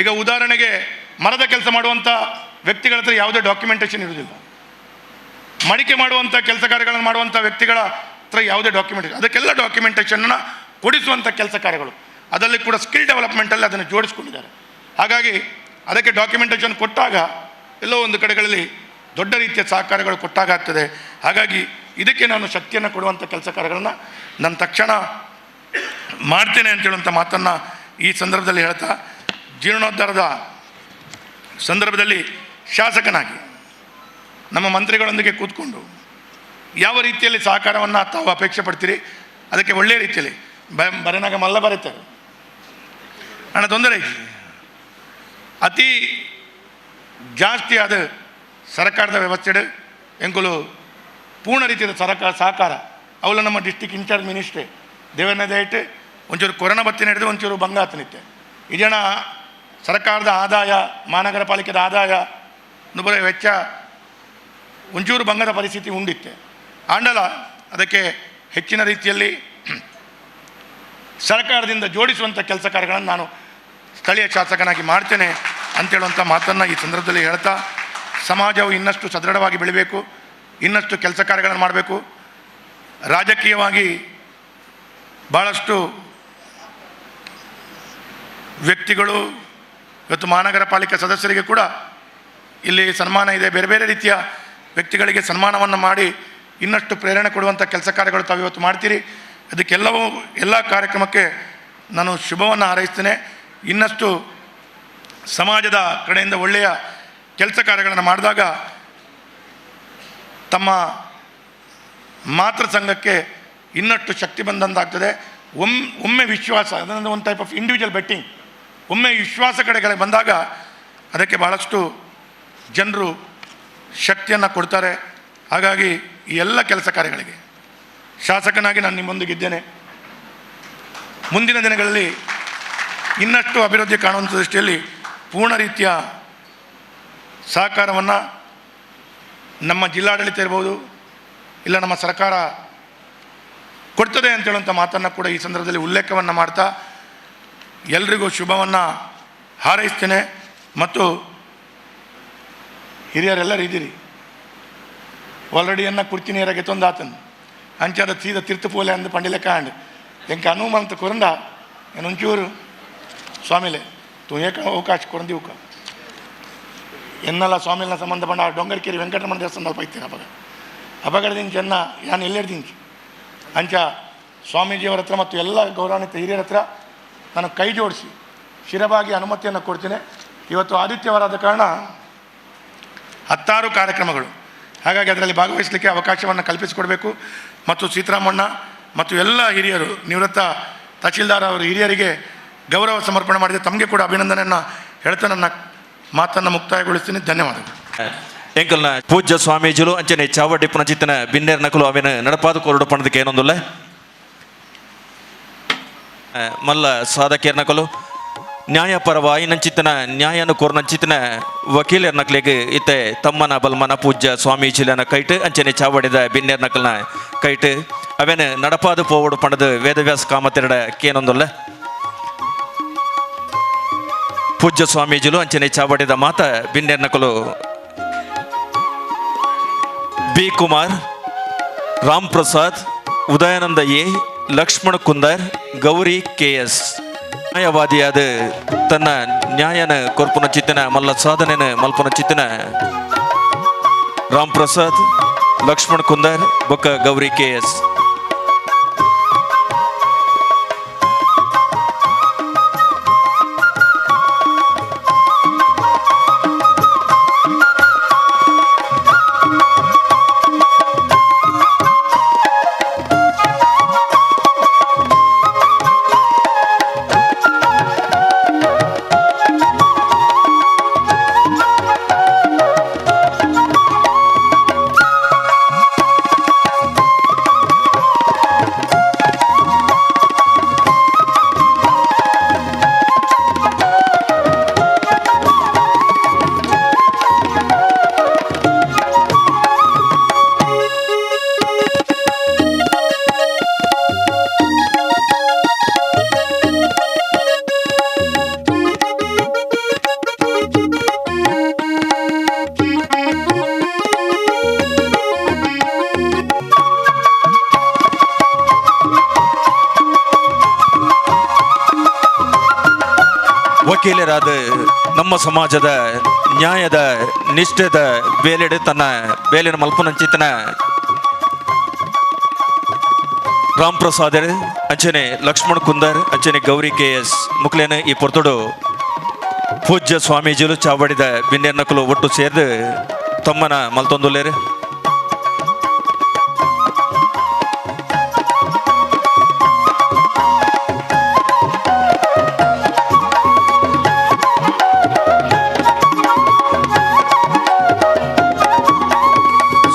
ಈಗ ಉದಾಹರಣೆಗೆ ಮರದ ಕೆಲಸ ಮಾಡುವಂಥ ವ್ಯಕ್ತಿಗಳ ಹತ್ರ ಯಾವುದೇ ಡಾಕ್ಯುಮೆಂಟೇಷನ್ ಇರುವುದಿಲ್ಲ, ಮಡಿಕೆ ಮಾಡುವಂಥ ಕೆಲಸ ಕಾರ್ಯಗಳನ್ನು ಮಾಡುವಂಥ ವ್ಯಕ್ತಿಗಳ ಹತ್ರ ಯಾವುದೇ ಡಾಕ್ಯುಮೆಂಟೇಷನ್, ಅದಕ್ಕೆಲ್ಲ ಡಾಕ್ಯುಮೆಂಟೇಷನ್ನ ಕೊಡಿಸುವಂಥ ಕೆಲಸ ಕಾರ್ಯಗಳು ಅದರಲ್ಲಿ ಕೂಡ ಸ್ಕಿಲ್ ಡೆವಲಪ್ಮೆಂಟಲ್ಲಿ ಅದನ್ನು ಜೋಡಿಸ್ಕೊಂಡಿದ್ದಾರೆ. ಹಾಗಾಗಿ ಅದಕ್ಕೆ ಡಾಕ್ಯುಮೆಂಟೇಷನ್ ಕೊಟ್ಟಾಗ ಎಲ್ಲೋ ಒಂದು ಕಡೆಗಳಲ್ಲಿ ದೊಡ್ಡ ರೀತಿಯ ಸಹಕಾರಗಳು ಕೊಟ್ಟಾಗ ಆಗ್ತದೆ. ಹಾಗಾಗಿ ಇದಕ್ಕೆ ನಾನು ಶಕ್ತಿಯನ್ನು ಕೊಡುವಂಥ ಕೆಲಸ ಕಾರ್ಯಗಳನ್ನು ನಾನು ತಕ್ಷಣ ಮಾಡ್ತೇನೆ ಅಂತೇಳುವಂಥ ಮಾತನ್ನು ಈ ಸಂದರ್ಭದಲ್ಲಿ ಹೇಳ್ತಾ, ಜೀರ್ಣೋದ್ಧಾರದ ಸಂದರ್ಭದಲ್ಲಿ ಶಾಸಕನಾಗಿ ನಮ್ಮ ಮಂತ್ರಿಗಳೊಂದಿಗೆ ಕೂತ್ಕೊಂಡು ಯಾವ ರೀತಿಯಲ್ಲಿ ಸಹಕಾರವನ್ನು ತಾವು ಅಪೇಕ್ಷೆ ಪಡ್ತೀರಿ ಅದಕ್ಕೆ ಒಳ್ಳೆಯ ರೀತಿಯಲ್ಲಿ ಬರೆನಾಗ ಮಲ್ಲ ಬರೀತಾರೆ ಹಣ ತೊಂದರೆ ಅತಿ ಜಾಸ್ತಿ ಆದ ಸರ್ಕಾರದ ವ್ಯವಸ್ಥೆ ಎಂಕುಲು ಪೂರ್ಣ ರೀತಿಯ ಸರಕಾರ ಸಹಕಾರ ಅವಲ ನಮ್ಮ district incharge ministry ದೇವನ ದಯಟ್ಟು ಒಂಚೂರು ಕೊರೋನಾ ಬತ್ತಿನ ಹಿಡಿದು ಒಂಚೂರು ಭಂಗ ಆತನಿತ್ತೆ ಈ ಜನ ಸರ್ಕಾರದ ಆದಾಯ ಮಹಾನಗರ ಪಾಲಿಕೆದ ಆದಾಯ ನುಬರ ವೆಚ್ಚ ಒಂಚೂರು ಭಂಗದ ಪರಿಸ್ಥಿತಿ ಉಂಡಿತ್ತೆ. ಆಂಡಲ ಅದಕ್ಕೆ ಹೆಚ್ಚಿನ ರೀತಿಯಲ್ಲಿ ಸರ್ಕಾರದಿಂದ ಜೋಡಿಸುವಂಥ ಕೆಲಸ ಕಾರ್ಯಗಳನ್ನು ನಾನು ಸ್ಥಳೀಯ ಶಾಸಕನಾಗಿ ಮಾಡ್ತೇನೆ ಅಂತೇಳುವಂಥ ಮಾತನ್ನು ಈ ಸಂದರ್ಭದಲ್ಲಿ ಹೇಳ್ತಾ, ಸಮಾಜವು ಇನ್ನಷ್ಟು ಸದೃಢವಾಗಿ ಬೆಳಿಬೇಕು, ಇನ್ನಷ್ಟು ಕೆಲಸ ಕಾರ್ಯಗಳನ್ನು ಮಾಡಬೇಕು. ರಾಜಕೀಯವಾಗಿ ಭಾಳಷ್ಟು ವ್ಯಕ್ತಿಗಳು ಇವತ್ತು ಮಹಾನಗರ ಪಾಲಿಕೆ ಸದಸ್ಯರಿಗೆ ಕೂಡ ಇಲ್ಲಿ ಸನ್ಮಾನ ಇದೆ. ಬೇರೆ ಬೇರೆ ರೀತಿಯ ವ್ಯಕ್ತಿಗಳಿಗೆ ಸನ್ಮಾನವನ್ನು ಮಾಡಿ ಇನ್ನಷ್ಟು ಪ್ರೇರಣೆ ಕೊಡುವಂಥ ಕೆಲಸ ಕಾರ್ಯಗಳು ತಾವು ಇವತ್ತು ಮಾಡ್ತೀರಿ. ಅದಕ್ಕೆಲ್ಲವೂ ಎಲ್ಲ ಕಾರ್ಯಕ್ರಮಕ್ಕೆ ನಾನು ಶುಭವನ್ನು ಹಾರೈಸ್ತೇನೆ. ಇನ್ನಷ್ಟು ಸಮಾಜದ ಕಡೆಯಿಂದ ಒಳ್ಳೆಯ ಕೆಲಸ ಕಾರ್ಯಗಳನ್ನು ಮಾಡಿದಾಗ ತಮ್ಮ ಮಾತೃ ಸಂಘಕ್ಕೆ ಇನ್ನಷ್ಟು ಶಕ್ತಿ ಬಂದಂತಾಗ್ತದೆ. ಒಮ್ಮೆ ವಿಶ್ವಾಸ, ಅದನ್ನು ಒಂದು type of individual betting, ಒಮ್ಮೆ ವಿಶ್ವಾಸ ಕಡೆಗೆ ಬಂದಾಗ ಅದಕ್ಕೆ ಭಾಳಷ್ಟು ಜನರು ಶಕ್ತಿಯನ್ನು ಕೊಡ್ತಾರೆ. ಹಾಗಾಗಿ ಈ ಎಲ್ಲ ಕೆಲಸ ಕಾರ್ಯಗಳಿಗೆ ಶಾಸಕನಾಗಿ ನಾನು ನಿಮ್ಮೊಂದಿಗಿದ್ದೇನೆ. ಮುಂದಿನ ದಿನಗಳಲ್ಲಿ ಇನ್ನಷ್ಟು ಅಭಿವೃದ್ಧಿ ಕಾಣುವಂಥ ದೃಷ್ಟಿಯಲ್ಲಿ ಪೂರ್ಣ ರೀತಿಯ ಸಹಕಾರವನ್ನು ನಮ್ಮ ಜಿಲ್ಲಾಡಳಿತ ಇರ್ಬೋದು, ಇಲ್ಲ ನಮ್ಮ ಸರ್ಕಾರ ಕೊಡ್ತದೆ ಅಂತೇಳುವಂಥ ಮಾತನ್ನು ಕೂಡ ಈ ಸಂದರ್ಭದಲ್ಲಿ ಉಲ್ಲೇಖವನ್ನು ಮಾಡ್ತಾ ಎಲ್ರಿಗೂ ಶುಭವನ್ನು ಹಾರೈಸ್ತೇನೆ. ಮತ್ತು ಹಿರಿಯರೆಲ್ಲರೂ ಇದ್ದೀರಿ, ಆಲ್ರೆಡಿ ಅನ್ನ ಕುರ್ಚಿ ನೀರಾಗೆ ತೊಂದಾತನು ಅಂಚಾದ ಸೀದ ತಿರ್ತುಪೋಲೆ ಅಂದು ಪಂಡಿಲೆ ಕಾಂಡ್ ಎಂಕ ಹನುಮಂತ ಕುರಂದ ಏನೊಂಚೂರು ಸ್ವಾಮಿಲೆ ತೂ ಏಕ ಅವಕಾಶ ಕೊರಂದಿವುಕ ಎನ್ನಲ್ಲ ಸ್ವಾಮಿನ ಸಂಬಂಧ ಪಂಡ ಡೊಂಗರ್ಕೇರಿ ವೆಂಕಟರಮಣ ದೇವಸ್ಥಾನದಲ್ಲಿ ಪೈತೇನೆ ಅಪಗ ಅಪಗಡದಿಂಚ ಎನ್ನ ಯಾನು ಎಲ್ಲೆಡ್ದಿಂಚು ಅಂಚ ಸ್ವಾಮೀಜಿಯವರ ಹತ್ರ ಮತ್ತು ಎಲ್ಲ ಗೌರವಾನ್ವಿತ ಹಿರಿಯರ ಹತ್ರ ನಾನು ಕೈ ಜೋಡಿಸಿ ಶಿರಬಾಗಿ ಅನುಮತಿಯನ್ನು ಕೊಡ್ತೇನೆ. ಇವತ್ತು ಆದಿತ್ಯವಾರದ ಕಾರಣ 10 ಕಾರ್ಯಕ್ರಮಗಳು, ಹಾಗಾಗಿ ಅದರಲ್ಲಿ ಭಾಗವಹಿಸಲಿಕ್ಕೆ ಅವಕಾಶವನ್ನು ಕಲ್ಪಿಸಿಕೊಡಬೇಕು. ಮತ್ತು ಸೀತಾರಾಮಣ್ಣ ಮತ್ತು ಎಲ್ಲ ಹಿರಿಯರು, ನಿವೃತ್ತ ತಹಶೀಲ್ದಾರ್ ಅವರು ಹಿರಿಯರಿಗೆ ಗೌರವ ಸಮರ್ಪಣೆ ಮಾಡಿದ ತಮಗೆ ಕೂಡ ಅಭಿನಂದನೆಯನ್ನು ಹೇಳ್ತಾ ನನ್ನ ಮಾತನ್ನು ಮುಕ್ತಾಯಗೊಳಿಸ್ತೀನಿ. ಧನ್ಯವಾದಗಳು. ಎಂಕಲ್ನ ಪೂಜ್ಯ ಸ್ವಾಮೀಜಿಲು ಅಂಚನೆ ಚಾವಡಿ ಪುನಚಿತ್ತನ ಬಿನ್ನೇರ್ ನಕಲು ಅವೇನು ನಡಪಾದ ಕೊರಡು ಪಣದಕ್ಕೆ ಏನೊಂದುಲ್ಲ ಮಲ್ಲ ಸಾಧಕೇರ್ ನಕಲು ನ್ಯಾಯಪರವಾಯಿ ನಂಚಿತನ ನ್ಯಾಯನು ಕೋರ್ನಂಚಿತನ ವಕೀಲರ್ ನಕಲಿಗೆ ಇತ್ತೆ ತಮ್ಮನ ಬಲ್ಮನ ಪೂಜ್ಯ ಸ್ವಾಮೀಜಿಲನ ಕೈಟ್ ಅಂಚನೆ ಚಾವಡಿದ ಬಿನ್ನೇರ್ ನಕಲ್ನ ಕೈಟ್ ಅವೇನು ನಡಪಾದ ಪೋವಡು ಪಣದು ವೇದವ್ಯಾಸ ಕಾಮತೆರಡ ಕೇನೊಂದುಲ್ಲ ಪೂಜ್ಯ ಸ್ವಾಮೀಜಿಲು ಅಂಚನೆ ಚಾವಡಿದ ಮಾತ ಬಿನ್ನೇರ್ ನಕಲು B Kumar, Ram Prasad, Udayananda A, Lakshmana Kundar, Gauri K S. ನ್ಯಾಯವಾದಿಯಾದ ತನ್ನ ನ್ಯಾಯನ ಕೊರ್ಪುನ ಚಿತ್ತನ ಮಲ್ಲ ಸಾಧನೆನ ಮಲ್ಪನ ಚಿತ್ತನ ರಾಮ್ ಪ್ರಸಾದ್, ಲಕ್ಷ್ಮಣ ಕುಂದರ್ ಬೊಕ್ಕ ಗೌರಿ ಕೆ ಎಸ್. ವಕೀಲರಾದ ನಮ್ಮ ಸಮಾಜದ ನ್ಯಾಯದ ನಿಷ್ಠೆದ ಬೇಲೆಡೆ ತನ್ನ ಬೇಲಿನ ಮಲ್ಪನಂಚಿತನ ರಾಮ್ ಪ್ರಸಾದ್ ಅಂಚನೆ ಲಕ್ಷ್ಮಣ್ ಕುಂದರ್ ಅಂಚನೆ ಗೌರಿ ಕೆ ಎಸ್ ಮುಕ್ಲೇನ ಈ ಪೊರ್ತುಡು ಪೂಜ್ಯ ಸ್ವಾಮೀಜಿಲು ಚಾವಡಿದ ಬಿನ್ನೇರ್ನಕಲು ಒಟ್ಟು ಸೇರಿದು ತಮ್ಮನ ಮಲ್ತೊಂದುಲ್ಲೇರು.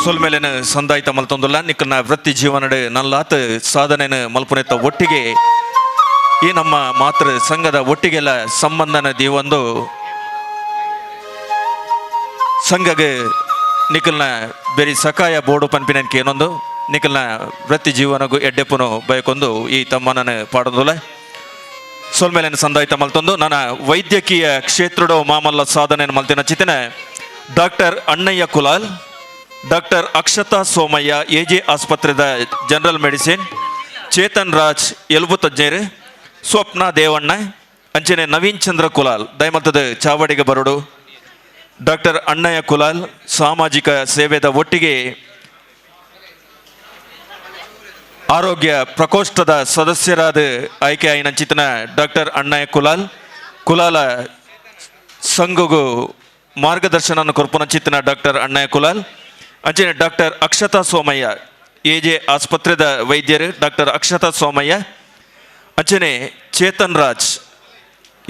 ಸೊಲ್ಮೇಲಿನ ಸಂದಾಯಿತ ಮಲ್ತೊಂದುಲ್ಲ ನಿಕ್ಕನ ವೃತ್ತಿ ಜೀವನಡ್ ನಲ್ಲಾತ್ ಸಾಧನೆನ ಮಲ್ಪುನೆತ್ತ ಒಟ್ಟಿಗೆ ಈ ನಮ್ಮ ಮಾತೃ ಸಂಘದ ಒಟ್ಟಿಗೆಲ್ಲ ಸಂಬಂಧನ ದೀವೊಂದು ಸಂಘಗೆ ನಿಖಲ್ನ ಬೇರೆ ಸಕಾಯ ಬೋರ್ಡು ಪನ್ಪಿನನ್ಕೆ ಏನೊಂದು ನಿಖಲ್ನ ವೃತ್ತಿ ಜೀವನಗೂ ಎಡ್ಡೆಪ್ಪುನು ಬಯಕೊಂದು ಈ ತಮ್ಮನನ್ನು ಪಾಡೊಂದುಲ್ಲ. ಸೊಲ್ಮೇಲಿನ ಸಂದಾಯಿತ ಮಲ್ತೊಂದು ನನ್ನ ವೈದ್ಯಕೀಯ ಕ್ಷೇತ್ರದ ಮಾಮಲ್ಲ ಸಾಧನೆಯನ್ನು ಮಲ್ತಿನ ಚಿತನೆ doctor Annaiah Kulal, doctor Akshata Somaiah AJ ಆಸ್ಪತ್ರೆದ general medicine, Chetan Raj ಎಲುಬು ತಜ್ಞರು, ಸ್ವಪ್ನ ದೇವಣ್ಣ ಅಂಚನೆ ನವೀನ್ ಚಂದ್ರ ಕುಲಾಲ್ ದಯಮತ್ತದ ಚಾವಡಿಗೆ ಬರೋಡು. ಡಾಕ್ಟರ್ ಅಣ್ಣಯ್ಯ ಕುಲಾಲ್ ಸಾಮಾಜಿಕ ಸೇವೆದ ಒಟ್ಟಿಗೆ ಆರೋಗ್ಯ ಪ್ರಕೋಷ್ಠದ ಸದಸ್ಯರಾದ ಆಯ್ಕೆ ಆಯಿನಂಚಿತನ ಡಾಕ್ಟರ್ ಅಣ್ಣಯ್ಯ ಕುಲಾಲ್ ಕುಲಾಲ ಸಂಘಗೂ ಮಾರ್ಗದರ್ಶನ ಕೊರ್ಪುನಂಚಿತನ ಡಾಕ್ಟರ್ ಅಣ್ಣಯ್ಯ ಕುಲಾಲ್ ಅಂಚನೆ ಡಾಕ್ಟರ್ ಅಕ್ಷತಾ ಸೋಮಯ್ಯ ಎಜೆ ಆಸ್ಪತ್ರೆದ ವೈದ್ಯರು ಡಾಕ್ಟರ್ ಅಕ್ಷತಾ ಸೋಮಯ್ಯ ಅಂಚನೆ ಚೇತನ್ ರಾಜ್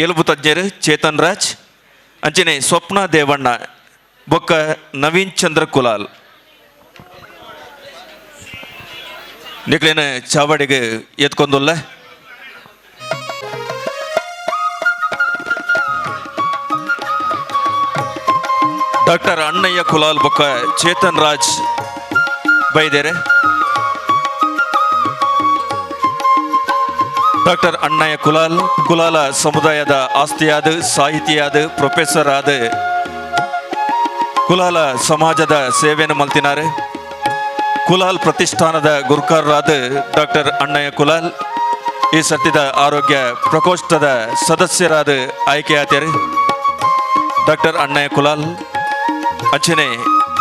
ಎಲುಬು ತಜ್ಞರು ಚೇತನ್ ರಾಜ್ ಅಂಚನೆ ಸ್ವಪ್ನ ದೇವಣ್ಣ ಬೊಕ್ಕ ನವೀನ್ ಚಂದ್ರ ಕುಲಾಲ್ ನಿಕ್ಲೇನ ಚಾವಡಿಗೆ ಎತ್ಕೊಂದುಲ್ಲ. ಡಾಕ್ಟರ್ ಅಣ್ಣಯ್ಯ ಕುಲಾಲ್ ಬೊಕ್ಕ ಚೇತನ್ ರಾಜ್ ಬೈದೇರೆ. ಡಾಕ್ಟರ್ ಅಣ್ಣಯ್ಯ ಕುಲಾಲ್ ಕುಲಾಲ ಸಮುದಾಯದ ಆಸ್ತಿಯಾದ ಸಾಹಿತಿಯಾದ ಪ್ರೊಫೆಸರ್ ಆದ ಕುಲಾಲ ಸಮಾಜದ ಸೇವೆಯನ್ನು ಮಲ್ತಿನಾರೆ. ಕುಲಾಲ್ ಪ್ರತಿಷ್ಠಾನದ ಗುರುಕಾರರಾದ ಡಾಕ್ಟರ್ ಅಣ್ಣಯ್ಯ ಕುಲಾಲ್ ಈ ಸತ್ಯದ ಆರೋಗ್ಯ ಪ್ರಕೋಷ್ಠದ ಸದಸ್ಯರಾದ ಆಯ್ಕೆಯಾತ್ಯಾರು. ಡಾಕ್ಟರ್ ಅಣ್ಣಯ್ಯ ಕುಲಾಲ್ ಅಂಚನೆ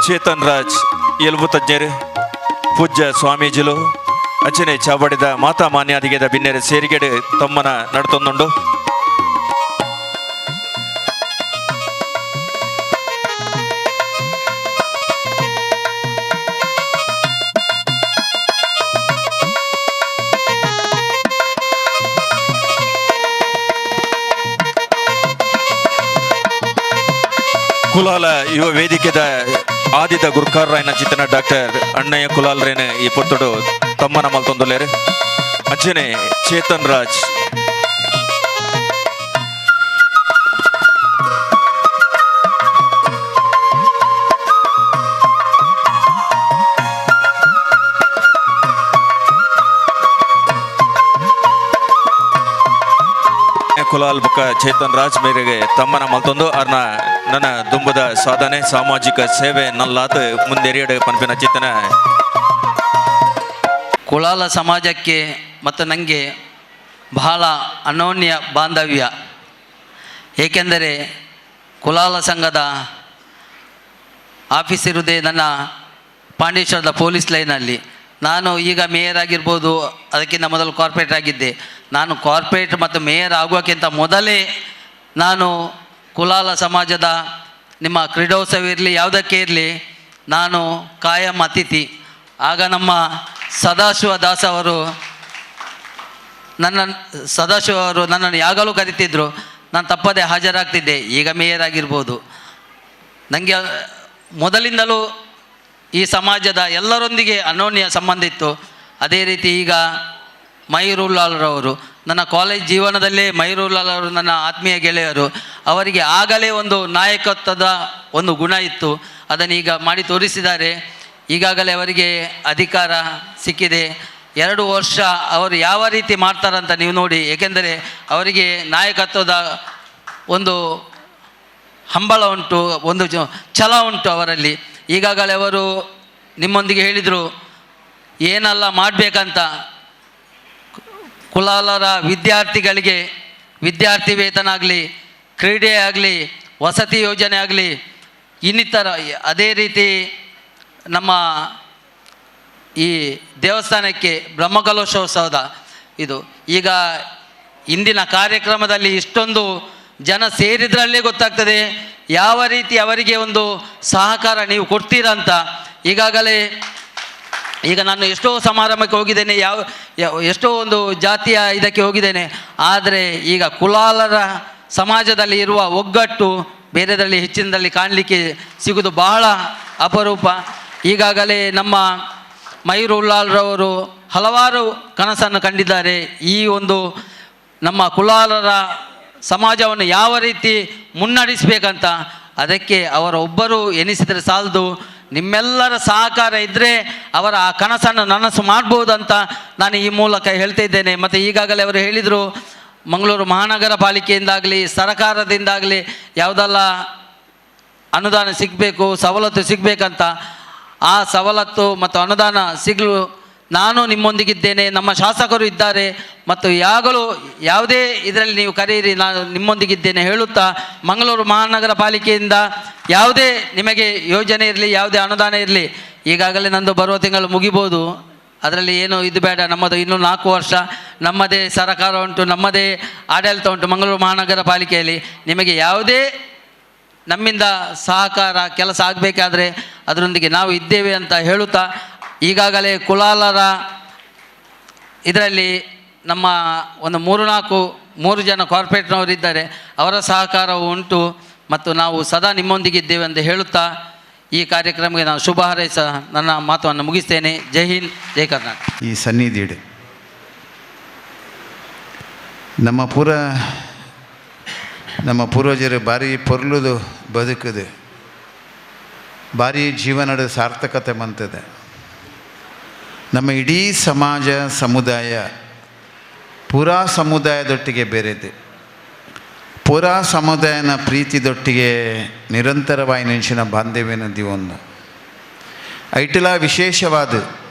ಚೇತನ್ ರಾಜ್ ಎಲುಬು ತಜ್ಞರು ಪೂಜ್ಯ ಸ್ವಾಮೀಜಿಲು ಅಂಚನೆ ಚಾವಡಿದ ಮಾತಾ ಮಾನ್ಯಾದಿಗೆದ ಬಿನ್ನೆರೆ ಸೇರಿಗೆಡು ತಮ್ಮನ ನಡ್ತೊಂದುಂಡು. ಕುಲಾಲ ಯುವ ವೇದಿಕೆದ ಆದಿದ ಗುರುಕಾರರಾಯನ ಚಿತನ ಡಾಕ್ಟರ್ ಅಣ್ಣಯ್ಯ ಕುಲಾಲ್ ರೇನೆ ಈ ಪೊತ್ತುಡು ತಮ್ಮನ ಮಲ್ತೊಂದುಲ್ಲೇರು. ಅಂಚನೆ ಚೇತನ್ ರಾಜ್ ಕುಲಾಲ್ ಬೊಕ್ಕ ಚೇತನ್ ರಾಜ್ ಮೇರೆಗೆ ತಮ್ಮನ ಮಲ್ತೊಂದು ಅರ್ನ ನನ್ನ ದುಂಬದ ಸಾಧನೆ ಸಾಮಾಜಿಕ ಸೇವೆ ನಲ್ಲಾತ್ ಮುಂದೆರಿಯಡು ಪನ್ಪಿನ ಚಿತ್ತನ. ಕುಲಾಲ ಸಮಾಜಕ್ಕೆ ಮತ್ತು ನನಗೆ ಬಹಳ ಅನೋನ್ಯ ಬಾಂಧವ್ಯ. ಏಕೆಂದರೆ ಕುಲಾಲ ಸಂಘದ ಆಫೀಸ್ ಇರುವುದೇ ನನ್ನ ಪಾಂಡೇಶ್ವರದ ಪೊಲೀಸ್ ಲೈನಲ್ಲಿ. ನಾನು ಈಗ ಮೇಯರ್ ಆಗಿರ್ಬೋದು, ಅದಕ್ಕಿಂತ ಮೊದಲು ಕಾರ್ಪೊರೇಟ್ ಆಗಿದ್ದೆ. ನಾನು ಕಾರ್ಪೊರೇಟ್ ಮತ್ತು ಮೇಯರ್ ಆಗೋಕ್ಕಿಂತ ಮೊದಲೇ ನಾನು ಕುಲಾಲ ಸಮಾಜದ ನಿಮ್ಮ ಕ್ರೀಡೋತ್ಸವ ಇರಲಿ ಯಾವುದಕ್ಕೆ ಇರಲಿ ನಾನು ಕಾಯಂ ಅತಿಥಿ. ಆಗ ನಮ್ಮ ಸದಾಶಿವ ದಾಸ್ ಅವರು ನನ್ನನ್ನು ಯಾಗಲೂ ಕರೀತಿದ್ದರು, ನಾನು ತಪ್ಪದೆ ಹಾಜರಾಗ್ತಿದ್ದೆ. ಈಗ ಮೇಯರ್ ಆಗಿರ್ಬೋದು. ನನಗೆ ಮೊದಲಿಂದಲೂ ಈ ಸಮಾಜದ ಎಲ್ಲರೊಂದಿಗೆ ಅನೋನ್ಯ ಸಂಬಂಧ ಇತ್ತು. ಅದೇ ರೀತಿ ಈಗ ಮಯೂರುಲ್ಲಾಲ್ರವರು ನನ್ನ ಕಾಲೇಜ್ ಜೀವನದಲ್ಲೇ ಮಯೂರುಲ್ಲಾಲ್ ಅವರು ನನ್ನ ಆತ್ಮೀಯ ಗೆಳೆಯರು. ಅವರಿಗೆ ಆಗಲೇ ಒಂದು ನಾಯಕತ್ವದ ಒಂದು ಗುಣ ಇತ್ತು, ಅದನ್ನು ಈಗ ಮಾಡಿ ತೋರಿಸಿದ್ದಾರೆ. ಈಗಾಗಲೇ ಅವರಿಗೆ ಅಧಿಕಾರ ಸಿಕ್ಕಿದೆ. 2 ವರ್ಷ ಅವರು ಯಾವ ರೀತಿ ಮಾಡ್ತಾರಂತ ನೀವು ನೋಡಿ. ಏಕೆಂದರೆ ಅವರಿಗೆ ನಾಯಕತ್ವದ ಒಂದು ಹಂಬಲ ಉಂಟು, ಒಂದು ಛಲ ಉಂಟು ಅವರಲ್ಲಿ. ಈಗಾಗಲೇ ಅವರು ನಿಮ್ಮೊಂದಿಗೆ ಹೇಳಿದರು ಏನೆಲ್ಲ ಮಾಡಬೇಕಂತ. ಕುಲಾಲರ ವಿದ್ಯಾರ್ಥಿಗಳಿಗೆ ವಿದ್ಯಾರ್ಥಿ ವೇತನ ಆಗಲಿ, ಕ್ರೀಡೆ ಆಗಲಿ, ವಸತಿ ಯೋಜನೆ ಆಗಲಿ, ಇನ್ನಿತರ. ಅದೇ ರೀತಿ ನಮ್ಮ ಈ ದೇವಸ್ಥಾನಕ್ಕೆ ಬ್ರಹ್ಮಕಲಶೋತ್ಸವದ ಇದು ಈಗ ಇಂದಿನ ಕಾರ್ಯಕ್ರಮದಲ್ಲಿ ಇಷ್ಟೊಂದು ಜನ ಸೇರಿದ್ರಲ್ಲೇ ಗೊತ್ತಾಗ್ತದೆ ಯಾವ ರೀತಿ ಅವರಿಗೆ ಒಂದು ಸಹಕಾರ ನೀವು ಕೊಡ್ತೀರಂತ. ಈಗಾಗಲೇ ಈಗ ನಾನು ಎಷ್ಟೋ ಸಮಾರಂಭಕ್ಕೆ ಹೋಗಿದ್ದೇನೆ, ಯಾವ ಎಷ್ಟೋ ಒಂದು ಜಾತಿಯ ಇದಕ್ಕೆ ಹೋಗಿದ್ದೇನೆ, ಆದರೆ ಈಗ ಕುಲಾಲರ ಸಮಾಜದಲ್ಲಿ ಇರುವ ಒಗ್ಗಟ್ಟು ಬೇರೆದರಲ್ಲಿ ಹೆಚ್ಚಿನದಲ್ಲಿ ಕಾಣಲಿಕ್ಕೆ ಸಿಗುವುದು ಬಹಳ ಅಪರೂಪ. ಈಗಾಗಲೇ ನಮ್ಮ ಮಯೂರ್ ಉಳ್ಳಾಲ್ರವರು ಹಲವಾರು ಕನಸನ್ನು ಕಂಡಿದ್ದಾರೆ. ಈ ಒಂದು ನಮ್ಮ ಕುಲಾಲರ ಸಮಾಜವನ್ನು ಯಾವ ರೀತಿ ಮುನ್ನಡೆಸಬೇಕಂತ, ಅದಕ್ಕೆ ಅವರ ಒಬ್ಬರು ಎನಿಸಿದರೆ ಸಾಲದು, ನಿಮ್ಮೆಲ್ಲರ ಸಹಕಾರ ಇದ್ದರೆ ಅವರ ಆ ಕನಸನ್ನು ನನಸು ಮಾಡ್ಬೋದಂತ ನಾನು ಈ ಮೂಲಕ ಹೇಳ್ತಾ ಇದ್ದೇನೆ. ಮತ್ತು ಈಗಾಗಲೇ ಅವರು ಹೇಳಿದರು, ಮಂಗಳೂರು ಮಹಾನಗರ ಪಾಲಿಕೆಯಿಂದಾಗಲಿ ಸರಕಾರದಿಂದಾಗಲಿ ಯಾವುದೆಲ್ಲ ಅನುದಾನ ಸಿಗಬೇಕು, ಸವಲತ್ತು ಸಿಗಬೇಕಂತ, ಆ ಸವಲತ್ತು ಮತ್ತು ಅನುದಾನ ಸಿಗಲು ನಾನು ನಿಮ್ಮೊಂದಿಗಿದ್ದೇನೆ, ನಮ್ಮ ಶಾಸಕರು ಇದ್ದಾರೆ ಮತ್ತು ಯಾಗಲೂ ಯಾವುದೇ ಇದರಲ್ಲಿ ನೀವು ಕರೆಯಿರಿ, ನಾನು ನಿಮ್ಮೊಂದಿಗಿದ್ದೇನೆ ಹೇಳುತ್ತಾ, ಮಂಗಳೂರು ಮಹಾನಗರ ಪಾಲಿಕೆಯಿಂದ ಯಾವುದೇ ನಿಮಗೆ ಯೋಜನೆ ಇರಲಿ, ಯಾವುದೇ ಅನುದಾನ ಇರಲಿ, ಈಗಾಗಲೇ ನಂದು ಬರುವ ತಿಂಗಳು ಮುಗಿಬೋದು, ಅದರಲ್ಲಿ ಏನು ಇದು ಬೇಡ, ನಮ್ಮದು ಇನ್ನೂ 4 ವರ್ಷ ನಮ್ಮದೇ ಸರಕಾರ ಉಂಟು, ನಮ್ಮದೇ ಆಡಳಿತ ಉಂಟು ಮಂಗಳೂರು ಮಹಾನಗರ ಪಾಲಿಕೆಯಲ್ಲಿ. ನಿಮಗೆ ಯಾವುದೇ ನಮ್ಮಿಂದ ಸಹಕಾರ ಕೆಲಸ ಆಗಬೇಕಾದ್ರೆ ಅದರೊಂದಿಗೆ ನಾವು ಇದ್ದೇವೆ ಅಂತ ಹೇಳುತ್ತಾ, ಈಗಾಗಲೇ ಕುಲಾಲರ ಇದರಲ್ಲಿ ನಮ್ಮ ಒಂದು 3 ಜನ ಕಾರ್ಪೊರೇಟ್ನವರಿದ್ದಾರೆ, ಅವರ ಸಹಕಾರವೂ ಉಂಟು ಮತ್ತು ನಾವು ಸದಾ ನಿಮ್ಮೊಂದಿಗಿದ್ದೇವೆ ಎಂದು ಹೇಳುತ್ತಾ ಈ ಕಾರ್ಯಕ್ರಮಕ್ಕೆ ನಾನು ಶುಭ ಹಾರೈಸ ನನ್ನ ಮಾತನ್ನು ಮುಗಿಸ್ತೇನೆ. ಜೈ ಹಿಂದ್, ಜೈ ಕರ್ನಾಟಕ. ಈ ಸನ್ನಿಧಿಡು ನಮ್ಮ ಪೂರ್ವಜರು ಭಾರಿ ಪೊರ್ಲುದು ಬದುಕುದು, ಭಾರಿ ಜೀವನದ ಸಾರ್ಥಕತೆ ಮಂತದೆ. ನಮ್ಮ ಇಡೀ ಸಮಾಜ ಸಮುದಾಯ ಪೂರಾ ಸಮುದಾಯದೊಟ್ಟಿಗೆ ಬೇರೆದೆ, ಪೂರಾ ಸಮುದಾಯನ ಪ್ರೀತಿದೊಟ್ಟಿಗೆ ನಿರಂತರವಾಗಿ ನೆಂಚಿನ ಬಾಂಧವ್ಯನ ದಿವೊಂದು ಐಟಲ ವಿಶೇಷವಾದ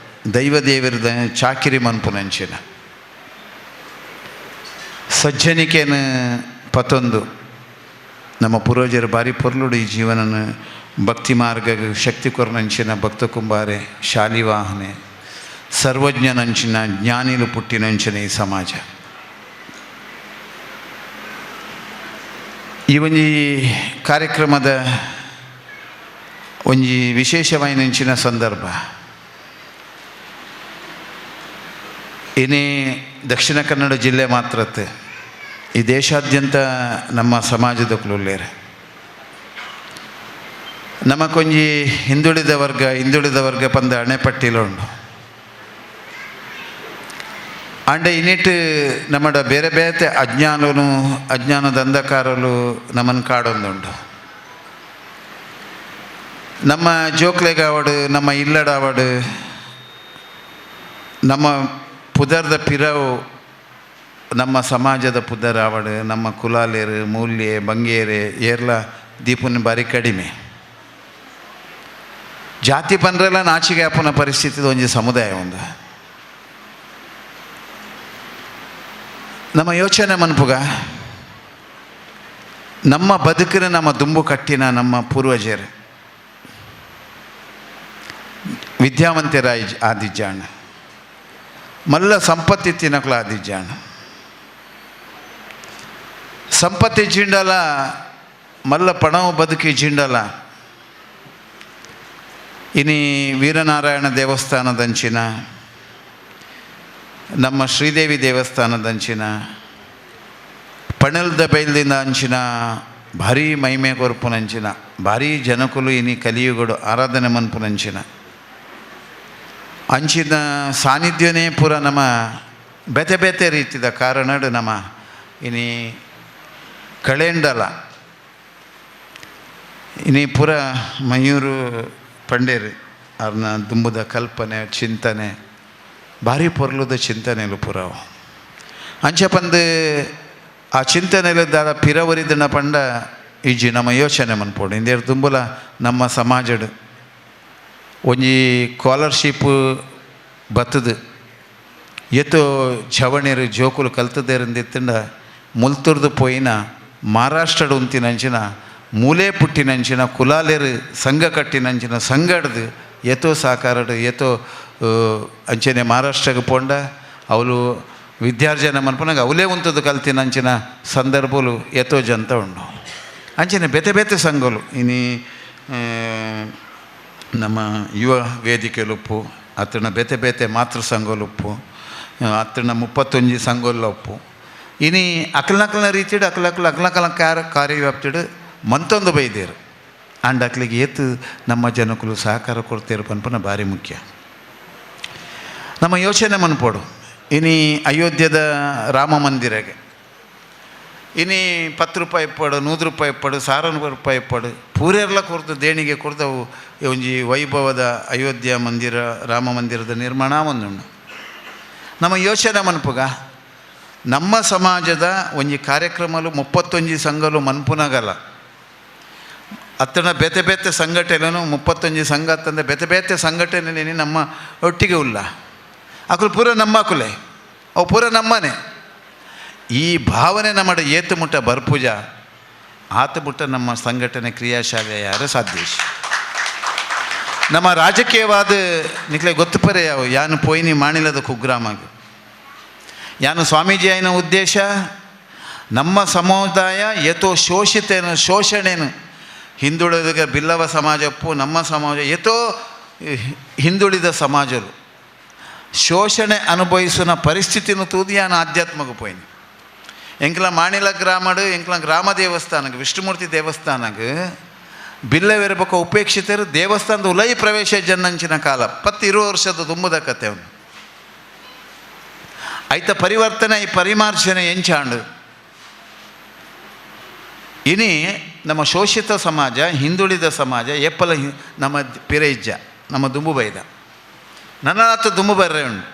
ದೈವದೇವರದ ಚಾಕಿರಿ ಮನ್ಪುನಂಚಿನ ಸಜ್ಜನಿಕೆನ ಪತೊಂದು ನಮ್ಮ ಪೂರ್ವಜರು ಭಾರಿ ಪೊರ್ಲುಡು ಈ ಜೀವನನ ಭಕ್ತಿ ಮಾರ್ಗ ಶಕ್ತಿ ಕೊರನಂಚಿನ ಭಕ್ತ ಕುಂಬಾರೆ ಶಾಲಿವಾಹನೆ ಸರ್ವಜ್ಞನಂಚಿನ ಜ್ಞಾನಿಲು ಪುಟ್ಟಿನಂಚಿನ ಈ ಸಮಾಜ. ಈ ಒಂಜಿ ಕಾರ್ಯಕ್ರಮದ ಒಂಜಿ ವಿಶೇಷವಾಯಿನಂಚಿನ ಸಂದರ್ಭ ಏನೇ ದಕ್ಷಿಣ ಕನ್ನಡ ಜಿಲ್ಲೆ ಮಾತ್ರತ್ತೆ, ಈ ದೇಶಾದ್ಯಂತ ನಮ್ಮ ಸಮಾಜದ ಕುಲುಲ್ಲೇರೆ ನಮ್ಮ ಕೊಂಜಿ ಹಿಂದುಳಿದ ವರ್ಗ ಪಂದ ಅಣೆಪಟ್ಟಿಲುಂಡು. ಅಂಡ ಇನ್ನಿಟ್ಟು ನಮ್ಮಡ ಬೇರೆ ಬೇರೆ ಅಜ್ಞಾನನು ಅಜ್ಞಾನದ ಅಂಧಕಾರಲು ನಮ್ಮನ್ನು ಕಾಡೊಂದುಂಡು. ನಮ್ಮ ಜೋಕ್ಲೆಗಾವಡು, ನಮ್ಮ ಇಲ್ಲಡಾವಡು, ನಮ್ಮ ಪುದರ್ದ ಪಿರವು ನಮ್ಮ ಸಮಾಜದ ಪುದರಾವಡು, ನಮ್ಮ ಕುಲಾಲೇರು ಮೂಲ್ಯೆ ಬಂಗೇರೆ ಏರ್ಲ ದೀಪನ ಬಾರಿ ಕಡಿಮೆ. ಜಾತಿ ಪಂದ್ರೆಲ್ಲ ನಾಚಿಗೆ ಅಪ್ಪನ ಪರಿಸ್ಥಿತಿ ಒಂಜಿ ಸಮುದಾಯ ಒಂದು. ನಮ್ಮ ಯೋಚನೆ ಮನ್ಪುಗ ನಮ್ಮ ಬದುಕಿನ ನಮ್ಮ ದುಂಬು ಕಟ್ಟಿನ ನಮ್ಮ ಪೂರ್ವಜರು ವಿದ್ಯಾವಂತರಾಯಿ ಆದಿಜ್ಜಾಣ ಮಲ್ಲ ಸಂಪತ್ತಿ ತಿನ್ನಕ್ಲ ಆದಿಜ್ಜಾಣ ಸಂಪತ್ತಿ ಜಿಂಡಲ ಮಲ್ಲ ಪಣವು ಬದುಕಿ ಜಿಂಡಲ. ಇನಿ ವೀರನಾರಾಯಣ ದೇವಸ್ಥಾನದಂಚಿನ ನಮ್ಮ ಶ್ರೀದೇವಿ ದೇವಸ್ಥಾನದಂಚಿನ ಪಣಲ್ದ ಬೈಲ್ದಿಂದ ಅಂಚಿನ ಭಾರೀ ಮಹಿಮೆ ಕೊರ್ಪುನಂಚಿನ ಭಾರೀ ಜನಕುಲು ಇನಿ ಕಲಿಯುಗಡು ಆರಾಧನೆ ಮನ್ಪುನಂಚಿನ ಅಂಚಿನ ಸಾನ್ನಿಧ್ಯನೇ ಪೂರ ನಮ್ಮ ಬೇತೆ ಬೇತೆ ರೀತಿದ ಕಾರಣಡು ನಮ್ಮ ಇನಿ ಕಳೆಂಡಲ ಇನಿ ಪೂರ ಮಯೂರು ಪಂಡೇರು ಅವ್ರನ್ನ ದುಂಬುದ ಕಲ್ಪನೆ ಚಿಂತನೆ ಭಾರಿ ಪೊರ್ಲುದ ಚಿಂತನೆಲು ಪೂರವು ಅಂಚೆ ಪಂದು ಆ ಚಿಂತನೆಲಿದ್ದಾದ ಪಿರವರಿದನ ಪಂಡ ಇಜ್ಜಿ ನಮ್ಮ ಯೋಚನೆ ಮನ್ಪೋಡು. ಇಂದೇರು ದುಂಬುಲ ನಮ್ಮ ಸಮಾಜಡು ಒಂಜಿ ಸ್ಕಾಲರ್ಶಿಪ್ ಬತ್ತದು ಎತ್ತೋ ಜವಣಿರು ಜೋಕುಲು ಕಲ್ತದೇರಂದಿತ್ತಂಡ ಮುಲ್ತುರ್ದು ಪೋಯಿನ ಮಹಾರಾಷ್ಟ್ರಡು ಉಂತಿನಂಚಿನ ಮೂಲೆ ಪುಟ್ಟಿನಂಚಿನ ಕುಲಾಲೇರು ಸಂಘ ಕಟ್ಟಿನಂಚಿನ ಸಂಘಡ್ದು ಏತೋ ಸಹಕಾರಡು ಏತೋ ಅಂಚನೆ ಮಹಾರಾಷ್ಟ್ರಕ್ಕೆ ಪೋಂಡ ಅವಳು ವಿದ್ಯಾರ್ಜನೆ ಮನ್ಪನಾಗ ಅವಲೇ ಉಂತದ್ದು ಕಲ್ತಿನಂಚಿನ ಸಂದರ್ಭಲು ಏತೋ ಜಂತ ಉಂಡು. ಅಂಚನೆ ಬೇತೆ ಬೇತೆ ಸಂಘಲು ಇನಿ ನಮ್ಮ ಯುವ ವೇದಿಕೆಲುಪ್ಪು ಅತ್ತಣ ಬೇತೆ ಬೇತೆ ಮಾತೃ ಸಂಘಲುಪ್ಪು ಅತ್ತಣ 31 ಸಂಘಲುಪ್ಪು ಇನಿ ಅಕಲ್ನಕಲ್ನ ರೀತಿಡು ಅಕಲಕಲ ಅಕಲಕಲ ಕಾರ್ಯವ್ಯಾಪ್ತಿಡು ಮಂತೊಂದು ಬೈದೇರು ಅಂಡ್ ಅಕ್ಲಿಗೆ ಏತು ನಮ್ಮ ಜನಕುಲು ಸಹಕಾರ ಕೊಡ್ತೇರು ಪನ್ಪನ ಭಾರಿ ಮುಖ್ಯ. ನಮ್ಮ ಯೋಚನೆ ಮನ್ಪೋಡು ಇನಿ ಅಯೋಧ್ಯದ ರಾಮ ಮಂದಿರಗೆ ಇನಿ 10 ರೂಪಾಯಿ ಇಪ್ಪಡು 100 ರೂಪಾಯಿ ಇಪ್ಪಡು 1,000 ರೂಪಾಯಿ ಇಪ್ಪಡು ಪೂರೆರ್ಲ ಕೊರ್ದು ದೇಣಿಗೆ ಕೊರ್ದವು ಒಂಜಿ ವೈಭವದ ಅಯೋಧ್ಯ ಮಂದಿರ ರಾಮ ಮಂದಿರದ ನಿರ್ಮಾಣ ಒಂದುಂಡು. ನಮ್ಮ ಯೋಚನೆ ಮನ್ಪುಗ ನಮ್ಮ ಸಮಾಜದ ಒಂಜಿ ಕಾರ್ಯಕ್ರಮಲು 31 ಸಂಘಲು ಮನ್ಪುನಗಲ ಅತ್ತಣ ಬೇತೆ ಬೇತೆ ಸಂಘಟನೆನು 31 ಸಂಘ ಅಂತಂದರೆ ಬೇತೆ ಬೇತೆ ಸಂಘಟನೆ ನಮ್ಮ ಒಟ್ಟಿಗೆ ಉಲ್ಲ ಅಕುಲು ಪೂರ ನಮ್ಮ ಅಕುಲೆ ಅವು ಪೂರ ನಮ್ಮನೆ. ಈ ಭಾವನೆ ನಮ್ಮ ಏತು ಮುಟ್ಟ ಬರ್ಪೂಜ ಆತ ಮುಟ್ಟ ನಮ್ಮ ಸಂಘಟನೆ ಕ್ರಿಯಾಶಾಲೆ ಯಾರು ಸಾಧ್ಯ. ನಮ್ಮ ರಾಜಕೀಯವಾದ ನಿಕ್ಲೆ ಗೊತ್ತುಪರೆ ಯಾವ ಯಾನು ಪೋಯಿನಿ ಮಾಣಿಲದ ಕುಗ್ರಾಮಾಗಿ ಯಾನು ಸ್ವಾಮೀಜಿ అయిన ಉದ್ದೇಶ ನಮ್ಮ ಸಮುದಾಯ ಏತೋ ಶೋಷಿತೇನು ಶೋಷಣೆನು ಹಿಂದುಳಿದ ಬಿಲ್ಲವ ಸಮಾಜಪ್ಪು ನಮ್ಮ ಸಮಾಜ ಏತೋ ಹಿಂದುಳಿದ ಸಮಾಜರು ಶೋಷಣೆ ಅನುಭವಿಸುವ ಪರಿಸ್ಥಿತಿನ ತೂದು ಯಾನು ಆಧ್ಯಾತ್ಮకు పోయింది. ಎಂಕ್ಲ ಮಾಣಿಲ ಗ್ರಾಮಡು ಎಂಕ್ಲ ಗ್ರಾಮ ದೇವಸ್ಥಾನಕ್ಕೆ ವಿಷ್ಣುಮೂರ್ತಿ ದೇವಸ್ಥಾನಕ್ಕೆ ಬಿಲ್ಲವಿರಬೇಕ ಉಪೇಕ್ಷಿತರು ದೇವಸ್ಥಾನದ ಉಲೈ ಪ್ರವೇಶ ಜನ್ನಂಚಿನ ಕಾಲ 10-20 ವರ್ಷದ ತುಂಬುದ ಕತೆ ಅವನು ಐತ ಪರಿವರ್ತನೆ ಈ ಪರಿಮಾರ್ಜನೆ ಎಂಚಾಂಡು. ಇನಿ ನಮ್ಮ ಶೋಷಿತ ಸಮಾಜ ಹಿಂದುಳಿದ ಸಮಾಜ ಏಪಲ ನಮ್ಮ ಪಿರೈಜ್ಜ ನಮ್ಮ ದುಂಬು ಬೈದ ನನ್ನಲಾತ ದುಂಬು ಬರ್ರೆ ಉಂಡು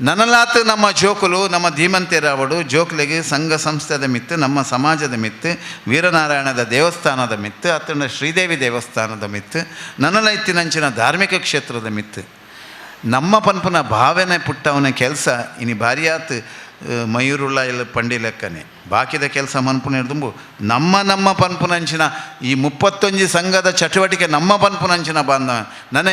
ನನಲಾತ ನಮ್ಮ ಜೋಕುಲು ನಮ್ಮ ಧೀಮಂತೆರಾವಡು ಜೋಕ್ಲೆಗೆ ಸಂಘ ಸಂಸ್ಥೆದ ಮಿತ್ತು ನಮ್ಮ ಸಮಾಜದ ಮಿತ್ತು ವೀರನಾರಾಯಣದ ದೇವಸ್ಥಾನದ ಮಿತ್ತು ಅತ್ತಂಡ ಶ್ರೀದೇವಿ ದೇವಸ್ಥಾನದ ಮಿತ್ತು ನನ್ನಲೈತಿನಂಚಿನ ಧಾರ್ಮಿಕ ಕ್ಷೇತ್ರದ ಮಿತ್ತು ನಮ್ಮ ಪನ್ಪನ ಭಾವನೆ ಪುಟ್ಟವನ ಕೆಲಸ ಇನಿ ಭಾರಿಯಾತ್ ಮಯೂರುಳ್ಳ ಇಲ್ಲ ಪಂಡಿ ಲೆಕ್ಕನೆ ಬಾಕಿದ ಕೆಲಸ ಮನ್ಪುನ ಹಿಡ್ದುಂಬು ನಮ್ಮ ನಮ್ಮ ಪನ್ಪುನಂಚಿನ ಈ 31 ಸಂಘದ ಚಟುವಟಿಕೆ ನಮ್ಮ ಪನ್ಪುನಂಚಿನ ಬಾಂಧವ ನನ್ನ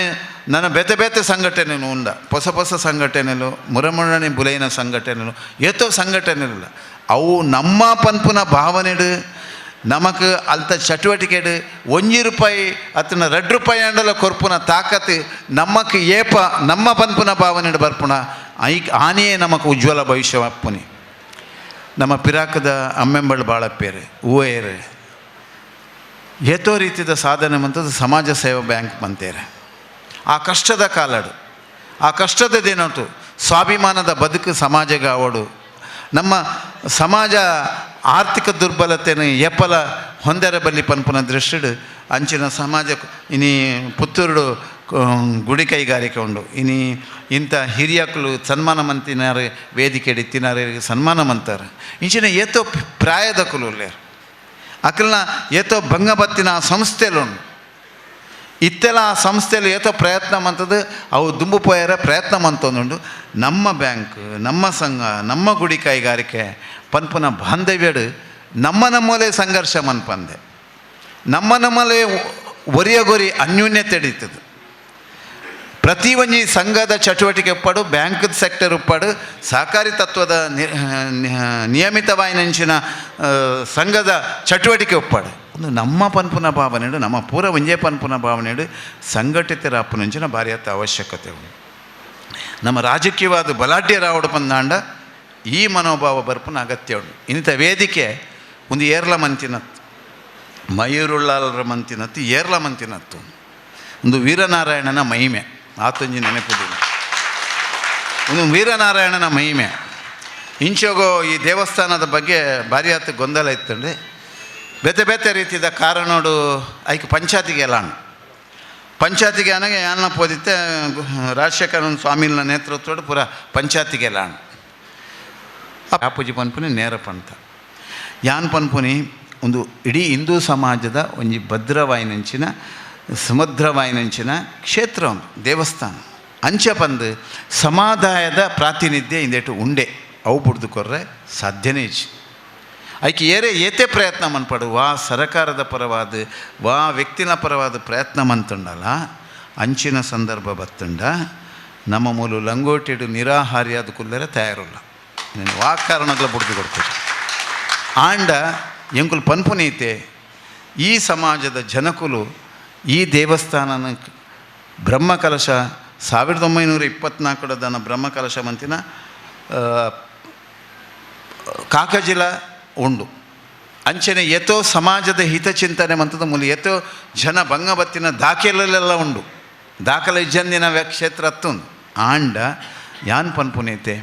ನನ್ನ ಬೇತೆ ಬೇತೆ ಸಂಘಟನೆನು ಉಂಡ ಹೊಸ ಹೊಸ ಸಂಘಟನೆಲು ಮುರಮುರಣಿ ಬುಲೈನ ಸಂಘಟನೆಲು ಏತೋ ಸಂಘಟನೆಲಿಲ್ಲ ಅವು ನಮ್ಮ ಪನ್ಪುನ ಭಾವನೆಡು ನಮಕ್ ಅಲ್ತ ಚಟುವಟಿಕೆಡು 1 ರೂಪಾಯಿ ಅತನ 2 ರೂಪಾಯಿ ಅಂಡಲ ಕೊರ್ಪುನ ತಾಕತ್ತು ನಮ್ಮಕ್ಕೆ ಏಪ ನಮ್ಮ ಪನ್ಪುನ ಭಾವನೆಡು ಬರ್ಪುಣ ಐಕ್ ಆನೆಯೇ ನಮಕ್ ಉಜ್ವಲ ಭವಿಷ್ಯ ಅಪ್ಪುನಿ. ನಮ್ಮ ಪಿರಾಕದ ಅಮ್ಮೆಂಬಳು ಬಾಳಪ್ಪೇರು ಹೂವೇರು ಏತೋ ರೀತಿಯ ಸಾಧನೆ ಮಂತದ್ದು ಸಮಾಜ ಸೇವಾ ಬ್ಯಾಂಕ್ ಮಂತೇರು. ಆ ಕಷ್ಟದ ಕಾಲಡು ಆ ಕಷ್ಟದ ದಿನಟು ಸ್ವಾಭಿಮಾನದ ಬದುಕು ಸಮಾಜಗೆ ಅವಡು ನಮ್ಮ ಸಮಾಜ ಆರ್ಥಿಕ ದುರ್ಬಲತೆಯನ್ನು ಎಪ್ಪಲ ಹೊಂದರ ಬಲ್ಲಿ ಪನ್ಪುನ ದೃಷ್ಟಿಡು ಅಂಚಿನ ಸಮಾಜ ಇನಿ ಪುತ್ತೂರುಡು ಗುಡಿ ಕೈಗಾರಿಕೆ ಉಂಡು ಇನಿ ಇಂಥ ಹಿರಿಯಕಲು ಸನ್ಮಾನ ಮಂತಿನಾರು ವೇದಿಕೆ ತಿನ್ನಾರು ಸನ್ಮಾನ ಮಂತಾರೆ ಇಂಚಿನ ಏತೋ ಪ್ರಾಯದ ಕುಲು ಅಕಲ್ನ ಏತೋ ಭಂಗಬತ್ತಿನ ಆ ಸಂಸ್ಥೆಲುಂಡು ಇತ್ತೆಲ್ಲ ಆ ಸಂಸ್ಥೆಯಲ್ಲಿ ಏತೋ ಪ್ರಯತ್ನ ಮಂತದ್ದು ಅವು ದುಂಬು ಪೋಯರ ಪ್ರಯತ್ನ ಮಂತೊಂದುಂಡು. ನಮ್ಮ ಬ್ಯಾಂಕ್ ನಮ್ಮ ಸಂಘ ನಮ್ಮ ಗುಡಿ ಕೈಗಾರಿಕೆ ಪನ್ಪುನ ಬಾಂಧವ್ಯಡು ನಮ್ಮ ನಮ್ಮಲ್ಲೇ ಸಂಘರ್ಷ ಮನ್ಪಂದೆ ನಮ್ಮ ನಮ್ಮಲ್ಲೇ ಒರಿಯಗೊರಿ ಅನ್ಯೂನ್ಯತೆ ಹಿಡಿತದೆ. ಪ್ರತಿ ಒಂಜಿ ಸಂಘದ ಚಟುವಟಿಕೆ ಉಪ್ಪಾಡು ಬ್ಯಾಂಕ್ದ ಸೆಕ್ಟರ್ ಉಪ್ಪಾಡು ಸಹಕಾರಿ ತತ್ವದ ನಿಯಮಿತವಾಯಿನಂಚಿನ ಸಂಘದ ಚಟುವಟಿಕೆ ಉಪ್ಪಾಡು ಒಂದು ನಮ್ಮ ಪನ್ಪುನ ಭಾವನೆಡು ನಮ್ಮ ಪೂರ ಒಂಜೇ ಪನ್ಪುನ ಭಾವನೆಡು ಸಂಘಟಿತರಾಪುನಂಚಿನ ಭಾರಿ ಅತ್ತ ಅವಶ್ಯಕತೆ ಉಂಡು. ನಮ್ಮ ರಾಜಕೀಯವಾದ ಬಲಾಢ್ಯರಾವಡು ಪಂದಾಂಡ ಈ ಮನೋಭಾವ ಬರ್ಪುನ ಅಗತ್ಯ ಉಂಡು. ಇಂಥ ವೇದಿಕೆ ಒಂದು ಏರ್ಲ ಮಂತಿನತ್ತು ಮಯೂರುಳ್ಳಾಲರ ಮಂತಿನತ್ತು ಏರ್ಲ ಮಂತಿನತ್ತು ಒಂದು ವೀರನಾರಾಯಣನ ಮಹಿಮೆ ಆತಂಜಿ ನೆನಪುದಿಲ್ಲ ಒಂದು ವೀರನಾರಾಯಣನ ಮಹಿಮೆ. ಇಂಚೋಗೋ ಈ ದೇವಸ್ಥಾನದ ಬಗ್ಗೆ ಭಾರಿ ಆತ ಗೊಂದಲ ಇತ್ತಂడి. ಬೇತೆ ಬೇತೆ ರೀತಿಯ ಕಾರಣೋಡು ಐಕ್ ಪಂಚಾಯತಿಗೆ ಎಲ್ಲಾಣು ಪಂಚಾಯತಿಗೆ ಅನಗೆ ಯಾನ ಪೋದಿತ್ತೆ ರಾಜಶೇಖರನ್ ಸ್ವಾಮಿನ ನೇತೃತ್ವಡು ಪೂರ ಪಂಚಾಯತಿಗೆ ಎಲ್ಲಾಣು ಆಪೂಜಿ ಪನ್ಪುನಿ ನೇರ ಪಂತ ಯಾನ್ ಪನ್ಪುನಿ ಒಂದು ಇಡೀ ಹಿಂದೂ ಸಮಾಜದ ಒಂಜಿ ಭದ್ರವಾಯಿನಂಚಿನ ಸಮುದ್ರವಾಯಿನಂಚಿನ ಕ್ಷೇತ್ರ ಒಂದು ದೇವಸ್ಥಾನ ಅಂಚ ಪಂದು ಸಮಾದಾಯದ ಪ್ರಾತಿನಿಧ್ಯ ಇಂದೇಟು ಉಂಡೆ ಅವು ಬುಡ್ದು ಕೊರ್ರೆ ಸಾಧ್ಯನೇ ಇಜ್ಜಿ. ಐಕೆ ಏರೆ ಏತೆ ಪ್ರಯತ್ನ ಮನ್ಪಡು ವಾ ಸರಕಾರದ ಪರವಾದ ವಾ ವ್ಯಕ್ತಿನ ಪರವಾದ ಪ್ರಯತ್ನ ಮಂತುಂಡಲ್ಲ ಅಂಚಿನ ಸಂದರ್ಭ ಬತ್ತುಂಡ ನಮ್ಮ ಮೂಲು ಲಂಗೋಟಿಡು ನಿರಾಹಾರಿಯಾದ ಕುಲ್ಲರೆ ತಯಾರುಲ್ಲ ವಾ ಕಾರಣಗಳ ಬುಡ್ದು ಕೊಡ್ತೀರಿ. ಆಂಡ ಎಂಕುಲು ಪನ್ಪುನೀತೆ ಈ ಸಮಾಜದ ಜನಕುಲು ಈ ದೇವಸ್ಥಾನನ ಬ್ರಹ್ಮಕಲಶ 1924 ದನ ಬ್ರಹ್ಮಕಲಶ ಮಂತಿನ ಕಾಕಜಿಲ ಉಂಡು. ಅಂಚನೆ ಏತೋ ಸಮಾಜದ ಹಿತಚಿಂತನೆ ಮಂತದ ಮೂಲ ಏತೋ ಜನ ಬಂಗಬತ್ತಿನ ದಾಖಲೆಲ್ಲ ಉಂಡು. ದಾಖಲೆ ಇಜ್ಜಂದಿನ ಕ್ಷೇತ್ರ ಅತ್ತುಂದು ಆಂಡ ಯಾನ್ ಪನ್ಪುನೈತೆ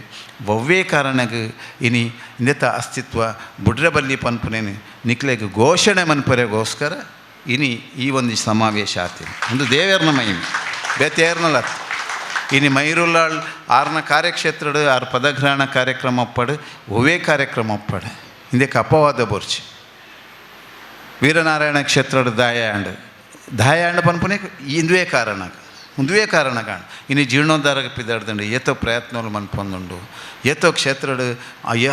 ಒವ್ವೇ ಕಾರಣಗ್ ಇನಿ ಇಂದೆತ ಅಸ್ತಿತ್ವ ಬುಡ್ರಬಲ್ಲಿ ಪನ್ಪುನೇನು ನಿಕ್ಲೆಗ್ ಘೋಷಣೆ ಮನ್ಪರೆಗೋಸ್ಕರ ಇನಿ ಈ ಒಂದು ಸಮಾವೇಶ ಆತೀನಿ. ಒಂದು ದೇವೇರ್ನ ಮಹಿಮೆ ಬೇತೇರ್ನಲ. ಇನಿ ಮೈರುಲ್ಲಾಳ್ ಆರ್ನ ಕಾರ್ಯಕ್ಷೇತ್ರಡು ಆರ್ ಪದಗ್ರಹಣ ಕಾರ್ಯಕ್ರಮ ಒಪ್ಪಡು ಒವ್ವೇ ಕಾರ್ಯಕ್ರಮ ಒಪ್ಪಡು ಇಂದಕ್ಕೆ ಅಪವಾದ ಬೋರ್ಚಿ. ವೀರನಾರಾಯಣ ಕ್ಷೇತ್ರದ ದಾಯಾಂಡ್ ದಾಯಾಂಡ್ ಪನ್ಪುನೆ ಇಂದುವೇ ಕಾರಣ ಉಂದುವೇ ಕಾರಣ ಕಾಣ ಇನ್ನು ಜೀರ್ಣೋದ್ಧಾರಕ್ಕೆ ಪಿದಾಡ್ದಂಡು ಏತೋ ಪ್ರಯತ್ನಗಳು ಮನ್ಪೊಂದುಂಡು ಏತೋ ಕ್ಷೇತ್ರಡು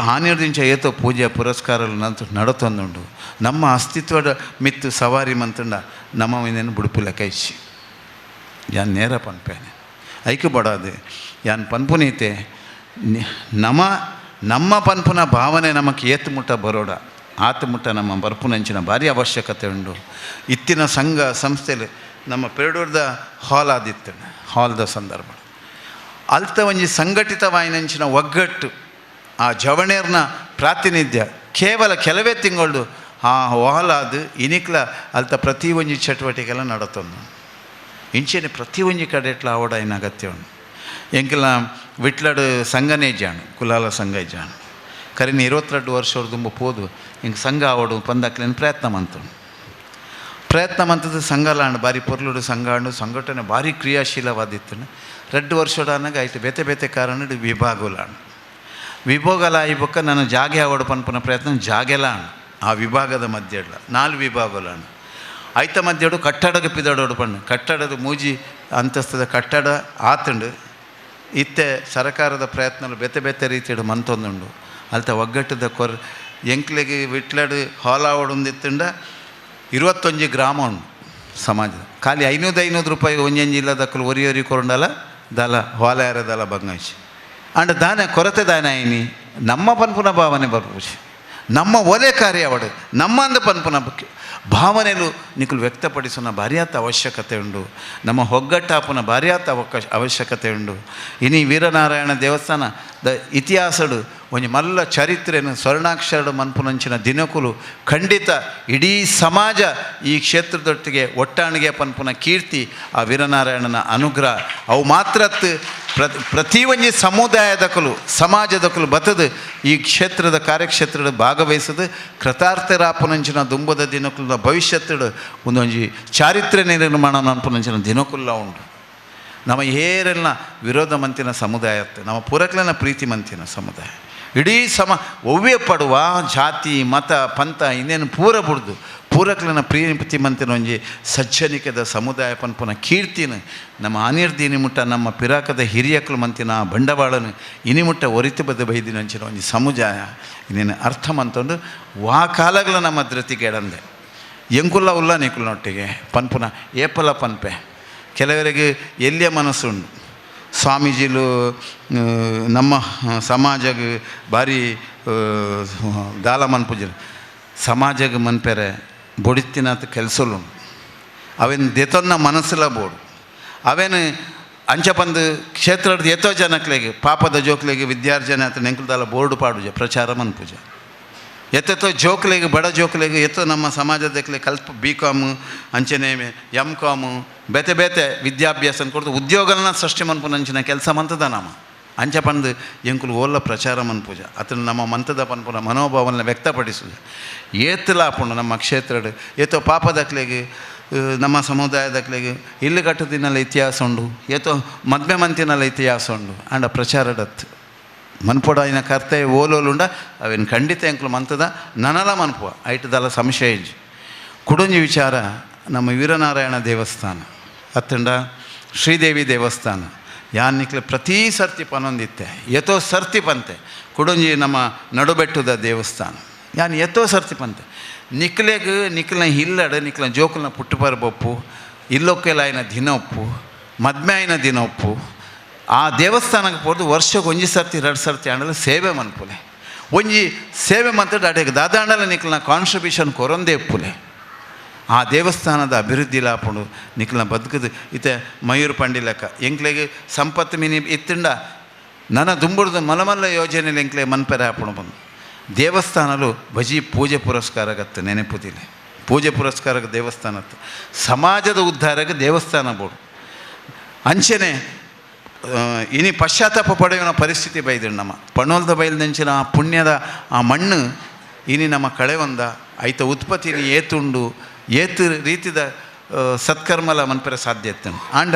ಹಾನಿರ್ದಿಂಚ ಏತೋ ಪೂಜೆ ಪುರಸ್ಕಾರಗಳು ನಡತೊಂದುಂಡು. ನಮ್ಮ ಅಸ್ತಿತ್ವದ ಮಿತ್ತು ಸವಾರಿ ಮಂತಂಡ ನಮ್ಮ ಇನ್ನೇನು ಬುಡುಪು ಲೆಕ್ಕೈಚಿ ಯಾನ್ ನೇರ ಪನ್ಪೇನೆ ಐಕು ಬಡಾದೆ ಯಾನ್ ಪನ್ಪುನೀತೆ ನಮ್ಮ ನಮ್ಮ ಪನ್ಪುನ ಭಾವನೆ ನಮಕ್ ಏತು ಮುಟ್ಟ ಬರೋಡ ಆತು ಮುಟ್ಟ ನಮ್ಮ ಬರ್ಪುನಂಚಿನ ಭಾರಿ ಅವಶ್ಯಕತೆ ಉಂಡು. ಇತ್ತಿನ ಸಂಘ ಸಂಸ್ಥೆಲಿ ನಮ್ಮ ಪೆರಡೂರ್ದ ಹಾಲ್ ಆದಿತ್ತು ಹಾಲ್ದ ಸಂದರ್ಭ ಅಲ್ತ ಒಂಜಿ ಸಂಘಟಿತವಾಯಿನಂಚಿನ ಒಗ್ಗಟ್ಟು ಆ ಜವಣೇರ್ನ ಪ್ರಾತಿನಿಧ್ಯ ಕೇವಲ ಕೆಲವೇ ತಿಂಗಳು ಆ ಹಾಲ್ ಆದ ಇನಿಕ್ಲ ಅಲ್ತ ಪ್ರತಿ ಒಂಜಿ ಚಟುವಟಿಕೆಲ್ಲ ನಡತೊಂದು. ಇಂಚೆನೆ ಪ್ರತಿ ಒಂಜಿ ಕಡೆಟ್ಲ ಆವಡ ಐನ ಅಗತ್ಯ ಉಂಡು. ಎಂಕಲ ವಿಟ್ಲಡು ಸಂಘನೇ ಜಾಣು ಕುಲಾಲ ಸಂಘ ಜಾಣು ಕರಿನ 22 ವರ್ಷ ಪೋದು ಹಿಂಗೆ ಸಂಘ ಆವಡು ಪಂದಾಕ್ಲೇನು ಪ್ರಯತ್ನ ಮಂತು ಪ್ರಯತ್ನ ಮಂತದ್ದು ಸಂಘಲಾಂಡು ಭಾರಿ ಪೊರ್ಲುಡು ಸಂಘಾಂಡು ಸಂಘಟನೆ ಭಾರಿ ಕ್ರಿಯಾಶೀಲವಾದಿತ್ತು. 2 ವರ್ಷಡಾನಾಗ ಆಯ್ತು ಬೇತೆ ಬೇತೆ ಕಾರಣ ವಿಭಾಗಲಾಂಡು ವಿಭಾಗಲ ಆಯ್ಬೊಕ್ಕ ನಾನು ಜಾಗೆ ಆವಡು ಪನ್ಪುನ ಪ್ರಯತ್ನ ಜಾಗೆಲಾಂಡು ಆ ವಿಭಾಗದ ಮಧ್ಯಡ್ಲ 4 ವಿಭಾಗಲಾಂಡು ಐತ ಮಧ್ಯಡು ಕಟ್ಟಡಕ್ಕೆ ಪಿದಡೋಡು ಪಣ್ಣು ಕಟ್ಟಡದ ಮೂಜಿ ಅಂತಸ್ತದ ಕಟ್ಟಡ ಆತಂಡು ಇತ್ತೆ ಸರಕಾರದ ಪ್ರಯತ್ನలు ಬೇತೆ ಬೇತೆ ರೀತಿಯಡು ಮಂತೊಂದುಂಡು. ಅಲ್ತ ಒಗ್ಗಟ್ಟದ ಕೊರ್ ಎಂಕ್ಲೆಗೆ ವಿಟ್ಲಡು ಹಾಲಾವಡೊಂದಿತ್ತಂಡ 21 ಗ್ರಾಮ ಉಂಡು ಸಮಾಜದ ಖಾಲಿ 500 ರೂಪಾಯಿ ಒಂಜೊಂಜಿ ಇಲ್ಲದಕ್ಕಲು ಒರಿ ಒರಿ ಕೊರಂಡಲ ದಲ ಹಾಲಾಯರ ದಲ ಬಂಗಾಶಿ ಅಂಡ ದಾನ ಕೊರತೆ ದಾನ ಐನಿ ನಮ್ಮ ಪನ್ಪುನ ಭಾವನೆ ಬರ್ಪುಜಿ ನಮ್ಮ ಒಲೆ ಕಾರ್ಯ ಅವಡು ನಮ್ಮ ಅಂದ ಪನ್ಪುನ ಭಾವನೆಲು ನಿಕುಲು ವ್ಯಕ್ತಪಡಿಸೋಣ ಭಾರ್ಯಾತ ಅವಶ್ಯಕತೆ ಉಂಡು. ನಮ್ಮ ಹೊಗ್ಗಟ್ಟಾಪುನ ಭಾರ್ಯಾತ ಅವಶ್ಯಕತೆ ಉಂಡು. ಇನಿ ವೀರನಾರಾಯಣ ದೇವಸ್ಥಾನ the ಇತಿಹಾಸಡು ಒಂಜಿ ಮಲ್ಲ ಚರಿತ್ರೆನು ಸ್ವರ್ಣಾಕ್ಷರಡು ಮನ್ಪುನಂಚಿನ ದಿನಕುಲು ಖಂಡಿತ ಇಡೀ ಸಮಾಜ ಈ ಕ್ಷೇತ್ರದೊಟ್ಟಿಗೆ ಒಟ್ಟಾಣಿಗೆ ಪನ್ಪುನ ಕೀರ್ತಿ ಆ ವೀರನಾರಾಯಣನ ಅನುಗ್ರಹ ಅವು ಮಾತ್ರತ್ ಪ್ರತಿ ಒಂಜಿ ಸಮುದಾಯದಕಲು ಸಮಾಜದಕಲು ಬತ್ತದು ಈ ಕ್ಷೇತ್ರದ ಕಾರ್ಯಕ್ಷೇತ್ರದ ಭಾಗವಹಿಸದು ಕೃತಾರ್ಥರಾಪುನಂಚಿನ ದುಂಬದ ದಿನಕುಲ ಭವಿಷ್ಯತ್ತಡು ಒಂದೊಂಜಿ ಚಾರಿತ್ರ್ಯ ನಿರ್ಮಾಣ ಅನ್ಪುನಂಚಿನ ದಿನಕುಲ್ಲ ಉಂಟು. ನಮ್ಮ ಏರೆಲ್ಲ ವಿರೋಧ ಮಂತಿನ ಸಮುದಾಯ ನಮ್ಮ ಪೂರಕ್ಲನ ಪ್ರೀತಿ ಮಂತಿನ ಸಮುದಾಯ ಇಡೀ ಒವ್ವೇ ಪಡುವ ಜಾತಿ ಮತ ಪಂಥ ಇನ್ನೇನು ಪೂರ ಬುಡ್ದು ಪೂರಕ್ಲನ ಪ್ರೀತಿ ಮಂತಿನ ಒಂಜಿ ಸಜ್ಜನಿಕೆದ ಸಮುದಾಯ ಪನ್ಪುನ ಕೀರ್ತಿನ ನಮ್ಮ ಅನಿರ್ದಿನಿ ಮುಟ್ಟ ನಮ್ಮ ಪಿರಾಕದ ಹಿರಿಯಕ್ಲು ಮಂತಿನ ಬಂಡವಾಳನು ಇನಿ ಮುಟ್ಟ ಒರಿತು ಬದ ಬೈದಿನಂಚಿನ ಒಂಜಿ ಸಮುದಾಯ ಇನ್ನೇನು ಅರ್ಥ ಮಂತಂದು ವಾ ಕಾಲಗಳ ನಮ್ಮ ಧೃತಿಗೇಡಂದೆ ಎಂಕುಲ್ಲ ಉಲ್ಲ ನಿಕುಲ್ನೊಟ್ಟಿಗೆ ಪನ್ಪುನ ಏಪಲ ಪನ್ಪೆ ಕೆಲವರಿಗೆ ಎಲ್ಲಿಯ ಮನಸ್ಸುಂಡು ಸ್ವಾಮೀಜಿಲು ನಮ್ಮ ಸಮಾಜಗೆ ಭಾರಿ ದಾಲ ಮನ್ಪುಜರು ಸಮಾಜಗೆ ಮನ್ಪೆರೆ ಬೊಡಿತಿನಾತ ಕೆಲಸಲು ಅವೇನು ದೇತೊನ್ನ ಮನಸ್ಸುಲ ಬೋಡು ಅವೇನು ಅಂಚ ಪಂದು ಕ್ಷೇತ್ರದ ಏತೋ ಜನಕ್ಲೆಗೆ ಪಾಪದ ಜೋಕ್ಲೆಗೆ ವಿದ್ಯಾರ್ಜನೆ ಆತ ನೆಂಕುಲ್ದಾಲ ಬೋರ್ಡು ಪಾಡುಜ ಪ್ರಚಾರ ಮನ್ಪುಜ ಎತ್ತೆತ್ತೋ ಜೋಕ್ಲೆಗೆ ಬಡ ಜೋಕ್ಲೆಗೆ ಎತ್ತೋ ನಮ್ಮ ಸಮಾಜದಕ್ಲೆ ಕಲ್ಪ ಬಿ ಕಾಮು ಅಂಚನೆ ಎಮ್ ಕಾಮು ಬೇತೆ ಬೇತೆ ವಿದ್ಯಾಭ್ಯಾಸ ಕೊಡ್ತು ಉದ್ಯೋಗನ ಸೃಷ್ಟಿ ಮನ್ಪುನಂಚಿನ ಕೆಲಸ ಮಂತದ ನಮ್ಮ ಅಂಚ ಪಂದು ಎಂಕುಲು ಓಲ್ಲ ಪ್ರಚಾರ ಮನ್ಪೂಜ ಅತನ ನಮ್ಮ ಮಂತದ ಪನ್ಪುನ ಮನೋಭಾವನ ವ್ಯಕ್ತಪಡಿಸುದು ಏತಲಾಪುಂಡು ನಮ್ಮ ಕ್ಷೇತ್ರಡು ಏತೋ ಪಾಪದಕ್ಲೆಗೆ ನಮ್ಮ ಸಮುದಾಯದಕ್ಲೆಗೆ ಇಲ್ಲು ಕಟ್ಟುದಿನಲ್ಲ ಇತಿಹಾಸ ಉಂಡು ಏತೋ ಮದ್ಮೆ ಮಂತಿನಲ್ಲ ಇತಿಹಾಸ ಉಂಡು ಅಂಡ ಪ್ರಚಾರಡತ್ತು ಮನ್ಪೊಡಾಯಿನ ಕರ್ತವ್ಯ ಓಲೋಲುಂಡ ಅವೇನು ಖಂಡಿತ ಎಂಕುಲು ಮಂತದ ನನಲ ಮನ್ಪುವ ಐಟದಲ್ಲ ಸಂಶಯ ಇಜ್ಜಿ. ಕುಡೊಂಜಿ ವಿಚಾರ ನಮ್ಮ ವೀರನಾರಾಯಣ ದೇವಸ್ಥಾನ ಅತ್ತಂಡ ಶ್ರೀದೇವಿ ದೇವಸ್ಥಾನ ಯಾನಿಕ್ಲೆ ಪ್ರತಿ ಸರ್ತಿ ಪನೊಂದಿತ್ತೆ ಎತೋ ಸರ್ತಿ ಪಂತೆ ಕುಡೊಂಜಿ ನಮ್ಮ ನಡುಬೆಟ್ಟದ ದೇವಸ್ಥಾನ ಯಾನ್ ಎತ್ತೋ ಸರ್ತಿ ಪಂತೆ ನಿಕ್ಲೆಗ್ ನಿಕ್ಲನ ಇಲ್ಲಡ ನಿಕ್ಲನ ಜೋಕುಲ್ನ ಪುಟ್ಟುಪರ್ ಬೊಪ್ಪು ಇಲ್ಲೊಕ್ಕೆಲ್ಲ ಆಯ್ನ ದಿನ ಒಪ್ಪು ಮದ್ಮೆ ಆಯ್ನ ದಿನ ಒಪ್ಪು ಆ ದೇವಸ್ಥಾನಕ್ಕೆ ಪೋದು ವರ್ಷಕ್ಕೆ ಒಂಜಿ ಸರ್ತಿ ಎರಡು ಸರ್ತಿ ಆಂಡಲ ಸೇವೆ ಮನ್ಪುಲೆ ಒಂಜಿ ಸೇವೆ ಮಂತಡ ಅಡೆಗೆ ದಾದಾಂಡಲ ನಿಕ್ಲನ ಕಾಂಟ್ರಿಬ್ಯೂಷನ್ ಕೊರೊಂದೇ ಇಪ್ಪುಲೆ. ಆ ದೇವಸ್ಥಾನದ ಅಭಿವೃದ್ಧಿ ಲಾಪುಂಡು ನಿಕ್ಲನ ಬದುಕದು ಇತ್ತೆ ಮಯೂರ್ ಪಂಡಿ ಲೆಕ್ಕ ಎಂಕ್ಲೆಗ್ ಸಂಪತ್ತು ಮಿನಿ ಇತ್ತುಂಡ ನನ ದುಂಬುಡ್ದು ಮಲಮಲ್ಲ ಯೋಜನೆ ಎಂಕ್ಲೆ ಮನ್ಪೆರೆ ಆಪುಂಡು ಬಂದು ದೇವಸ್ಥಾನಲು ಬಜಿ ಪೂಜೆ ಪುರಸ್ಕಾರಗತ್ತು ನೆನೆಪುದಿಲ್ಲ ಪೂಜೆ ಪುರಸ್ಕಾರಕ್ಕೆ ದೇವಸ್ಥಾನತ್ತು ಸಮಾಜದ ಉದ್ಧಾರಕ್ಕೆ ದೇವಸ್ಥಾನ ಬೋಡು ಅಂಚನೆ ಇನಿ ಪಶ್ಚಾತ್ತಾಪ ಪಡೆಯುವ ಪರಿಸ್ಥಿತಿ ಬೈದಿಡು ನಮ್ಮ ಪಣೋಲ್ದ ಬೈಲ್ದಂಚಿನ ಆ ಪುಣ್ಯದ ಆ ಮಣ್ಣು ಇನಿ ನಮ್ಮ ಕಳೆವಂದ ಐತ ಉತ್ಪತ್ತಿನಿ ಏತುಂಡು ಏತು ರೀತಿದ ಸತ್ಕರ್ಮಲ ಮನ್ಪೆರೆ ಸಾಧ್ಯ ಇತ್ತು ಆಂಡ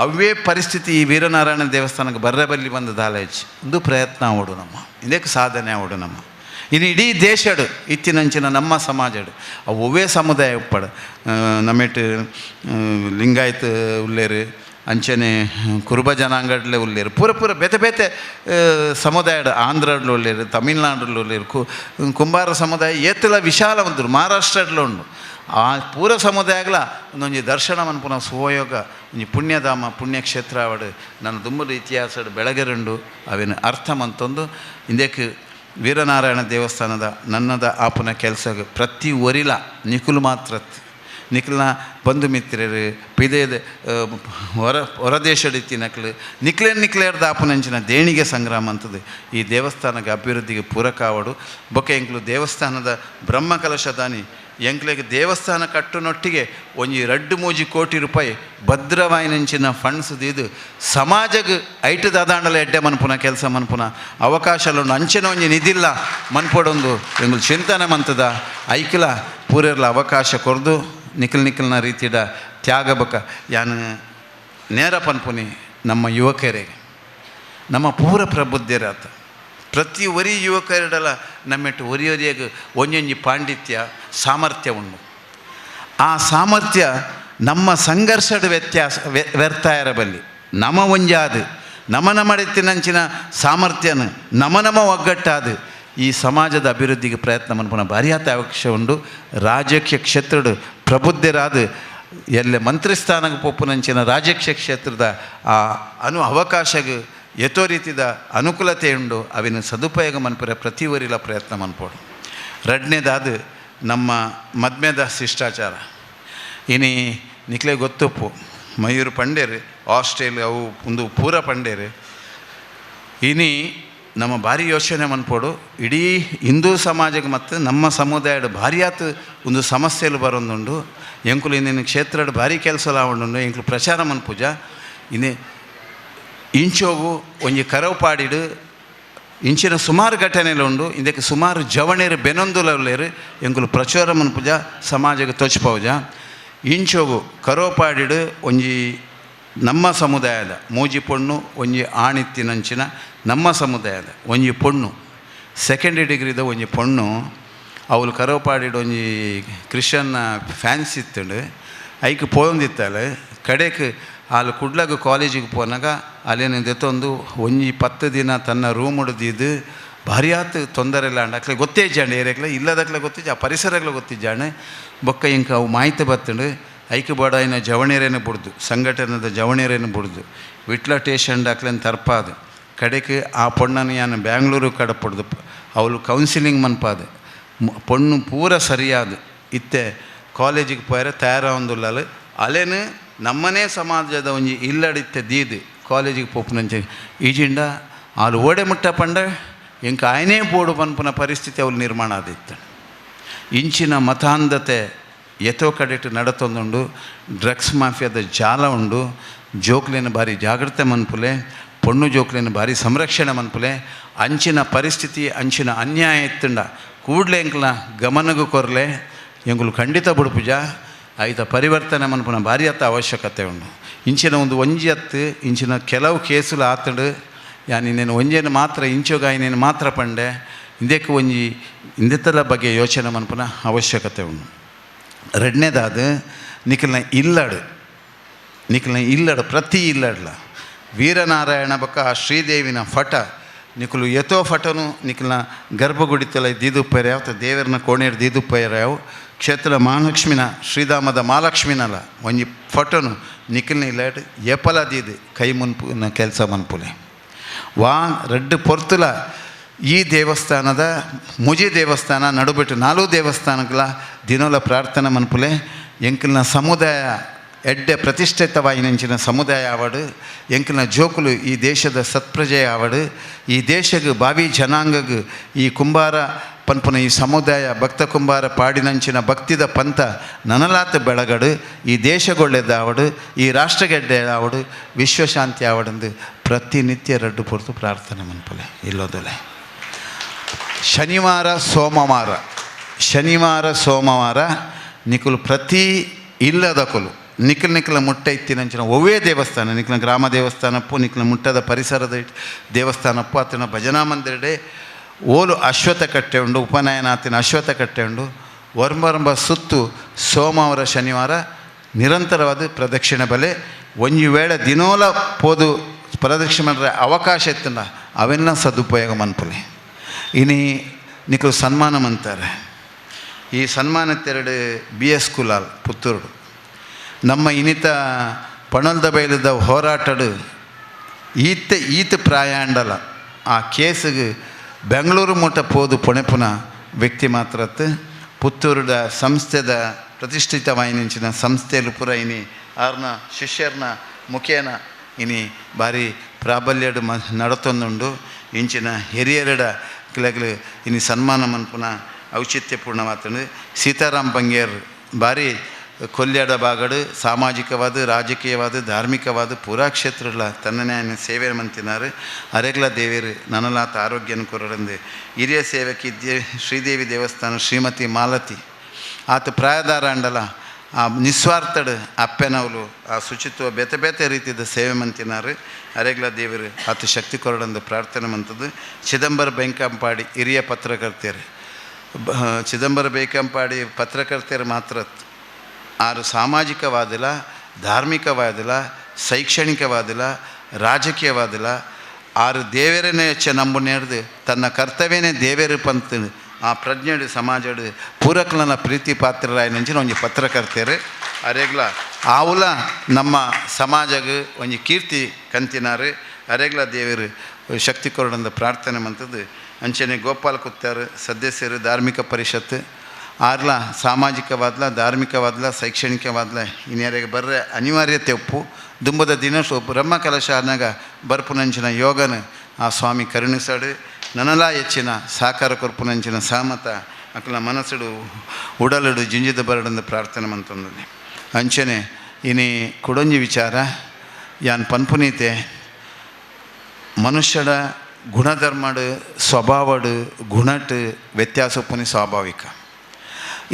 ಅವೇ ಪರಿಸ್ಥಿತಿ ಈ ವೀರನಾರಾಯಣ ದೇವಸ್ಥಾನಕ್ಕೆ ಬರ್ರೆ ಬಲ್ಲಿ ಬಂದ ದಾಲೇಜ್ ಒಂದು ಪ್ರಯತ್ನ ಆವಡು ನಮ್ಮ ಇದಕ್ಕೆ ಸಾಧನೆ ಆವಡು ನಮ್ಮ ಇನ್ನು ಇಡೀ ದೇಶಡು ಇತ್ತಿನಂಚಿನ ನಮ್ಮ ಸಮಾಜಡು ಅವು ಒವ್ವೇ ಸಮುದಾಯ ಉಪ್ಪಡು ನಮ್ಮೆಟ್ ಲಿಂಗಾಯತ್ ಉಲ್ಲೇರು ಅಂಚನೆ ಕುರುಬ ಜನಾಂಗಡ್ಲೆ ಉಲ್ಲೇರು ಪೂರ ಪೂರ ಬೇತೆ ಬೇತೆ ಸಮುದಾಯಡ್ ಆಂಧ್ರಡ್ಲು ಉಲ್ಲೇರು ತಮಿಳ್ನಾಡಲ್ಲಿ ಉಲ್ಲೇರು ಕುಂಬಾರ ಸಮುದಾಯ ಏತೆಲ್ಲ ವಿಶಾಲ ಉಂಟು ಮಹಾರಾಷ್ಟ್ರಡ್ಲು ಉಂಡು ಆ ಪೂರ ಸಮುದಾಯಗಳ ಒಂದೊಂಜಿ ದರ್ಶನ ಮನ್ಪುನ ಸುವಯೋಗ ಒಂಜಿ ಪುಣ್ಯಧಾಮ ಪುಣ್ಯಕ್ಷೇತ್ರ ಅವಡು ನನ್ನ ದುಂಬುದ ಇತಿಹಾಸಡ್ ಬೆಳಗೆರುಂಡು ಅವೇನು ಅರ್ಥ ಮಂತೊಂದು ಇಂದಕ್ಕೆ ವೀರನಾರಾಯಣ ದೇವಸ್ಥಾನದ ನನ್ನದ ಆಪುನ ಕೆಲಸ ಪ್ರತಿ ಒರಿಲ ನಿಕುಲು ಮಾತ್ರ ನಿಕ್ಲನ ಬಂಧು ಮಿತ್ರರು ಪಿದೇದ ಹೊರದೇಶಡಿತ್ತಿ ನಕ್ಲು ನಿಕ್ಲೇನ್ ನಿಕ್ಲೇರ್ದ ಆಪುನಂಚಿನ ದೇಣಿಗೆ ಸಂಗ್ರಾಮ ಅಂತದ್ದು ಈ ದೇವಸ್ಥಾನಕ್ಕೆ ಅಭಿವೃದ್ಧಿಗೆ ಪೂರಕ ಆವಡು ಬೊಕ್ಕ ಎಂಕ್ಲು ದೇವಸ್ಥಾನದ ಬ್ರಹ್ಮಕಲಶದಾನಿ ಎಂಕ್ಲೆಗ್ ದೇವಸ್ಥಾನ ಕಟ್ಟುನೊಟ್ಟಿಗೆ ಒಂಜಿ 2-3 ಕೋಟಿ ರೂಪಾಯಿ ಭದ್ರವಾಯಿನಂಚಿನ ಫಂಡ್ಸ್ ದೀದು ಸಮಾಜಗ್ ಐಟು ದಾದಾಂಡಲ ಎಡ್ಡೆ ಮನ್ಪುನ ಕೆಲಸ ಮನ್ಪುನ ಅವಕಾಶಲು ಅಂಚಿನ ಒಂಜಿ ನಿಧಿಲ್ಲ ಮನ್ಪೊಡೊಂದು ಎಂಗುಲು ಚಿಂತನೆ ಮಂತದ ಐಕ್ಲ ಪೂರೆರ್ಲ ಅವಕಾಶ ಕೊರ್ದು ನಿಖಲ್ ನಿಖಲ್ನ ರೀತಿಯ ತ್ಯಾಗ ಬಕ ಯಾನು ನೇರ ಪನ್ಪುನಿ ನಮ್ಮ ಯುವಕರಿಗೆ ನಮ್ಮ ಪೂರ ಪ್ರಬುದ್ಧರಾತ ಪ್ರತಿ ಒರಿ ಯುವಕರಿಡಲ ನಮ್ಮೆಟ್ಟು ಒರಿ ಒರಿಯಾಗ ಒಂಜೊಂಜಿ ಪಾಂಡಿತ್ಯ ಸಾಮರ್ಥ್ಯ ಉಂಡು ಆ ಸಾಮರ್ಥ್ಯ ನಮ್ಮ ಸಂಘರ್ಷದ ವ್ಯತ್ಯಾಸ ವ್ಯರ್ಥ ಇರಬಲ್ಲಿ ನಮ ಒಂಜಾದು ನಮನ ಮಡಿತಿನಂಚಿನ ಸಾಮರ್ಥ್ಯನ ನಮ ನಮ ಒಗ್ಗಟ್ಟಾದು ಈ ಸಮಾಜದ ಅಭಿವೃದ್ಧಿಗೆ ಪ್ರಯತ್ನ ಮನ್ಪುನ ಭಾರಿ ಆತ ಅವಕಾಶ ಉಂಡು ರಾಜಕೀಯ ಕ್ಷೇತ್ರದ ಪ್ರಬುದ್ಧರಾದ ಎಲ್ಲೆ ಮಂತ್ರಿ ಸ್ಥಾನಕ್ಕೆ ಪೋಪುನಂಚಿನ ರಾಜಕೀಯ ಕ್ಷೇತ್ರದ ಆ ಅವಕಾಶಗೆ ಯಥೋ ರೀತಿದ ಅನುಕೂಲತೆ ಉಂಡು ಅವಿನ ಸದುಪಯೋಗ ಮನ್ಪುರ ಪ್ರತಿ ಒರಿಲ ಪ್ರಯತ್ನ ಮನ್ಪೋಡು. ರಡ್ನೇದಾದ ನಮ್ಮ ಮದ್ಮೆದ ಶಿಷ್ಟಾಚಾರ ಇನಿ ನಿಕ್ಲೆ ಗೊತ್ತುಪ್ಪು ಮಯೂರು ಪಂಡೇರು ಆಸ್ಟ್ರೇಲಿಯಾ ಅವು ಒಂದು ಪೂರ ಪಂಡೇರು ಇನಿ ನಮ್ಮ ಭಾರಿ ಯೋಚನೆ ಮನ್ಪೋಡು ಇಡೀ ಹಿಂದೂ ಸಮಾಜಕ್ಕೆ ಮತ್ತು ನಮ್ಮ ಸಮುದಾಯದ ಭಾರಿಯಾತ ಒಂದು ಸಮಸ್ಯೆಲು ಬರೋದುಂಡು ಎಂಕುಲು ಇನ್ನಿನ ಕ್ಷೇತ್ರದ ಭಾರಿ ಕೆಲಸ ಉಂಡು ಎಂಕುಲು ಪ್ರಚಾರ ಮನ್ಪೂಜ ಇನ್ನೇ ಇಂಚೋಗು ಒಂಜಿ ಕರವು ಪಾಡಿಡು ಇಂಚಿನ ಸುಮಾರು ಘಟನೆలు ಉಂಡು ಇದಕ್ಕೆ ಸುಮಾರು ಜವಣೇರು ಬೆನೊಂದುಲಲ್ಲೇರು ಎಂಕುಲು ಪ್ರಚಾರ ಮನ್ಪೂಜ ಸಮಾಜಕ್ಕೆ ತೊಚ್ಪೌಜ ಇಂಚೋಗು ಕರವು ಪಾಡಿಡು ಒಂಜಿ ನಮ್ಮ ಸಮುದಾಯದ ಮೂಜಿ ಪೊಣ್ಣು ಒಂಜಿ ಆಣಿತ್ತಿನಂಚಿನ ನಮ್ಮ ಸಮುದಾಯದ ಒಂಜಿ ಪೊಣ್ಣು ಸೆಕೆಂಡ್ ಡಿಗ್ರಿದ ಒಂಜಿ ಪೊಣ್ಣು ಅವಳು ಕರವು ಪಾಡಿಡು ಒಂಜಿ ಕ್ರಿಶ್ಚಿಯನ್ ಫ್ಯಾನ್ಸ್ ಇತ್ತಳು ಐಕ್ ಪೋಂದಿತ್ತಾಳೆ ಕಡೆಕ್ ಅಲ್ಲಿ ಕುಡ್ಲಗ ಕಾಲೇಜಿಗೆ ಪೋನಾಗ ಅಲ್ಲೇನಿಂದೆತ್ತೊಂದು ಒಂಜಿ 10 ದಿನ ತನ್ನ ರೂಮ್ ಹಿಡ್ದಿದ್ದು ಭಾರಿಯಾತ್ ತೊಂದರೆ ಇಲ್ಲ ಅಂಡ ಅಕ್ಲೆ ಗೊತ್ತೇ ಇಜ್ಜಾಂಡು ಏರಿಯಾಕ್ಲೆ ಇಲ್ಲದಕ್ಲೆ ಗೊತ್ತಿಜ್ಜ ಆ ಪರಿಸರಗಳು ಗೊತ್ತಿಜ್ಜಾಂಡು ಬೊಕ್ಕ ಇಂಕ ಅವು ಮಾಹಿತಿ ಬತ್ತಂಡು ಐಕ್ ಬಡಾಯಿನ ಜವಣೇರೇನು ಬುಡ್ದು ಸಂಘಟನೆದ ಜವಣೇರೇನು ಬುಡ್ದು ವಿಟ್ಲ ಟೇಷನ್ ಅಕ್ಲೇನು ತರ್ಪಾದು ಕಡೆಗೆ ಆ ಪೊಣ್ಣನ ಯಾನು ಬ್ಯಾಂಗ್ಳೂರು ಕಡೆ ಪಡ್ದು ಅವಳು ಕೌನ್ಸಿಲಿಂಗ್ ಮನ್ಪಾದು ಪೊಣ್ಣು ಪೂರ ಸರಿಯಾದ ಇತ್ತೆ ಕಾಲೇಜಿಗೆ ಪೋಯರೆ ತಯಾರಾವೊಂದುಲ್ಲಲು ಅಲೇನು ನಮ್ಮನೇ ಸಮಾಜದ ಒಂಜಿ ಇಲ್ಲಡಿತ್ತೆ ದೀದು ಕಾಲೇಜಿಗೆ ಪೋಪುನಂಚೆ ಈಜಿಂಡ ಆಲು ಓಡೆ ಮುಟ್ಟ ಪಂಡ ಇಂಕ ಆಯನೇ ಬೋಡು ಪನ್ಪುನ ಪರಿಸ್ಥಿತಿ ಅವಳು ನಿರ್ಮಾಣ ಆದಿತ್ತು. ಇಂಚಿನ ಮತಾಂಧತೆ ಎತೋ ಕಡೆಟ್ ನಡತೊಂದುಂಡು ಡ್ರಗ್ಸ್ ಮಾಫಿಯಾದ ಜಾಲ ಉಂಡು ಜೋಕ್ಲೇನ ಭಾರಿ ಜಾಗ್ರತೆ ಮನ್ಪುಲೆ ಪೊಣ್ಣು ಜೋಕ್ಲೇನ ಭಾರಿ ಸಂರಕ್ಷಣೆ ಮನ್ಪುಲೆ ಅಂಚಿನ ಪರಿಸ್ಥಿತಿ ಅಂಚಿನ ಅನ್ಯಾಯ ಇತ್ತುಂಡ ಕೂಡ್ಲೆ ಎಂಕ್ಲ ಗಮನಗೂ ಕೊರ್ಲೆ ಎಂಕುಲು ಖಂಡಿತ ಬುಡುಪುಜ ಐತ ಪರಿವರ್ತನೆ ಮನ್ಪುನ ಭಾರಿ ಅತ್ತ ಅವಶ್ಯಕತೆ ಉಂಡು. ಇಂಚಿನ ಒಂದು ಒಂಜಿ ಅತ್ತು ಇಂಚಿನ ಕೆಲವು ಕೇಸುಲು ಆತಡು ಯಾನ್ ಇನ್ನೇನು ಒಂಜೇನು ಮಾತ್ರ ಇಂಚೋಗಾಯಿನೇನು ಮಾತ್ರ ಪಂಡೆ ಇಂದಕ್ಕೆ ಒಂಜಿ ಇಂದೆತ್ತಲ ಬಗ್ಗೆ ಯೋಚನೆ ಮನ್ಪುನ ಅವಶ್ಯಕತೆ ಉಂಡು. ರಡ್ನೇದಾದ ನಿಖಲ್ನ ಇಲ್ಲಡು ನಿಖಲ್ನ ಇಲ್ಲಡು ಪ್ರತಿ ಇಲ್ಲಡ್ಲ ವೀರನಾರಾಯಣ ಬಕ್ಕ ಆ ಶ್ರೀದೇವಿನ ಫಟ ನಿಖಲು ಯಥೋ ಫಟನು ನಿಖಲ್ನ ಗರ್ಭಗುಡಿತಲ ದೀದುಪ್ಪೇರೆ ಯಾವ ದೇವರನ ಕೋಣೆರ್ ದೀದುಪ್ಪೇರೆ ಯಾವ ಕ್ಷೇತ್ರ ಮಹಾಲಕ್ಷ್ಮಿನ ಶ್ರೀಧಾಮದ ಮಹಾಲಕ್ಷ್ಮಿನಲ್ಲ ಒಂಜಿ ಫಟನು ನಿಖಲ್ನ ಇಲ್ಲಡ್ ಎಪಲ ದೀದು ಕೈ ಮುನ್ಪುನ ಕೆಲಸ ಮನ್ಪುಲೆ ವಾ ರಡ್ಡು ಪೊರ್ತುಲ ಈ ದೇವಸ್ಥಾನದ ಮುಜಿ ದೇವಸ್ಥಾನ ನಡುಬಿಟ್ಟು ನಾಲ್ಕು ದೇವಸ್ಥಾನಗಳ ದಿನೋಲ ಪ್ರಾರ್ಥನೆ ಮನ್ಪುಲೆ ಎಂಕಲ್ನ ಸಮುದಾಯ ಎಡ್ಡೆ ಪ್ರತಿಷ್ಠಿತವಾಯಿನಂಚಿನ ಸಮುದಾಯ ಆವಡು, ಎಂಕಲ್ನ ಜೋಕುಲು ಈ ದೇಶದ ಸತ್ಪ್ರಜೆ ಆವಡು, ಈ ದೇಶಗ್ ಭಾವಿ ಜನಾಂಗಗ್ ಈ ಕುಂಬಾರ ಪನ್ಪುನ ಈ ಸಮುದಾಯ ಭಕ್ತ ಕುಂಬಾರ ಪಾಡಿನಂಚಿನ ಭಕ್ತಿದ ಪಂಥ ನನಲಾತ ಬೆಳಗಡು, ಈ ದೇಶಗೊಳ್ಳೆದಾವಡು, ಈ ರಾಷ್ಟ್ರಗೆಡ್ಡೆ ಆವಡು, ವಿಶ್ವಶಾಂತಿ ಆವಡೆಂದು ಪ್ರತಿನಿತ್ಯ ರಡ್ಡು ಪೊರ್ತು ಪ್ರಾರ್ಥನೆ ಮನ್ಪುಲೆ ಇಲ್ಲೋದೊಲೆ. ಶನಿವಾರ ಸೋಮವಾರ, ಶನಿವಾರ ಸೋಮವಾರ ನಿಕುಲು ಪ್ರತಿ ಇಲ್ಲದಕುಲು ನಿಖಲ್ ನಿಖಲ ಮುಟ್ಟ ಇತ್ತಿನಂಚಿನ ಒವ್ವೇ ದೇವಸ್ಥಾನ, ನಿಖಲ ಗ್ರಾಮ ದೇವಸ್ಥಾನಪ್ಪು, ನಿಖಲ ಮುಟ್ಟದ ಪರಿಸರದ ದೇವಸ್ಥಾನಪ್ಪು, ಆತನ ಭಜನಾ ಮಂದಿರಡೆ ಓಲು ಅಶ್ವತ್ಥ ಕಟ್ಟೆ ಉಂಡು, ಉಪನಯನಾತಿನ ಅಶ್ವತ್ಥ ಕಟ್ಟೆ ಉಂಡು, ಒರ್ಂಬರಂಬ ಸುತ್ತು ಸೋಮವಾರ ಶನಿವಾರ ನಿರಂತರವಾದ ಪ್ರದಕ್ಷಿಣೆ ಬಲೆ. ಒಂಜಿ ವೇಳೆ ದಿನೋಲ ಪೋದು ಪ್ರದಕ್ಷಿಣೆ ಮಾಡ್ರೆ ಅವಕಾಶ ಇತ್ತಂಡ ಅವೆಲ್ಲ ಸದುಪಯೋಗ ಮನ್ಪುಲೆ. ಇನಿ ನಿಖಲು ಸನ್ಮಾನ ಮಂತಾರೆ. ಈ ಸನ್ಮಾನತ್ತೆರಡು ಬಿ ಎಸ್ ಕುಲಾಲ್ ಪುತ್ತೂರು ನಮ್ಮ ಇನಿತ ಪಣಲ್ದ ಬೈಲದ ಹೋರಾಟಡು ಈತ ಈತ ಪ್ರಾಯಾಂಡಲ ಆ ಕೇಸಿಗೆ ಬೆಂಗಳೂರು ಮೂಟ ಪೋದು ಪೊಣೆಪುನ ವ್ಯಕ್ತಿ ಮಾತ್ರತ್ತು. ಪುತ್ತೂರುದ ಸಂಸ್ಥೆದ ಪ್ರತಿಷ್ಠಿತವಾಯಿನಂಚಿನ ಸಂಸ್ಥೆಯಲ್ಲಿ ಪೂರ ಇನಿ ಆರ್ನ ಶಿಷ್ಯರ್ನ ಮುಖೇನ ಇನಿ ಭಾರಿ ಪ್ರಾಬಲ್ಯಡು ನಡತೊಂದುಂಡು. ಇಂಚಿನ ಹಿರಿಯರಡ ಕಿಲಗಿಲು ಇನಿ ಸನ್ಮಾನ ಮನ್ಪುನ ಔಚಿತ್ಯಪೂರ್ಣವಾತಂಡು. ಸೀತಾರಾಮ್ ಬಂಗೇರ್ ಭಾರಿ ಕೊಲ್ಯಾಡ ಭಾಗಡು ಸಾಮಾಜಿಕವಾದ ರಾಜಕೀಯವಾದ ಧಾರ್ಮಿಕವಾದ ಪೂರಾ ಕ್ಷೇತ್ರಗಳ ತನ್ನನೇ ಸೇವೆ ಮಂತಿನಾರು. ಅರೆಗ್ಲ ದೇವಿಯರು ನನಲಾತ ಆರೋಗ್ಯನ ಕೊರಡಂದು ಹಿರಿಯ ಸೇವಕಿ ಶ್ರೀದೇವಿ ದೇವಸ್ಥಾನ ಶ್ರೀಮತಿ ಮಾಲತಿ ಆತ ಪ್ರಾಯದಾರ ಅಂಡಲ ಆ ನಿಸ್ವಾರ್ಥಡು ಅಪ್ಪೆನವಲು ಆ ಶುಚಿತ್ವ ಬೇತೆ ಬೇತೆ ರೀತಿಯ ಸೇವೆ ಮಂತಿನಾರು. ಅರೆಗ್ಲ ದೇವರು ಆತ ಶಕ್ತಿ ಕೊರಡಂದು ಪ್ರಾರ್ಥನೆ ಮಂತದ್ದು. ಚಿದಂಬರ ಬೈಕಂಪಾಡಿ ಹಿರಿಯ ಪತ್ರಕರ್ತೆಯರು, ಚಿದಂಬರ ಬೈಕಂಪಾಡಿ ಪತ್ರಕರ್ತೆಯರು ಮಾತ್ರ ಆರು ಸಾಮಾಜಿಕವಾದಿಲ್ಲ, ಧಾರ್ಮಿಕವಾದಿಲ್ಲ, ಶೈಕ್ಷಣಿಕವಾದಿಲ್ಲ, ರಾಜಕೀಯವಾದಿಲ್ಲ, ಆರು ದೇವರನ್ನೇ ಹೆಚ್ಚ ನಂಬು ನೇರ್ದು ತನ್ನ ಕರ್ತವ್ಯನೇ ದೇವೇರು ಪಂತ ಆ ಪ್ರಜ್ಞೆಡು ಸಮಾಜಡು ಪೂರಕಲನ ಪ್ರೀತಿ ಪಾತ್ರರಾಯನಂಚಿನ ಒಂಜಿ ಪತ್ರಕರ್ತೆಯರು. ಅರೆಗ್ಲ ಆವುಲ ನಮ್ಮ ಸಮಾಜಗ ಒಂಜಿ ಕೀರ್ತಿ ಕಂತಿನಾರು. ಅರೆಗ್ಲ ದೇವರು ಶಕ್ತಿ ಕೊರಡಂದ ಪ್ರಾರ್ಥನೆ ಮಂತದ್ದು. ಅಂಚನೆ ಗೋಪಾಲ ಕುತ್ತಾರು ಸದಸ್ಯರು ಧಾರ್ಮಿಕ ಪರಿಷತ್ತು ಆರ್ಲ ಸಾಮಾಜಿಕವಾದ್ಲ ಧಾರ್ಮಿಕವಾದ್ಲ ಶೈಕ್ಷಣಿಕವಾದ್ಲ ಇನ್ಯಾರಿಗೆ ಬರ್ರೆ ಅನಿವಾರ್ಯತೆ ಒಪ್ಪು ದುಂಬದ ದಿನ ಬ್ರಹ್ಮ ಕಲಶ ಆನಾಗ ಬರ್ಪುನಂಚಿನ ಯೋಗನ ಆ ಸ್ವಾಮಿ ಕರುಣಿಸಾಡು ನನಲ ಹೆಚ್ಚಿನ ಸಾಕಾರ ಕೊರ್ಪುನಂಚಿನ ಸಹಮತ ಅಕಲ ಮನಸ್ಸುಡು ಉಡಲುಡು ಜಿಂಜಿದ ಬರಡಂದು ಪ್ರಾರ್ಥನೆ ಮಂತಂದಲ್ಲಿ. ಅಂಚನೆ ಇನಿ ಕುಡೊಂಜಿ ವಿಚಾರ ಯಾನ್ ಪನ್ಪುನೀತೆ ಮನುಷ್ಯಡ ಗುಣಧರ್ಮಡು ಸ್ವಭಾವಡು ಗುಣಟ್ ವ್ಯತ್ಯಾಸ ಪುನಿ ಸ್ವಾಭಾವಿಕ.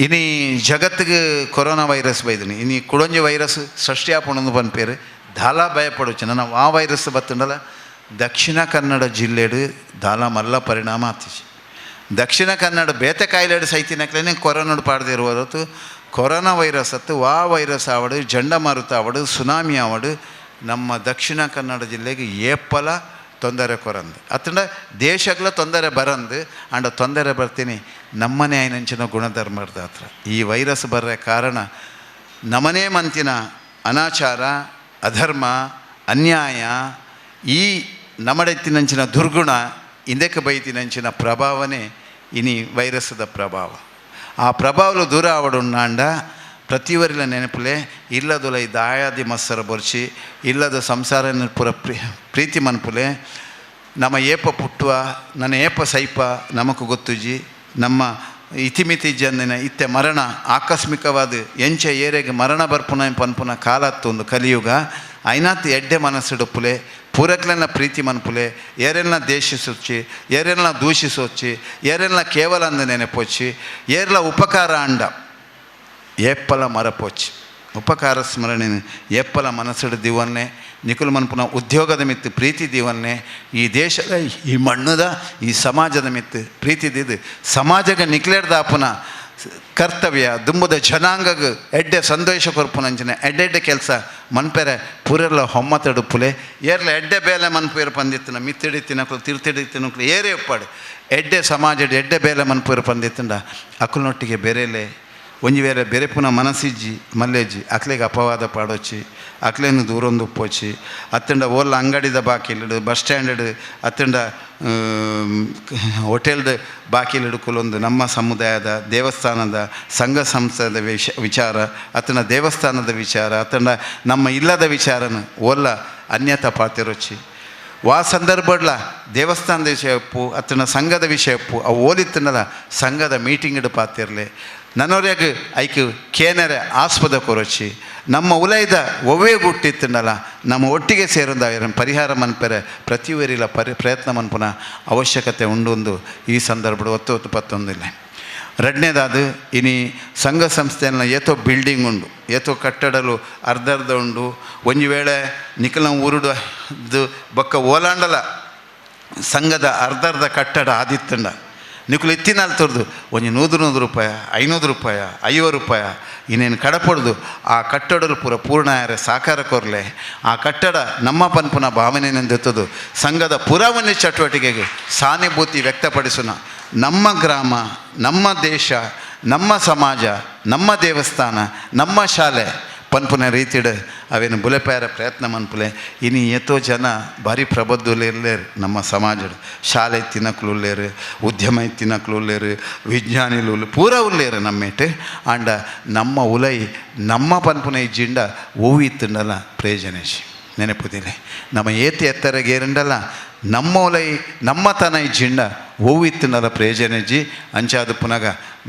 ಇನಿ ಜಗತ್ತಿಗೆ ಕೊರೋನಾ ವೈರಸ್ ಬೈದಿನಿ, ಇನಿ ಕುಡೊಂಜಿ ವೈರಸ್ ಸೃಷ್ಟಿ ಆಪುಂಡು ಪನ್ಪೇರು ದಾಲ ಭಯಪಡೋಚು. ನನ್ನ ಆ ವೈರಸ್ ಬತ್ತುಂಡಲ ದಕ್ಷಿಣ ಕನ್ನಡ ಜಿಲ್ಲೆಡು ದಾಲ ಮಲ್ಲ ಪರಿಣಾಮ ಆತಿಜಿ. ದಕ್ಷಿಣ ಕನ್ನಡ ಬೇತೆ ಕಾಯಿಲೆಡು ಸೈತಿನಕ್ಲೇನೆ ಕೊರೋನಾಡು ಪಾಡ್ದಿರುವ ಹೊರತು ಕೊರೋನಾ ವೈರಸ್ ಅತ್ತು ವಾ ವೈರಸ್ ಆವಡು, ಜಂಡಮಾರುತ ಆವಡು, ಸುನಾಮಿ ಆವಡು ನಮ್ಮ ದಕ್ಷಿಣ ಕನ್ನಡ ಜಿಲ್ಲೆಗೆ ಏಪಲ ತೊಂದರೆ ಕೊರಂದು ಅತ್ತಂಡ ದೇಶಗಳ ತೊಂದರೆ ಬರಂದು ಅಂಡ ತೊಂದರೆ ಬರ್ತೀನಿ ನಮ್ಮನೆ ಐನಂಚಿನ ಗುಣಧರ್ಮದ ಹತ್ರ. ಈ ವೈರಸ್ ಬರೋ ಕಾರಣ ನಮನೇ ಮಂತಿನ ಅನಾಚಾರ, ಅಧರ್ಮ, ಅನ್ಯಾಯ, ಈ ನಮಡೆತ್ತಿನಂಚಿನ ದುರ್ಗುಣ, ಇಂದಕ್ಕೆ ಬೈತಿನಂಚಿನ ಪ್ರಭಾವನೆ ಇನಿ ವೈರಸ್ದ ಪ್ರಭಾವ. ಆ ಪ್ರಭಾವಲು ದೂರ ಆವಡುಂಡ ಪ್ರತಿವರಿಲ ನೆನಪುಲೆ ಇಲ್ಲದುಲ ಈ ದಾಯಾದಿ ಮತ್ಸರ ಬೊರ್ಚಿ ಇಲ್ಲದ ಸಂಸಾರ ಪೂರ ಪ್ರೀತಿ ಮನ್ಪುಲೆ. ನಮ್ಮ ಏಪ ಪುಟ್ಟುವ ನನ್ನ ಏಪ ಸೈಪ ನಮಕು ಗೊತ್ತುಜಿ, ನಮ್ಮ ಇತಿಮಿತಿ ಜನ ಇತ್ತೆ ಮರಣ ಆಕಸ್ಮಿಕವಾದ ಎಂಚ ಏರೆಗೆ ಮರಣ ಬರ್ಪುನ ಪನ್ಪುನ ಕಾಲತ್ತೊಂದು ಕಲಿಯುಗ. ಐನಾತ್ ಎಡ್ಡೆ ಮನಸ್ಸುಡುಪುಲೆ ಪೂರಕ್ಲೆನ ಪ್ರೀತಿ ಮನ್ಪುಲೆ, ಏರೆಲ್ಲ ದೇಶಿಸೊಚ್ಚಿ, ಏರೆಲ್ಲ ದೂಷಿಸೊಚ್ಚಿ, ಏರೆಲ್ಲ ಕೇವಲ ಅಂದ ನೆನಪೊಚ್ಚಿ, ಏರ್ಲ ಉಪಕಾರ ಅಂಡ ಏಪ್ಪಲ ಮರಪೋಚಿ ಉಪಕಾರ ಸ್ಮರಣೆ ಏಪ್ಪಲ ಮನಸ್ಸುಡು ದಿವನ್ನೆ ನಿಕುಲು ಮನ್ಪುನ ಉದ್ಯೋಗದ ಮಿತ್ತು ಪ್ರೀತಿ ದಿವನ್ನೆ ಈ ದೇಶದ ಈ ಮಣ್ಣದ ಈ ಸಮಾಜದ ಮಿತ್ತು ಪ್ರೀತಿ ದಿದ್ದು ಸಮಾಜಗ ನಿಕ್ಲೇರ್ದಾಪುನ ಕರ್ತವ್ಯ ದುಂಬದ ಜನಾಂಗಗ ಎಡ್ಡೆ ಸಂತೋಷ ಕೊರ್ಪುನಂಚಿನ ಎಡ್ಡೆಡ್ಡೆ ಕೆಲಸ ಮನ್ಪೆರೆ ಪೂರೆಲ್ಲ ಹೊಮ್ಮತಡುಪುಲೆ ಏರ್ಲ ಎಡ್ಡೆ ಬೇಲೆ ಮನ್ಪೇರು ಪಂದಿತ್ತನ ಮಿತ್ತಿಡಿ ತಿನ್ನಕ್ಲು ತಿರ್ತಿಡಿ ತಿನ್ನಕ್ಲು ಏರೇ ಒಪ್ಪಾಡು ಎಡ್ಡೆ ಸಮಾಜದ ಎಡ್ಡೆ ಬೇಲೆ ಮನ್ಪೇರು ಪಂದಿತ್ತಂಡ ಅಕುಲ್ನೊಟ್ಟಿಗೆ ಬೇರೆಲೆ ಒಂಜಿ ವೇಳೆ ಬೆರೆಪುನ ಮನಸ್ಸಿಜ್ಜಿ ಮಲ್ಲೆಜ್ಜಿ ಅಕ್ಲೆಗ್ ಅಪವಾದ ಪಾಡೊಚ್ಚಿ ಅಕ್ಲೆನ್ ದೂರೊಂದು ಉಪ್ಪೊಚ್ಚಿ ಅತ್ತಂಡ ಓಲ್ಲ ಅಂಗಡಿದ ಬಾಕಿಲ್ಡ್ ಬಸ್ ಸ್ಟ್ಯಾಂಡ್ ಅತ್ತಂಡ ಹೋಟೆಲ್ಡ್ ಬಾಕಿಲ್ಡ್ ಕುಲೊಂದು ನಮ್ಮ ಸಮುದಾಯದ ದೇವಸ್ಥಾನದ ಸಂಘ ಸಂಸ್ಥೆದ ವಿಚಾರ ಅತ್ತಂಡ ದೇವಸ್ಥಾನದ ವಿಚಾರ ಅತ್ತಂಡ ನಮ್ಮ ಇಲ್ಲದ ವಿಚಾರನ ಓಲ್ಲ ಅನ್ಯತಾ ಪಾತಿರೊಚ್ಚಿ ವಾ ಸಂದರ್ಭಡ್ಲ ದೇವಸ್ಥಾನದ ವಿಷಯ ಉಪ್ಪು ಅತ್ತಂಡ ಸಂಘದ ವಿಷಯ ಉಪ್ಪು ಅವು ಓಲಿತ್ತಂಡಲ ಸಂಘದ ಮೀಟಿಂಗ್ ಪಾತಿರಲಿ ನನೊರ್ಯಾಗ ಐಕ್ ಕೇನರೆ ಆಸ್ಪದ ಕೊರೊಚ್ಚಿ ನಮ್ಮ ಉಲೈದ ಒವ್ವೇ ಗುಟ್ಟಿತ್ತಂಡಲ ನಮ್ಮ ಒಟ್ಟಿಗೆ ಸೇರಂದ ಪರಿಹಾರ ಮನ್ಪೆರೆ ಪ್ರತಿಯೊರಿಲ ಪ್ರಯತ್ನ ಮನ್ಪುನ ಅವಶ್ಯಕತೆ ಉಂಡು ಈ ಸಂದರ್ಭಡ್ ಒತ್ತು ಒತ್ತು ಪತ್ತೊಂದಿಲ್ಲ. ರಡ್ನೇದಾದ ಇನಿ ಸಂಘ ಸಂಸ್ಥೆನ ಏತೋ ಬಿಲ್ಡಿಂಗ್ ಉಂಡು ಏತೋ ಕಟ್ಟಡಲು ಅರ್ಧ ಅರ್ಧ ಉಂಡು. ಒಂಜಿ ವೇಳೆ ನಿಖಲ ಊರುಡು ಬೊಕ್ಕ ಓಲಾಂಡಲ ಸಂಘದ ಅರ್ಧ ಅರ್ಧ ಕಟ್ಟಡ ಆದಿತ್ತಂಡ ನಿಕುಲು ಇತ್ತಿನಾಲ್ ತೊರ್ದು ಒಂಜಿ 100 ರೂಪಾಯಿ 500 ರೂಪಾಯಿ 50 ರೂಪಾಯಿ ಇನ್ನೇನು ಕಡಪೊಡ್ದು ಆ ಕಟ್ಟಡಲು ಪೂರ ಪೂರ್ಣ ಯಾರ ಸಾಕಾರ ಕೊರ್ಲೆ ಆ ಕಟ್ಟಡ ನಮ್ಮ ಪನ್ಪುನ ಭಾವನೆನೆಂದೆತ್ತದು ಸಂಘದ ಪುರವನ್ನೇ ಚಟುವಟಿಕೆಗೆ ಸಾನುಭೂತಿ ವ್ಯಕ್ತಪಡಿಸೋಣ. ನಮ್ಮ ಗ್ರಾಮ, ನಮ್ಮ ದೇಶ, ನಮ್ಮ ಸಮಾಜ, ನಮ್ಮ ದೇವಸ್ಥಾನ, ನಮ್ಮ ಶಾಲೆ ಪನ್ಪುನ ರೀತಿಡ್ ಅವೇನು ಬುಲೆಪಾಯರ ಪ್ರಯತ್ನ ಮನ್ಪುಲೆ. ಇನಿ ಏತೋ ಜನ ಭಾರಿ ಪ್ರಬದ್ಧುಲೇರ್ಲೇರು ನಮ್ಮ ಸಮಾಜಡ್ ಶಾಲೆ ತಿನ್ನಕ್ಲು ಉಲ್ಲೇರು, ಉದ್ಯಮ ತಿನ್ನಕ್ಲು ಉಲ್ಲೇರು, ವಿಜ್ಞಾನಿಲು ಉಲ್ಲೇರು, ಪೂರ ಉಲ್ಲೇರು ನಮ್ಮೇಟು. ಆಂಡ ನಮ್ಮ ಉಲೈ ನಮ್ಮ ಪನ್ಪುನ ಇಜ್ಜಿಂಡ ಓವು ಇತ್ತಂಡಲ ಪ್ರಯೋಜನ ನೆನಪುದಿಲ್ಲ. ನಮ್ಮ ಏತಿ ಎತ್ತರಗೇರಂಡಲ ನಮ್ಮ ಉಲೈ ನಮ್ಮ ತನ ಇಜ್ಜಿಂಡ ಓವು ಇತ್ತಂಡಲ ಪ್ರಯೋಜನ ಇಜ್ಜಿ. ಅಂಚಾದ ಪುನಗ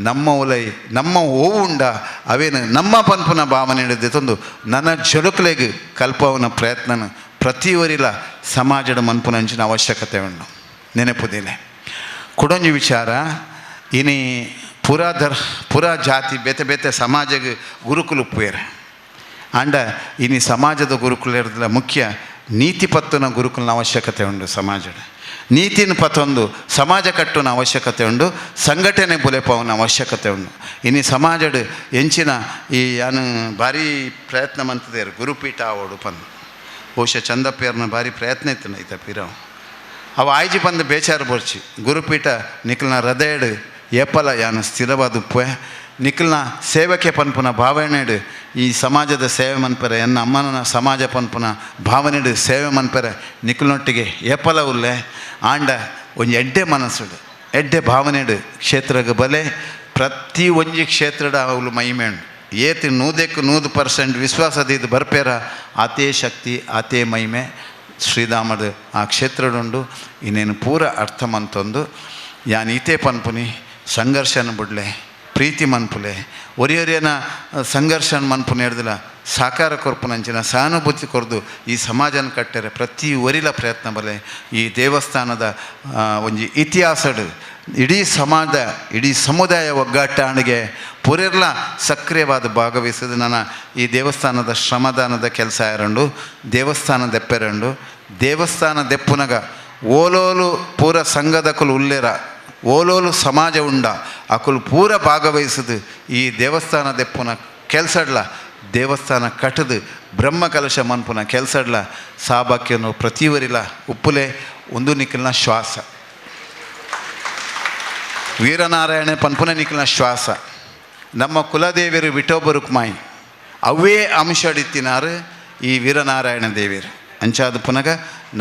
ನಮ್ಮ ಉಲೈ ನಮ್ಮ ಓವು ಉಂಡ ಅವೇನು ನಮ್ಮ ಪನ್ಪುನ ಭಾವನೆ ಹಿಡಿದು ನನ್ನ ಜೊಲುಕ್ಲೆಗ್ ಕಲ್ಪವನ ಪ್ರಯತ್ನನ ಪ್ರತಿಯೊರಿಲ ಸಮಾಜದ ಮನ್ಪುನ ಅಂಚಿನ ಅವಶ್ಯಕತೆ ಉಂಡು ನೆನಪುದಿಲ್ಲ. ಕುಡೊಂಜಿ ವಿಚಾರ ಇನಿ ಪುರಾ ಜಾತಿ ಬೇತೆ ಬೇತೆ ಸಮಾಜಗ್ ಗುರುಕುಲು ಉಪ್ಪುವೇರು. ಆಂಡ ಇನಿ ಸಮಾಜದ ಗುರುಕುಲ ಮುಖ್ಯ ನೀತಿ ಪತ್ತುನ ಗುರುಕುಲನ ಅವಶ್ಯಕತೆ ಉಂಡು ಸಮಾಜದ ನೀತಿನ ಪತ್ತೊಂದು ಸಮಾಜ ಕಟ್ಟುನ ಅವಶ್ಯಕತೆ ಉಂಡು, ಸಂಘಟನೆ ಬುಲೆಪವನ ಅವಶ್ಯಕತೆ ಉಂಡು. ಇನಿ ಸಮಾಜಡ್ ಎಂಚಿನ ಈ ಯಾನು ಭಾರಿ ಪ್ರಯತ್ನ ಮಂತದೇರು ಗುರುಪೀಠ ಆವೋಡು ಪಂದು ಬಹುಶಃ ಚಂದಪ್ಪೇರ್ನ ಭಾರಿ ಪ್ರಯತ್ನ ಇತ್ತು ಐತ ಪಿರವು ಅವು ಆಯ್ಜಿ ಪಂದು ಬೇಚಾರು ಬೋರ್ಚಿ ಗುರುಪೀಠ ನಿಖಲ್ನ ಹೃದಯಡ್ ಏಪಲ ಯಾನು ಸ್ಥಿರವಾದ ಉಪ್ಪೆ ನಿಖಲ್ನ ಸೇವಕೆ ಪನ್ಪುನ ಭಾವನೆಡು ಈ ಸಮಾಜದ ಸೇವೆ ಮನ್ಪೆರೆ ಎನ್ನ ಅಮ್ಮನ ಸಮಾಜ ಪನ್ಪುನ ಭಾವನೆಡು ಸೇವೆ ಮನ್ಪೆರೆ ನಿಖಲ್ನೊಟ್ಟಿಗೆ ಏಪಲ ಉಲ್ಲೆ. ಆಂಡ ಒಂಜಿ ಎಡ್ಡೆ ಮನಸ್ಸುಡು ಎಡ್ಡೆ ಭಾವನೆಡು ಕ್ಷೇತ್ರಗ್ ಬಲೆ ಪ್ರತಿ ಒಂಜಿ ಕ್ಷೇತ್ರದ ಅವಳು ಮಹಿಮೆ ಉಂಡು. ಏತಿ 100% ವಿಶ್ವಾಸದ ಬರ್ಪೇರ ಆತೇ ಶಕ್ತಿ ಆತೇ ಮಹಿಮೆ ಶ್ರೀಧಾಮದ ಆ ಕ್ಷೇತ್ರಡುಂಡು. ಇನ್ನೇನು ಪೂರ ಅರ್ಥ ಮಂತೊಂದು ಯಾನ್ ಈತೇ ಪನ್ಪುನಿ ಸಂಘರ್ಷನ ಬುಡ್ಲೆ ಪ್ರೀತಿ ಮನ್ಪುಲೆ ಒರಿಯೊರಿಯನ ಸಂಘರ್ಷನ ಮನ್ಪುನಿ ಹಿಡ್ದಿಲ್ಲ ಸಾಕಾರ ಕೊರ್ಪುನಂಚಿನ ಸಹಾನುಭೂತಿ ಕೊರ್ದು ಈ ಸಮಾಜನ ಕಟ್ಟರೆ ಪ್ರತಿ ಒರಿಲ ಪ್ರಯತ್ನ ಬಲೆ. ಈ ದೇವಸ್ಥಾನದ ಒಂಜಿ ಇತಿಹಾಸಡು ಇಡೀ ಸಮಾಜ ಇಡೀ ಸಮುದಾಯ ಒಗ್ಗಟ್ಟಾಣಿಗೆ ಪೂರೆರ್ಲ ಸಕ್ರಿಯವಾದ ಭಾಗವಹಿಸಿದ ನನ್ನ ಈ ದೇವಸ್ಥಾನದ ಶ್ರಮದಾನದ ಕೆಲಸ ಎರண்டு ದೇವಸ್ಥಾನ ದೆಪ್ಪೆರಂಡು ದೇವಸ್ಥಾನ ದೆಪ್ಪುನಗ ಓಲೋಲು ಪೂರ ಸಂಘದಕುಲು ಉಲ್ಲೇರ ಓಲೋಲು ಸಮಾಜ ಉಂಡ ಅಕುಲು ಪೂರ ಭಾಗವಹಿಸಿದು ಈ ದೇವಸ್ಥಾನ ದೆಪ್ಪುನ ಕೆಲಸಡ್ಲ ದೇವಸ್ಥಾನ ಕಟ್ಟದು ಬ್ರಹ್ಮ ಕಲಶ ಮನ್ಪುನ ಕೆಲಸಡ್ಲ ಸಾಬಾಕ್ಯನು ಪ್ರತಿವರಿಲ ಉಪ್ಪುಲೆ ಒಂದು ನಿಖಲ್ನ ಶ್ವಾಸ ವೀರನಾರಾಯಣ ಪನ್ಪುನ ನಿಖಲ್ನ ಶ್ವಾಸ ನಮ್ಮ ಕುಲದೇವಿಯರು ವಿಠೋಬ ರುಕ್ಮಾಯಿ ಅವೇ ಅಂಶಡಿತ್ತಿನಾರು ಈ ವೀರನಾರಾಯಣ ದೇವಿಯರು. ಅಂಚಾದ ಪುನಗ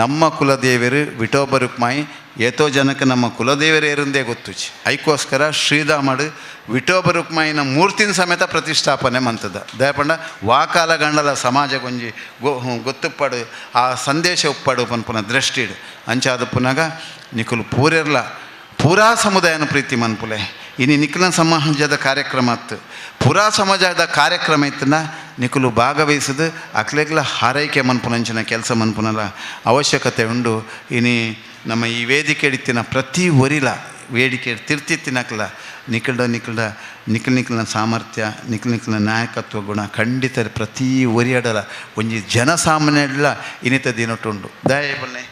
ನಮ್ಮ ಕುಲದೇವಿಯರು ವಿಠೋಬ ರುಕ್ಮಾಯಿ ಏತೋ ಜನಕ್ಕೆ ನಮ್ಮ ಕುಲದೇವರೇ ಇರಂದೇ ಗೊತ್ತುಚಿ. ಐಕೋಸ್ಕರ ಶ್ರೀಧಾಮಡು ವಿಠೋಬ ರುಕ್ಮಾಯಿನ ಮೂರ್ತಿನ ಸಮೇತ ಪ್ರತಿಷ್ಠಾಪನೆ ಮಂತದ ದಯಪಂಡ ವಾಕಾಲ ಗಂಡಲ ಸಮಾಜ ಗೊಂಜಿ ಗೊತ್ತುಪ್ಪಡು ಆ ಸಂದೇಶ ಉಪ್ಪಡು ಪನ್ಪುನ ದೃಷ್ಟಿಡು. ಅಂಚಾದ ಪುನಗ ನಿಕುಲು ಪೂರೆರ್ಲ ಪೂರಾ ಸಮುದಾಯನ ಪ್ರೀತಿ ಮನ್ಪುಲೆ. ಇನಿ ನಿಖಿಲ ಸಮಾಜದ ಕಾರ್ಯಕ್ರಮ ಅತ್ತು ಪೂರಾ ಸಮಾಜದ ಕಾರ್ಯಕ್ರಮ ಇತ್ತನ ನಿಕುಲು ಭಾಗವಹಿಸಿದು ಅಕ್ಲೆಗ್ಲ ಹಾರೈಕೆ ಮನ್ಪುನಂಚಿನ ಕೆಲಸ ಮನ್ಪುನಲ ಅವಶ್ಯಕತೆ ಉಂಡು. ಇನಿ ನಮ್ಮ ಈ ವೇದಿಕೆ ಹಿಡಿತಿನ ಪ್ರತಿ ಒರಿಲ ವೇದಿಕೆ ತಿರ್ತಿತ್ತಿನಕ್ಲ ನಿಖಿಲ್ಡ ನಿಖಿಲ್ಡ ನಿಖಿಲ್ ನಿಖಿಲ್ನ ಸಾಮರ್ಥ್ಯ ನಿಖಿಲ್ ನಿಖಿಲ್ನ ನಾಯಕತ್ವ ಗುಣ ಖಂಡಿತ ಪ್ರತಿ ಒರಿಯಡಲ ಒಂಜಿ ಜನಸಾಮಾನ್ಯಡ್ಲ ಇನ್ನಿತ ದಿನಟುಂಡು ದಯ ಬನ್ನೆ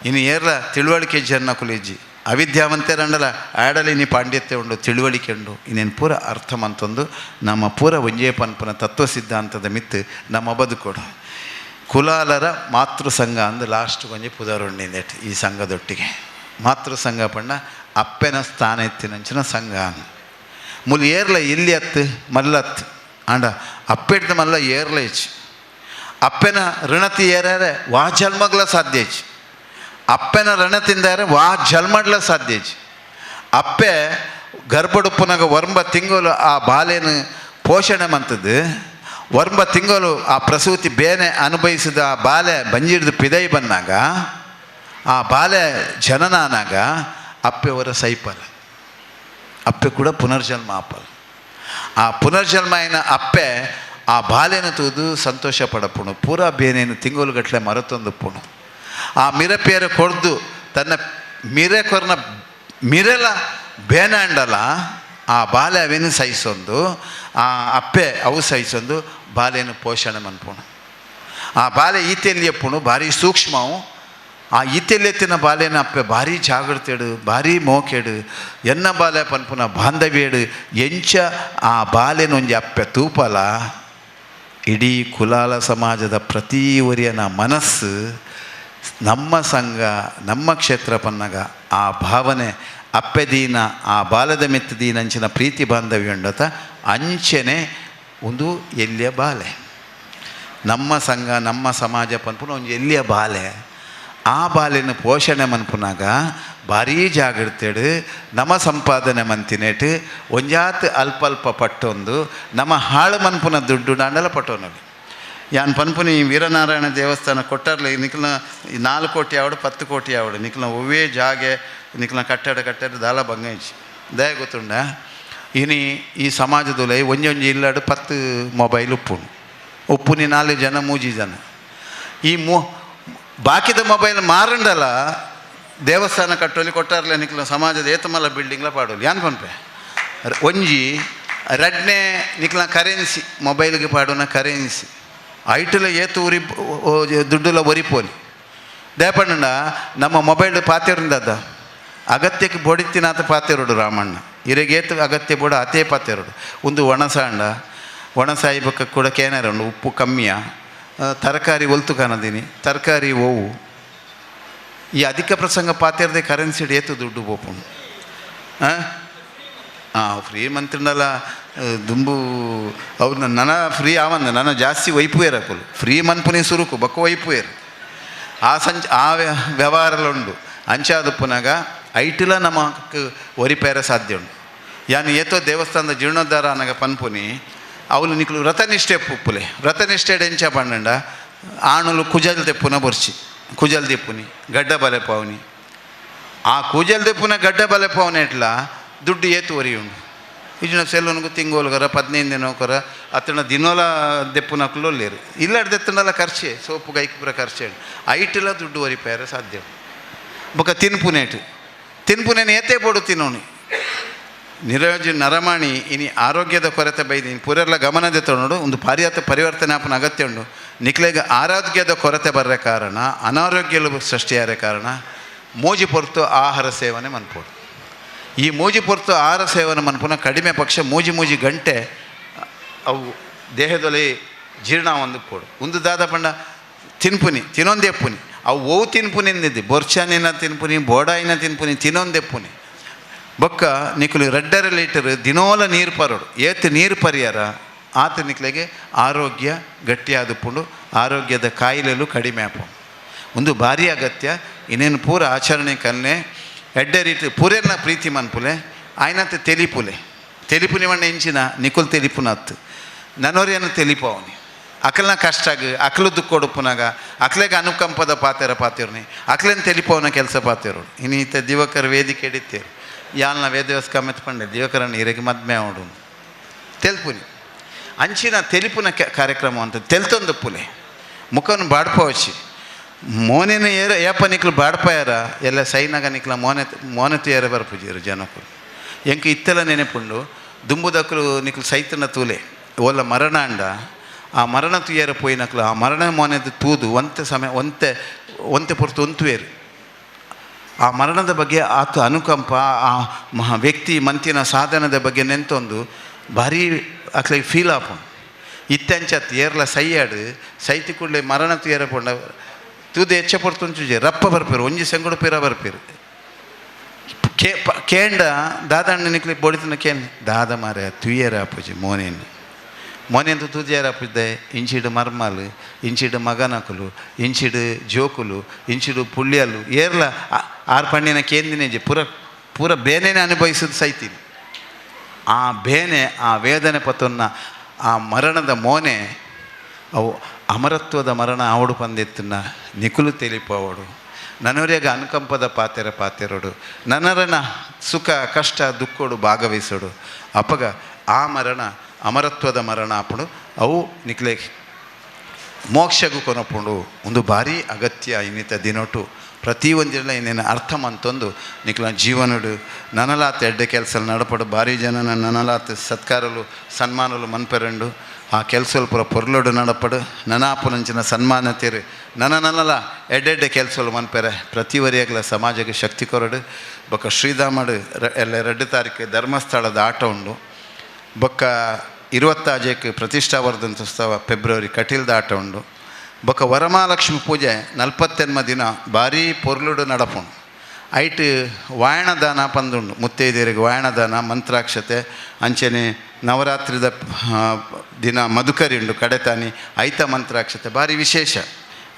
ಇನ್ನು ಏರ್ಲ ತಿಳುವಳಿಕೆ ಜನ ಕುಲೇಜಿ ಅವಿದ್ಯಾವಂತರಂಡಲ ಆಡಲಿ ಇನಿ ಪಾಂಡಿತ್ಯ ಉಂಡು ತಿಳುವಳಿಕೆ ಉಂಡು ಇನ್ನೇನು ಪೂರ ಅರ್ಥ ಮಂತೊಂದು ನಮ್ಮ ಪೂರ ಒಂಜೇ ಪನ್ಪುನ ತತ್ವ ಸಿದ್ಧಾಂತದ ಮಿತ್ತು ನಮ್ಮ ಬದುಕೋಡು. ಕುಲಾಲರ ಮಾತೃ ಸಂಘ ಅಂದು ಲಾಸ್ಟ್ ಕೊಂಚ ಪುದರುಂಡಿಂದೇಟ್ ಈ ಸಂಘದೊಟ್ಟಿಗೆ ಮಾತೃ ಸಂಘ ಪಂಡ ಅಪ್ಪೆನ ಸ್ಥಾನ ಎತ್ತಿನಂಚಿನ ಸಂಘ ಅಂದು ಮುಲ್ ಏರ್ಲ ಎಲ್ಲಿ ಅತ್ತು ಮಲ್ಲತ್ತು ಆಂಡ ಅಪ್ಪೆಡ್ದ ಮಲ್ಲ ಏರ್ಲ ಇಚ್ಚಿ ಅಪ್ಪೆನ ಋಣತಿ ಏರಾರೆ ವಾ ಜನ್ಮಗ್ಲ ಸಾಧ್ಯ ಇಚ್ಚಿ ಅಪ್ಪೆನ ಋಣತಿಂದಾರೆ ವಾ ಜನ್ಮಡ್ಲ ಸಾಧ್ಯ ಇಚ್ಚಿ ಅಪ್ಪೆ ಗರ್ಭಡುಪ್ಪನಾಗ ವರ್ಂಬ ತಿಂಗಳು ಆ ಬಾಲೆನು ಪೋಷಣೆ ಮಂತದ್ದು ವರ್ಂಬ ತಿಂಗಳು ಆ ಪ್ರಸೂತಿ ಬೇನೆ ಅನುಭವಿಸಿದ ಆ ಬಾಲೆ ಬಂಜಿಡ್ದು ಪಿದೈ ಬಂದಾಗ ಆ ಬಾಲೆ ಜನನಾನಾಗ ಅಪ್ಪೆವರ ಸೈಪಲ್ಲ ಅಪ್ಪೆ ಕೂಡ ಪುನರ್ಜನ್ಮ ಆಪಲ್ಲ. ಆ ಪುನರ್ಜನ್ಮ అయిన ಅಪ್ಪೆ ಆ ಬಾಲೆನ ತೂದು ಸಂತೋಷ ಪಡಪುಣು ಪೂರಾ ಬೇನೇನು ತಿಂಗಳುಗಟ್ಟಲೆ ಮರತೊಂದು ಪುಣು ಆ ಮಿರಪೇರ ಕೊಡ್ದು ತನ್ನ ಮಿರೆ ಕೊರ್ನ ಮಿರೆಲ ಬೇನಾಂಡಲ ಆ ಬಾಲೆ ಅವೇನು ಸಹಿಸೊಂದು ಆ ಅಪ್ಪೆ ಅವು ಸಹಿಸೊಂದು ಬಾಲೆನು ಪೋಷಣೆ ಮನ್ಪುಣು. ಆ ಬಾಲೆ ಈತೆಲ್ಲಿಯಪ್ಪುಣು ಭಾರಿ ಸೂಕ್ಷ್ಮವು. ಆ ಈತೆಲ್ಲೆತ್ತಿನ ಬಾಲೆನ ಅಪ್ಪೆ ಭಾರಿ ಜಾಗ್ರತೆಡು ಭಾರಿ ಮೋಕೆಡು ಎನ್ನ ಬಾಲೆ ಪನ್ಪುನ ಬಾಂಧವ್ಯಡು ಎಂಚ ಆ ಬಾಲೆನೊಂಜಿ ಅಪ್ಪೆ ತೂಪಲ ಇಡೀ ಕುಲಾಲ ಸಮಾಜದ ಪ್ರತಿ ಒರಿಯನ ಮನಸ್ಸು ನಮ್ಮ ಸಂಘ ನಮ್ಮ ಕ್ಷೇತ್ರ ಪನ್ನಗ ಆ ಭಾವನೆ ಅಪ್ಪೆ ದೀನ ಆ ಬಾಲದ ಮೆತ್ತ ದೀನ ಅಂಚಿನ ಪ್ರೀತಿ ಬಾಂಧವ್ಯ ಉಂಡತ ಅಂಚೆನೆ ಒಂದು ಎಲ್ಲಿಯ ಬಾಲೆ ನಮ್ಮ ಸಂಘ ನಮ್ಮ ಸಮಾಜ ಪನ್ಪುನ ಒಂಜಿ ಎಲ್ಲಿಯ ಬಾಲೆ ಆ ಬಾಲೆನ ಪೋಷಣೆ ಮನ್ಪುನಾಗ ಭಾರೀ ಜಾಗ್ರತೆಡು ನಮ್ಮ ಸಂಪಾದನೆ ಮಂತಿನೇಟ್ ಒಂಜಾತ್ ಅಲ್ಪ ಅಲ್ಪ ಪಟ್ಟೊಂದು ನಮ್ಮ ಹಾಳು ಮನ್ಪುನ ದುಡ್ಡು ದಾಂಡಲ ಪಟ್ಟೋನಲ್ಲಿ. ಯಾನ್ ಪನ್ಪುನಿ ವೀರನಾರಾಯಣ ದೇವಸ್ಥಾನ ಕೊಟ್ಟರ್ಲಿ ನಿಕ್ಲ 4 ಕೋಟಿ ಆವಡು 10 ಕೋಟಿ ಆವಡು ನಿಕ್ಲ ಒವ್ವೇ ಜಾಗೆ ನಿಕ್ಲ ಕಟ್ಟಡ ಕಟ್ಟಡ ದಾಲ ಬಂಗೈಚಿ ದಯ ಗೊತ್ತುಂಡ. ಇನಿ ಈ ಸಮಾಜದೊಲೆ ಒಂಜೊಂಜಿ ಇಲ್ಲಾಡು 10 ಮೊಬೈಲ್ ಉಪ್ಪುನು ಉಪ್ಪುನಿ 4 ಜನ 3 ಜನ ಈ ಬಾಕಿದ ಮೊಬೈಲ್ ಮಾರಂಡಲ ದೇವಸ್ಥಾನ ಕಟ್ಟೋಲಿ ಕೊಟ್ಟಾರ್ಲೆ ನಿಕ್ಲ ಸಮಾಜದ ಏತಮಲ್ಲ ಬಿಲ್ಡಿಂಗ್ಲ ಪಾಡೋಲಿ ಯಾನ್ ಪನ್ಪೆ ಒಂಜಿ ರಡ್ನೆ ನಿಕ್ಲ ಕರೆನ್ಸಿ ಮೊಬೈಲ್ಗೆ ಪಾಡೋನ ಕರೆನ್ಸಿ ಐಟುಲ ಏತು ಉರಿ ದುಡ್ಡುಲ ಒರಿಪೋಲಿ ದಯಪಂಡ ನಮ್ಮ ಮೊಬೈಲ್ ಪಾತೆರುಂದದ ಅಗತ್ಯಕ್ಕೆ ಬೊಡಿತಿನಾತ ಪಾತೆರುಡು ರಾಮಣ್ಣ ಇರೆಗೇತು ಅಗತ್ಯ ಬೋಡ ಅತೇ ಪಾತೆರುಡು ಒಂದು ಒಣಸಾಂಡ ಒಣಸಾಯಿ ಬಕ್ಕ ಕೂಡ ಕೇನಾರ ಉಂಡು ಉಪ್ಪು ಕಮ್ಮಿಯ ತರಕಾರಿ ಒಲ್ತು ಕಾಣದೀನಿ ತರಕಾರಿ ಓವು ಈ ಅಧಿಕ ಪ್ರಸಂಗ ಪಾತೆರದೆ ಕರೆನ್ಸಿ ಏತು ದುಡ್ಡು ಬೋಪುಂಡು ಹಾಂ ಫ್ರೀ ಮಂತ್ರಿನಲ್ಲ ದುಂಬು ಅವ್ರು ನನ್ನ ಫ್ರೀ ಆವಂದ ನನ್ನ ಜಾಸ್ತಿ ವೈಪುವೇರಕುಲು ಫ್ರೀ ಮನ್ಪುನಿ ಸುರುಕು ಬಕ್ಕ ವೈಪುವೇರು ಆ ಸಂಚ ಆ ವ್ಯವಹಾರಲುಂಡು ಅಂಚಾದುಪ್ಪುನಾಗ ಐಟಿಲ ನಮ್ಮ ಒರಿಪೇರ ಸಾಧ್ಯ ಉಂಡು. ಯಾನು ಏತೋ ದೇವಸ್ಥಾನದ ಜೀರ್ಣೋದ್ಧಾರ ಅನ್ನಾಗ ಪನ್ಪುನಿ ಅವನು ನಿಕ್ಲು ವ್ರತನಿಷ್ಠೆ ಉಪ್ಪುಲೆ ವ್ರತನಿಷ್ಠೆ ಎಂಚ ಪಂಡ ಆಣುಲು ಕುಜಲ್ ತೆಪ್ಪುನ ಬೊರ್ಚಿ ಕುಜಲ್ ದಿಪ್ಪುನಿ ಗಡ್ಡ ಬಲೆಪಾವನಿ ಆ ಕುಜಲ್ ದೆಪ್ಪುನ ಗಡ್ಡ ಬಲೆಪಾವನಿ ಎಟ್ಲ ದುಡ್ಡು ಏತು ಒರಿಯುಂಡು ಇಜ್ಜಿನ ಸೆಲ್ಲುನ್ಗು ತಿಂಗೋಲ್ಗರ 15 ದಿನೋಕರ ಅತ್ತಣ ದಿನೋಲ ದೆಪ್ಪುನಕ್ಲು ಲೇರು ಇಲ್ಲಾಡ್ದು ಎತ್ತಂಡಲ ಖರ್ಚೆ ಸೋಪು ಗೈಕುಪುರ ಖರ್ಚೆ ಐಟೆಲ್ಲ ದುಡ್ಡು ಒರಿಪಾಯರ ಸಾಧ್ಯ. ಬೊಕ ತಿನ್ಪುನೇಟು ತಿನ್ಪುನೇನು ಏತೇ ಬೋಡು ತಿನ್ನೋನಿ ನಿರೋಜಿ ನರಮಾಣಿ ಇನಿ ಆರೋಗ್ಯದ ಕೊರತೆ ಬೈದಿ ಪೂರೆಲ್ಲ ಗಮನದ ನೋಡು ಒಂದು ಪಾರಿಯಾತ ಪರಿವರ್ತನೆ ಆಪನ ಅಗತ್ಯ ಉಂಡು. ನಿಕ್ಲೆಗ್ ಆರೋಗ್ಯದ ಕೊರತೆ ಬರ್ರೆ ಕಾರಣ ಅನಾರೋಗ್ಯಲು ಸೃಷ್ಟಿಯಾರ ಕಾರಣ ಮೋಜಿ ಪೊರ್ತು ಆಹಾರ ಸೇವನೆ ಮನ್ಪೋಡು. ಈ ಮೋಜಿ ಪೊರ್ತು ಆಹಾರ ಸೇವನೆ ಮನ್ಪುನ ಕಡಿಮೆ ಪಕ್ಷ ಮೂಜಿ ಮೂಜಿ ಗಂಟೆ ಅವು ದೇಹದಲ್ಲಿ ಜೀರ್ಣ ಒಂದು ಪೋಡು ಒಂದು ದಾದ ಪಂಡ ತಿನ್ಪುನಿ ತಿನ್ನೊಂದೆಪ್ಪುನಿ ಅವು ಓವು ತಿನ್ಪುನಿ ಅಂದಿದ್ದಿ ಬೊರ್ಚಾನಿನ ತಿನ್ಪುನಿ ಬೋಡಾಯಿನ ತಿನ್ಪುನಿ ತಿನ್ನೊಂದೆಪ್ಪುನಿ ಬೊಕ್ಕ ನಿಕುಲು 2.5 ಲೀಟರ್ ದಿನೋಲ ನೀರು ಪರೋಡು ಏತ್ ನೀರು ಪರಿಯಾರ ಆತ ನಿಕ್ಲೆಗೆ ಆರೋಗ್ಯ ಗಟ್ಟಿಯಾದ ಪುಂಡು ಆರೋಗ್ಯದ ಕಾಯಿಲೆಲು ಕಡಿಮೆ ಆಪು ಒಂದು ಭಾರಿ ಅಗತ್ಯ. ಇನ್ನೇನು ಪೂರ ಆಚರಣೆ ಕಲ್ನೆ ಎಡ್ಡೆ ರೀತಿ ಪೂರೆರ್ನ ಪ್ರೀತಿ ಮನ್ಪುಲೆ ಆಯ್ನಂತ ತೆಲಿಪುಲೆ ತೆಲಿಪುನಿ ಮಣ್ಣ ಎಂಚಿನ ನಿಕುಲ್ ತೆಲಿಪುನತ್ತು ನನ್ನೋರೇನು ತೆಲಿಪವನಿ ಅಕಲ್ನ ಕಷ್ಟಾಗ ಅಕ್ಲು ದುಃಖ ಕೊಡುಪುನಾಗ ಅಕ್ಲೆಗೆ ಅನುಕಂಪದ ಪಾತೆರ ಪಾತಿರ್ನಿ ಅಕ್ಲೇನು ತೆಲಿಪವನ ಕೆಲಸ ಪಾತಿರು ಇನ್ನೀತ ದಿವಕರ್ ವೇದಿಕೆ ಹಿಡಿತೇರು ಯಾಲ್ನ ವೇದವ್ಯಾಸ ಕಮೆತ್ ಪಂಡೆ ದಿವಕರನ್ನ ಇರಗೆ ಮದ್ಮೆ ಅವಡು ತೆಲ್ಪುನಿ ಅಂಚಿನ ತೆಲಿಪುನ ಕಾರ್ಯಕ್ರಮ ಅಂತ ತೆಲ್ತೊಂದು ಪುಲೆ ಮುಖವನ್ನು ಬಾಡ್ಪವಚ್ಚಿ ಮೋನೆನ ಏರ ಏಪ ನಿಕ್ಲು ಬಾಡ್ಪಾಯರ ಎಲ್ಲ ಸೈನಾಗ ನಿಕ್ಲ ಮೋನೆ ಮೋನೆ ತುಯರ ಬರ್ಪುಜೀರು ಜನಕ್ಕಲು ಎಂಕ ಇತ್ತೆಲ್ಲ ನೆನೆಪುಂಡು ದುಂಬುದಕ್ಕಲು ನಿಕ್ಲು ಸೈತನ ತೂಲೆ ಓಲ ಮರಣ ಅಂಡ ಆ ಮರಣ ತುಯರ ಪೋಯಿನಕ್ಲು ಆ ಮರಣ ಮೋನೆದ ತೂದು ಒಂತೆ ಸಮಯ ಒಂತೆ ಒಂತೆ ಪೊರ್ತು ಒಂತುವೇರು ಆ ಮರಣದ ಬಗ್ಗೆ ಆತ ಅನುಕಂಪ ಆ ಮಹಾ ವ್ಯಕ್ತಿ ಮಂತಿನ ಸಾಧನದ ಬಗ್ಗೆ ನೆಂತೊಂದು ಭಾರಿ ಅಕ್ಲೆ ಫೀಲ್ ಆಪುಂಡು. ಇತ್ತೆಂಚತ್ ಏರ್ಲ ಸೈಯಾಡು ಸೈತಿ ಕೂಡಲೇ ಮರಣ ತುಯರ ಪೋಂಡ ತೂದು ಹೆಚ್ಚ ಪೊರ್ತುಂಚುಜೆ ರಪ್ಪ ಬರ್ಪೇರು ಒಂಜಿ ಸೆಂಗುಡು ಪಿರ ಬರ್ಪೇರು ಕೇ ಕೇಂಡ ದಾದಣ್ಣ ನಿಕ್ಲಿ ಬೊಡಿತನ ಕೇನ್ ದಾದ ಮಾರೆ ತುಯ್ಯರ ಅಪ್ಪುಜಿ ಮೋನೇನು ಮೋನೆಂದು ತೂಜಿಯರ ಅಪ್ಪುಜ್ದೆ ಇಂಚಿಡು ಮರ್ಮಲು ಇಂಚಿಡು ಮಗನಕುಲು ಇಂಚಿಡು ಜೋಕುಲು ಇಂಚಿಡು ಪುಳ್ಳಿಯಲು ಏರ್ಲ ಆರು ಪಣ್ಣಿನ ಕೇಂದಿನೇಜಿ ಪೂರ ಪೂರ ಬೇನೆನೆ ಅನುಭವಿಸೋದು ಸೈತೀನಿ. ಆ ಬೇನೆ ಆ ವೇದನೆ ಪತ್ತೊನ್ನ ಆ ಮರಣದ ಮೋನೆ ಅವು ಅಮರತ್ವದ ಮರಣ ಆವಡು ಪಂದೆತ್ತನ್ನ ನಿಕುಲು ತೆಲಿಪವಡು ನನೊರ್ಯಗ ಅನುಕಂಪದ ಪಾತೆರ ಪಾತೆರಡು ನನರನ ಸುಖ ಕಷ್ಟ ದುಃಖೋಡು ಭಾಗವಹಿಸೋಡು ಅಪಗ ಆ ಮರಣ ಅಮರತ್ವದ ಮರಣ ಆಪುಂಡು ಅವು ನಿಕ್ಲೆ ಮೋಕ್ಷಗೂ ಕೊನಪುಂಡು. ಒಂದು ಭಾರಿ ಅಗತ್ಯ ಇನ್ನಿತ ದಿನೊಟು ಪ್ರತಿ ಒಂದಿರಲ ಇನ್ನೇನು ಅರ್ಥ ಮಂತೊಂದು ನಿಕ್ಲ ಜೀವನಡು ನನಲಾತ ಎಡ್ಡೆ ಕೆಲಸ ನಡಪಡು ಭಾರಿ ಜನನ ನನಲಾತ ಸತ್ಕಾರಲು ಸನ್ಮಾನಲು ಮನ್ಪೆರಂಡು ಆ ಕೆಲಸಲು ಪೂರ ಪೊರ್ಲೊಡು ನಡಪಡು ನನಾಪುನಂಚಿನ ಸನ್ಮಾನ ತೀರು ನನ ನನಲ ಎಡ್ಡೆಡ್ಡೆ ಕೆಲಸಲು ಮನ್ಪೆರೆ ಪ್ರತಿ ವರಿಯಾಗಲ ಸಮಾಜಕ್ಕೆ ಶಕ್ತಿ ಕೊರಡು. ಬೊಕ್ಕ ಶ್ರೀಧಾಮಡು ಎಲ್ಲ 2 ತಾರೀಕು ಧರ್ಮಸ್ಥಳದ ಆಟ ಉಂಡು. ಬೊಕ್ಕ 25 ಪ್ರತಿಷ್ಠಾ ವರ್ಧಂತೋತ್ಸವ ಫೆಬ್ರವರಿ ಕಟೀಲ್ದ ಆಟ ಉಂಡು. ಬೊಕ್ಕ ವರಮಹಾಲಕ್ಷ್ಮಿ ಪೂಜೆ 48 ದಿನ ಭಾರೀ ಪೊರ್ಲುಡು ನಡಪುಂಡು. ಐಟ್ ವಾಯಣದಾನ ಪಂದುಂಡು ಮುತ್ತೈದೆಯರಿಗೆ ವಾಯಣದಾನ ಮಂತ್ರಾಕ್ಷತೆ ಅಂಚನೆ ನವರಾತ್ರಿದ ದಿನ ಮಧುಕರಿ ಉಂಡು ಕಡೆತಾನಿ ಐತ ಮಂತ್ರಾಕ್ಷತೆ ಭಾರಿ ವಿಶೇಷ.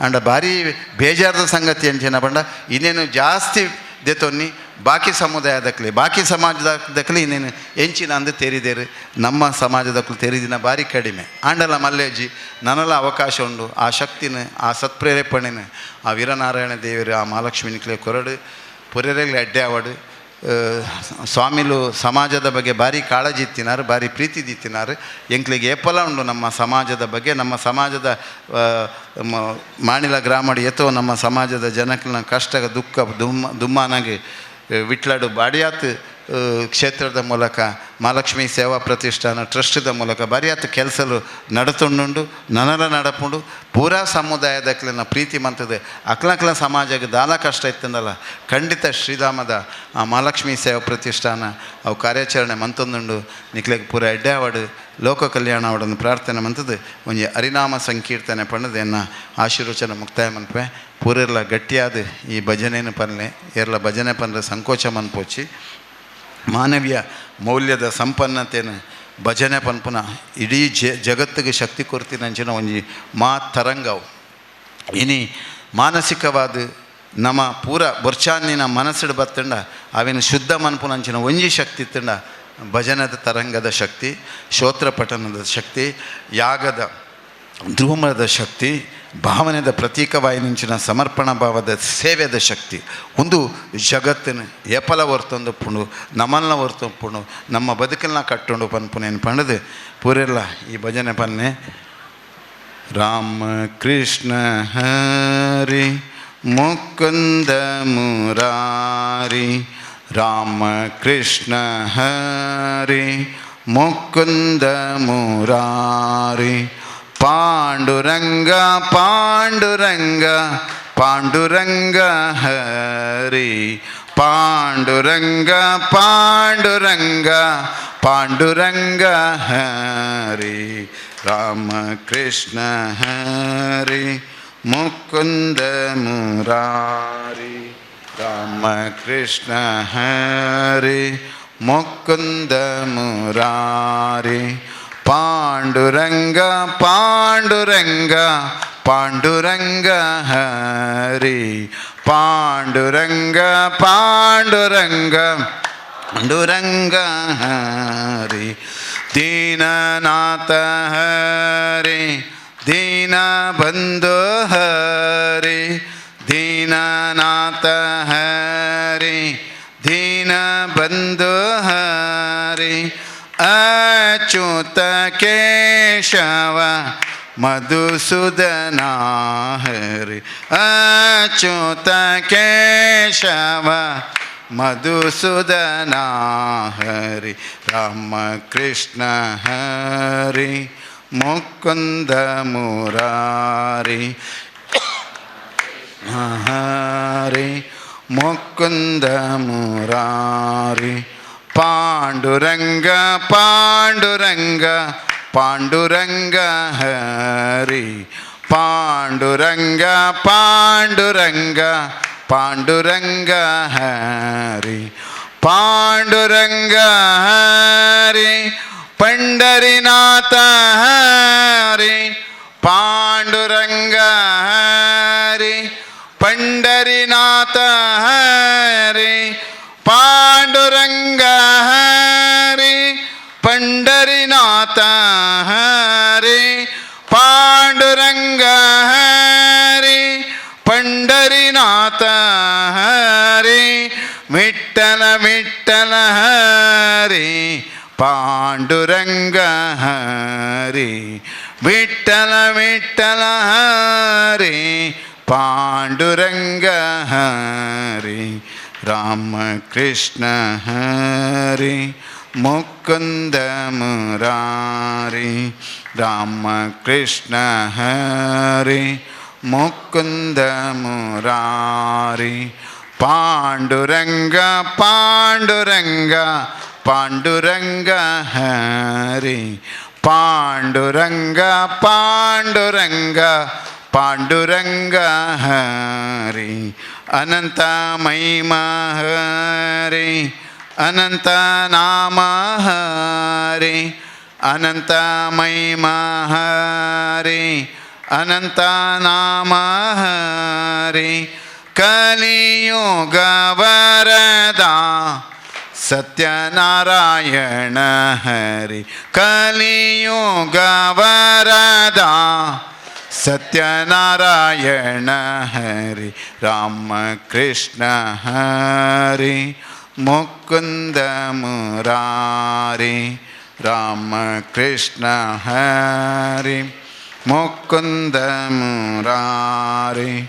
ಅಂಡ ಭಾರಿ ಬೇಜಾರದ ಸಂಗತಿ ಅಂಚೆನ ಪಂಡ ಇನ್ನೇನು ಜಾಸ್ತಿ ದೆತೊನ್ನಿ ಬಾಕಿ ಸಮುದಾಯದಕ್ಲಿ ಬಾಕಿ ಸಮಾಜದಕ್ಲಿ ಇನ್ನೇನು ಎಂಚಿನ ಅಂದು ತೇರಿದೇರು ನಮ್ಮ ಸಮಾಜದಕ್ಲು ತೇರಿದಿನ ಭಾರಿ ಕಡಿಮೆ. ಆಂಡಲ ಮಲ್ಲೇಜಿ ನನಲ ಅವಕಾಶ ಉಂಡು ಆ ಶಕ್ತಿನ ಆ ಸತ್ಪ್ರೇರೇಪಣೆನ ಆ ವೀರನಾರಾಯಣ ದೇವರು ಆ ಮಹಾಲಕ್ಷ್ಮಿ ನಿಕ್ಲೆ ಕೊರಡು ಪೊರೆರೆಗ್ಲೆ ಅಡ್ಡೆ ಆವಡು. ಸ್ವಾಮಿಲು ಸಮಾಜದ ಬಗ್ಗೆ ಭಾರಿ ಕಾಳಜಿ ಇತ್ತಿನಾರು ಭಾರಿ ಪ್ರೀತಿ ದಿತ್ತಿನಾರು. ಎಂಕ್ಲಿಗೆ ಏಪಲ ಉಂಡು ನಮ್ಮ ಸಮಾಜದ ಬಗ್ಗೆ ನಮ್ಮ ಸಮಾಜದ ಮಾಣಿಲ ಗ್ರಾಮಡು ಏತೋ ನಮ್ಮ ಸಮಾಜದ ಜನಕ್ಲಿನ ಕಷ್ಟ ದುಃಖ ದುಮ್ಮಾನಾಗಿ ವಿಟ್ಲಾಡು ಬಾಡಿಯಾತ್ ಕ್ಷೇತ್ರದ ಮೂಲಕ ಮಹಾಲಕ್ಷ್ಮಿ ಸೇವಾ ಪ್ರತಿಷ್ಠಾನ ಟ್ರಸ್ಟ್ದ ಮೂಲಕ ಬಾರಿಯಾತ್ ಕೆಲಸಲು ನಡತುಂಡುಂಡು ನನಲ ನಡಪುಂಡು. ಪೂರಾ ಸಮುದಾಯದಕ್ಲಿನ ಪ್ರೀತಿ ಮಂತದೆ ಅಕ್ಲಕ್ಲ ಸಮಾಜಕ್ಕೆ ದಾಲ ಕಷ್ಟ ಇತ್ತಂದಲ್ಲ ಖಂಡಿತ ಶ್ರೀಧಾಮದ ಆ ಮಹಾಲಕ್ಷ್ಮಿ ಸೇವಾ ಪ್ರತಿಷ್ಠಾನ ಅವು ಕಾರ್ಯಾಚರಣೆ ಮಂತೊಂದುಂಡು. ನಿಕ್ಲೆಗ್ ಪೂರ ಎಡ್ಡೆ ಆವಡು ಲೋಕ ಕಲ್ಯಾಣ ಅವಡನ್ನು ಪ್ರಾರ್ಥನೆ ಮಂತದ್ದು ಒಂಜಿ ಹರಿನಾಮ ಸಂಕೀರ್ತನೆ ಪಣ್ಣದು ಎನ್ನ ಆಶೀರ್ವಚನ ಮುಕ್ತಾಯ ಮನ್ಪೆ. ಪೂರೆರ್ಲ ಗಟ್ಟಿಯಾದ ಈ ಭಜನೆಯನ್ನು ಪನ್ಲೆ ಏರ್ಲ ಭಜನೆ ಪನ್ರೆ ಸಂಕೋಚ ಮನ್ಪೋಚಿ ಮಾನವೀಯ ಮೌಲ್ಯದ ಸಂಪನ್ನತೆಯನ್ನು ಭಜನೆ ಪನ್ಪುನ ಇಡೀ ಜಗತ್ತಿಗೆ ಶಕ್ತಿ ಕೊರ್ತಿನಂಚಿನ ಒಂಜಿ ಮಾ ತರಂಗವು. ಇನಿ ಮಾನಸಿಕವಾದ ನಮ್ಮ ಪೂರ ಬೊರ್ಚಾನಿನ ಮನಸ್ಸುಡು ಬತ್ತಂಡ ಅವಿನ ಶುದ್ಧ ಮನ್ಪುನಂಚಿನ ಒಂಜಿ ಶಕ್ತಿ ಇತ್ತಂಡ ಭಜನದ ತರಂಗದ ಶಕ್ತಿ, ಶ್ರೋತ್ರ ಪಠನದ ಶಕ್ತಿ, ಯಾಗದ ಧ್ರುವಮದ ಶಕ್ತಿ, ಭಾವನೆದ ಪ್ರತೀಕವಾಯಿನಂಚಿನ ಸಮರ್ಪಣಾ ಭಾವದ ಸೇವೆದ ಶಕ್ತಿ ಒಂದು ಜಗತ್ತಿನ ಏಪಲ ಹೊರ್ತೊಂದು ಪುಣು ನಮಲ್ನ ಹೊರ್ತೊಂದು ಪುಣು ನಮ್ಮ ಬದುಕನ್ನ ಕಟ್ಟುಂಡು ಪನ್ಪುನೇನು ಪಂಡದು ಪೂರೆಲ್ಲ ಈ ಭಜನೆ ಪನ್ನೆ. ರಾಮ ಕೃಷ್ಣ ಹರಿ ಮುಕುಂದ ಮುರಾರಿ ರಾಮ ಕೃಷ್ಣ ಹರಿ ಮುಕುಂದ ಮುರಾರಿ ಪಾಂಡುರಂಗ ಪಾಂಡುರಂಗ ಪಾಂಡುರಂಗ ಹರಿ ಪಾಂಡುರಂಗ ಪಾಂಡುರಂಗ ಪಾಂಡುರಂಗ ಹರಿ ರಾಮ ಕೃಷ್ಣ ಹರಿ ಮುಕುಂದ ಮುರಾರಿ ರಾಮ ಕೃಷ್ಣ ಹರಿ ಮುಕುಂದ ಮುರಾರಿ ಪಾಂಡುರಂಗ ಪಾಂಡುರಂಗ ಪಾಂಡುರಂಗ ಹರಿ ಪಾಂಡುರಂಗ ಪಾಂಡುರಂಗ ಪಾಂಡುರಂಗ ಹರಿ ದೀನನಾಥ ಹರಿ ದೀನಬಂಧು ಹರಿ ದೀನನಾಥ ಹರಿ ದೀನಬಂಧು ಹರಿ ಅಚ್ಯುತ ಕೇಶವ ಮಧುಸೂದನ ಹರಿ ಅಚ್ಯುತ ಕೇಶವ ಮಧುಸೂದನ ಹರಿ ರಾಮ ಕೃಷ್ಣ ಹರಿ ಮುಕುಂದ ಮುರಾರಿ ಹರಿ ಮುಕುಂದ ಮುರಾರಿ ಪಾಂಡುರಂಗ ಪಾಂಡುರಂಗ ಪಾಂಡುರಂಗ ಹರಿ ಪಾಂಡುರಂಗ ಪಾಂಡುರಂಗ ಪಾಂಡುರಂಗ ಹರಿ Panduranga Hari Pandharinath Hari Panduranga Hari Pandharinath Hari Panduranga Hari Pandharinath Hari Panduranga Hari Pandharinath Hari Vittala Vittala Hari Panduranga Hari Vittala Vittala Hari Panduranga Hari Ramakrishna Hari Mukunda Murari Ramakrishna Hari Mukunda Murari Panduranga Panduranga Panduranga Hari Panduranga Panduranga Panduranga Hari Ananta Mahima Hari Ananta Nama Hari Ananta Mahima Hari Ananta Nama Hari Kaliyuga Varada Satyanarayana Hari Kaliyuga Varada Satyanarayana Hari Ramakrishna Hari Mukunda Murari Ramakrishna Hari Mukunda Murari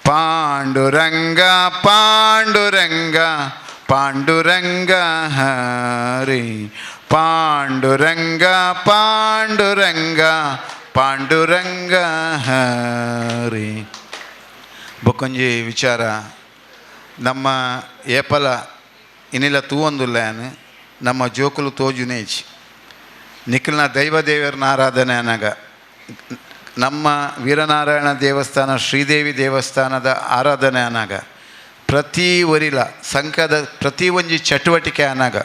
Panduranga Panduranga Panduranga Hari Panduranga Panduranga Panduranga Hari. ಬೊಕ್ಕೊಂಜಿ ವಿಚಾರ ನಮ್ಮ ಏಪಲ ಇನಿಲ ತೂವೊಂದುಲ್ಲ ನಮ್ಮ ಜೋಕುಲು ತೋಜುನೇಜ್ ನಿಖಿಲ್ನ ದೈವ ದೇವರನ್ನ ಆರಾಧನೆ ಅನಾಗ ನಮ್ಮ ವೀರನಾರಾಯಣ ದೇವಸ್ಥಾನ ಶ್ರೀದೇವಿ ದೇವಸ್ಥಾನದ ಆರಾಧನೆ ಅನಾಗ ಪ್ರತಿ ಒರಿಲ ಸಂಘದ ಪ್ರತಿ ಒಂಜಿ ಚಟುವಟಿಕೆ ಅನಾಗ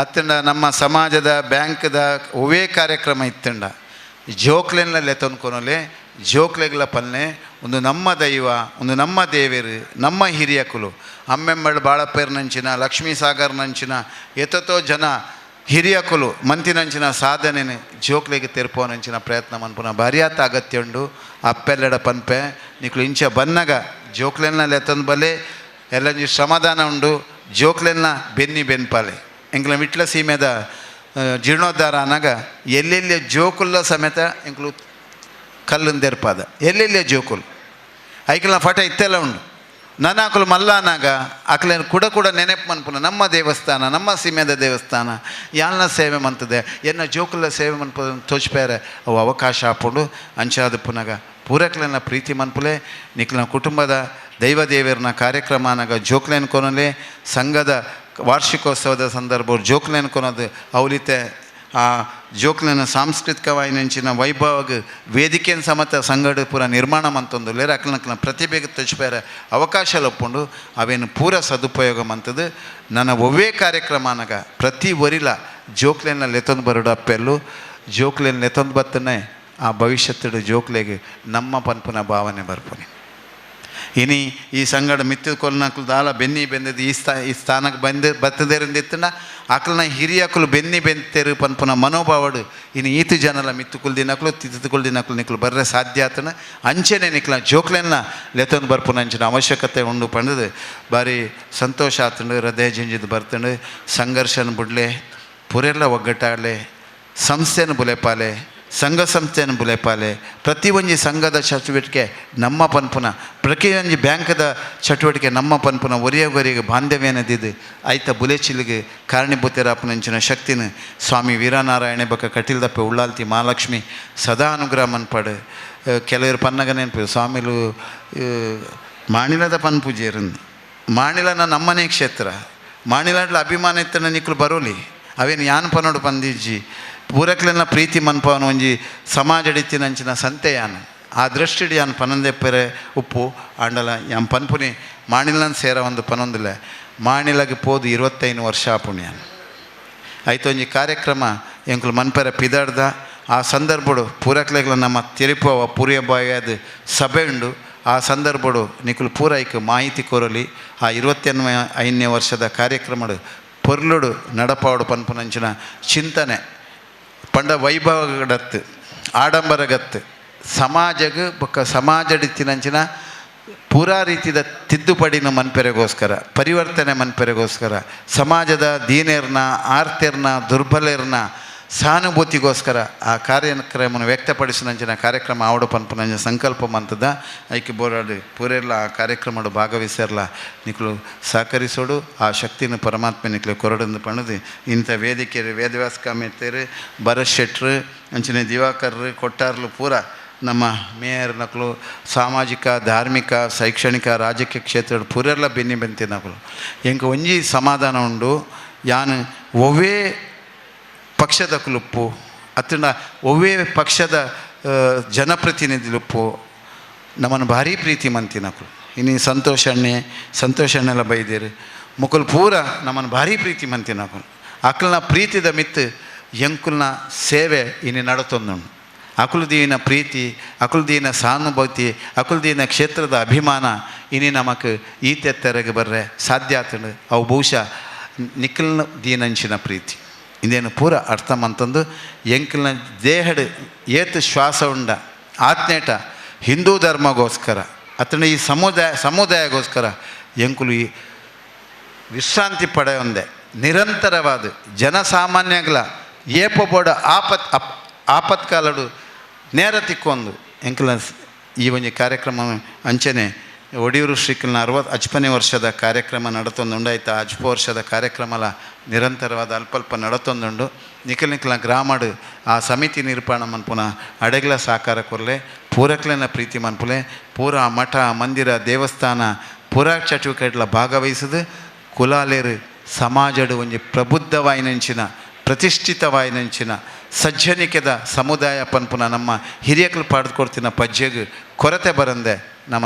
ಅತ್ತಂಡ ನಮ್ಮ ಸಮಾಜದ ಬ್ಯಾಂಕ್ದ ಒವೇ ಕಾರ್ಯಕ್ರಮ ಇತ್ತಂಡ ಜೋಕ್ಲೆನ್ಲ ಲೆತ್ತೊನ್ಕೊನಲೆ ಜೋಕ್ಲೆಗ್ಲ ಪಲ್ನೆ ಒಂದು ನಮ್ಮ ದೈವ ಒಂದು ನಮ್ಮ ದೇವರು ನಮ್ಮ ಹಿರಿಯಕುಲು ಅಮ್ಮೆಂಬಳ್ ಬಾಳಪ್ಪೇರ್ನಂಚಿನ ಲಕ್ಷ್ಮೀ ಸಾಗರ್ನಂಚಿನ ಎತತೋ ಜನ ಹಿರಿಯಕುಲು ಮಂತಿನಂಚಿನ ಸಾಧನೆನೆ ಜೋಕ್ಲೆಗೆ ತೆರ್ಪೋನಂಚಿನ ಪ್ರಯತ್ನ ಮನ್ಪುನ ಭಾರ್ಯಾತ ಅಗತ್ಯ ಉಂಡು. ಅಪ್ಪೆಲ್ಲೆಡ ಪನ್ಪೆ ನಿಕ್ಲು ಇಂಚ ಬನ್ನಗ ಜೋಕ್ಲೆನ್ನ ಲೆತ್ತೊಂದು ಬಲೆ ಎಲ್ಲಂಜಿ ಶ್ರಮದಾನ ಉಂಡು ಜೋಕ್ಲೆನ್ನ ಬೆನ್ನಿ ಬೆನ್ಪಾಲೆ ಎಂಕ್ಲ ವಿಟ್ಲ ಸೀಮೆದ ಜೀರ್ಣೋದ್ಧಾರ ಅನಾಗ ಎಲ್ಲೆಲ್ಲಿ ಜೋಕುಲ್ಲ ಸಮೇತ ಎಂಕ್ಲು ಕಲ್ಲುಂದೆರ್ಪಾದ ಎಲ್ಲೆಲ್ಲಿ ಜೋಕುಲು ಐಕಲ್ನ ಫಟ ಇತ್ತೆಲ್ಲ ಉಂಡು. ನನ್ನ ಆಕಲು ಮಲ್ಲ ಅನಾಗ ಆಕಲೇನು ಕೂಡ ಕೂಡ ನೆನಪು ಮನ್ಪುನ ನಮ್ಮ ದೇವಸ್ಥಾನ ನಮ್ಮ ಸೀಮೆದ ದೇವಸ್ಥಾನ ಯಾಲ್ನ ಸೇವೆ ಮಂತದೆ ಎನ್ನ ಜೋಕುಲ ಸೇವೆ ಮನ್ಪ ತೋಚ್ಪೇರೆ ಅವು ಅವಕಾಶ ಆಪುಂಡು. ಅಂಚಾದ ಪುನಗ ಪೂರಕ್ಲೆನ ಪ್ರೀತಿ ಮನ್ಪುಲೆ ನಿಕ್ಲಿನ ಕುಟುಂಬದ ದೈವ ದೇವರನ ಕಾರ್ಯಕ್ರಮ ಅನಾಗ ಜೋಕ್ಲೇನ್ ಕೊನಲೆ ಸಂಘದ ವಾರ್ಷಿಕೋತ್ಸವದ ಸಂದರ್ಭ ಜೋಕ್ಲೇನ್ ಕೊನದು ಅವಲಿತೆ ಆ ಜೋಕ್ಲಿನ ಸಾಂಸ್ಕೃತಿಕವಾಯಿನಂಚಿನ ವೈಭವಗ್ ವೇದಿಕೆಯ ಸಮತ ಸಂಗಡ ಪೂರ ನಿರ್ಮಾಣ ಮಂತೊಂದು ಅಕ್ಲನಕ್ಲ ಪ್ರತಿಭೆಗೆ ತಚ್ಪೇರೆ ಅವಕಾಶ ಲಪ್ಪುಂಡು ಅವೇನು ಪೂರ ಸದುಪಯೋಗ ಮಂತದು. ನನ್ನ ಒವ್ವೇ ಕಾರ್ಯಕ್ರಮ ಅನಗ ಪ್ರತಿ ಒರಿಲ ಜೋಕ್ಲೆನ ಲೆತ್ತೊಂದು ಬರೋಡು ಅಪ್ಪೆಲ್ಲು ಜೋಕ್ಲೆನ್ ಲೆತ್ತೊಂದು ಬತ್ತನೆ ಆ ಭವಿಷ್ಯತ್ತಡು ಜೋಕ್ಲೆಗೆ ನಮ್ಮ ಪನ್ಪುನ ಭಾವನೆ ಬರ್ಪುನಿ. ಇನಿ ಈ ಸಂಗಡ ಮಿತ್ತು ಕೊಲ್ನಕ್ಲು ದಾಲ ಬೆನ್ನಿ ಬೆಂದದ್ದು ಈ ಈ ಸ್ಥಾನಕ್ಕೆ ಬಂದು ಬತ್ತದೇರಿಂದಿತ್ತನ ಅಕ್ಲನ ಹಿರಿಯಕುಲು ಬೆನ್ನಿ ಬೆಂತೇರು ಪನ್ಪುನ ಮನೋಭಾವಡು ಇನ್ನು ಈತು ಜನಲ ಮಿತ್ತು ಕುಲ್ದಿನಕ್ಲು ತಿತ್ತು ಕುಲ್ದಿನಕ್ಲು ನಿಕ್ಲು ಬರ್ರೆ ಸಾಧ್ಯ ಆತನ ಅಂಚೆನೆ ನಿಕ್ಲ ಜೋಕ್ಲೆನ್ನ ಲೆತ್ತೊಂದು ಬರ್ಪುನ ಅಂಚಿನ ಅವಶ್ಯಕತೆ ಉಂಡು ಪಂಡದು ಭಾರಿ ಸಂತೋಷ ಆತಂಡು ಹೃದಯ ಜಿಂಜಿದ್ ಬರ್ತಂಡು. ಸಂಘರ್ಷನ ಬುಡ್ಲೆ ಪುರೆಲ್ಲ ಒಗ್ಗಟ್ಟಾಗಲೆ ಸಂಸ್ಥೆನ ಬುಲೆಪಾಲೆ ಸಂಘ ಸಂಸ್ಥೆಯನ್ನು ಬುಲೆಪಾಲೆ ಪ್ರತಿ ಒಂಜಿ ಸಂಘದ ಚಟುವಟಿಕೆ ನಮ್ಮ ಪನ್ಪುನ ಪ್ರತಿಯೊಂಜಿ ಬ್ಯಾಂಕ್ದ ಚಟುವಟಿಕೆ ನಮ್ಮ ಪನ್ಪುನ ಒರಿಯಗೊರಿಗೆ ಬಾಂಧವ್ಯನದಿದ್ದು ಐತ ಬುಲೆಚಿಲಿಗೆ ಕಾರಣೀಭೂತರಾಪನಂಚಿನ ಶಕ್ತಿನ ಸ್ವಾಮಿ ವೀರನಾರಾಯಣ ಬಕ ಕಟೀಲ್ದಪ್ಪೆ ಉಳ್ಳಾಲ್ತಿ ಮಹಾಲಕ್ಷ್ಮಿ ಸದಾ ಅನುಗ್ರಹ ಮನ್ಪಾಡು. ಕೆಲವರು ಪನ್ನಗ ನೆನಪು ಸ್ವಾಮಿಲು ಮಾಣಿಲದ ಪನ್ಪೂಜೆಯರಂದು ಮಾಣಿಲನ ನಮ್ಮನೇ ಕ್ಷೇತ್ರ ಮಾಣಿಲಡ್ಲ ಅಭಿಮಾನ ಇತ್ತನ ನಿಕ್ಲು ಬರೋಲಿ ಅವೇನು ಯಾನ್ ಪನೋಡು ಪಂದಿಜ್ಜಿ ಪೂರಕ್ಲೆನ ಪ್ರೀತಿ ಮನ್ಪವನ ಒಂಜಿ ಸಮಾಜಡಿತ್ತಿನಂಚಿನ ಸಂತೆಯಾನ ಆ ದೃಷ್ಟಿಡ್ ಯಾನ್ ಪನೊಂದೆಪ್ಪೆರೆ ಉಪ್ಪು ಆಂಡಲ ಯಾನ್ ಪನ್ಪುನಿ ಮಾಣಿಲನ್ ಸೇರ ಒಂದು ಪನೊಂದಿಲ್ಲ. ಮಾಣಿಲಗ್ ಪೋದು 25 ವರ್ಷ ಆಪುಂಡು ಯಾನ್. ಐತೊಂಜಿ ಕಾರ್ಯಕ್ರಮ ಎಂಕುಲು ಮನ್ಪೆರೆ ಪಿದಾಡ್ದ ಆ ಸಂದರ್ಭಡು ಪೂರಕ್ಲೆಗ್ಲ ನಮ್ಮ ತೆರಿಪುವ ಪೂರ್ಯ ಬಾಯಾದ ಸಭೆ ಉಂಡು. ಆ ಸಂದರ್ಭಡು ನಿಕುಲು ಪೂರ ಐಕ್ ಮಾಹಿತಿ ಕೊರಲಿ. ಆ 25ನೇ ವರ್ಷದ ಕಾರ್ಯಕ್ರಮಡು ಪೊರ್ಲುಡು ನಡಪಾವಡು ಪನ್ಪುನಂಚಿನ ಚಿಂತನೆ ಪಂಡ ವೈಭವಗಡತ್ತು ಆಡಂಬರಗತ್ತು ಸಮಾಜಗ್ ಬೊಕ್ಕ ಸಮಾಜಡಿತ್ತಿನಂಚಿನ ಪೂರಾ ರೀತಿಯ ತಿದ್ದುಪಡಿನ ಮನ್ಪೆರೆಗೋಸ್ಕರ ಪರಿವರ್ತನೆ ಮನ್ಪೆರೆಗೋಸ್ಕರ ಸಮಾಜದ ದೀನೆರ್ನ ಆರ್ತೆರ್ನ ದುರ್ಬಲೆರ್ನ ಸಹಾನುಭೂತಿಗೋಸ್ಕರ ಆ ಕಾರ್ಯಕ್ರಮವನ್ನು ವ್ಯಕ್ತಪಡಿಸಿನಂಚಿನ ಕಾರ್ಯಕ್ರಮ ಆವಡು ಪನ್ಪುನಂಚಿನ ಸಂಕಲ್ಪ ಮಂತದ ಐಕೆ ಬೋರಾಡು ಪೂರೆರ್ಲ ಆ ಕಾರ್ಯಕ್ರಮಡು ಭಾಗವಹಿಸಿರ್ಲ ನಿಕುಲು ಸಹಕರಿಸೋಡು. ಆ ಶಕ್ತಿನ ಪರಮಾತ್ಮ ನಿಕ್ಲು ಕೊರಡಂದು ಪಣದು ಇಂಥ ವೇದಿಕೆ ವೇದವ್ಯಾಸ ಕಾಮೇತೇರು ಭರತ್ ಶೆಟ್ರು ಅಂಚಿನ ದಿವಾಕರ್ರು ಕೊಟ್ಟಾರ್ಲು ಪೂರ ನಮ್ಮ ಮೇಯರ್ ನಕಲು ಸಾಮಾಜಿಕ ಧಾರ್ಮಿಕ ಶೈಕ್ಷಣಿಕ ರಾಜಕೀಯ ಕ್ಷೇತ್ರ ಪೂರೆಲ್ಲ ಬೆನ್ನಿ ಬೆಂತಿ ನಕಲು. ಎಂಕ ಒಂಜಿ ಸಮಾಧಾನ ಉಂಡು, ಯಾನು ಒವ್ವೇ ಪಕ್ಷದ ಕುಲುಪ್ಪು ಅತ್ತಂಡ ಒವ್ವೇ ಪಕ್ಷದ ಜನಪ್ರತಿನಿಧಿಲುಪ್ಪು ನಮ್ಮನ್ನು ಭಾರಿ ಪ್ರೀತಿ ಮಂತಿನಕುಲು. ಇನ್ನು ಸಂತೋಷಣ್ಣೆ ಸಂತೋಷಣ್ಣೆಲ್ಲ ಬೈದೇರು ಮುಕುಲು ಪೂರ ನಮ್ಮನ್ನು ಭಾರಿ ಪ್ರೀತಿ ಮಂತಿನಕುಲು. ಅಕಲ್ನ ಪ್ರೀತಿದ ಮಿತ್ತು ಎಂಕುಲ್ನ ಸೇವೆ ಇನ್ನು ನಡತೊಂದುಂಡು. ಅಕುಲ್ದೀನ ಪ್ರೀತಿ ಅಕುಲ್ದೀನ ಸಹಾನುಭೂತಿ ಅಕುಲ್ದೀನ ಕ್ಷೇತ್ರದ ಅಭಿಮಾನ ಇನಿ ನಮಕ್ ಈ ತೆತ್ತರೆಗೆ ಬರ್ರೆ ಸಾಧ್ಯ ಆತಂಡು. ಅವು ಬಹುಶಃ ನಿಖಲ್ನ ದೀನಂಚಿನ ಪ್ರೀತಿ ಇಂದೇನು ಪೂರ ಅರ್ಥ ಮಂತಂದು ಎಂಕಲ್ನ ದೇಹಡು ಏತು ಶ್ವಾಸ ಉಂಡ ಆತ್ನೇಟ ಹಿಂದೂ ಧರ್ಮಗೋಸ್ಕರ ಅತನ ಈ ಸಮುದಾಯಗೋಸ್ಕರ ಎಂಕುಲು ಈ ವಿಶ್ರಾಂತಿ ಪಡೆಯೊಂದೆ ನಿರಂತರವಾದ ಜನಸಾಮಾನ್ಯಗಳ ಏಪಬೋಡ ಆಪತ್ಕಾಲಡು ನೇರ ತಿಕ್ಕೊಂದು ಎಂಕಲ್ನ ಈ ಒಂಜಿ ಕಾರ್ಯಕ್ರಮ ಅಂಚನೆ ಒಡಿಯೂರು ಶ್ರೀಕಲ್ನ 65ನೇ ವರ್ಷದ ಕಾರ್ಯಕ್ರಮ ನಡತೊಂದುಂಡು. ಆಯ್ತು 60 ವರ್ಷದ ಕಾರ್ಯಕ್ರಮಲ ನಿರಂತರವಾದ ಅಲ್ಪಲ್ಪ ನಡತೊಂದುಂಡು. ನಿಖಲ್ ನಿಖಲ ಗ್ರಾಮಡು ಆ ಸಮಿತಿ ನಿರ್ಮಾಣ ಮನ್ಪುನ ಅಡೆಗ್ಲ ಸಹಕಾರ ಕೊರ್ಲೆ ಪೂರಕ್ಲೆನ ಪ್ರೀತಿ ಮನ್ಪುಲೆ ಪೂರ ಮಠ ಮಂದಿರ ದೇವಸ್ಥಾನ ಪೂರಾ ಚಟುವಟಿಕೆಗಳ ಭಾಗವಹಿಸದು ಕುಲಾಲೇರು ಸಮಾಜಡು ಒಂಜಿ ಪ್ರಬುದ್ಧವಾಯಿನಂಚಿನ ಪ್ರತಿಷ್ಠಿತವಾಯಿನಂಚಿನ ಸಜ್ಜನಿಕೆದ ಸಮುದಾಯ ಪನ್ಪುನ ನಮ್ಮ ಹಿರಿಯಕ್ಲು ಪಾಡ್ಕೊಡ್ತಿನ ಪಜ್ಜೆಗೆ ಕೊರತೆ ಬರಂದೆ ನಮ್ಮ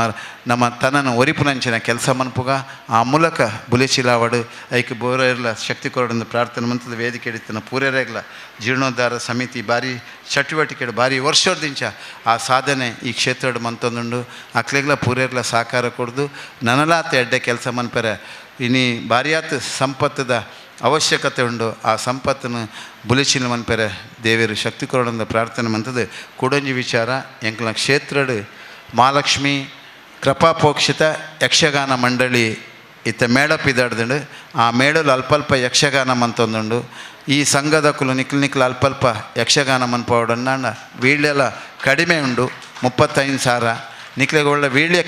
ನಮ್ಮ ತನ್ನನ್ನು ಒರಿಪುನಂಚಿನ ಕೆಲಸ ಮನ್ಪುಗ ಆ ಮೂಲಕ ಬುಲೆಚಿಲಾವಡು ಐಕ್ ಬೋರೆರ್ಲ ಶಕ್ತಿ ಕೊರಡಂದು ಪ್ರಾರ್ಥನೆ ಮಂತದ ವೇದಿಕೆ ಹಿಡಿತನ ಪೂರೆರೆಗ್ಲ ಜೀರ್ಣೋದ್ಧಾರ ಸಮಿತಿ ಭಾರಿ ಚಟುವಟಿಕೆ ಭಾರಿ ವರ್ಷದಿಂಚ ಆ ಸಾಧನೆ ಈ ಕ್ಷೇತ್ರಡು ಮಂತೊಂದುಂಡು. ಅಕ್ಲೆಗ್ಲ ಪೂರೆರ್ಲ ಸಹಕಾರ ಕೊಡ್ದು ನನಲಾತ ಎಡ್ಡೆ ಕೆಲಸ ಮನ್ಪೆರೆ ಇನಿ ಭಾರಿಯಾತ್ ಸಂಪತ್ತದ ಅವಶ್ಯಕತೆ ಉಂಡು. ಆ ಸಂಪತ್ತನ್ನು ಬುಲೆಚಿನ ಮನ್ಪೆರೆ ದೇವರು ಶಕ್ತಿ ಕೊರಡಂದು ಪ್ರಾರ್ಥನೆ ಮಂತದ್ದು. ಕೊಡೊಂಜಿ ವಿಚಾರ ಎಂಕ್ಲ ಕ್ಷೇತ್ರಡು ಮಹಾಲಕ್ಷ್ಮಿ ಕೃಪಾಪೋಕ್ಷಿತ ಯಕ್ಷಗಾನ ಮಂಡಳಿ ಇತ್ತ ಮೇಳ ಪಿದಾಡ್ದುಂಡು. ಆ ಮೇಳಲು ಅಲ್ಪಲ್ಪ ಯಕ್ಷಗಾನ ಮಂತೊಂದುಂಡು. ಈ ಸಂಘದ ಕುಲು ನಿಕ್ಲು ನಿಕ್ಲು ಅಲ್ಪಲ್ಪ ಯಕ್ಷಗಾನ ಮನ್ಪವಡನ್ನ ವೀಳ್ಯಲ ಕಡಿಮೆ ಉಂಡು 35,000 ನಿಕ್ಲೆಗ್ ಒಳ್ಳೆ ವೀಳ್ಯ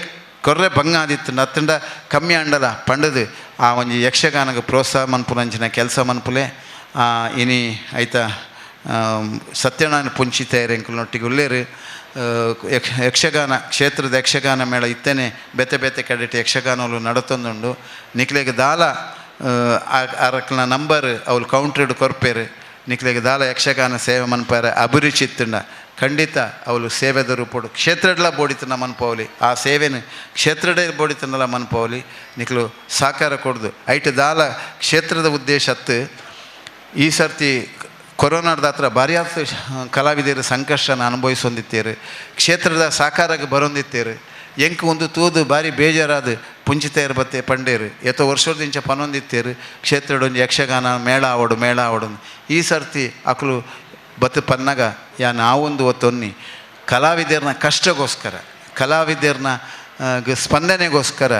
ಕೊರ್ರೆ ಬಂಗ ಆದಿತ್ತು ಅತ್ತಂಡ ಕಮ್ಮಿ ಅಂಡಲ ಪಂಡದು ಆ ಒಂಜಿ ಯಕ್ಷಗಾನಕ್ಕೆ ಪ್ರೋತ್ಸಾಹ ಮನ್ಪುನಂಚಿನ ಕೆಲಸ ಮನ್ಪುಲೆ. ಇನಿ ಐತ ಸತ್ಯನಾರಾಯಣ ಪುಂಚಿತೇರ್ ಎಂಕುಲ್ನೊಟ್ಟಿಗೆ ಉಲ್ಲೇರು ಯಕ್ಷಗಾನ ಕ್ಷೇತ್ರದ ಯಕ್ಷಗಾನ ಮೇಳ ಇತ್ತೇನೆ ಬೇತೆ ಬೇತೆ ಕಡೆಟ್ ಯಕ್ಷಗಾನಗಳು ನಡತೊಂದುಂಡು. ನಿಕ್ಲೆಗ್ ದಾಲ ಅರಕ್ನ ನಂಬರ್ ಅವ್ಲು ಕೌಂಟ್ರಿಡ್ ಕೊರ್ಪೇರು. ನಿಕ್ಲೆಗ್ ದಾಲ ಯಕ್ಷಗಾನ ಸೇವೆ ಮನ್ಪಾರೆ ಅಭಿರುಚಿ ಇತ್ತಂಡ ಖಂಡಿತ ಅವಳು ಸೇವೆದ ರೂಪೋಡು ಕ್ಷೇತ್ರಡ್ಲ ಬೋಡಿತನ ಮನ್ಪವಲಿ ಆ ಸೇವೆನ ಕ್ಷೇತ್ರಡೇ ಬೋಡಿತನಲ್ಲ ಮನ್ಪವಲಿ ನಿಕ್ಲು ಸಹಕಾರ ಕೊಡ್ದು ಐಟ್ ದಾಲ ಕ್ಷೇತ್ರದ ಉದ್ದೇಶ ಅತ್ತು. ಈ ಸರ್ತಿ ಕೊರೋನಾದ ಹತ್ರ ಭಾರಿ ಕಲಾವಿದರು ಸಂಕಷ್ಟನ ಅನುಭವಿಸೊಂದಿತ್ತೇರು ಕ್ಷೇತ್ರದ ಸಹಕಾರಕ್ಕೆ ಬರೊಂದಿತ್ತೇರು. ಎಂಕ್ ಒಂದು ತೂದು ಭಾರಿ ಬೇಜಾರಾದ ಪುಂಚಿತೇರು ಬತ್ತೆ ಪಂಡೇರು ಏತೋ ವರ್ಷದಿಂಚ ಪನೊಂದಿತ್ತೇರು ಕ್ಷೇತ್ರಡೊಂದು ಯಕ್ಷಗಾನ ಮೇಳ ಆವಡು ಮೇಳ ಆವಡು. ಈ ಸರ್ತಿ ಅಕ್ಲು ಬತ್ತು ಪನ್ನಾಗ ಯಾ ನಾವೊಂದು ಒತ್ತೊನ್ನಿ ಕಲಾವಿದರ್ನ ಕಷ್ಟಗೋಸ್ಕರ ಕಲಾವಿದರ್ನ ಸ್ಪಂದನೆಗೋಸ್ಕರ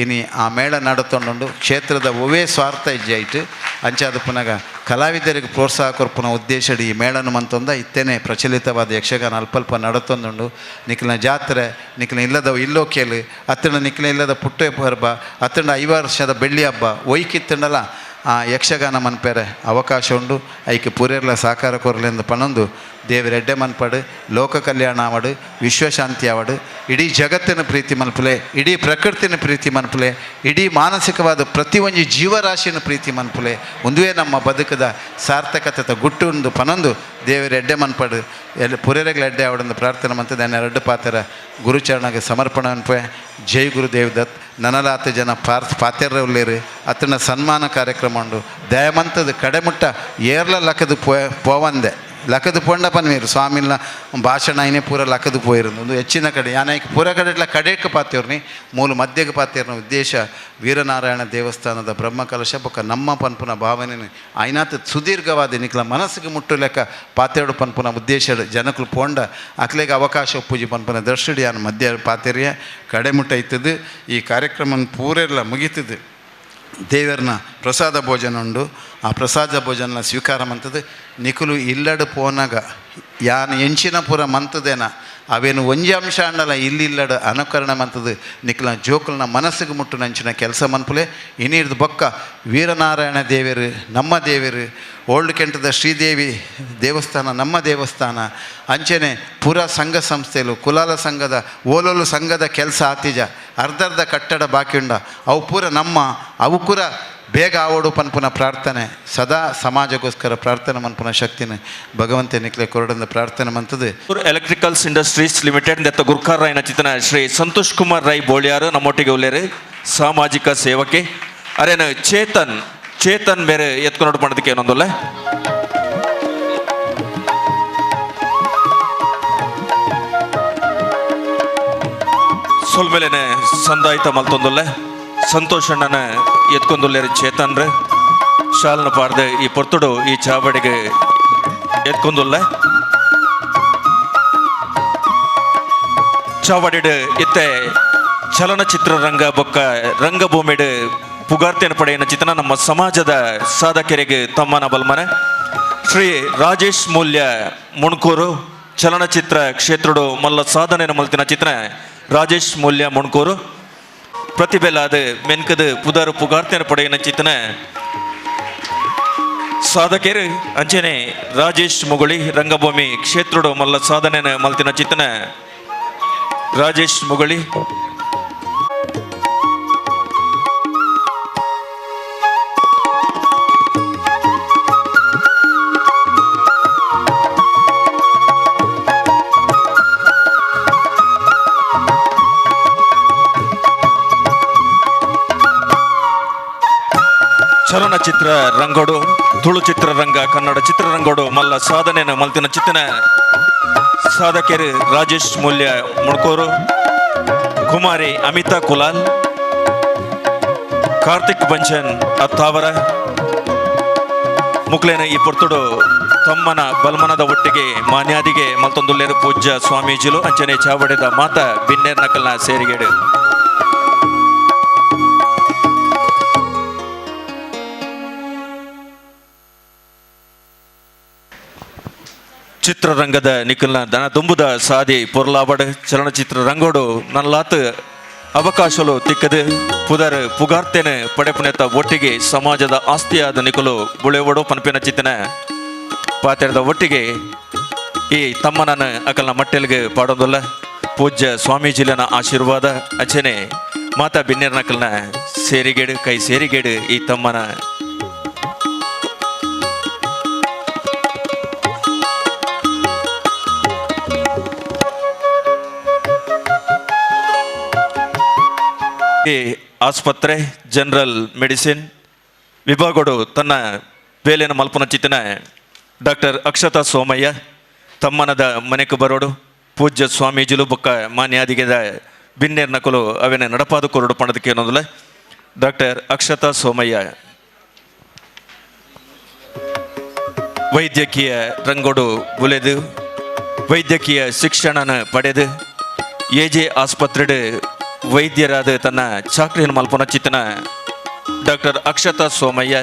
ಇನಿ ಆ ಮೇಳ ನಡತೊಂಡುಂಡು. ಕ್ಷೇತ್ರದ ಒವೇ ಸ್ವಾರ್ಥ ಇಜ್ಜಾಯ್ತು ಅಂಚಾದ ಪುನಗ ಕಲಾವಿದರಿಗೆ ಪ್ರೋತ್ಸಾಹ ಕೊರ್ಪುನ ಉದ್ದೇಶಡಿ ಈ ಮೇಳನ ಮಂತೊಂದ ಇತ್ತೇನೆ ಪ್ರಚಲಿತವಾದ ಯಕ್ಷಗಾನ ಅಲ್ಪಲ್ಪ ನಡತೊಂದುಂಡು. ನಿಕ್ಲಿನ ಜಾತ್ರೆ ನಿಕ್ಲಿನ ಇಲ್ಲದ ಇಲ್ಲೋ ಕೇಳು ಅತ್ತಂಡ ನಿಕ್ಲಿನ ಇಲ್ಲದ ಪುಟ್ಟೆ ಪರ್ಬ ಅತ್ತಂಡ 5 ವರ್ಷದ ಬೆಳ್ಳಿ ಹಬ್ಬ ಒಯ್ಕಿತ್ತಂಡಲ್ಲ ಆ ಯಕ್ಷಗಾನ ಮನ್ಪೆರೆ ಅವಕಾಶ ಉಂಡು. ಐಕೆ ಪೂರೆರ್ಲ ಸಹಕಾರ ಕೊರಲೆಂದು ಪನೊಂದು ದೇವರೆಡ್ಡೆ ಮನ್ಪಡು, ಲೋಕ ಕಲ್ಯಾಣ ಆವಡು, ವಿಶ್ವಶಾಂತಿ ಆವಡು, ಇಡೀ ಜಗತ್ತಿನ ಪ್ರೀತಿ ಮನ್ಪುಲೆ, ಇಡೀ ಪ್ರಕೃತಿನ ಪ್ರೀತಿ ಮನ್ಪುಲೆ, ಇಡೀ ಮಾನಸಿಕವಾದ ಪ್ರತಿಯೊಂಜಿ ಜೀವರಾಶಿನ ಪ್ರೀತಿ ಮನ್ಪುಲೆ. ಒಂದುವೇ ನಮ್ಮ ಬದುಕದ ಸಾರ್ಥಕತೆ ಗುಟ್ಟು ಉಂದು ಪನೊಂದು ದೇವರೆಡ್ಡೆ ಮನ್ಪಡು, ಎಲ್ಲಿ ಪುರೆರೆಗಳ ಎಡ್ಡೆ ಆವಡಂದು ಪ್ರಾರ್ಥನೆ ಮಂತದೆ. ಎರಡು ಪಾತ್ರ ಗುರುಚರಣಗೆ ಸಮರ್ಪಣೆ ಅನ್ಪೆ. ಜೈ ಗುರುದೇವ್ ದತ್. ನನಲಾತ ಜನ ಪಾತೆರ್ರ ಉಲ್ಲೇರು ಅತನ ಸನ್ಮಾನ ಕಾರ್ಯಕ್ರಮ ಉಂಡು. ದಯಮಂತದ ಕಡೆಮುಟ್ಟ ಏರ್ಲ ಲಕ್ಕದು ಪೋವಂದೆ ಲಕ್ಕದು ಪೋಂಡ ಪನ್ವೀರು ಸ್ವಾಮಿನ ಭಾಷಣ ಐನೇ ಪೂರ ಲಕ್ಕದು ಪೋಯಿರು. ಒಂದು ಹೆಚ್ಚಿನ ಕಡೆ ಯಾನೈಕ್ ಪೂರ ಕಡೆಟ್ಲ ಕಡೆಕ್ ಪಾತೇರ್ನಿ ಮೂಲ ಮಧ್ಯಕ್ಕೆ ಪಾತೇರ್ನ ಉದ್ದೇಶ ವೀರನಾರಾಯಣ ದೇವಸ್ಥಾನದ ಬ್ರಹ್ಮಕಲಶ ಬೊಕ್ಕ ನಮ್ಮ ಪನ್ಪುನ ಭಾವನೆ ಐನಾತ ಸುದೀರ್ಘವಾದ ನಿಕ್ಲ ಮನಸ್ಸಿಗೆ ಮುಟ್ಟು ಲೆಕ್ಕ ಪಾತೇಡು ಪನ್ಪುನ ಉದ್ದೇಶ ಜನಕುಲು ಪೋಂಡ ಅಕ್ಲೆಗೆ ಅವಕಾಶ ಪೂಜೆ ಪನ್ಪುನ ದರ್ಶಿಡಿ ಯಾನ್ ಮಧ್ಯ ಪಾತೇರಿಯ ಕಡೆಮುಟ್ಟ ಇತ್ತದು. ಈ ಕಾರ್ಯಕ್ರಮ ಪೂರೆಲ್ಲ ಮುಗೀತದೆ. ದೇವರನ್ನ ಪ್ರಸಾದ ಭೋಜನ ಉಂಡು. ಆ ಪ್ರಸಾದ ಭೋಜನ ಸ್ವೀಕಾರ ಮಂತದ್ದು. ನಿಕುಲು ಇಲ್ಲಡು ಪೋನಾಗ ಯಾನ್ ಎಂಚಿನ ಪೂರ ಮಂತದೇನ ಅವೇನು ಒಂಜಿ ಅಂಶ ಅಂಡಲ ಇಲ್ಲಿಲ್ಲಡು ಅನುಕರಣೆ ಮಂತದ್ದು. ನಿಕ್ಲ ಜೋಕುಲ್ನ ಮನಸ್ಸಿಗೆ ಮುಟ್ಟು ನಂಚಿನ ಕೆಲಸ ಮನ್ಪುಲೆ. ಇನ್ನಿರ್ದು ಬೊಕ್ಕ ವೀರನಾರಾಯಣ ದೇವರು ನಮ್ಮ ದೇವರು, ಓಲ್ಡ್ ಕೆಂಟದ ಶ್ರೀದೇವಿ ದೇವಸ್ಥಾನ ನಮ್ಮ ದೇವಸ್ಥಾನ, ಅಂಚೆನೆ ಪೂರ ಸಂಘ ಸಂಸ್ಥೆಲು ಕುಲಾಲ ಸಂಘದ ಓಲೋಲು ಸಂಘದ ಕೆಲಸ ಆತಿಜ ಅರ್ಧರ್ಧ ಕಟ್ಟಡ ಬಾಕಿ ಉಂಡ ಅವು ಪೂರ ನಮ್ಮ ಅವು ಪೂರ ಬೇಗ ಆವಡು ಪನ್ಪುನ ಪ್ರಾರ್ಥನೆ ಸದಾ ಸಮಾಜಕ್ಕೋಸ್ಕರ ಪ್ರಾರ್ಥನೆ ಮನ್ಪುನ ಶಕ್ತಿನ ಭಗವಂತ ನಿಕ್ಲೆ ಕೊರಡಂದ ಪ್ರಾರ್ಥನೆ ಮಂತದ್ದು. ಎಲೆಕ್ಟ್ರಿಕಲ್ಸ್ ಇಂಡಸ್ಟ್ರೀಸ್ ಲಿಮಿಟೆಡ್ ದತ್ತ ಗುರ್ಕಾರ್ ರಾಯನ ಚಿತನ ಶ್ರೀ ಸಂತೋಷ್ ಕುಮಾರ್ ರೈ ಬೋಳಿಯಾರು ನಮ್ಮೊಟ್ಟಿಗೆ ಉಲ್ಲೇರು ಸಾಮಾಜಿಕ ಸೇವಕೆ. ಅರೇನು ಚೇತನ್ ಚೇತನ್ ಬೇರೆ ಎತ್ಕೊಂಡು ಮಾಡೋದಕ್ಕೆ ಏನೊಂದಲ್ಲ. ಸೊಲ್ಮೇಲೆನೆ ಸಂದಾಯಿತ ಮಲ್ತೊಂದಲ್ಲ ಸಂತೋಷ್ ಅಣ್ಣನ ಎತ್ಕೊಂದುಲ್ಲೇರು ಚೇತನ್ ರೇ ಶಾಲನ ಪಾರ್ದೆ ಈ ಪೊರ್ತುಡು ಈ ಚಾವಡಿಗೆ ಎತ್ಕೊಂದುಲ್ಲ. ಚಾವಡಿಡು ಇತ್ತೆ ಚಲನಚಿತ್ರರಂಗ ಬೊಕ್ಕ ರಂಗಭೂಮಿಡು ಪುಗಾರ್ತೆನ ಪಡೆಯನ ಚಿತ್ರಣ ನಮ್ಮ ಸಮಾಜದ ಸಾಧಕರಿಗೆ ತಮ್ಮನ ಬಲ್ಮನೆ ಶ್ರೀ ರಾಜೇಶ್ ಮೂಲ್ಯ ಮುಣ್ಕೂರು ಚಲನಚಿತ್ರ ಕ್ಷೇತ್ರಡು ಮಲ್ಲ ಸಾಧನೆ ಮಲ್ತಿನ ಚಿತ್ರ ರಾಜೇಶ್ ಮೂಲ್ಯ ಮುಣ್ಕೂರು ಪ್ರತಿಭೆಲಾದ ಮೆನ್ಕದ ಪುದಾರು ಪುಗಾರ್ತೆನ ಪಡೆಯನ ಚಿತ್ರಣ ಸಾಧಕರು ಅಂಚನೆ ರಾಜೇಶ್ ಮುಗುಳಿ ರಂಗಭೂಮಿ ಕ್ಷೇತ್ರಡು ಮಲ್ಲ ಸಾಧನೆ ಮಲ್ತಿನ ಚಿತ್ರಣ ರಾಜೇಶ್ ಮುಗುಳಿ. ಚಲನಚಿತ್ರ ರಂಗೋಡು ತುಳು ಚಿತ್ರರಂಗ ಕನ್ನಡ ಚಿತ್ರರಂಗೋಡು ಮಲ್ಲ ಸಾಧನೆಯನ್ನು ಮಲ್ತಿನ ಚಿತ್ತನ ಸಾಧಕರು ರಾಜೇಶ್ ಮೂಲ್ಯ ಮುಣ್ಕೂರು, ಕುಮಾರಿ ಅಮಿತಾ ಕುಲಾಲ್, ಕಾರ್ತಿಕ್ ಬಂಚನ್ ಅತ್ತಾವರ ಮುಕ್ಲೇನ ಈ ಪೊರ್ತುಡು ತಮ್ಮನ ಬಲ್ಮನದ ಒಟ್ಟಿಗೆ ಮಾನ್ಯಾದಿಗೆ ಮಲ್ತೊಂದುಲ್ಲೇರು ಪೂಜ್ಯ ಸ್ವಾಮೀಜಿಲು ಅಂಚನೆ ಚಾವಡಿದ ಮಾತ ಬಿನ್ನೇರ್ ನಕಲ್ನ ಸೇರಿಗೇಡು. ಚಿತ್ರರಂಗದ ನಿಖಲ್ನ ದನ ತುಂಬುದ ಸಾದಿ ಪೊರ್ಲಾಬಡ್ ಚಲನಚಿತ್ರ ರಂಗೋಡು ನಲ್ಲಾತ್ ಅವಕಾಶಲು ತಿಕ್ಕದು ಪುದರ್ ಪುಗಾರ್ತೆನೆ ಪಡೆಪುನೆತ ಒಟ್ಟಿಗೆ ಸಮಾಜದ ಆಸ್ತಿಯಾದ ನಿಖಲು ಬುಳೆವಡು ಪನ್ಪಿನ ಚಿತ್ತನ ಪಾತ್ರದ ಒಟ್ಟಿಗೆ ಈ ತಮ್ಮನನ್ನು ಅಕಲ್ನ ಮಟ್ಟೆಲ್ಗೆ ಪಾಡೋದಲ್ಲ. ಪೂಜ್ಯ ಸ್ವಾಮೀಜಿಲನ ಆಶೀರ್ವಾದ ಅಚನೆ ಮಾತಾ ಬಿನ್ನೇರ್ನಕಲ್ನ ಸೇರಿಗೇಡು ಕೈ ಸೇರಿಗೇಡು ಈ ತಮ್ಮನ ಆಸ್ಪತ್ರೆ ಜನರಲ್ ಮೆಡಿಸಿನ್ ವಿಭಾಗಡು ತನ್ನ ಬೇಲೆನ ಮಲ್ಪನ ಚಿತ್ತನ ಡಾಕ್ಟರ್ ಅಕ್ಷತಾ ಸೋಮಯ್ಯ ತಮ್ಮನದ ಮನೆಗೆ ಬರೋಡು ಪೂಜ್ಯ ಸ್ವಾಮೀಜಿಲು ಬೊಕ್ಕ ಮಾನ್ಯಾದಿಗೆದ ಬಿನ್ನೇರ್ ನಕಲು ಅವೆನ ನಡಪಾದ ಕೊರಡು ಪಣದಕ್ಕೆ ಏನೊಂದಲ್ಲ. ಡಾಕ್ಟರ್ ಅಕ್ಷತಾ ಸೋಮಯ್ಯ ವೈದ್ಯಕೀಯ ರಂಗೋಡು ಬುಲೆದು ವೈದ್ಯಕೀಯ ಶಿಕ್ಷಣನ ಪಡೆದು ಎ ಜೆ ಆಸ್ಪತ್ರೆಡು ವೈದ್ಯರಾದ ತನ್ನ ಚಾಕ್ರಿಯನ್ನು ಮಲ್ಪನ ಚಿತ್ತನ ಡಾಕ್ಟರ್ ಅಕ್ಷತಾ ಸೋಮಯ್ಯ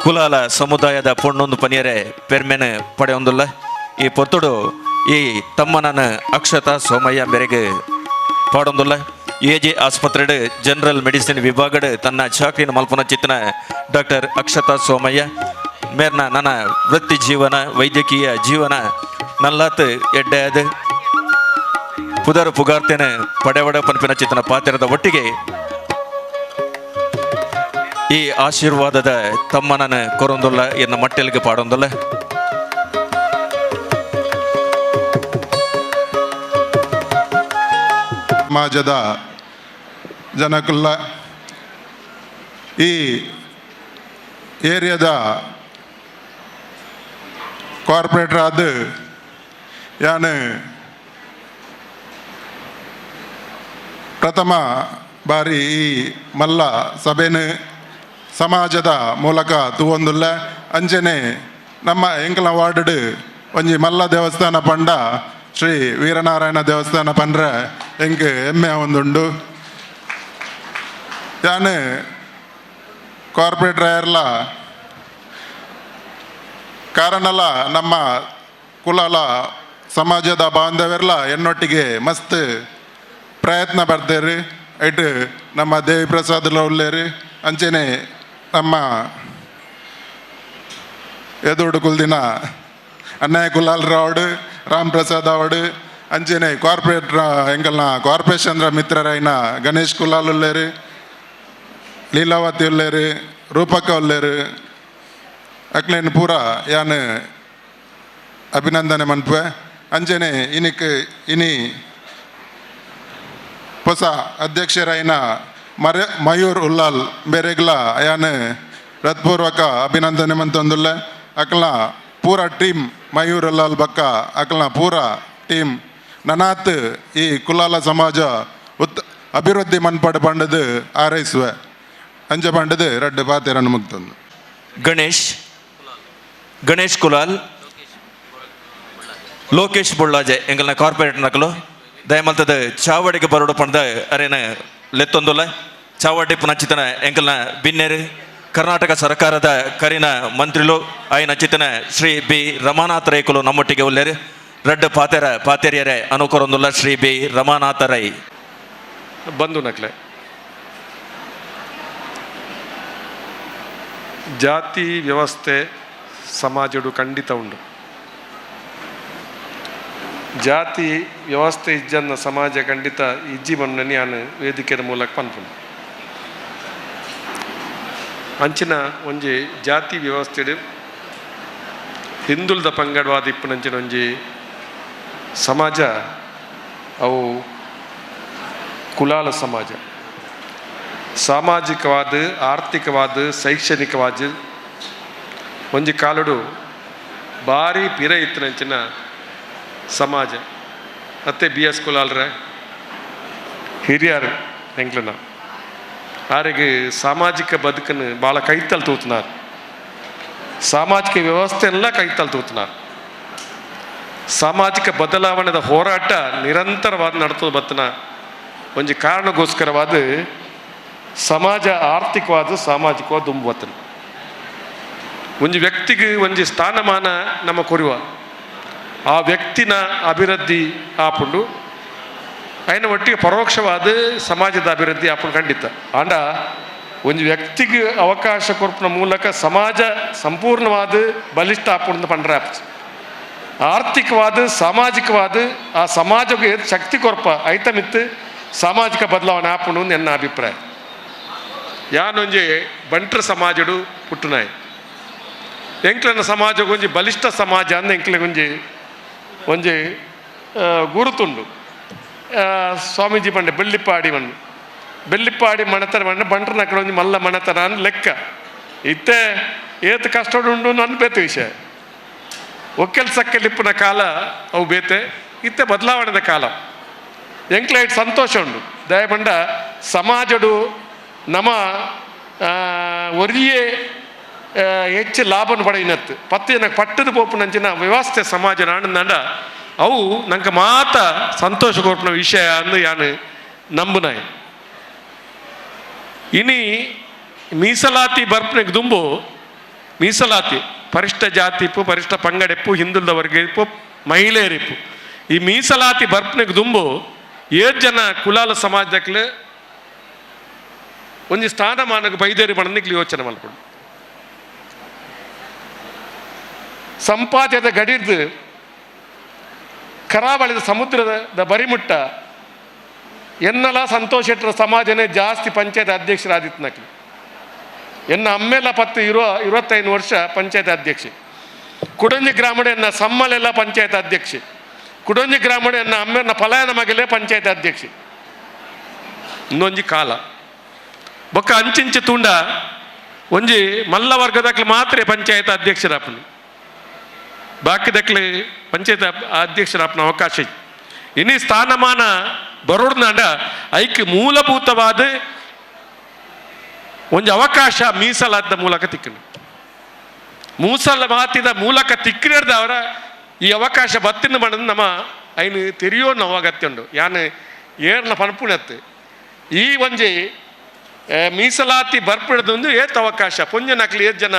ಕುಲಾಲ ಸಮುದಾಯದ ಪೊಣ್ಣೊಂದು ಪನಿಯರೆ ಪೆರ್ಮೆನ ಪಡೆಯೊಂದುಲ್ಲ. ಈ ಪೊತ್ತುಡು ಈ ತಮ್ಮನನ ಅಕ್ಷತಾ ಸೋಮಯ್ಯ ಬೆರೆಗೆ ಪಾಡೊಂದುಲ್ಲ. ಎಜೆ ಆಸ್ಪತ್ರೆ ಜನರಲ್ ಮೆಡಿಸಿನ್ ವಿಭಾಗಡ್ ತನ್ನ ಚಾಕ್ರಿನ ಮಲ್ಪನ ಚಿತ್ತನ ಡಾಕ್ಟರ್ ಅಕ್ಷತಾ ಸೋಮಯ್ಯ ಮೇರ್ನ ನನ್ನ ವೃತ್ತಿ ಜೀವನ ವೈದ್ಯಕೀಯ ಜೀವನ ನಲ್ಲಾತ್ ಎಡ್ಡೆಯಾದ ಪುದರ್ ಪುಗಾರ್ತೇನೆ ಪಡೆವಡ ಪನ್ಪಿನ ಚಿತ್ತನ ಪಾತ್ರದ ಒಟ್ಟಿಗೆ ಈ ಆಶೀರ್ವಾದದ ತಮ್ಮನನ ಕೊರೊಂದುಲ್ಲ ಎನ್ನ ಮಟ್ಟೆಲ್ಗೆ ಪಾಡೊಂದುಲ್ಲ. ಸಮಾಜದ ಜನಕುಲ್ಲ ಈ ಏರಿಯಾದ ಕಾರ್ಪೊರೇಟರ್ ಆದ ಯಾನು ಪ್ರಥಮ ಬಾರಿ ಈ ಮಲ್ಲ ಸಭೆನ ಸಮಾಜದ ಮೂಲಕ ತೂವೊಂದುಲ್ಲ. ಅಂಚನೆ ನಮ್ಮ ಎಂಕಲ ವಾರ್ಡ್ ಒಂಜಿ ಮಲ್ಲ ದೇವಸ್ಥಾನ ಪಂಡ ಶ್ರೀ ವೀರನಾರಾಯಣ ದೇವಸ್ಥಾನ ಪಂಡ್ರೆ ಎಂಕ್ ಹೆಮ್ಮೆ ಒಂದುಂಡು. ಯಾನು ಕಾರ್ಪೊರೇಟರ್ ಆಯರ್ಲ ಕಾರಣಲ ನಮ್ಮ ಕುಲಾಲ ಸಮಾಜದ ಬಾಂಧವ್ಯರ್ಲ ಎನ್ನೊಟ್ಟಿಗೆ ಮಸ್ತ್ ಪ್ರಯತ್ನ ಪಡ್ತೇರು. ಐಟ್ ನಮ್ಮ ದೇವಿ ಪ್ರಸಾದ್ ಉಲ್ಲೇರು, ಅಂಚನೆ ನಮ್ಮ ಎದುರುಡು ಕುಲ್ದಿನ ಅಣ್ಣಯ್ಯ ಕುಲಾಲ್ ರಾವಡ್, ರಾಮ್ ಪ್ರಸಾದ್ ಅವಡು, ಅಂಚನೆ ಕಾರ್ಪೊರೇಟ್ ಎಂಕಲ್ನ ಕಾರ್ಪೊರೇಷನ್ರ ಮಿತ್ರರಾಯಿನ ಗಣೇಶ್ ಕುಲಾಲ್ ಉಲ್ಲೇರು, ಲೀಲಾವತಿ ಉಲ್ಲೇರು, ರೂಪಕ ಉಲ್ಲೇರು, ಅಕ್ಲೇನ್ ಪೂರ ಯಾನ್ ಅಭಿನಂದನೆ ಮನ್ಪುವೆ. ಅಂಚನೆ ಇನಿಕ್ ಇನಿ ಹೊಸ ಅಧ್ಯಕ್ಷರಾಯಿನ ಮಯೂರ್ ಉಲ್ಲಾಲ್ ಬೇರೆಗ್ಲ ಯಾನ್ ಹೃತ್ಪೂರ್ವಕ ಅಭಿನಂದನೆ ಮಂತೊಂದುಲ್ಲ. ಅಕ್ಲ ಪೂರ ಟೀಮ್ ಮಯೂರ್ ಉಲ್ಲಾಲ್ ಬಕ್ಕ ಅಕ್ಲ ಪೂರ ಟೀಮ್ ನನಾತ್ ಈ ಕುಲಾಲ ಸಮಾಜ ಅಭಿವೃದ್ಧಿ ಮನ್ಪಾಡು ಪಂಡದು ಆರೈಸುವೆ. ಅಂಚ ಪಂಡದು ರಡ್ಡು ಪಾತೆರನ್ನು ಮುಕ್ತಂದು. ಗಣೇಶ್ ಗಣೇಶ್ ಕುಲಾಲ್, ಲೋಕೇಶ್ ಬೊಳ್ಳಾಜೆ ಎಂಗಲ್ನ ಕಾರ್ಪೊರೇಟ್ ನಕಲು ದಯಮಲ್ತದ ಚಾವಡಿಗೆ ಬರೋಡು ಪಂಡ ಅರೇನ ಲೆತ್ತೊಂದುಲ್ಲ. ಚಾವಡಿ ಪುನಚಿತನ ಎಂಕಲ್ನ ಬಿನ್ನೆರು ಕರ್ನಾಟಕ ಸರ್ಕಾರದ ಕರಿನ ಮಂತ್ರಿಲು ಆಯನ ಚಿತನ ಶ್ರೀ ಬಿ ರಮಾನಾಥ ರೈಕುಲು ನಮ್ಮೊಟ್ಟಿಗೆ ಉಲ್ಲೇರು. ರಡ್ಡು ಪಾತೆರ ಪಾತೆರಿಯರೆ ಅನುಕರೊಂದುಲ್ಲ ಶ್ರೀ ಬಿ ರಮಾನಾಥ ರೈ. ಬಂದು ನಕ್ಲೆ ಜಾತಿ ವ್ಯವಸ್ಥೆ ಸಮಾಜಡು ಖಂಡಿತ ಉಂಡು. ಜಾತಿ ವ್ಯವಸ್ಥೆ ಇಜ್ಜನ್ನ ಸಮಾಜ ಖಂಡಿತ ಇಜ್ಜಿ ಮಣ್ಣು ನಾನು ವೇದಿಕೆಯ ಮೂಲಕ ಪನ್ಪುಂಡು. ಅಂಚಿನ ಒಂಜಿ ಜಾತಿ ವ್ಯವಸ್ಥೆ ಹಿಂದುಳಿದ ಪಂಗಡವಾದ ಇಪ್ಪುನಂಚಿನ ಒಂಜಿ ಸಮಾಜ ಅವು ಕುಲಾಲ ಸಮಾಜ. ಸಾಮಾಜಿಕವಾದ, ಆರ್ಥಿಕವಾದ, ಶೈಕ್ಷಣಿಕವಾದ ಒಂಜಿ ಕಾಲಡು ಭಾರಿ ಪಿರ ಇತ್ತಿನಂಚಿನ ಸಮಾಜ. ಅತ್ತೆ ಬಿ ಎಸ್ ಕುಲಾಲ್ರೆ ಹಿರಿಯರು ಎಂಕ್ಲನ ಆರಿಗೆ ಸಾಮಾಜಿಕ ಬದುಕನ್ನು ಭಾಳ ಕೈತಲ್ ತೂತನಾರು, ಸಾಮಾಜಿಕ ವ್ಯವಸ್ಥೆಯೆಲ್ಲ ಕೈತಲ್ ತೂತನಾರು. ಸಾಮಾಜಿಕ ಬದಲಾವಣೆದ ಹೋರಾಟ ನಿರಂತರವಾದ ನಡ್ತದ ಬತ್ತನ ಒಂಜಿ ಕಾರಣಕ್ಕೋಸ್ಕರವಾದ ಸಮಾಜ ಆರ್ಥಿಕವಾದ ಸಾಮಾಜಿಕವಾದ ದುಂಬುವತ್ತನ ಒಂಜಿ ವ್ಯಕ್ತಿಗೆ ಒಂಜಿ ಸ್ಥಾನಮಾನ ನಮ್ಮ ಕೊರುವ ಆ ವ್ಯಕ್ತಿನ ಅಭಿವೃದ್ಧಿ ಆಪುಂಡು ಅಯ್ನ ಒಟ್ಟಿಗೆ ಪರೋಕ್ಷವಾದ ಸಮಾಜದ ಅಭಿವೃದ್ಧಿ ಆಪುಂಡು ಖಂಡಿತ. ಆಂಡ ಒಂಜಿ ವ್ಯಕ್ತಿಗೆ ಅವಕಾಶ ಕೊರ್ಪಿನ ಮೂಲಕ ಸಮಾಜ ಸಂಪೂರ್ಣವಾದ ಬಲಿಷ್ಠ ಆಪುಂಡು ಪಂಡ್ರೆ ಆಪುಜಿ. ಆರ್ಥಿಕವಾದ ಸಾಮಾಜಿಕವಾದ ಆ ಸಮಾಜಕ್ಕೆ ಶಕ್ತಿ ಕೊರ್ಪ ಐತಮಿತ್ತು ಸಾಮಾಜಿಕ ಬದಲಾವಣೆ ಆಪುಂಡು ಎನ್ನ ಅಭಿಪ್ರಾಯ. ಯಾನೊಂಜಿ ಬಂಟ್ರ ಸಮಾಜಡು ಪುಟ್ಟುನಾಯಿ ಎಂಕ್ಲನ ಸಮಾಜ ಒಂಜಿ ಬಲಿಷ್ಠ ಸಮಾಜ ಅಂದ ಎಂಕ್ಲೆ ಒಂಜಿ ಒಂಜಿ ಗುರುತುಂಡು. ಸ್ವಾಮೀಜಿ ಪಂಡೆ ಬೆಳ್ಳಿಪ್ಪಾಡಿ ಮಣ್ಣು ಬೆಳ್ಳಿಪ್ಪಾಡಿ ಮಣತನ ಮಣ್ಣ ಬಂಟ್ರನ ಕಡೆ ಒಂಜಿ ಮಲ್ಲ ಮಣತನ ಅನ್ ಲೆಕ್ಕ ಇತ್ತೆ ಏತ್ ಕಷ್ಟಡು ಉಂಡು ನನ್ ಬೇತೆ ವಿಷಯ. ಒಕ್ಕೆಲ್ ಸಕ್ಕೆಲಿಪ್ಪುನ ಕಾಲ ಅವು ಬೇತೆ, ಇತ್ತೆ ಬದಲಾವಣೆದ ಕಾಲ. ಎಂಕ್ಲೈಟ್ ಸಂತೋಷ ಉಂಡು ದಯಪಂಡ ಸಮಾಜಡು ನಮ ಒರಿಯೇ ಹೆಚ್ಚು ಲಾಭನ ಪಡೆಯಿನತ್ತು ಪತ್ತು ಜನಕ್ಕೆ ಪಟ್ಟದ ಪೋಪುನಂಚಿನ ವ್ಯವಸ್ಥೆ ಸಮಾಜ ನಾಡಂದಾಂಡ ಅವು ನಂಗೆ ಮಾತ ಸಂತೋಷ ಕೊರ್ಪಿನ ವಿಷಯ ಅಂದು ಯಾನು ನಂಬುನಾಯಿ. ಇನಿ ಮೀಸಲಾತಿ ಬರ್ಪನೆಗೆ ದುಂಬು ಮೀಸಲಾತಿ ಪರಿಷ್ಠ ಜಾತಿಪ್ಪು ಪರಿಷ್ಠ ಪಂಗಡೆಪ್ಪು ಹಿಂದುಳಿದ ವರ್ಗ ಇಪ್ಪು ಮಹಿಳೆಯರಿಪ್ಪು ಈ ಮೀಸಲಾತಿ ಬರ್ಪನೆಗೆ ದುಂಬು ಏಳು ಜನ ಕುಲಾಲ ಸಮಾಜಕ್ಕೆ ಒಂಜಿ ಸ್ಥಾನಮಾನಕ್ಕೆ ಬೈದೇರಿ ಮಣ್ಣನಿಗೆ ಯೋಚನೆ ಮಲ್ಪಡು. ಸಂಪಾದ್ಯದ ಗಡಿರ್ದು ಕರಾವಳಿದ ಸಮುದ್ರದ ಬರಿಮುಟ್ಟ ಎನ್ನಲ ಸಂತೋಷ ಶೆಟ್ಟರ ಸಮಾಜನೇ ಜಾಸ್ತಿ ಪಂಚಾಯತ್ ಅಧ್ಯಕ್ಷರಾದಿತ್ತು. ಎನ್ನ ಅಮ್ಮೆಲ್ಲ 10 25 ವರ್ಷ ಪಂಚಾಯತ್ ಅಧ್ಯಕ್ಷೆ. ಕುಡಂಜಿ ಗ್ರಾಮಡ ಎನ್ನ ಸಮ್ಮಲೆಲ್ಲ ಪಂಚಾಯತ್ ಅಧ್ಯಕ್ಷೆ. ಕುಡಂಜಿ ಗ್ರಾಮಡ ಎನ್ನ ಅಮ್ಮೆನ ಪಲಾಯನ ಮಗಲೇ ಪಂಚಾಯತ್ ಅಧ್ಯಕ್ಷೆ. ಇನ್ನೊಂಜಿ ಕಾಲ ಬೊಕ್ಕ ಅಂಚಿಂಚಿ ತುಂಡ ಒಂಜಿ ಮಲ್ಲ ವರ್ಗದಕ್ಲೆ ಮಾತ್ರ ಪಂಚಾಯತ್ ಅಧ್ಯಕ್ಷರಾಪನು, ಬಾಕಿದಕ್ಲೆ ಪಂಚಾಯತ್ ಅಧ್ಯಕ್ಷರಾಪನ ಅವಕಾಶ. ಇನಿ ಸ್ಥಾನಮಾನ ಬರೋಡ್ನಾಂಡ ಐಕ್ ಮೂಲಭೂತವಾದ ಒಂಜಿ ಅವಕಾಶ ಮೀಸಲಾದ ಮೂಲಕ ತಿಕ್ಕನು. ಮೂಸಲಾತಿದ ಮೂಲಕ ತಿಕ್ಕಿರ್ದ ಅವರ ಈ ಅವಕಾಶ ಬತ್ತಿನ ಬಣ್ಣದ ನಮ್ಮ ಐನು ತೆರಿಯೋ ನಾವು ಅಗತ್ಯ ಉಂಡು. ಯಾನು ಏರ್ನ ಪಣಪುಣತ್ತು ಈ ಒಂಜಿ ಮೀಸಲಾತಿ ಬರ್ಪಿಡದೊಂದು ಏತ್ ಅವಕಾಶ ಪುಂಜನಕ್ಲಿ ಏತ್ ಜನ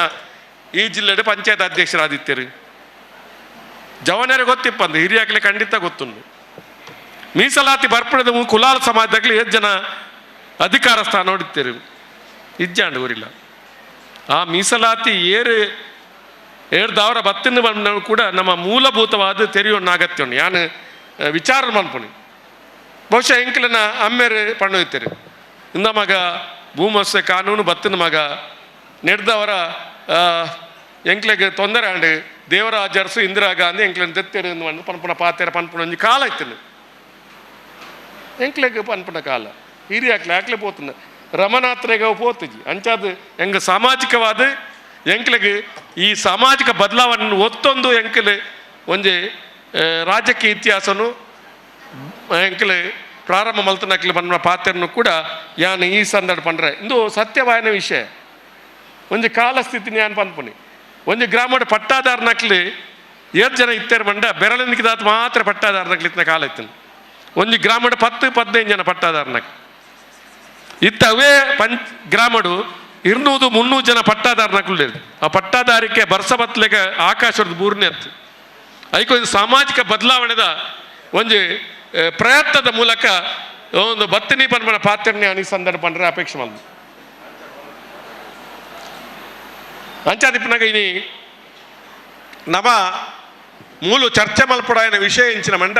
ಈ ಜಿಲ್ಲೆಡ್ ಪಂಚಾಯತ್ ಅಧ್ಯಕ್ಷರಾದಿತ್ತೀರಿ ಜವನರೇ ಗೊತ್ತಿಪ್ಪಂದು ಹಿರಿಯಾಕ್ಲೆ ಖಂಡಿತ ಗೊತ್ತುಂಡು. ಮೀಸಲಾತಿ ಬರ್ಪಿಡದ ಕುಲಾಲ ಸಮಾಜದಾಗ್ಲಿ ಏತ್ ಜನ ಅಧಿಕಾರ ಸ್ಥಾನ ಹೊಡಿತೀರಿ ಇಜ್ಜಾಂಡು ಊರಿಲ್ಲ. ಆ ಮೀಸಲಾತಿ ಏರು ಏರ್ದವರ ಬತ್ತಿನ ಬಂದವು ಕೂಡ ನಮ್ಮ ಮೂಲಭೂತವಾದ ತೆರೆಯೋಣ ಅಗತ್ಯ ಉಂಡು. ಯಾನು ವಿಚಾರ ಮನ್ಪುಣಿ ಬಹುಶಃ ಎಂಕ್ಲನ ಅಮ್ಮೇರು ಪಣ್ಣು ಇತ್ತೀರಿ ಇಂದ ಮಗ ಭೂಮಸ್ಸೆ ಕಾನೂನು ಬತ್ತಿನ ಮಗ ನೆಡ್ದವರ ಎಂಕ್ಲೆಗೆ ತೊಂದರೆ ಆಂಡು ದೇವರಾಜರ್ಸು ಇಂದಿರಾ ಗಾಂಧಿ ಎಂಕ್ಲೆನ ದೆತ್ತೇರು ಪನ್ಪುನ ಪಾತೆರ ಪನ್ಪುನ ಒಂಜಿ ಕಾಲ ಇತ್ತು ಎಂಕ್ಲೆಗೆ ಪನ್ಪುನ ಕಾಲ ಹಿರಿಯಾಕ್ಲೆ ಆಕ್ಲೆ ಪೋತುನ ರಮನಾತ್ರೆಗೆ ಪೋತುಜಿ ಅಂಚಾದ ಎಂಗ ಸಾಮಾಜಿಕವಾದ ಎಂಕ್ಲೆಗೆ ಈ ಸಾಮಾಜಿಕ ಬದಲಾವಣೆ ಒತ್ತೊಂದು ಎಂಕಲೆ ಒಂಜಿ ರಾಜಕೀಯ ಇತಿಹಾಸನು ಎಂಕಲೆ ಪ್ರಾರಂಭ ಮಲ್ತನಕ್ಲೆ ಬನ್ನ ಪಾತ್ರನು ಕೂಡ ಯಾನು ಈ ಸಂದರ್ಭ ಪಂಡ್ರೆ ಇಂದು ಸತ್ಯವಾಯನ ವಿಷಯ. ಒಂಜಿ ಕಾಲಸ್ಥಿತಿ ಯಾನ್ ಪನ್ಪುನಿ ಒಂಜಿ ಗ್ರಾಮದ ಪಟ್ಟಾದಾರನಕ್ಲಿ ಏಳು ಜನ ಇತ್ತೇರು ಬಂಡ ಬೆರಳಿನಿಕಿದಾತ ಮಾತ್ರ ಪಟ್ಟಾದಾರನಕ್ಲಿ ಇತ್ತಿನ ಕಾಲ ಇತ್ತು. ಒಂಜಿ ಗ್ರಾಮದ 10 15 ಜನ ಪಟ್ಟಾದಾರನಕ್ ಇತ್ತ ಅವೇ ಗ್ರಾಮಡು 200 300 ಜನ ಪಟ್ಟಾದಾರನಕ್ಲು. ಆ ಪಟ್ಟಾದಾರಿಕೆ ಬರ್ಸ ಬತ್ಲೆಗೆ ಆಕಾಶದ ಬೂರ್ನೆ ಅತ್ತು. ಐಕೊಂದು ಸಾಮಾಜಿಕ ಬದಲಾವಣೆದ ಒಂಜಿ ಪ್ರಯತ್ನದ ಮೂಲಕ ಒಂದು ಬತ್ತಿನಿ ಪನ್ಪನ ಪಾತ್ರನೆ ಅನಿ ಸಂದರ್ಭ ಪಂಡ್ರೆ ಅಪೇಕ್ಷೆ ಮಲ್ದು ಅಂಚಾದಿಪ್ಪನಾಗ ಇನಿ ನಮ ಮೂಲು ಚರ್ಚೆ ಮಲ್ಪಡಾಯನ ವಿಷಯ ಇಂಚಿನ ಮಂಡ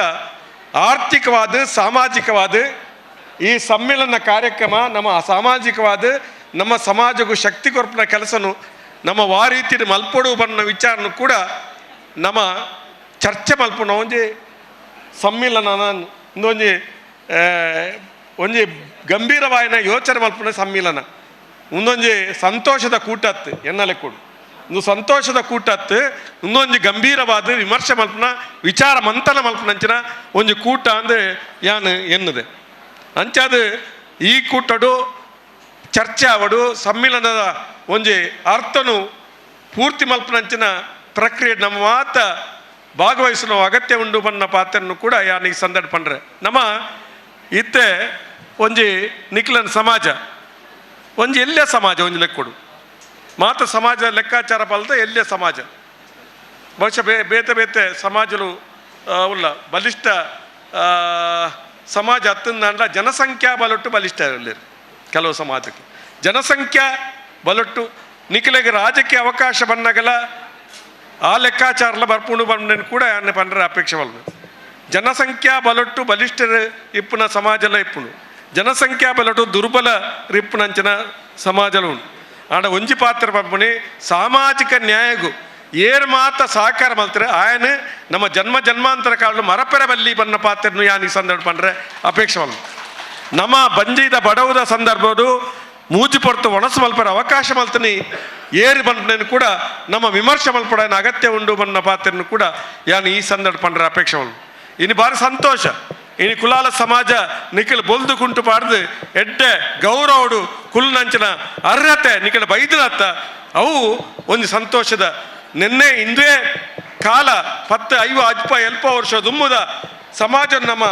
ಆರ್ಥಿಕವಾದ ಸಾಮಾಜಿಕವಾದ ಈ ಸಮ್ಮೇಳನ ಕಾರ್ಯಕ್ರಮ ನಮ್ಮ ಸಾಮಾಜಿಕವಾದ ನಮ್ಮ ಸಮಾಜಕ್ಕೂ ಶಕ್ತಿ ಕೊರ್ಪನ ಕೆಲಸನು ನಮ್ಮ ವಾರೀತಿ ಮಲ್ಪಡು ಬನ್ನ ವಿಚಾರನು ಕೂಡ ನಮ್ಮ ಚರ್ಚೆ ಮಲ್ಪುನ ಒಂಜಿ ಸಮ್ಮೇಳನ ಒಂಜಿ ಒಂಜಿ ಗಂಭೀರವಾಯಿನ ಯೋಚನೆ ಮಲ್ಪುನ ಸಮ್ಮೇಳನ ಒಂದೊಂಜಿ ಸಂತೋಷದ ಕೂಟತ್ತು ಎನ್ನಲೆ ಕೊಡು ಒಂದು ಸಂತೋಷದ ಕೂಟತ್ತು ಇನ್ನೊಂದು ಗಂಭೀರವಾದ ವಿಮರ್ಶೆ ಮಲ್ಪನ ವಿಚಾರ ಮಂಥನ ಮಲ್ಪನಂಚಿನ ಒಂಜಿ ಕೂಟ ಅಂದರೆ ಯಾನು ಎನ್ನುದೆ. ಅಂಚಾದ ಈ ಕೂಟಡು ಚರ್ಚೆ ಅವಡು ಸಮ್ಮೇಳನದ ಒಂಜಿ ಅರ್ಥನು ಪೂರ್ತಿ ಮಲ್ಪನಂಚಿನ ಪ್ರಕ್ರಿಯೆ ನಮ್ಮ ಮಾತ ಭಾಗವಹಿಸಲು ಅಗತ್ಯ ಉಂಡು ಬನ್ನ ಪಾತ್ರನ್ನು ಕೂಡ ಯಾನು ಈ ಸಂದರ್ಭ ಪಂಡ್ರೆ. ನಮ್ಮ ಇತ್ತೆ ಒಂಜಿ ನಿಕ್ಲನ್ ಸಮಾಜ ಒಂಜಿ ಎಲ್ಲೇ ಸಮಾಜ ಒಂಜಿ ಲೆಕ್ಕೊಡು ಮಾತ್ರ ಸಮಾಜ ಲೆಕ್ಕಾಚಾರ ಪಾಲ್ತ ಎಲ್ಲೇ ಸಮಾಜ ಬಹುಶಃ ಬೇತೆ ಬೇತೆ ಸಮಾಜಲು ಉಲ್ಲ ಬಲಿಷ್ಠ ಸಮಾಜ ಅತ್ತಂದ ಜನಸಂಖ್ಯಾ ಬಲೊಟ್ಟು ಬಲಿಷ್ಠ ಇರಲಿರು ಕೆಲವು ಸಮಾಜಕ್ಕೆ ಜನಸಂಖ್ಯಾ ಬಲೊಟ್ಟು ನಿಖಲೆಗೆ ರಾಜಕೀಯ ಅವಕಾಶ ಬಂದಾಗಲ ಆ ಲೆಕ್ಕಾಚಾರಲ ಬರ್ಪುಂಡು ಬಂದನು ಕೂಡ ಅನ್ನ ಪಂಡ್ರೆ ಅಪೇಕ್ಷೆ ಬಲ್ಲ. ಜನಸಂಖ್ಯಾ ಬಲೊಟ್ಟು ಬಲಿಷ್ಠರ ಇಪ್ಪುನ ಸಮಾಜಲ ಇಪ್ಪುನು ಜನಸಂಖ್ಯಾ ಬಲೊಟ್ಟು ದುರ್ಬಲ ರಿಪ್ಪುನಂಚಿನ ಸಮಾಜಲ ಉಂಡು. ಆಂಡ ಒಂಜಿ ಪಾತ್ರ ಪಂಪುನಿ ಸಾಮಾಜಿಕ ನ್ಯಾಯಗು ಏರ್ ಮಾತ ಸಹಕಾರ ಮಲ್ತಾರೆ ಆಯನ ನಮ್ಮ ಜನ್ಮ ಜನ್ಮಾಂತರ ಕಾಲ ಮರಪೆರ ಬಲ್ಲಿ ಬನ್ನ ಪಾತ್ರನು ಯಾನ್ ಈ ಸಂದರ್ಭ ಪಂಡ್ರೆ ಅಪೇಕ್ಷೆ ಮಲ್ಲ. ನಮ್ಮ ಬಂಜಿದ ಬಡವದ ಸಂದರ್ಭದು ಮೂಜಿ ಪೊರ್ತು ಒಣಸು ಮಲ್ಪರ ಅವಕಾಶ ಮಲ್ತನಿ ಏರಿ ಬಂದನು ಕೂಡ ನಮ್ಮ ವಿಮರ್ಶೆ ಮಲ್ಪಡನ ಅಗತ್ಯ ಉಂಡು ಬನ್ನ ಪಾತ್ರನು ಕೂಡ ಯಾನು ಈ ಸಂದರ್ಭ ಪಂಡ್ರೆ ಅಪೇಕ್ಷೆ ಮಲ್ಲ. ಇನ್ನು ಭಾರಿ ಸಂತೋಷ ಇನಿ ಕುಲಾಲ ಸಮಾಜ ನಿಖಿಲ್ ಬೊಲ್ದು ಕುಂಟು ಪಾಡ್ದು ಎಡ್ಡೆ ಗೌರವಡು ಕುಲ್ನಂಚಿನ ಅರ್ಹತೆ ನಿಖಿಲ್ ಬೈದನತ್ತ ಅವು ಒಂದು ಸಂತೋಷದ ನಿನ್ನೆ ಇಂದೇ ಕಾಲ 10 5 ಅಲ್ಪ ಎಲ್ಪ ವರ್ಷ ದುಮ್ಮುದ ಸಮಾಜ ನಮ್ಮ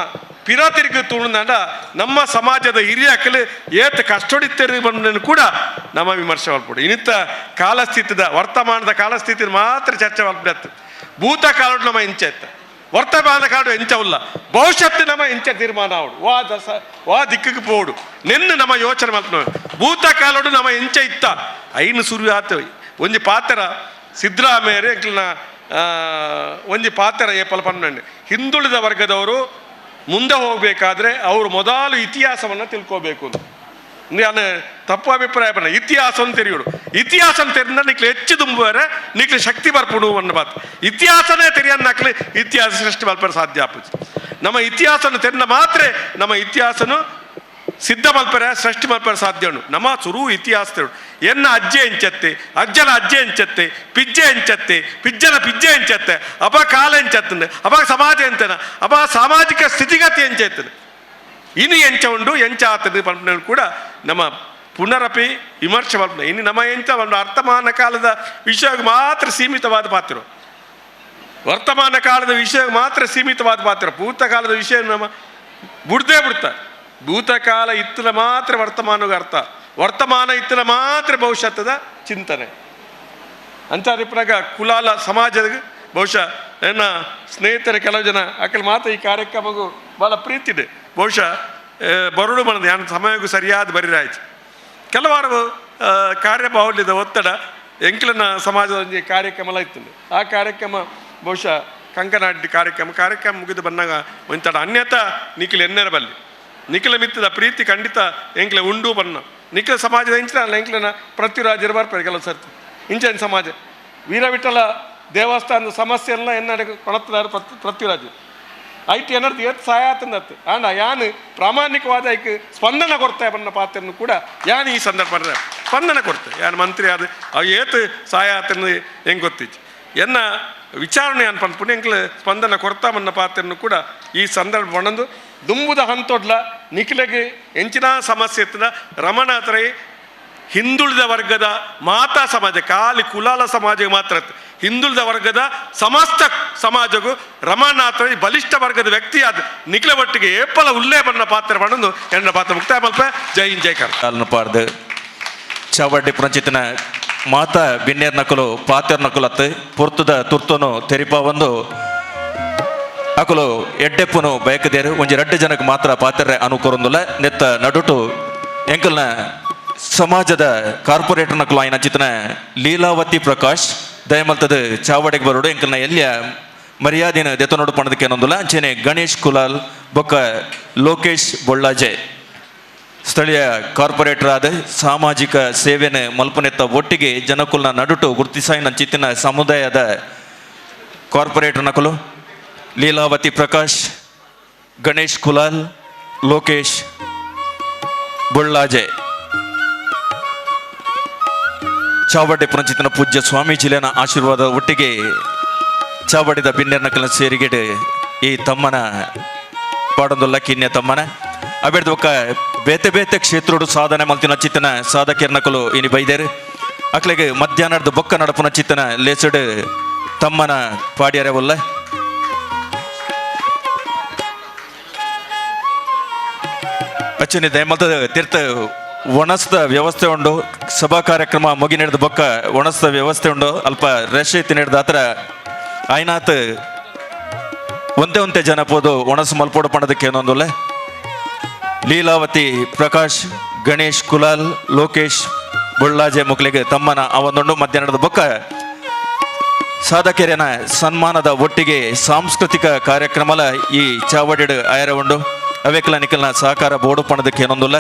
ಪಿರಾತಿರಿಗೆ ತುಳುನಾಡ ನಮ್ಮ ಸಮಾಜದ ಹಿರಿಯಾಕಲು ಏತ ಕಷ್ಟೊಡಿತ್ತೇರಿ ಬಂದನು ಕೂಡ ನಮ್ಮ ವಿಮರ್ಶೆ ಮಲ್ಪಡು. ಇನ್ನಿತ್ತ ಕಾಲಸ್ಥಿತಿದ ವರ್ತಮಾನದ ಕಾಲಸ್ಥಿತಿ ಮಾತ್ರ ಚರ್ಚೆ ಮಲ್ಪಡತ್ತು. ಭೂತಕಾಲಡು ನಮ್ಮ ಇಂಚೆತ್ತ ವರ್ತಮಾನ ಕಾಡು ಎಂಚವುಲ್ಲ ಭವಿಷ್ಯತ್ತು ನಮ್ಮ ಎಂಚ ತೀರ್ಮಾನ ಆವಡು ವಾ ದಸ ವಾ ದಿಕ್ಕಿಗೆ ಪೋಡು ನಿನ್ನ ನಮ್ಮ ಯೋಚನೆ ಮಲ್ಪನ ಭೂತಕಾಲೋಡು ನಮ್ಮ ಎಂಚ ಇತ್ತ ಐನು ಸುರು ಆತ ಒಂಜಿ ಪಾತ್ರ ಸಿದ್ದರಾಮಯ್ಯರೇ ಎಂಕ್ಲನ ಒಂಜಿ ಪಾತ್ರ ಏಪಲ ಪನ್ನಂಡೆ ಹಿಂದುಳಿದ ವರ್ಗದವರು ಮುಂದೆ ಹೋಗಬೇಕಾದ್ರೆ ಅವರು ಮೊದಲು ಇತಿಹಾಸವನ್ನು ತಿಳ್ಕೋಬೇಕು ಅಂತ. ನಾನು ತಪ್ಪು ಅಭಿಪ್ರಾಯ ಬಣ್ಣ ಇತಿಹಾಸವನ್ನು ತೆರೆಯೋಡು ಇತಿಹಾಸ ತೆರೆದ ನಿಕ್ಲೆ ಹೆಚ್ಚು ದುಂಬುವರೆ ನಿಕ್ಲೆ ಶಕ್ತಿ ಬರ್ಪುಡು ಅನ್ನೋ ಮಾತು ಇತಿಹಾಸನೇ ತೆರೆಯನ್ನಾಕ್ಲೆ ಇತಿಹಾಸ ಸೃಷ್ಟಿ ಮಲ್ಪರ ಸಾಧ್ಯ ಆಪುಜಿ. ನಮ್ಮ ಇತಿಹಾಸನ ತೆರೆದ ಮಾತ್ರ ನಮ್ಮ ಇತಿಹಾಸನು ಸಿದ್ಧ ಮಲ್ಪರೆ ಸೃಷ್ಟಿ ಮಲ್ಪರೆ ಸಾಧ್ಯ ಉಂಡು. ನಮ್ಮ ಸುರು ಇತಿಹಾಸ ತೆರಡು ಎನ್ನ ಅಜ್ಜೆ ಎಂಚತ್ತೆ ಅಜ್ಜನ ಅಜ್ಜೆ ಎಂಚತ್ತೆ ಪಿಜ್ಜೆ ಎಂಚತ್ತೆ ಪಿಜ್ಜನ ಪಿಜ್ಜೆ ಎಂಚತ್ತೆ ಅಪ ಕಾಲ ಎಂಚತ್ತಂದೆ ಅಪ ಸಮಾಜ ಎಂತನ ಅಪ ಸಾಮಾಜಿಕ ಸ್ಥಿತಿಗತಿ ಎಂಚೆತ್ತದೆ ಇನ್ನು ಎಂಚ ಉಂಡು ಎಂಚ ಆತದೆ ಪಂಪನಲ್ಲಿ ಕೂಡ ನಮ್ಮ ಪುನರಪಿ ವಿಮರ್ಶೆ ಮಲ್ಪನ ಇನ್ನು ನಮ್ಮ ಎಂಚ ಒಂದು ವರ್ತಮಾನ ಕಾಲದ ವಿಷಯಕ್ಕೆ ಮಾತ್ರ ಸೀಮಿತವಾದ ಪಾತ್ರ ವರ್ತಮಾನ ಕಾಲದ ವಿಷಯ ಮಾತ್ರ ಸೀಮಿತವಾದ ಪಾತ್ರ ಭೂತಕಾಲದ ವಿಷಯ ನಮ್ಮ ಬಿಡ್ದೇ ಬಿಡ್ತ ಭೂತಕಾಲ ಇತ್ತಲ ಮಾತ್ರ ವರ್ತಮಾನದ ಅರ್ಥ ವರ್ತಮಾನ ಇತ್ತಲ ಮಾತ್ರ ಭವಿಷ್ಯದ ಚಿಂತನೆ ಅಂಚಾರಿಪ್ರಾಗ ಕುಲಾಲ ಸಮಾಜದ ಬಹುಶಃ ನನ್ನ ಸ್ನೇಹಿತರ ಕೆಲವು ಜನ ಆಕಲ್ ಮಾತ್ರ ಈ ಕಾರ್ಯಕ್ರಮಕ್ಕೂ ಭಾಳ ಪ್ರೀತಿ ಇದೆ ಬಹುಶಃ ಬರುಡು ಮನದ ಯಾನ್ ಸಮಯಕ್ಕೂ ಸರಿಯಾದ ಬರಿರಾಯ್ತು ಕೆಲವಾರು ಕಾರ್ಯಬಾಹುಲ್ಯದ ಒತ್ತಡ ಎಂಕ್ಲನ ಸಮಾಜದ ಒಂಜಿ ಕಾರ್ಯಕ್ರಮ ಎಲ್ಲ ಇತ್ತು ಆ ಕಾರ್ಯಕ್ರಮ ಬಹುಶಃ ಕಂಕನಾಡಿ ಕಾರ್ಯಕ್ರಮ ಕಾರ್ಯಕ್ರಮ ಮುಗಿದು ಬಂದಾಗ ಒಂಥರ ಅನ್ಯತಾ ನಿಖಿಲ್ ಎನ್ನೆರ ಬಲ್ಲಿ ನಿಖಿಲ ಮಿತ್ತದ ಪ್ರೀತಿ ಖಂಡಿತ ಎಂಕ್ಲೆ ಉಂಡು ಬನ್ನ ನಿಖಿಲ ಸಮಾಜದ ಇಂಚಿನ ಅಲ್ಲ ಎಂಕ್ಲನ ಪೃಥ್ವಿರಾಜರು ಬರ್ತಾರೆ ಕೆಲವು ಸರ್ತಿ ಇಂಚಿನ ಸಮಾಜ ವೀರವಿಠಲ ದೇವಸ್ಥಾನದ ಸಮಸ್ಯೆ ಎಲ್ಲ ಎನ್ನಡೆ ಕೊಳತ್ತಾರೆ ಪೃಥ್ವಿರಾಜು IT ಎನರ್ದು ಏತ್ ಸಹಾಯ ಆತಂದತ್ತು ಆಂಡ ಯಾನು ಪ್ರಾಮಾಣಿಕವಾದ ಐಕ್ ಸ್ಪಂದನ ಕೊಡ್ತಾ ಬನ್ನ ಪಾತ್ರನು ಕೂಡ ಯಾನು ಈ ಸಂದರ್ಭ ಸ್ಪಂದನ ಕೊಡ್ತೆ ಯಾನು ಮಂತ್ರಿ ಆದ ಅವು ಏತ್ ಸಹಾಯ ಆತನ ಹೆಂಗೆ ಗೊತ್ತಿತ್ತು ಎನ್ನ ವಿಚಾರಣೆ ಅನ್ಪನ್ ಪುಣ್ಯ ಎಂಕ್ಲ ಸ್ಪಂದನ ಕೊಡ್ತಾ ಬನ್ನ ಪಾತ್ರನು ಕೂಡ ಈ ಸಂದರ್ಭ ಬಣ್ಣಂದು ದುಂಬುದ ಹಂತೊಡ್ಲ ನಿಖಿಲಗೆ ಎಂಚಿನ ಸಮಸ್ಯೆ ಇತ್ತದ ರಮಣ ಹತ್ರ ಹಿಂದುಳಿದ ವರ್ಗದ ಮಾತಾ ಸಮಾಜ ಖಾಲಿ ಕುಲಾಲ ಸಮಾಜಕ್ಕೆ ಮಾತ್ರ ಹಿಂದುಳಿದ ವರ್ಗದ ಸಮಸ್ತ ಸಮಾಜಕ್ಕೂ ರಮಣಾಥ ಬಲಿಷ್ಠ ವರ್ಗದ ವ್ಯಕ್ತಿಯಾದ ನಿಖಿಲ ಒಟ್ಟಿಗೆ ಏಪಲ ಉಲ್ಲೇ ಬಣ್ಣ ಪಾತ್ರ ಬಣ್ಣಂದು ಎನ್ನ ಪಾತ್ರ ಮುಕ್ತಾಯ ಮಲ್ಪ. ಜೈ ಹಿಂದ್, ಜೈ ಕರ್ನಾಟಕ. ಪಾರ್ದು ಚಾವಡ್ಡಿ ಪುರಂಚಿತನ ಮಾತಾ ಬಿನ್ನೇರ್ ನಕಲು ಪಾತೇರ್ ನಕುಲತ್ತು ಪೊರ್ತುದ ತುರ್ತುನು ತೆರಿಪ ಒಂದು ಅಕುಲು ಎಡ್ಡೆಪ್ಪುನು ಬಯಕದೇರು ಒಂಜಿ ರಡ್ಡು ಜನಕ್ಕೆ ಮಾತ್ರ ಪಾತೆರ್ರೆ ಅನುಕೂರಂದುಲ್ಲ ನೆತ್ತ ನಡುಟು ಎಂಕಲ್ನ ಸಮಾಜದ ಕಾರ್ಪೊರೇಟರ್ ನಕಲು ಆಯ್ನ ಚಿತನ ಲೀಲಾವತಿ ಪ್ರಕಾಶ್ ದಯಮಲ್ತದ ಚಾವಡಿಗೆ ಬರೋಡು ಎಂಕಲ್ನ ಎಲ್ಲಿಯ ಮರ್ಯಾದಿನ ದೆತನೋಡು ಪಣದಕ್ಕೆ ಏನೊಂದುಲ್ಲ ಅಂಚೆನೆ ಗಣೇಶ್ ಕುಲಾಲ್ ಬೊಕ್ಕ ಲೋಕೇಶ್ ಬೊಳ್ಳಾಜೆ ಸ್ಥಳೀಯ ಕಾರ್ಪೊರೇಟರ್ ಆದ ಸಾಮಾಜಿಕ ಸೇವೆನ ಮಲ್ಪನೆತ್ತ ಒಟ್ಟಿಗೆ ಜನಕುಲ್ನ ನಡುಟು ಗುರುತಿಸಾಯಿನ ಚಿತ್ತಿನ ಸಮುದಾಯದ ಕಾರ್ಪೊರೇಟರ್ ನಕಲು ಲೀಲಾವತಿ ಪ್ರಕಾಶ್, ಗಣೇಶ್ ಕುಲಾಲ್, ಲೋಕೇಶ್ ಬೊಳ್ಳಾಜೆ. ಚಾವಡಿ ಪುರಂಚಿತನ ಪೂಜ್ಯ ಸ್ವಾಮೀಜಿಲೇನ ಆಶೀರ್ವಾದ ಒಟ್ಟಿಗೆ ಚಾವಡಿದ ಬಿನ್ನೆರ್ನಕಲ ಸೇರಿಗೆಡೆ ಈ ತಮ್ಮನ ಪಾಡೊಂದುಲ್ಲ ಕಿನ್ಯ ತಮ್ಮನ ಅಬೇಡ್ದ ಒಕ್ಕ ಬೇತೆ ಬೇತೆ ಕ್ಷೇತ್ರೋಡು ಸಾಧನೆ ಮಲ್ತಿನ ಚಿತ್ತನ ಸಾಧಕಿಯರ್ನಕಲು ಇನಿ ಬೈದೇರು ಅಕ್ಲೆಗೆ ಮಧ್ಯಾಹ್ನದ ಬೊಕ್ಕ ನಡಪುನ ಚಿತ್ತನ ಲೇಸಡು ತಮ್ಮನ ಪಾಡ್ಯರೆ ಒಲ್ಲ. ಅಚ್ಚನಿ ದಯಮಲ್ತ ತೀರ್ಥ ಒಣಸ್ದ ವ್ಯವಸ್ಥೆ ಉಂಡು ಸಭಾ ಕಾರ್ಯಕ್ರಮ ಮುಗಿ ನಡೆದ ಬೊಕ್ಕ ಒಣಸ್ದ ವ್ಯವಸ್ಥೆ ಉಂಡು ಅಲ್ಪ ರಶ್ ಐತಿ ನಡೆದ ಆತರ ಆಯ್ನಾತ್ ಒಂತೆ ಒಂತೆ ಜನ ಪೋದು ಒಣಸು ಮಲ್ಪೋಡು ಪಣದಕ್ಕೆ ಏನೊಂದುಲ್ಲ. ಲೀಲಾವತಿ ಪ್ರಕಾಶ್, ಗಣೇಶ್ ಕುಲಾಲ್, ಲೋಕೇಶ್ ಬೊಳ್ಳಾಜೆ ಮುಕ್ಲಿಗೆ ತಮ್ಮನ ಅವನೊಂಡು ಮಧ್ಯಾಹ್ನದ ಬೊಕ್ಕ ಸಾಧಕೆರೆನ ಸನ್ಮಾನದ ಒಟ್ಟಿಗೆ ಸಾಂಸ್ಕೃತಿಕ ಕಾರ್ಯಕ್ರಮಲ ಈ ಚಾವಡಿಡು ಆಯರ ಉಂಡು ಅವೇಕಲ ನಿಖಲ್ನ ಸಹಕಾರ ಬೋರ್ಡು ಪಣದಕ್ಕೆ ಏನೊಂದುಲ್ಲ.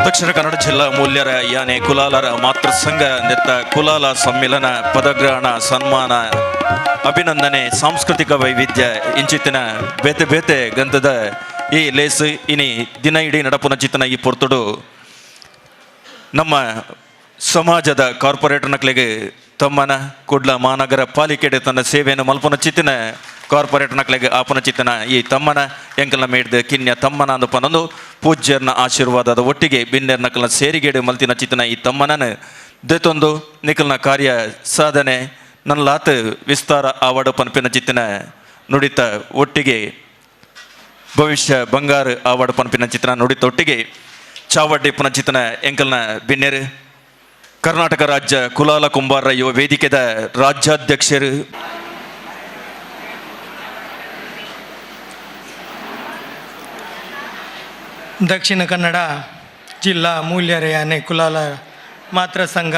ದಕ್ಷಿಣ ಕನ್ನಡ ಜಿಲ್ಲಾ ಮೂಲ್ಯರ ಯಾನೆ ಕುಲಾಲರ ಮಾತೃ ಸಂಘ ನೆತ್ತ ಕುಲಾಲ ಸಮ್ಮಿಲನ ಪದಗ್ರಹಣ ಸನ್ಮಾನ ಅಭಿನಂದನೆ ಸಾಂಸ್ಕೃತಿಕ ವೈವಿಧ್ಯ ಇಂಚಿತ್ತಿನ ಬೇತೆ ಬೇತೆ ಗಂಧದ ಈ ಲೇಸು ಇನಿ ದಿನ ಇಡೀ ನಡಪುನ ಚಿತ್ತನ ಈ ಪೊರ್ತುಡು ನಮ್ಮ ಸಮಾಜದ ಕಾರ್ಪೊರೇಟರ್ ನಕ್ಲಿಗೆ ತಮ್ಮನ ಕುಡ್ಲ ಮಹಾನಗರ ಪಾಲಿಕೆಡೆ ತನ್ನ ಸೇವೆಯನ್ನು ಮಲ್ಪುನ ಚಿತ್ತಿನ ಕಾರ್ಪೊರೇಟರ್ ನಕ್ಲಿಗೆ ಆಪನ ಚಿತ್ತನ ಈ ತಮ್ಮನ ಎಂಕಲ್ನ ಮೇಡ್ದ ಕಿನ್ಯ ತಮ್ಮನ ಅಂದು ಪನೊಂದು ಪೂಜ್ಯರ್ನ ಆಶೀರ್ವಾದದ ಒಟ್ಟಿಗೆ ಬಿನ್ನೆರ್ ನಕಲ್ನ ಸೇರಿಗೇಡು ಮಲ್ತಿನ ಚಿತ್ತನ ಈ ತಮ್ಮನನ್ನು ದೇತೊಂದು ನಿಕಲ್ನ ಕಾರ್ಯ ಸಾಧನೆ ನಲ್ಲಾತ್ ವಿಸ್ತಾರ ಆವಡ ಪನ್ಪಿನ ಚಿತ್ತಿನ ನುಡಿತ ಒಟ್ಟಿಗೆ ಭವಿಷ್ಯ ಬಂಗಾರ ಆವಡ ಪನ್ಪಿನ ಚಿತ್ರ ನುಡಿತ ಒಟ್ಟಿಗೆ ಚಾವಡ್ಡಿ ಪುನಚಿತನ ಎಂಕಲ್ನ ಬಿನ್ನೆರು ಕರ್ನಾಟಕ ರಾಜ್ಯ ಕುಲಾಲ ಕುಂಬಾರ ಯುವ ವೇದಿಕೆದ ರಾಜ್ಯಾಧ್ಯಕ್ಷರು ದಕ್ಷಿಣ ಕನ್ನಡ ಜಿಲ್ಲಾ ಮೂಲ್ಯರೆಯಾನೆ ಕುಲಾಲ ಮಾತೃ ಸಂಘ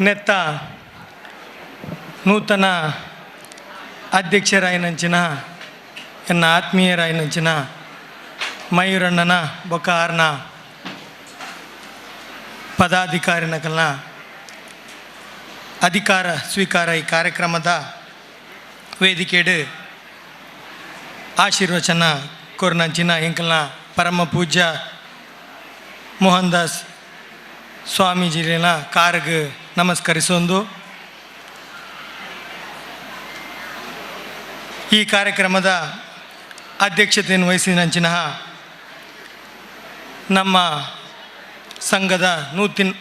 ನೆತ್ತ ನೂತನ ಅಧ್ಯಕ್ಷರಾಯಿನಂಚಿನ ಎನ್ನ ಆತ್ಮೀಯರಾಯಿನಂಚಿನ ಮಯೂರಣ್ಣನ ಬೊಕ್ಕ ಆರ್ನ ಪದಾಧಿಕಾರಿನಕಲ್ನ ಅಧಿಕಾರ ಸ್ವೀಕಾರ ಈ ಕಾರ್ಯಕ್ರಮದ ವೇದಿಕೆಡು ಆಶೀರ್ವಚನ ಕೊರ್ನಂಚಿನ ಎಂಕಲ್ನ ಪರಮ ಪೂಜ್ಯ ಮೋಹನ್ ದಾಸ್ ಸ್ವಾಮೀಜಿನ ಕಾರ್ಗ್ ನಮಸ್ಕರಿಸೊಂದು ಈ ಕಾರ್ಯಕ್ರಮದ ಅಧ್ಯಕ್ಷತೆಯನ್ನು ವಹಿಸಿನಂಚಿನ ನಮ್ಮ ಸಂಘದ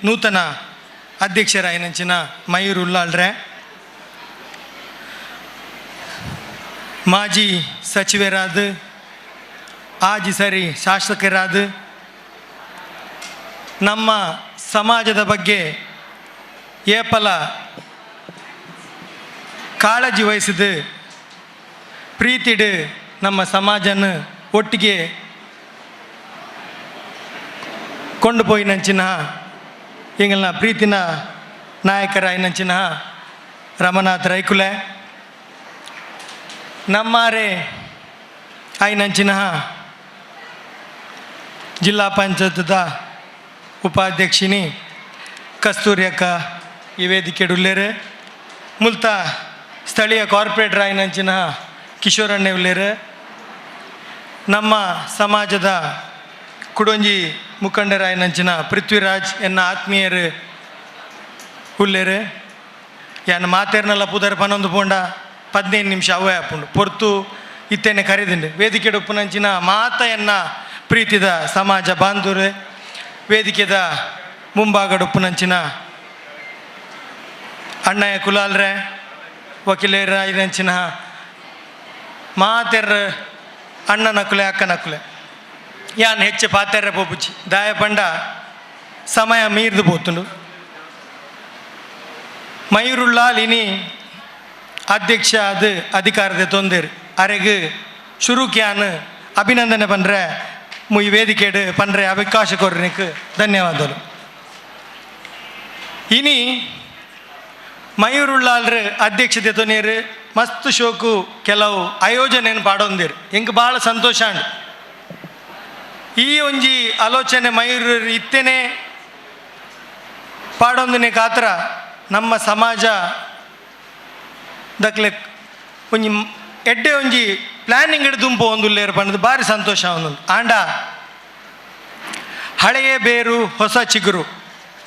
ನೂತನ ಅಧ್ಯಕ್ಷರಾಯಿನಂಚಿನ ಮಯೂರ್ ಉಲ್ಲಾಳ್ರೆ, ಮಾಜಿ ಸಚಿವರಾದ ಆಜಿ ಸರಿ ಶಾಸಕರಾದ ನಮ್ಮ ಸಮಾಜದ ಬಗ್ಗೆ ಏಪಲ ಕಾಳಜಿ ವಹಿಸಿದ ಪ್ರೀತಿಡು ನಮ್ಮ ಸಮಾಜನ ಒಟ್ಟಿಗೆ ಕೊಂಡು ಪೋಯಿನಂಚಿನ ಎಂಗಲ್ನ ಪ್ರೀತಿನ ನಾಯಕರಾಯಿನಂಚಿನ ರಮನಾಥ್ ರೈಕುಲೆ, ನಮ್ಮಾರೆ ಆಯಿನಂಚಿನ ಜಿಲ್ಲಾ ಪಂಚಾಯತ್ದ ಉಪಾಧ್ಯಕ್ಷಿನಿ ಕಸ್ತೂರಿ ಅಕ್ಕ ಈ ವೇದಿಕೆಡುಲ್ಲೇರು, ಮುಲ್ತ ಸ್ಥಳೀಯ ಕಾರ್ಪೊರೇಟರ್ ಆಯಿನಂಚಿನ ಕಿಶೋರಣ್ಣೆ ಉಲ್ಲೇರು, ನಮ್ಮ ಸಮಾಜದ ಕುಡೊಂಜಿ ಮುಖಂಡರಾಯಿನಂಚಿನ ಪೃಥ್ವಿರಾಜ್ ಎನ್ನ ಆತ್ಮೀಯರು ಉಲ್ಲೇರು. ಯಾನ್ ಮಾತೇರ್ನಲ್ಲ ಪುದರ್ ಪನೊಂದು ಪೋಂಡ 15 ನಿಮಿಷ ಅವೇ ಆಪುಂಡು ಪೊರ್ತು ಇತ್ತೇನೆ ಕರೆದಿಂಡು ವೇದಿಕೆ ಉಪ್ಪುನಂಚಿನ ಮಾತ ಎನ್ನ ಪ್ರೀತಿದ ಸಮಾಜ ಬಾಂಧೂರು ವೇದಿಕೆದ ಮುಂಭಾಗಡುಪ್ಪುನಂಚಿನ ಅಣ್ಣಯ್ಯ ಕುಲಾಲ್ರೆ ವಕೀಲರಾಯಿನಂಚಿನ ಮಾತೆರ್ ಅಣ್ಣನಕುಲೆ ಅಕ್ಕನಕುಲೆ ಯಾನ್ ಹೆಚ್ಚು ಪಾತೆರ್ರೆ ಪೋಪುಚಿ ದಾಯ ಪಂಡ ಸಮಯ ಮೀರ್ದು ಪೋತುಂಡು. ಮಯೂರುಳ್ಳಾಲ್ ಇನಿ ಅಧ್ಯಕ್ಷ ಅದು ಅಧಿಕಾರದ ತೊಂದರೆ ಅರೆಗ್ ಶುರುಕ್ಯಾನ್ ಅಭಿನಂದನೆ ಪಂಡ್ರೆ ಈ ವೇದಿಕೆಡು ಪಂಡ್ರೆ ಅವಕಾಶ ಕೊರ್ನಿಕ್ ಧನ್ಯವಾದಗಳು. ಇನಿ ಮಯೂರುಳ್ಳಾಲ್ರು ಅಧ್ಯಕ್ಷತೆ ತೊನೇರು ಮಸ್ತ್ ಶೋಕು ಕೆಲವು ಆಯೋಜನೆಯನ್ನು ಪಾಡೊಂದಿರು ಎಂಕ್ ಭಾಳ ಸಂತೋಷ ಅಂಡ್. ಈ ಒಂಜಿ ಆಲೋಚನೆ ಮಯೂರು ಇತ್ತೇನೆ ಪಾಡೊಂದನೆ ಕಾತ್ರ ನಮ್ಮ ಸಮಾಜ ದಕ್ಲೆ ಒಂಜಿ ಎಡ್ಡೆ ಒಂಜಿ ಪ್ಲ್ಯಾನಿಂಗ್ ದುಂಪು ಒಂದುಲ್ಲೇರು ಪಂಡದು ಭಾರಿ ಸಂತೋಷ ಒಂದೊಂದು. ಆಂಡ ಹಳೆಯ ಬೇರು ಹೊಸ ಚಿಗುರು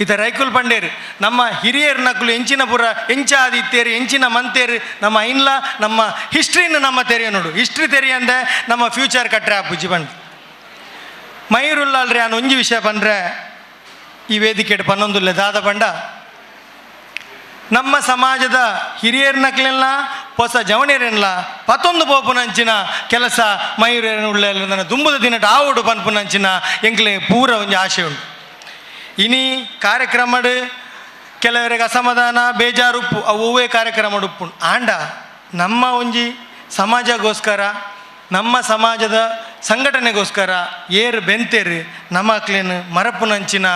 ಈತ ರೈಕುಲ್ ಪಂಡೇರು ನಮ್ಮ ಹಿರಿಯರ್ ನಕಲು ಎಂಚಿನ ಪುರ ಎಂಚಾದಿತ್ತೇರು ಎಂಚಿನ ಮಂತೇರು ನಮ್ಮ ಐನ್ಲ ನಮ್ಮ ಹಿಸ್ಟ್ರಿನ ನಮ್ಮ ತೆರೆಯ ನೋಡು ಹಿಸ್ಟ್ರಿ ತೆರೆಯಂದೆ ನಮ್ಮ ಫ್ಯೂಚರ್ ಕಟ್ರೆ ಆಪುಜಿ ಪಂಡ್ ಮಯೂರುಲ್ಲಾಲ್ರಿ ನಾನು ಒಂಜಿ ವಿಷಯ ಪಂಡ್ರೆ ಈ ವೇದಿಕೆ ಪನ್ನೊಂದುಲ್ಲೆ ದಾದ ಪಂಡ ನಮ್ಮ ಸಮಾಜದ ಹಿರಿಯರ್ ನಕ್ಲೆಲ್ಲ ಹೊಸ ಜವಣಿಯರೆಲ್ಲ ಪತ್ತೊಂದು ಪೋಪುನಂಚಿನ ಕೆಲಸ ಮಯೂರೇನ ಉಳ್ಳ ನನ್ನ ದುಂಬುದ ದಿನಟ ಆವಡು ಪನ್ಪುನಂಚಿನ ಎಂಕ್ಲೆ ಪೂರ ಒಂಜಿ ಆಶೆ ಉಂಟು. ಇನಿ ಕಾರ್ಯಕ್ರಮಡು ಕೆಲವರಿಗೆ ಅಸಮಾಧಾನ ಬೇಜಾರುಪ್ಪು ಅವು ಹೂವೇ ಕಾರ್ಯಕ್ರಮ ಉಪ್ಪು ಆಂಡ ನಮ್ಮ ಒಂಜಿ ಸಮಾಜಗೋಸ್ಕರ ನಮ್ಮ ಸಮಾಜದ ಸಂಘಟನೆಗೋಸ್ಕರ ಏರು ಬೆಂತೇರು ನಮ್ಮ ಅಕ್ಲೇನು ಮರಪುನಂಚಿನ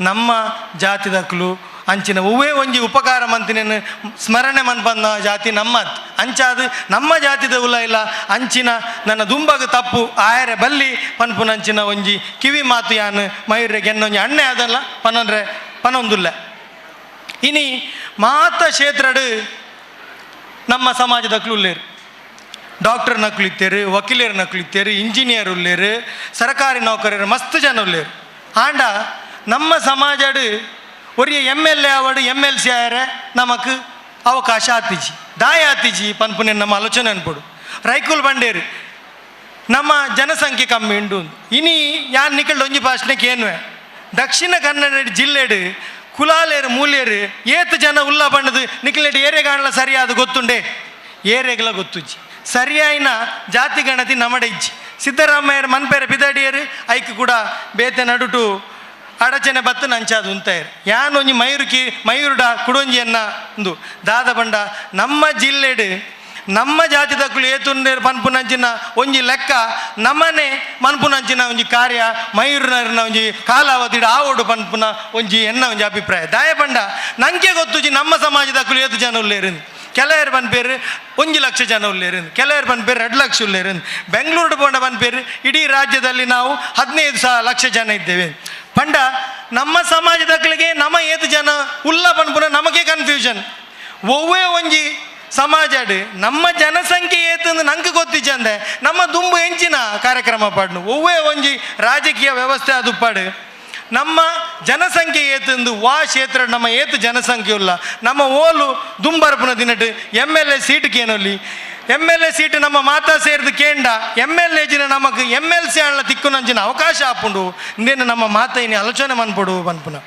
ನಮ್ಮ ಜಾತಿದಕ್ಲು ಅಂಚಿನ ಹೂವೇ ಒಂಜಿ ಉಪಕಾರ ಮಂತಿನೇನು ಸ್ಮರಣೆ ಮನ್ಪಂದ ಜಾತಿ ನಮ್ಮತ್ ಅಂಚಾದ ನಮ್ಮ ಜಾತಿದ ಉಲ ಇಲ್ಲ ಅಂಚಿನ ನನ್ನ ದುಂಬಗ ತಪ್ಪು ಆಯರೆ ಬಲ್ಲಿ ಪನ್ಪುನಂಚಿನ ಒಂಜಿ ಕಿವಿ ಮಾತು ಯಾನು ಮಯೂರಿಗೆ ಎನ್ನೊಂಜಿ ಅಣ್ಣೆ ಅದಲ್ಲ ಪನ್ನೊಂದ್ರೆ ಪನ್ನೊಂದುಲ್ಲ. ಇನಿ ಮಾತ ಕ್ಷೇತ್ರಡು ನಮ್ಮ ಸಮಾಜದ ಉಲ್ಲೇರು ಡಾಕ್ಟರ್ ನಕ್ಲಿತ್ತೇರು ವಕೀಲರು ನಕ್ಲಿತ್ತೇರು ಇಂಜಿನಿಯರ್ ಉಲ್ಲೇರು ಸರ್ಕಾರಿ ನೌಕರರು ಮಸ್ತ್ ಜನ ಉಲ್ಲೇರು. ಆಂಡ ನಮ್ಮ ಸಮಾಜಡು ಒರಿಯ ಎಮ್ ಎಲ್ ಎ ಆವಡು ಎಮ್ ಎಲ್ ಸಿ ಆಯರೆ ನಮಕ್ ಅವಕಾಶ ಆತಿಜಿ ದಾಯ ಆತಿಜಿ ಪನ್ಪುನೆ ನಮ್ಮ ಆಲೋಚನೆ ಅನ್ಪೋಡು. ರೈಕುಲ್ ಬಂಡೇರು ನಮ್ಮ ಜನಸಂಖ್ಯೆ ಕಮ್ಮಿ ಉಂಡು ಇನಿ ಯಾನ್ ನಿಕಲ್ಡ್ ಒಂಜಿ ಭಾಷಣಕ್ಕೆ ಏನ್ವೆ Dakshina Kannada ಜಿಲ್ಲೆಡು ಕುಲಾಲೇರು ಮೂಲ್ಯರು ಏತು ಜನ ಉಲ್ಲ ಬಣ್ಣದು ನಿಕ್ಲೆಡ್ ಏರೆಗಾಣಲ ಸರಿಯಾದ ಗೊತ್ತುಂಡೆ ಏರೆಗ್ಲ ಗೊತ್ತುಜ್ಜಿ ಸರಿಯಾಯಿನ ಜಾತಿ ಗಣತಿ ನಮಡೆ ಇಜ್ಜಿ. ಸಿದ್ದರಾಮಯ್ಯರು ಮನ್ಪೇರೆ ಬಿದಡಿಯರು ಐಕ್ ಕೂಡ ಬೇತೆ ನಡುಟು ಅಡಚಣೆ ಬತ್ತು ನಂಚಾದು ಉಂತಾಯರು ಯಾನೊಂಜಿ ಮಯೂರುಕಿ ಮಯೂರುಡ ಕುಡೊಂಜಿಯನ್ನ ಒಂದು ದಾದ ಬಂಡ ನಮ್ಮ ಜಿಲ್ಲೆಡು ನಮ್ಮ ಜಾತಿದಕ್ಕಲು ಏತುಂಡೇರು ಪನ್ಪುನಂಚಿನ ಒಂಜಿ ಲೆಕ್ಕ ನಮ್ಮನೆ ಮನ್ಪುನಂಚಿನ ಒಂಜಿ ಕಾರ್ಯ ಮಯೂರಿನ ಒಂಜಿ ಕಾಲಾವಧಿಡ ಆವೋಡು ಪನ್ಪುನ ಒಂಜಿ ಎನ್ನ ಒಂಜಿ ಅಭಿಪ್ರಾಯ. ದಾಯ ಬಂಡ ನಂಗೆ ಗೊತ್ತುಜಿ ನಮ್ಮ ಸಮಾಜದಕ್ಕಲು ಏತು ಜನ ಉಲ್ಲೇರು. ಕೆಲವರು ಪನ್ಪೇರು 1 ಲಕ್ಷ ಜನ ಉಲ್ಲೇರು, ಕೆಲವರು ಪನ್ಪೇರು 2 ಲಕ್ಷ ಉಲ್ಲೇರು. ಬೆಂಗಳೂರು ಪೋಂಡ ಪನ್ಪೇರು ಇಡೀ ರಾಜ್ಯದಲ್ಲಿ ನಾವು 15 ಲಕ್ಷ ಜನ ಇದ್ದೇವೆ. ಪಂಡ ನಮ್ಮ ಸಮಾಜದಕ್ಕಲಿಗೆ ನಮ್ಮ ಏತು ಜನ ಉಲ್ಲ ಪನ್ಪುನ ನಮಗೆ ಕನ್ಫ್ಯೂಷನ್. ಒವ್ವೇ ಒಂಜಿ ಸಮಾಜಡ್ ನಮ್ಮ ಜನಸಂಖ್ಯೆ ಏತಂದು ನಂಗೆ ಗೊತ್ತಿಚ್ಚಂದೆ ನಮ್ಮ ದುಂಬು ಹೆಂಚಿನ ಕಾರ್ಯಕ್ರಮ ಪಾಡ್ನು ಒವ್ವೇ ಒಂಜಿ ರಾಜಕೀಯ ವ್ಯವಸ್ಥೆ ಅದು ಪಾಡು ನಮ್ಮ ಜನಸಂಖ್ಯೆ ಏತಂದು ವಾ ಕ್ಷೇತ್ರ ನಮ್ಮ ಏತು ಜನಸಂಖ್ಯೆ ಉಲ್ಲ ನಮ್ಮ ಓಲು ದುಂಬರ್ಪುನ ದಿನಟ್ MLA seat ಕೇನೊಲ್ಲಿ MLA seat ನಮ್ಮ ಮಾತಾ ಸೇರಿದ ಕೇಂಡ MLA ಜಿನ ನಮಕ್ MLC ಅಣ್ಣ ತಿಕ್ಕುನಂಚಿನ ಅವಕಾಶ ಆಪುಂಡು ಇಂದೇನು ನಮ್ಮ ಮಾತ ಇನಿ ಆಲೋಚನೆ ಮನ್ಪೊಡು ಪನ್ಪುನ.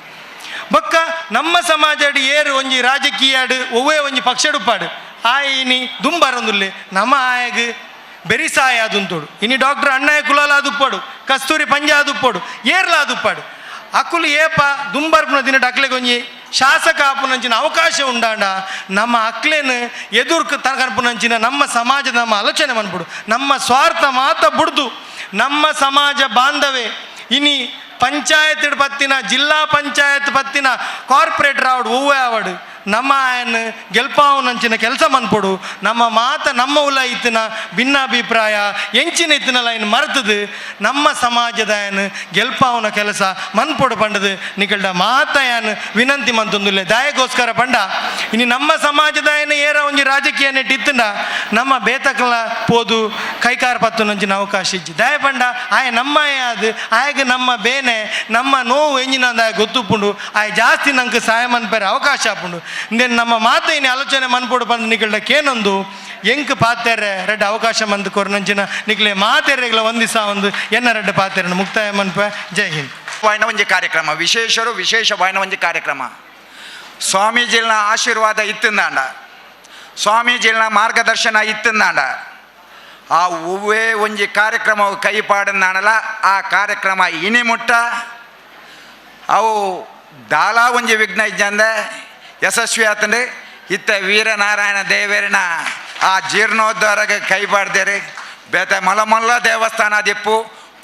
ಬೊಕ್ಕ ನಮ್ಮ ಸಮಾಜಡ್ ಏರು ಒಂಜಿ ರಾಜಕೀಯಡ್ ಒವ್ವೇ ಒಂಜಿ ಪಕ್ಷಡುಪಾಡು ಆಯಿನಿ ದುಂಬಾರೊಂದುಲ್ಲೆ ನಮ್ಮ ಆಯಗ್ ಬೆರಿಸಾಯ ಅದುಂತೋಡು ಇನಿ ಡಾಕ್ಟರ್ ಅಣ್ಣಯ್ಯ ಕುಲಾಲ ಅದುಪ್ಪಾಡು ಕಸ್ತೂರಿ ಪಂಜ ಅದುಪ್ಪಾಡು ಏರ್ಲ ಅದುಪ್ಪಾಡು ಅಕುಲು ಏಪ ದುಂಬರ್ಪುನ ದಿನ ಅಕ್ಲೆಗೊಂಜಿ ಶಾಸಕ ಆಪುನಂಚಿನ ಅವಕಾಶ ಉಂಡಾಂಡ ನಮ್ಮ ಅಕ್ಲೇನು ಎದುರ್ಕು ತನಕನ್ಪುನಂಚಿನ ನಮ್ಮ ಸಮಾಜದ ನಮ್ಮ ಆಲೋಚನೆ ಮನ್ಪುಡು ನಮ್ಮ ಸ್ವಾರ್ಥ ಮಾತ ಬುಡ್ದು ನಮ್ಮ ಸಮಾಜ ಬಾಂಧವೇ ಇನಿ ಪಂಚಾಯತ್ ಪತ್ತಿನ ಜಿಲ್ಲಾ ಪಂಚಾಯತ್ ಪತ್ತಿನ ಕಾರ್ಪೊರೇಟರ್ ಆವಡು ಹೂವೇ ಆವಡು ನಮ್ಮ ಆಯನ್ ಗೆಲ್ಪಾವನಂಚಿನ ಕೆಲಸ ಮನ್ಪೊಡು ನಮ್ಮ ಮಾತ ನಮ್ಮ ಉಲ ಇತ್ತಿನ ಭಿನ್ನಾಭಿಪ್ರಾಯ ಎಂಚಿನ ಇತ್ತಿನಲ್ಲ ಇನ್ನು ಮರೆತದು ನಮ್ಮ ಸಮಾಜದ ಏನು ಗೆಲ್ಪಾವನ ಕೆಲಸ ಮನ್ಪೊಡು ಪಂಡದು ನಿಕಲ್ಡ ಮಾತ ಯಾನ್ ವಿನಂತಿ ಮಂತೊಂದುಲ್ಲೆ. ದಾಯಗೋಸ್ಕರ ಪಂಡ ಇನ್ನು ನಮ್ಮ ಸಮಾಜದ ಏನು ಏರ ಒಂಜಿ ರಾಜಕೀಯ ನೆಟ್ಟು ಇತ್ತಂಡ ನಮ್ಮ ಬೇತಕಲ ಪೋದು ಕೈಕಾರ ಪತ್ತುನಂಚಿನ ಅವಕಾಶ ಇಜ್ಜಿ. ದಾಯ ಪಂಡ ಆಯ ನಮ್ಮ ಅದು ಆಯಗ ನಮ್ಮ ಬೇನೆ ನಮ್ಮ ನೋವು ಎಂಜಿನ ಆಯ ಗೊತ್ತುಪುಂಡು ಆಯ ಜಾಸ್ತಿ ನಂಗೆ ಸಹಾಯ ಮನ್ಪೇರೆ ಅವಕಾಶ ಆಪುಂಡು. ಇಂದೇನು ನಮ್ಮ ಮಾತ ಇನಿ ಆಲೋಚನೆ ಮನ್ಪೊಡು ಪಂಡ ನಿಕಲ್ಡ ಕೇನೊಂದು ಎಂಕ್ ಪಾತೆರೆ ರೆಡ್ ಅವಕಾಶ ಮಂದು ಕೊರನಂಚಿನ ನಿಕ್ಲೆ ಮಾತೆರೆಗಳ ಒಂದಿಸ ಒಂದು ಎನ್ನ ರೆಡ್ ಪಾತೆರನ್ನು ಮುಕ್ತಾಯ ಮನ್ಪ. ಜೈ ಹಿಂದ್. ವಾಯನವಂಜಿ ಕಾರ್ಯಕ್ರಮ ವಿಶೇಷರು ವಿಶೇಷ ವಾಯನವಂಜಿ ಕಾರ್ಯಕ್ರಮ ಸ್ವಾಮೀಜಿನ ಆಶೀರ್ವಾದ ಇತ್ತಿಂದಾಂಡ ಸ್ವಾಮೀಜಿನ ಮಾರ್ಗದರ್ಶನ ಇತ್ತಿಂದಾಂಡ ಆ ಒವ್ವೇ ಒಂಜಿ ಕಾರ್ಯಕ್ರಮ ಕೈಪಾಡನ್ನಾಣಲ್ಲ ಆ ಕಾರ್ಯಕ್ರಮ ಇನಿ ಮುಟ್ಟ ಅವು ದಾಲಾ ಒಂಜಿ ವಿಘ್ನ ಇಜ್ಜಂದೆ ಯಶಸ್ವಿ ಆತಂಡೆ. ಇತ್ತ ವೀರನಾರಾಯಣ ದೇವರಿನ ಆ ಜೀರ್ಣೋದ್ಧಾರಕ್ಕೆ ಕೈಪಾಡ್ದೇರಿ ಬೇತೆ ಮಲಮಲ್ಲ ದೇವಸ್ಥಾನ ದಿಪ್ಪು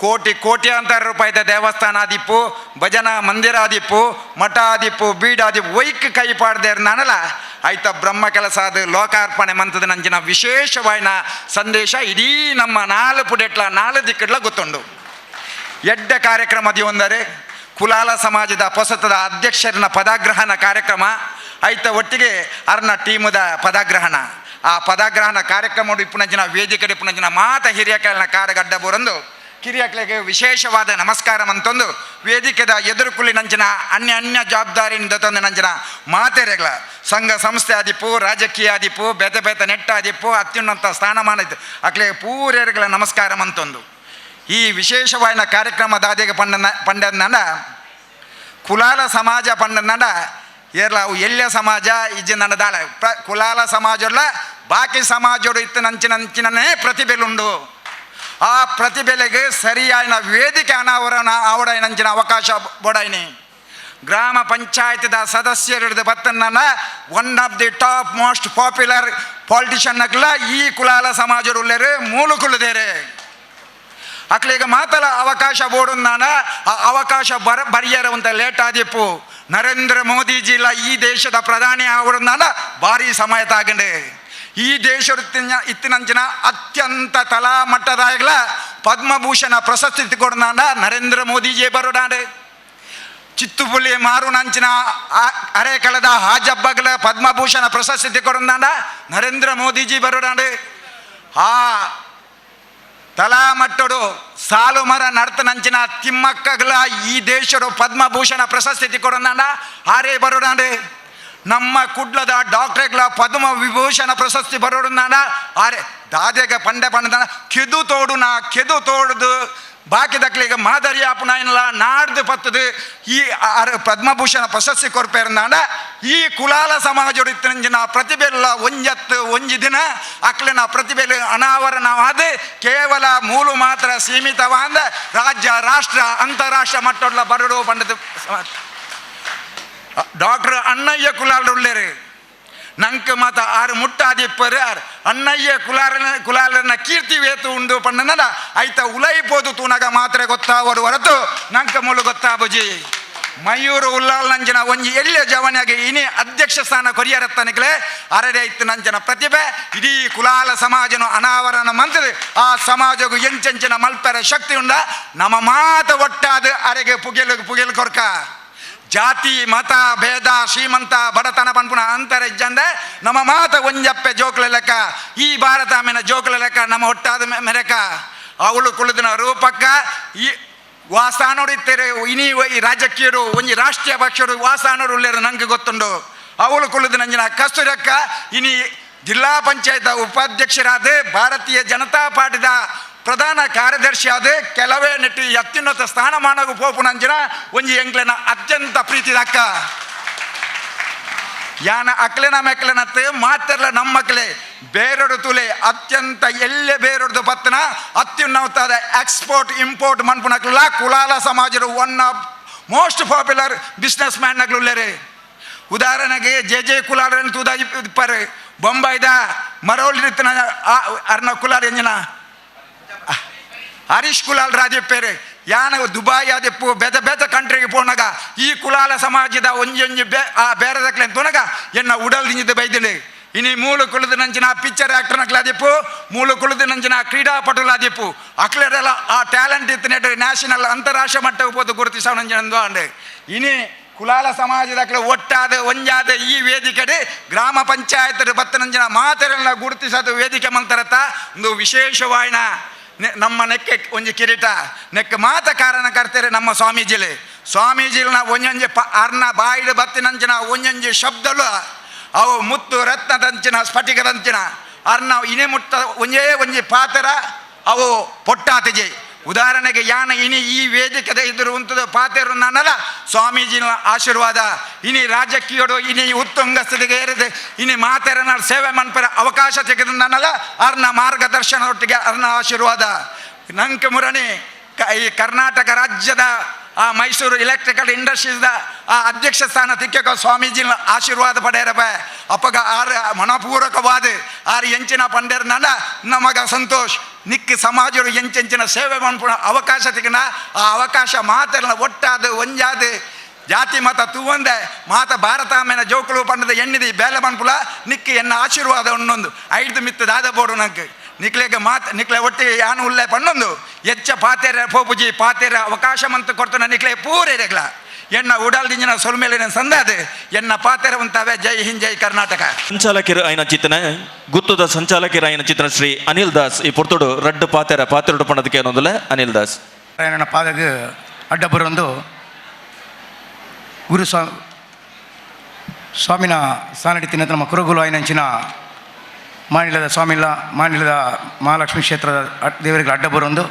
ಕೋಟಿ ಕೋಟ್ಯಾಂತರ ರೂಪಾಯಿದ ದೇವಸ್ಥಾನ ದಿಪ್ಪು ಭಜನಾ ಮಂದಿರ ದಿಪ್ಪು ಮಠ ದಿಪ್ಪು ಬೀಡ ದಿಪ್ಪು ಒಯ್ಕ್ ಕೈ ಪಾಡ್ದೇರ್ ನಾನಲ್ಲ ಆಯ್ತ ಬ್ರಹ್ಮ ಕೆಲಸ ಅದು ಲೋಕಾರ್ಪಣೆ ಮಂತದ ನಂಜಿನ ವಿಶೇಷವಾಯಿನ ಸಂದೇಶ ಇಡೀ ನಮ್ಮ ನಾಲು ಪುಡೆಟ್ಲ ನಾಲು ದಿಕ್ಕಡ್ಲ ಗೊತ್ತುಂಡು. ಎಡ್ಡ ಕಾರ್ಯಕ್ರಮ ಒಂದರೆ ಕುಲಾಲ ಸಮಾಜದ ಪೊಸತದ ಅಧ್ಯಕ್ಷರನ ಪದಗ್ರಹಣ ಕಾರ್ಯಕ್ರಮ ಐತ ಒಟ್ಟಿಗೆ ಅರ್ನ ಟೀಮದ ಪದಗ್ರಹಣ ಆ ಪದಗ್ರಹಣ ಕಾರ್ಯಕ್ರಮ ಇಪ್ಪುನಂಚಿನ ವೇದಿಕೆ ಇಪ್ಪುನಂಚಿನ ಮಾತ ಹಿರಿಯಕಲ್ನ ಕಾರಗಡ್ಡ ಬೋರಂದು ಕಿರಿಯಕ್ಲಿಗೆ ವಿಶೇಷವಾದ ನಮಸ್ಕಾರ ಅಂತಂದು ವೇದಿಕೆದ ಎದುರುಕುಲಿ ನಂಚಿನ ಅನ್ಯ ಅನ್ಯ ಜವಾಬ್ದಾರಿಯಿಂದ ತಂದು ನಂಚಿನ ಮಾತೆರೆಗಳ ಸಂಘ ಸಂಸ್ಥೆ ಆದಿಪ್ಪು ರಾಜಕೀಯ ಆದಿಪ್ಪು ಬೇತೆ ಬೇತೆ ನೆಟ್ಟ ಆದಿಪ್ಪು ಅತ್ಯುನ್ನತ ಸ್ಥಾನಮಾನ ಇತ್ತು ಅಕ್ಲಿಗೆ ಪೂರೆಗಳ ನಮಸ್ಕಾರ ಅಂತಂದು ಈ ವಿಶೇಷವಾದ ಕಾರ್ಯಕ್ರಮ ದಾದಿಗೆ ಪಂಡನ ಕುಲಾಲ ಸಮಾಜ ಪಂಡನ ಏರ್ಲ ಅವು ಎಲ್ಯ ಸಮಾಜ ಇಜ್ಜಿ ನನ್ನ ದಾಳ ಕುಲಾಲ ಸಮಾಜಲ್ಲ ಬಾಕಿ ಸಮಾಜೋಡು ಇತ್ತು ನಂಚಿನಂಚಿನೇ ಪ್ರತಿಭೆಲುಂಡು ಆ ಪ್ರತಿಭೆಲೆಗೆ ಸರಿಯಾದ ವೇದಿಕೆ ಅನಾವರಣ ಆವಡೈನಂಚಿನ ಅವಕಾಶ ಬೋಡೈನಿ. ಗ್ರಾಮ ಪಂಚಾಯತ್ದ ಸದಸ್ಯರಿಡ್ದು ಬತ್ತನ್ನ one of the top most popular politician ಅಕ್ಲ ಈ ಕುಲಾಲ ಸಮಾಜರುಲ್ಲೇರು ಮೂಲಕುಲ್ಲದೇರೆ ಅಕ್ಲಿಗೆ ಮಾತಲ ಅವಕಾಶ ಬೋಡುನ್ನಾನ ಆ ಅವಕಾಶ ಬರಿಯರ ಅಂತ ಲೇಟ್ ಆದಿಪ್ಪು. ನರೇಂದ್ರ ಮೋದಿಜಿಲ ಈ ದೇಶದ ಪ್ರಧಾನಿ ಆವಡುನ್ನಾನ ಭಾರಿ ಸಮಯ ತಾಗಂಡೆ. ಈ ದೇಶದ ಇತ್ತಿನಂಚಿನ ಅತ್ಯಂತ ತಲಾಮಟ್ಟದಾಗಲ ಪದ್ಮಭೂಷಣ ಪ್ರಶಸ್ತಿ ಕೊಡುನಾನ ನರೇಂದ್ರ ಮೋದಿಜಿ ಬರೋಡಾಂಡೆ. ಚಿತ್ತುಪುಲಿ ಮಾರುನಂಚಿನ ಅರೆ ಕಳೆದ ಹಾಜಬ್ಬಗಲ ಪದ್ಮಭೂಷಣ ಪ್ರಶಸ್ತಿ ಕೊಡುನಾನ ನರೇಂದ್ರ ಮೋದಿಜಿ ಬರೋಡಾಂಡೆ. ಆ ತಲಾಮಟ್ಟಡು ಸಾಲು ಮರ ನರ್ತನಂಚಿನ ತಿಮ್ಮಕ್ಕಗಳ ಈ ದೇಶದ ಪದ್ಮಭೂಷಣ ಪ್ರಶಸ್ತಿ ಕೊಡೋಣ ಆರೇ ಬರೋಡಾಂಡೆ. ನಮ್ಮ ಕುಡ್ಲದ ಡಾಕ್ಟರ್ಗಳ ಪದ್ಮ ವಿಭೂಷಣ ಪ್ರಶಸ್ತಿ ಬರೋಡಾಂಡ ಆರೆ ದಾದೆಗ ಪಂಡೆ ಪಂಡದ ಕೆದು ತೋಡು ನಾ ಕೆದು ತೋಡುದು ಬಾಕಿ ದಕ್ಲಿಗ ಮಾದರಿ ಆಪುನಾಯನಲ ನಾಡ್ದು ಪತ್ತದು ಈ ಪದ್ಮಭೂಷಣ ಪ್ರಶಸ್ತಿ ಕೊರ್ಪೇರ್ನಾಂಡ ಈ ಕುಲಾಲ ಸಮಾಜೋಡು ಇತ್ತಿನಂಚಿನ ಪ್ರತಿಭೆಲ್ಲ ಒಂಜತ್ತು ಒಂಜಿ ದಿನ ಅಕ್ಲಿನ ಪ್ರತಿಭೆಲು ಅನಾವರಣವಾದ ಕೇವಲ ಮೂಲು ಮಾತ್ರ ಸೀಮಿತವಾದ ರಾಜ್ಯ ರಾಷ್ಟ್ರ ಅಂತಾರಾಷ್ಟ್ರ ಮಟ್ಟೊಡ್ಲ ಬರಡು ಪಂಡದು. ಡಾಕ್ಟರ್ ಅಣ್ಣಯ್ಯ ಕುಲಾಲರುಳ್ಳೇರು ನಂಕ್ ಮಾತ ಆರು ಮುಟ್ಟಾದಿಪ್ಪರು ಆರ್ ಅಣ್ಣಯ್ಯ ಕುಲಾರನ ಕುಲಾಲನ ಕೀರ್ತಿ ವೇತು ಉಂಡು ಪಂಡನದ ಐತ ಉಲೈಪೋದು ತೂನಗ ಮಾತ್ರ ಗೊತ್ತಾವರು ಹೊರತು ನಂಕ ಮುಳು ಗೊತ್ತಾಬುಜಿ. ಮಯೂರು ಉಲ್ಲಾಲ್ ನಂಜನ ಒಂಜಿ ಎಲ್ಲಿಯ ಜವನಿಯಾಗಿ ಇನಿ ಅಧ್ಯಕ್ಷ ಸ್ಥಾನ ಕೊರಿಯರತ್ತನಿಕಲೆ ಅರಡೆ ಇತ್ತು ನಂಜನ ಪ್ರತಿಭೆ ಇಡೀ ಕುಲಾಲ ಸಮಾಜನು ಅನಾವರಣ ಮಂತದೆ. ಆ ಸಮಾಜಗೂ ಎಂಚೆಂಚಿನ ಮಲ್ಪೆರ ಶಕ್ತಿ ಉಂಡ ನಮ್ಮ ಮಾತ ಒಟ್ಟಾದ ಅರೆಗೆ ಪುಗೆಲು ಪುಗೆಲು ಕೊರ್ಕ ಜಾತಿ ಮತ ಭೇದ ಶ್ರೀಮಂತ ಬಡತನ ಪನ್ಪುನ ಅಂತರ ಇಜ್ಜಂದೆ ನಮ್ಮ ಮಾತ ಒಂಜಪ್ಪೆ ಜೋಕುಲ ಲೆಕ್ಕ ಈ ಭಾರತ ಆಮೇಲೆ ಜೋಕುಲ ಲೆಕ್ಕ ನಮ್ಮ ಒಟ್ಟಾದ ಮೆರೆಕ ಅವಳು ಕುಳಿದಿನ ರೂಪಕ್ಕ ಈ ವಾಸಾನೋಡು ಇತ್ತೇರೆ ಇನಿ ಈ ರಾಜಕೀಯರು ಒಂಜಿ ರಾಷ್ಟ್ರೀಯ ಪಕ್ಷರು ವಾಸಾನೋಡು ಉಳ್ಳೇರು ನಂಗೆ ಗೊತ್ತುಂಡು. ಅವಳು ಕುಳಿದು ನಂಜಿನ ಕಸ್ತೂರಕ್ಕ ಇನಿ ಜಿಲ್ಲಾ ಪಂಚಾಯತ್ ಉಪಾಧ್ಯಕ್ಷರಾದ ಭಾರತೀಯ ಜನತಾ ಪಾರ್ಟಿದ ಪ್ರಧಾನ ಕಾರ್ಯದರ್ಶಿ ಆದ ಕೆಲವೇ ನೆಟ್ಟಿ ಅತ್ಯುನ್ನತ ಸ್ಥಾನಮಾನಗೂ ಪೋಪು ನಂಜಿನ ಒಂಜಿ ಎಂಕ್ಲೆನ ಅತ್ಯಂತ ಪ್ರೀತಿದಕ್ಕ. ಯಾನ ಅಕ್ಲೆನ ಮೆಕ್ಲೆನತ್ತು ಮಾತೆರ್ಲ ನಮ್ಮಕ್ಲೆ ಬೇರೊಡು ತುಲೆ ಅತ್ಯಂತ ಎಲ್ಲೆ ಬೇರೊಡ್ದು ಪತ್ತನ ಅತ್ಯುನ್ನತದ ಎಕ್ಸ್ಪೋರ್ಟ್ ಇಂಪೋರ್ಟ್ ಮನ್ಪುನಕ್ಲ ಕುಲಾಲ ಸಮಾಜದ one of most popular business man ನಗ್ಲುಲ್ಲೇರೆ. ಉದಾಹರಣೆಗೆ ಜೆ ಜೆ ಕುಲಾಲರನ್ನು ತೂದ ಇಪ್ಪರು ಬೊಂಬೈದ ಮರೋಳಿ ಅರ್ನ ಕುಲಾಲ್ ಎಂಜಿನ ಹರೀಶ್ ಕುಲಾಲ್ ರಾಜಪ್ಪೇರು ಯಾನ ದುಬಾಯ್ ಆದಿಪ್ಪು ಬೇತೆ ಬೇತೆ ಕಂಟ್ರಿಗೆ ಪೋನಾಗ ಈ ಕುಲಾಲ ಸಮಾಜದ ಒಂಜೊಂಜಿ ಬೇ ಆ ಬೇರೆದಕ್ಲೆ ತೋನಾಗ ಎನ್ನ ಉಡಲ್ ದಿಂಜಿದ ಬೈದಿನಿ. ಇನಿ ಮೂಲು ಕುಳಿದು ನಂಚಿನ ಪಿಕ್ಚರ್ ಆ್ಯಕ್ಟರ್ನಕ್ಲಾದಿಪ್ಪು ಮೂಲು ಕುಳಿದು ನಂಚಿನ ಕ್ರೀಡಾಪಟುಲಾದಿಪ್ಪು ಅಕ್ಲೆರೆಲ್ಲ ಆ ಟ್ಯಾಲೆಂಟ್ ಇತ್ತು ನ್ಯಾಷನಲ್ ಅಂತಾರಾಷ್ಟ್ರೀಯ ಮಟ್ಟಕ್ಕೆ ಪೋದು ಗುರುತಿಸೋ ನಂಜಿನ ಅಂಡೆ. ಇನಿ ಕುಲಾಲ ಸಮಾಜದ ಒಟ್ಟಾದ ಒಂಜಾದ ಈ ವೇದಿಕೆಡೆ ಗ್ರಾಮ ಪಂಚಾಯತ್ ಬತ್ತನಂಜಿನ ಮಾತೆರೆಲ್ಲ ಗುರುತಿಸೋದು ವೇದಿಕೆ ಮಂತರತ್ತ ಒಂದು ವಿಶೇಷವಾಯಿನ ನಮ್ಮ ನೆಕ್ಕೆ ಒಂಜಿ ಕಿರೀಟ ನೆಕ್ಕೆ ಮಾತ ಕಾರಣ ಕರ್ತಾರೆ ನಮ್ಮ ಸ್ವಾಮೀಜಿಲಿ. ಸ್ವಾಮೀಜಿಲಿನ ಒಂಜೊಂಜಿ ಪ ಅರ್ನ ಬಾಯಿಡು ಬತ್ತಿನಂಚಿನ ಒಂಜೊಂಜಿ ಶಬ್ದಲು ಅವು ಮುತ್ತು ರತ್ನದಂಚಿನ ಸ್ಫಟಿಕದಂಚಿನ ಅರ್ನ ಇನಿ ಮುಟ್ಟ ಒಂಜೇ ಒಂಜಿ ಪಾತ್ರ ಅವು ಪೊಟ್ಟಾತಿಜಿ. ಉದಾಹರಣೆಗೆ ಯಾನ ಇನಿ ಈ ವೇದಿಕೆದ ಎದುರು ಉಂತದ ಪಾತೆರು ನಾನಲ್ಲ ಸ್ವಾಮೀಜಿನ ಆಶೀರ್ವಾದ ಇನಿ ರಾಜಕೀಯಡು ಇನಿ ಉತ್ತುಂಗ ಸ್ಥಿತಿಗೆ ಏರಿದೆ ಇನಿ ಮಾತೆರನ ಸೇವೆ ಮನ್ಪರ ಅವಕಾಶ ತೆಗೆದು ನಾನಲ್ಲ ಅರ್ನ ಮಾರ್ಗದರ್ಶನ ಒಟ್ಟಿಗೆ ಅರ್ನ ಆಶೀರ್ವಾದ. ನಂಕ ಮುರಣಿ ಈ ಕರ್ನಾಟಕ ರಾಜ್ಯದ ಆ ಮೈಸೂರು ಎಲೆಕ್ಟ್ರಿಕಲ್ ಇಂಡಸ್ಟ್ರೀಸ್ದ ಆ ಅಧ್ಯಕ್ಷ ಸ್ಥಾನ ತಿಕ್ಕಕ ಸ್ವಾಮೀಜಿನ ಆಶೀರ್ವಾದ ಪಡೆಯರಪ್ಪ. ಅಪ್ಪಗ ಆರ್ ಮನಪೂರ್ವಕವಾದ ಆರ್ ಎಂಚಿನ ಪಂಡೇರ್ನಲ್ಲ ನಮಗ ಸಂತೋಷ್ ನಿಕ್ಕ ಸಮಾಜರು ಎಂಚೆಂಚಿನ ಸೇವೆ ಮನ್ಪುಣ ಅವಕಾಶ ತಿಕ್ಕನ ಆ ಅವಕಾಶ ಮಾತೆಲ್ಲ ಒಟ್ಟಾದ ಒಂಜಾದ ಜಾತಿ ಮತ ತೂವಂದೆ ಮಾತ ಭಾರತ ಮೇನ ಜೋಕುಲು ಪಂಡದ ಎಣ್ಣಿದಿ ಬೇಲೆ ಮನ್ಪುಲ ನಿಕ್ಕ ಎನ್ನ ಆಶೀರ್ವಾದ ಒನ್ನೊಂದು ಐದು ಮಿತ್ತ ದಾದ ಬೋಡು ನಂಗೆ ನಿಕ್ಲೆಗ ಮಾತು ನಿಕ್ಲೆ ಒಟ್ಟಿಗೆ ಯಾನು ಉಲ್ಲೆ ಪಣ್ಣೊಂದು ಎಚ್ಚ ಪಾತೆರೆ ಪೋಪುಜಿ ಪಾತೆರೆ ಅವಕಾಶ ಮಂತು ಕೊಡ್ತಾನೆ ನಿಕ್ಲೆ ಪೂರೇರೆಗ್ಲ ಎನ್ನ ಉಡಲ್ ದಿಂಜಿನ ಸೊಲ್ಮೇಲಿನ ಸಂದಾದ ಎನ್ನ ಪಾತೆರೆ ಉಂತಾವೆ. ಜೈ ಹಿಂದ್ ಜೈ ಕರ್ನಾಟಕ. ಸಂಚಾಲಕರು ಆಯ್ನ ಚಿತ್ತನ ಗುತ್ತದ ಸಂಚಾಲಕರು ಆಯ್ನ ಚಿತ್ತನ ಶ್ರೀ ಅನಿಲ್ ದಾಸ್ ಈ ಪೊರ್ತುಡು ರಡ್ಡು ಪಾತೆರ ಪಾತೆರಡು ಪಣ್ಣದಕ್ಕೆ ಏನೊಂದುಲ್ಲ ಅನಿಲ್ ದಾಸ್. ನನ್ನ ಪಾದಗ ಅಡ್ಡಬರೊಂದು ಗುರು ಸ್ವಾಮಿನ ಸ್ಥಾನಡಿತಿನ ನಮ್ಮ ಕುರುಗುಲು ಆಯ್ನಂಚಿನ ಮಾನಿಲದ ಸ್ವಾಮಿಲ್ಲ ಮಾನಿಲದ ಮಹಾಲಕ್ಷ್ಮೀ ಕ್ಷೇತ್ರದ ದೇವರಿಗೆ ಅಡ್ಡ ಬರೊಂದು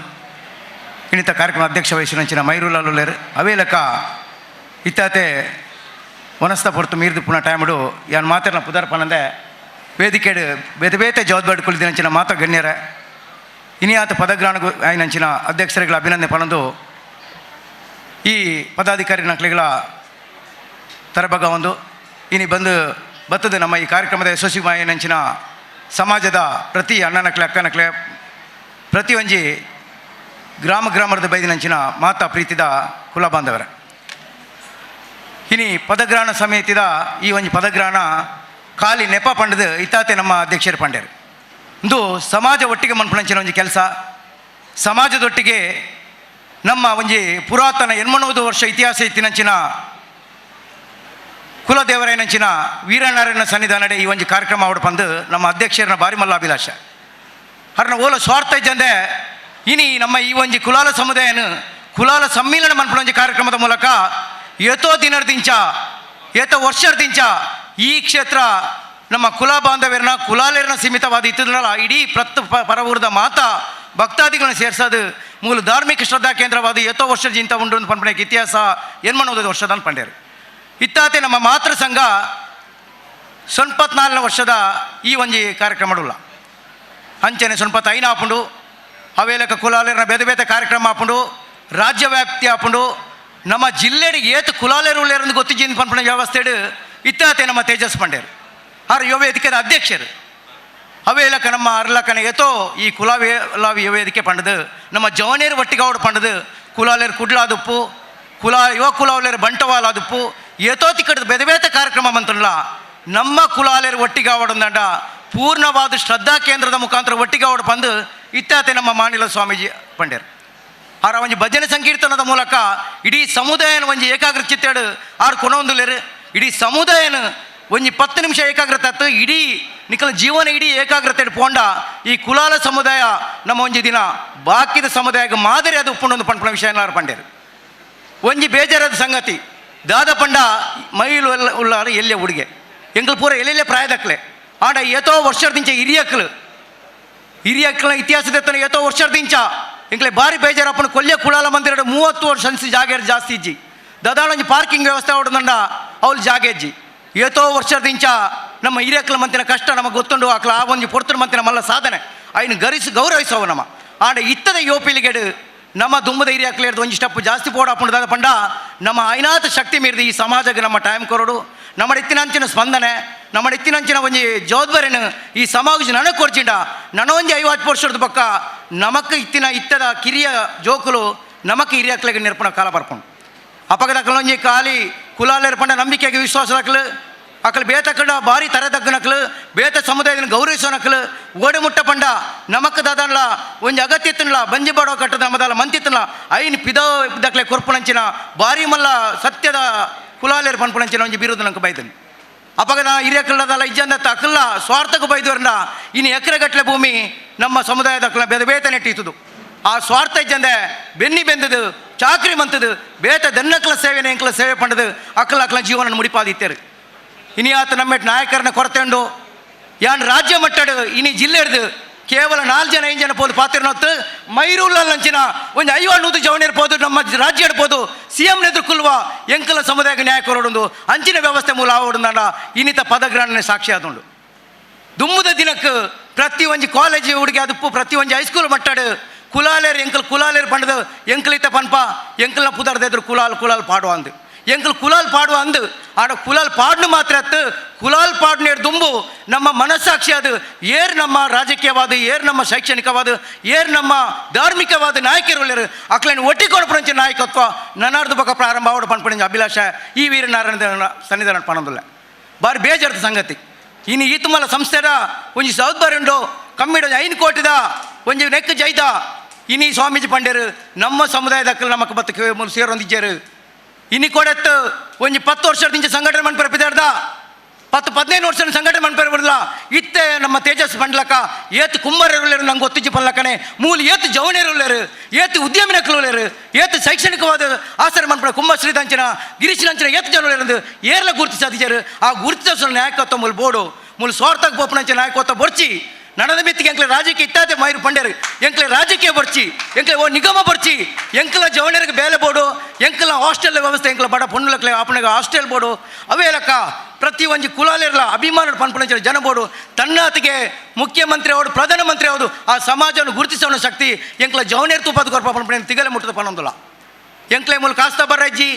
ಇನ್ನಿತ ಕಾರ್ಯಕ್ರಮ ಅಧ್ಯಕ್ಷ ವಹಿಸಿನಂಚಿನ ಮೈರೂಲಾಲುಲ್ಲೇರು ಅವೇಲಕ ಇತ್ತಾತೆ ವನಸ್ತ ಪೊರ್ತು ಮೀರ್ದು ಪುನಃ ಟೈಮುಡು ಯಾನ್ ಮಾತೆರ್ನ ಪುದರ್ಪನಂದೆ ವೇದಿಕೆಡು ಬೇತೆ ಬೇತೆ ಜವಾಬ್ದಾರಿ ಕುಳಿದಿನಂಚಿನ ಮಾತ ಗಣ್ಯರ ಇನಿಯಾತ ಪದಗ್ರಹಣ ಆಯ್ನಂಚಿನ ಅಧ್ಯಕ್ಷರುಗಳ ಅಭಿನಂದನೆ ಪನೊಂದು ಈ ಪದಾಧಿಕಾರಿ ನಕ್ಲಿಗಳ ತರಬಗ ಒಂದು ಇನಿ ಬಂದು ಬತ್ತದ ನಮ್ಮ ಈ ಕಾರ್ಯಕ್ರಮದ ಯಶಸ್ವಿ ಸಮಾಜದ ಪ್ರತಿ ಅಣ್ಣನಕ್ಲೆ ಅಕ್ಕನಕ್ಲೆ ಪ್ರತಿಯೊಂಜಿ ಗ್ರಾಮ ಗ್ರಾಮದ ಬೈದಿನಂಚಿನ ಮಾತಾ ಪ್ರೀತಿದ ಕುಲ ಬಾಂಧವರ. ಇನಿ ಪದಗ್ರಹಣ ಸಮಿತಿದ ಈ ಒಂಜಿ ಪದಗ್ರಹಣ ಖಾಲಿ ನೆಪ ಪಂಡದು ಇತ್ತಾತೆ ನಮ್ಮ ಅಧ್ಯಕ್ಷರು ಪಂಡ್ಯರು. ಒಂದು ಸಮಾಜ ಒಟ್ಟಿಗೆ ಮನ್ಪುನಂಚಿನ ಒಂಜಿ ಕೆಲಸ ಸಮಾಜದೊಟ್ಟಿಗೆ ನಮ್ಮ ಒಂಜಿ ಪುರಾತನ 800 ವರ್ಷ ಇತಿಹಾಸ ಇತ್ತಿನಂಚಿನ ಕುಲದೇವರಾಯನಂಚಿನ ವೀರನಾರಾಯಣ ಸನ್ನಿಧಾನಡೆ ಈ ಒಂಜಿ ಕಾರ್ಯಕ್ರಮ ಅವಡು ಪಂದು ನಮ್ಮ ಅಧ್ಯಕ್ಷರನ್ನ ಬಾರಿ ಮಲ್ಲ ಅಭಿಲಾಷ ಅರ್ನ ಓಲ ಸ್ವಾರ್ಥ ಇದ್ದಂದೆ ಇನಿ ನಮ್ಮ ಈ ಒಂಜಿ ಕುಲಾಲ ಸಮುದಾಯನ ಕುಲಾಲ ಸಮ್ಮೇಳನ ಮನ್ಪುನಂಜಿ ಕಾರ್ಯಕ್ರಮದ ಮೂಲಕ ಏತೋ ದಿನರ್ದಿಂಚ ಏತೋ ವರ್ಷರ್ದಿಂಚ ಈ ಕ್ಷೇತ್ರ ನಮ್ಮ ಕುಲ ಬಾಂಧವ್ಯರನ್ನ ಕುಲಾಲೇರನ ಸೀಮಿತವಾದ ಇತ್ತದಲ್ಲ ಇಡೀ ಪ್ರತ್ ಪರವೂರದ ಮಾತಾ ಭಕ್ತಾದಿಗಳನ್ನ ಸೇರ್ಸೋದು ಮೂಲ ಧಾರ್ಮಿಕ ಶ್ರದ್ಧಾ ಕೇಂದ್ರವಾದ ಎತ್ತೋ ವರ್ಷ ಜಿಂತ ಉಂಡು ಪನ್ಪಣಕ್ಕೆ ಇತಿಹಾಸ ಏನ್ಮನೋದು ವರ್ಷದ ಪಂಡ್ಯರು. ಇತ್ತಾತೆ ನಮ್ಮ ಮಾತೃ ಸಂಘ 94 ವರ್ಷದ ಈ ಒಂಜಿ ಕಾರ್ಯಕ್ರಮ ಅಂಚನೆ ಸೊನ್ಪತ್ತು ಐನ ಆಪುಂಡು ಅವೇಲಕ ಕುಲಾಲೇರನ ಬೇರೆ ಬೇರೆ ಕಾರ್ಯಕ್ರಮ ಆಪುಂಡು ರಾಜ್ಯ ವ್ಯಾಪ್ತಿ ಆಪುಂಡು ನಮ್ಮ ಜಿಲ್ಲೆಡಿಗೆ ಏತು ಕುಲಾಲೇರು ಉಳ್ಳೇರಂದು ಗೊತ್ತಿದ್ದೀನಿ ಪನ್ಪಣ ವ್ಯವಸ್ಥೆಡು ಇತ್ತಾತೆ ನಮ್ಮ ತೇಜಸ್ ಪಂಡೇರು ಆರು ಯುವ ವೇದಿಕೆದ ಅಧ್ಯಕ್ಷರು ಅವೇಲಕ ನಮ್ಮ ಅರ್ಲಕನ ಏತೋ ಈ ಕುಲಾವೇ ಯುವ ವೇದಿಕೆ ಪಂಡದು ನಮ್ಮ ಜವನೇರು ಒಟ್ಟಿಗಾವಡು ಪಂಡದು ಕುಲಾಲೇರು ಕುಡ್ಲಾದುಪ್ಪು ಕುಲಾ ಯುವ ಕುಲಾವಲೇರು ಬಂಟವಾಲಾದುಪ್ಪು ಏತೋ ತಿಕ್ಕಡ್ದು ಬೇರೆ ಬೇರೆ ಕಾರ್ಯಕ್ರಮ ಮಂತ್ರಲ್ಲ ನಮ್ಮ ಕುಲಾಲೇರು ಒಟ್ಟಿಗಾವಡಂದಂಡ ಪೂರ್ಣವಾದ ಶ್ರದ್ಧಾ ಕೇಂದ್ರದ ಮುಖಾಂತರ ಒಟ್ಟಿಗಾವಡು ಬಂದು ಇತ್ತಾತೆ ನಮ್ಮ ಮಾನಿಲ ಸ್ವಾಮೀಜಿ ಪಂಡ್ಯರು. ಆರ ಒಂಜಿ ಭಜನೆ ಸಂಕೀರ್ತನದ ಮೂಲಕ ಇಡೀ ಸಮುದಾಯನ ಒಂಜಿ ಏಕಾಗ್ರ ಚಿತ್ತೇಡು ಆರು ಕೊನೊಂದುಲೇರು ಇಡೀ ಸಮುದಾಯನ ಒಂಜಿ 10 ನಿಮಿಷ ಏಕಾಗ್ರತೆ ಆತು ಇಡೀ ನಿಖಲ ಜೀವನ ಇಡೀ ಏಕಾಗ್ರತೆ ಪೋಂಡ ಈ ಕುಲಾಲ ಸಮುದಾಯ ನಮ್ಮ ಒಂಜಿ ದಿನ ಬಾಕಿದ ಸಮುದಾಯಕ್ಕೆ ಮಾದರಿ ಅದು ಉಪ್ಪುಂಡೊಂದು ಪಂಪಣ ವಿಷಯ ಪಂಡ್ಯರು. ಒಂಜಿ ಬೇಜಾರಾದ ಸಂಗತಿ ದಾದ ಪಂಡ ಮೈಲು ಎಲ್ಲ ಉಳ್ಳಾರು ಎಲ್ಲೇ ಹುಡುಗೆ ಎಂಗ್ಳು ಪೂರ ಎಲ್ಲೆಲ್ಲೇ ಪ್ರಾಯದಕ್ಲೆ ಆಡ ಏತೋ ವರ್ಷದಿಂಚ ಹಿರಿಯಕ್ಲು ಹಿರಿಯಕ್ಲ ಇತಿಹಾಸದ ಏತೋ ವರ್ಷದಿಂಚ ಎಂಕ್ಲೆ ಭಾರಿ ಬೇಜಾರಪ್ಪನ ಕೊಲ್ಯ ಕುಳಾಲ ಮಂದಿರ 30 ವರ್ಷ ಅನ್ಸಿ ಜಾಗ ಜಾಸ್ತಿ ಇಜ್ಜಿ ದಾದಾಳಂಜಿ ಪಾರ್ಕಿಂಗ್ ವ್ಯವಸ್ಥೆ ಹೊಡೆದಂಡ ಅವ್ಲು ಜಾಗ ಇಜ್ಜಿ ಏತೋ ವರ್ಷದಿಂಚ ನಮ್ಮ ಹಿರಿಯಕ್ಲ ಮಂತಿನ ಕಷ್ಟ ನಮಗೆ ಗೊತ್ತುಂಡು ಆಕ್ಲ ಆ ಒಂಜಿ ಪೊರ್ತುನ ಮಂತಿನ ಮಲ್ಲ ಸಾಧನೆ ಐನು ಗರಿಸಿ ಗೌರವಿಸವು ನಮ್ಮ ಆಂಡ ಇತ್ತದ ಯೋಪಿಲಿಗೆಡು ನಮ್ಮ ದುಮ್ಮದ ಹಿರಿಯಕ್ಲೇರ್ದು ಒಂಜಿ ಸ್ಟೆಪ್ ಜಾಸ್ತಿ ಪೋಡಾಪುಂಡು ಪಂಡ ನಮ್ಮ ಐನಾತ ಶಕ್ತಿ ಮೀರಿದ ಈ ಸಮಾಜಕ್ಕೆ ನಮ್ಮ ಟೈಮ್ ಕೊರಡು ನಮ್ಮ ಎತ್ತಿನಂಚಿನ ಸ್ಪಂದನೆ ನಮ್ಮ ಎತ್ತಿನಂಚಿನ ಒಂಜಿ ಜವಾಬ್ದಾರಿನ ಈ ಸಮಾಜ ನನಗೆ ಕೊರ್ಚಿಂಡ ನನೊಂಜಿ 50 ವರ್ಷದ ಪಕ್ಕ ನಮಕ್ ಇತ್ತಿನ ಇತ್ತದ ಕಿರಿಯ ಜೋಕುಲು ನಮಕ್ ಹಿರಿಯಕ್ಲಿಗೆ ನಿರ್ಪಣ ಕಾಲ ಬರ್ಕೊಂಡು ಅಪಗದಕ್ಕಲೊಂಜಿ ಖಾಲಿ ಕುಲಾಲೇರ್ ಪಂಡ ನಂಬಿಕೆಗೆ ವಿಶ್ವಾಸ ದಾಖಲು ಅಕಲು ಬೇತಕಡ ಭಾರಿ ತರದಗ್ಗನಕ್ಲು ಬೇತ ಸಮುದಾಯದ ಗೌರವಿಸೋನಕ್ಲು ಓಡಿ ಮುಟ್ಟ ಪಂಡ ನಮಕ್ ದಾದನ್ಲ ಒಂಜಿ ಅಗತ್ಯತ್ನಲ ಬಂಜಿ ಬಡೋ ಕಟ್ಟದ ನಮದಲ್ಲ ಮಂತಿತ್ತನ್ಲ ಐನ್ ಪಿದ ದಕ್ಲೆ ಕೊರ್ಪುಣಂಚಿನ ಭಾರಿ ಮಲ್ಲ ಸತ್ಯದ ಕುಲಾಲೇರ್ ಪನ್ಪುಣಂಚಿನ ಒಂಜಿ ಬಿರುದು ನಂಗೆ ಬೈದನು. ಅಪಗದ ಹಿರಿಯಕಲ್ಲದಲ್ಲ ಇಜ್ಜಂದ ಅಕಲ್ಲ ಸ್ವಾರ್ಥಕ್ಕೆ ಬೈದವ್ರನ್ನ ಇನ್ನು ಎಕರೆಗಟ್ಟಲೆ ಭೂಮಿ ನಮ್ಮ ಸಮುದಾಯದ ಬೇರೆ ಬೇತ ನೆಟ್ಟಿತ್ತದು ಆ ಸ್ವಾರ್ಥ ಇಜ್ಜಂದೆ ಬೆನ್ನಿ ಬೆಂದದು ಚಾಕ್ರಿ ಮಂತದು ಬೇತ ದನ್ನಕ್ಲ ಸೇವೆನ ಎಂಕ್ಲ ಸೇವೆ ಪಂಡದು ಅಕ್ಕಲ ಅಕ್ಕಲ ಜೀವನ ಮುಡಿಪಾದಿತ್ತೇರು. ಇನಿ ಆತ ನಮ್ಮ ನಾಯಕರನ್ನ ಕೊರತೆ ಉಂಡು ಯಾನ್ ರಾಜ್ಯ ಮಟ್ಟಡು ಇನಿ ಜಿಲ್ಲೆ ಹಿಡ್ದು ಕೇವಲ 4 ಜನ 5 ಜನ ಪೋದು ಪಾತ್ರನೊತ್ತು ಮೈರೂಲಂಚಿನ ಒಂದು 50-100 ಜವನ ಇರ್ಬೋದು ನಮ್ಮ ರಾಜ್ಯ ಇರ್ಬೋದು ಸಿ ಎಂ ಎದುರ್ಕೊಲ್ವ ಎಂಕಲ ಸಮುದಾಯಕ್ಕೆ ನ್ಯಾಯ ಕೊರಡುಂದು ಅಂಚಿನ ವ್ಯವಸ್ಥೆ ಮೂಲ ಆವಡುಂದಾಂಡ ಇನ್ನಿತ ಪದಗ್ರಹಣೆ ಸಾಕ್ಷಿ ಆದುಂಡು. ದುಮ್ಮದ ದಿನಕ್ಕೆ ಪ್ರತಿ ಒಂಜಿ ಕಾಲೇಜ್ ಹುಡುಗಿ ಅದಪ್ಪು ಪ್ರತಿ ಒಂಜಿ ಹೈಸ್ಕೂಲ್ ಮಟ್ಟಡು ಕುಲಾಲೇರು ಎಂಕಲ್ ಕುಲಾಲೇರು ಪಂಡದು ಎಂಕಲಿತ ಪನ್ಪ ಎಂಕಲ್ನ ಪುದರ್ದ ಎದುರು ಕುಲಾಲ್ ಕುಲಾಲ್ ಪಾಡುವ ಅಂದು ಎಂಕಲ್ ಕುಲಾಲ್ ಪಾಡುವ ಅಂದು ಆಡ ಕುಲಾಲ್ ಪಾಡ್ನು ಮಾತ್ರ ಅತ್ತು ಕುಲಾಲ್ ಪಾಡ್ನೇರ್ ದುಂಬು ನಮ್ಮ ಮನಸ್ಸಾಕ್ಷಿ ಅದು ಏರ್ ನಮ್ಮ ರಾಜಕೀಯವಾದ ಏರ್ ನಮ್ಮ ಶೈಕ್ಷಣಿಕವಾದ ಏರ್ ನಮ್ಮ ಧಾರ್ಮಿಕವಾದ ನಾಯಕರು ಅಕ್ಲನ್ನು ಒಟ್ಟಿಕೊಡಪುರಂಚ ನಾಯಕತ್ವ ನನ್ನಾರ್ದು ಬಕ ಪ್ರಾರಂಭ ಆವಡು ಪನ್ಪಣಿಂಚ ಅಭಿಲಾಷ ಈ ವೀರನಾರಾಯಣ ಸನ್ನಿಧಾನ ಪಣೊಂದುಲ್ಲ ಬಾರಿ ಬೇಜಾರ್ದ ಸಂಗತಿ. ಇನ್ನು ಈ ತುಮಲ ಸಂಸ್ಥೆದ ಒಂಜಿ ಸೌತ್ ಬಾರಿ ಉಂಡು ಕಮ್ಮಿಡ 5 ಕೋಟಿದ ಒಂಜಿ ನೆಕ್ ಜೈದ ಇನಿ ಸ್ವಾಮೀಜಿ ಪಂಡ್ಯರು ನಮ್ಮ ಸಮುದಾಯದ ಅಕ್ಕಲು ನಮಕ್ ಬತ್ತಕ್ಕೆ ಸೇರೊಂದಿಜ್ಜಾರು. ಇನಿ ಕೊಡತ್ತು ಒಂಜಿ 10 ವರ್ಷದಿಂದ ಸಂಘಟನೆ ಮನ್ಪೆರ ಪಿದಾರ್ದ 10-15 ವರ್ಷ ಸಂಘಟನೆ ಮನ್ಪೆರ ಬರಲ್ಲ ಇತ್ತೆ ನಮ್ಮ ತೇಜಸ್ ಪಂಡ್ಲಕ ಏತು ಕುಂಬಾರರುಳ್ಳೇರು ನಂಗೆ ಗೊತ್ತಿಜ್ಜಿ ಪನ್ಲಕನೆ ಮೂಲ ಏತು ಜವಣಿಯರುಳ್ಳೇರು ಏತು ಉದ್ಯಮಿನಕ್ಲುಳ್ಳೇರು ಏತು ಶೈಕ್ಷಣಿಕವಾದ ಆಸರೆ ಮನ್ಪಡ ಕುಂಬಶ್ರೀದಂಚಿನ ಗಿರೀಶನಂಚಿನ ಏತು ಜನರು ಏರ್ಲ ಗುರುತಿಸಾದಿಜಾರು ಆ ಗುರುತಿಸ ನಾಯಕತ್ವ ಮೂಲ ಬೋರ್ಡು ಮೂಲ ಸ್ವಾರ್ಥಕ್ಕೆ ಬೋಪನಂಚಿನ ನಾಯಕತ್ವ ಬೊರ್ಚಿ ನಡೆದ ಮಿತ್ತಿಗೆ ಎಂಕ್ಲೆ ರಾಜಕೀಯ ಇತ್ತಾದೆ ಮೈರು ಪಂಡ್ಯರು ಎಂಕ್ಲೆ ರಾಜಕೀಯ ಬರ್ಚಿ ಎಂಕ್ಲೆ ಓ ನಿಗಮ ಬರ್ಚಿ ಎಂಕ್ಲ ಜವಣಿಯರಿಗೆ ಬೇಲೆ ಬೋರ್ಡು ಎಂಕ್ಲ ಹಾಸ್ಟೆಲ್ ವ್ಯವಸ್ಥೆ ಎಂಕ್ಲ ಬಡ ಪೊಣ್ಣುಲಕ್ಲೆ ಆಪಣೆಗೆ ಹಾಸ್ಟೆಲ್ ಬೋರ್ಡು ಅವೇ ಲೆಕ್ಕ ಪ್ರತಿ ಒಂಜಿ ಕುಲಾಲಿರಲ ಅಭಿಮಾನ ಪನ್ಪುಣಂಚಿನ ಜನ ಬೋರ್ಡು ತನ್ನಾತಿಗೆ ಮುಖ್ಯಮಂತ್ರಿ ಅವರು ಪ್ರಧಾನಮಂತ್ರಿ ಅವರು ಆ ಸಮಾಜವನ್ನು ಗುರುತಿಸೋಣ ಶಕ್ತಿ ಎಂಕ್ಲ ಜವಣಿಯರ್ ತುಪ್ಪದ ಕೊರ್ಪ ಪನ್ಪುಣ ತಿಗಲೆ ಮುಟ್ಟದ ಪನ್ನೊಂದುಲ ಎಂಕ್ಲೆ ಮೂಲಕ ಕಾಸ್ತ ಬರಜ್ಜಿ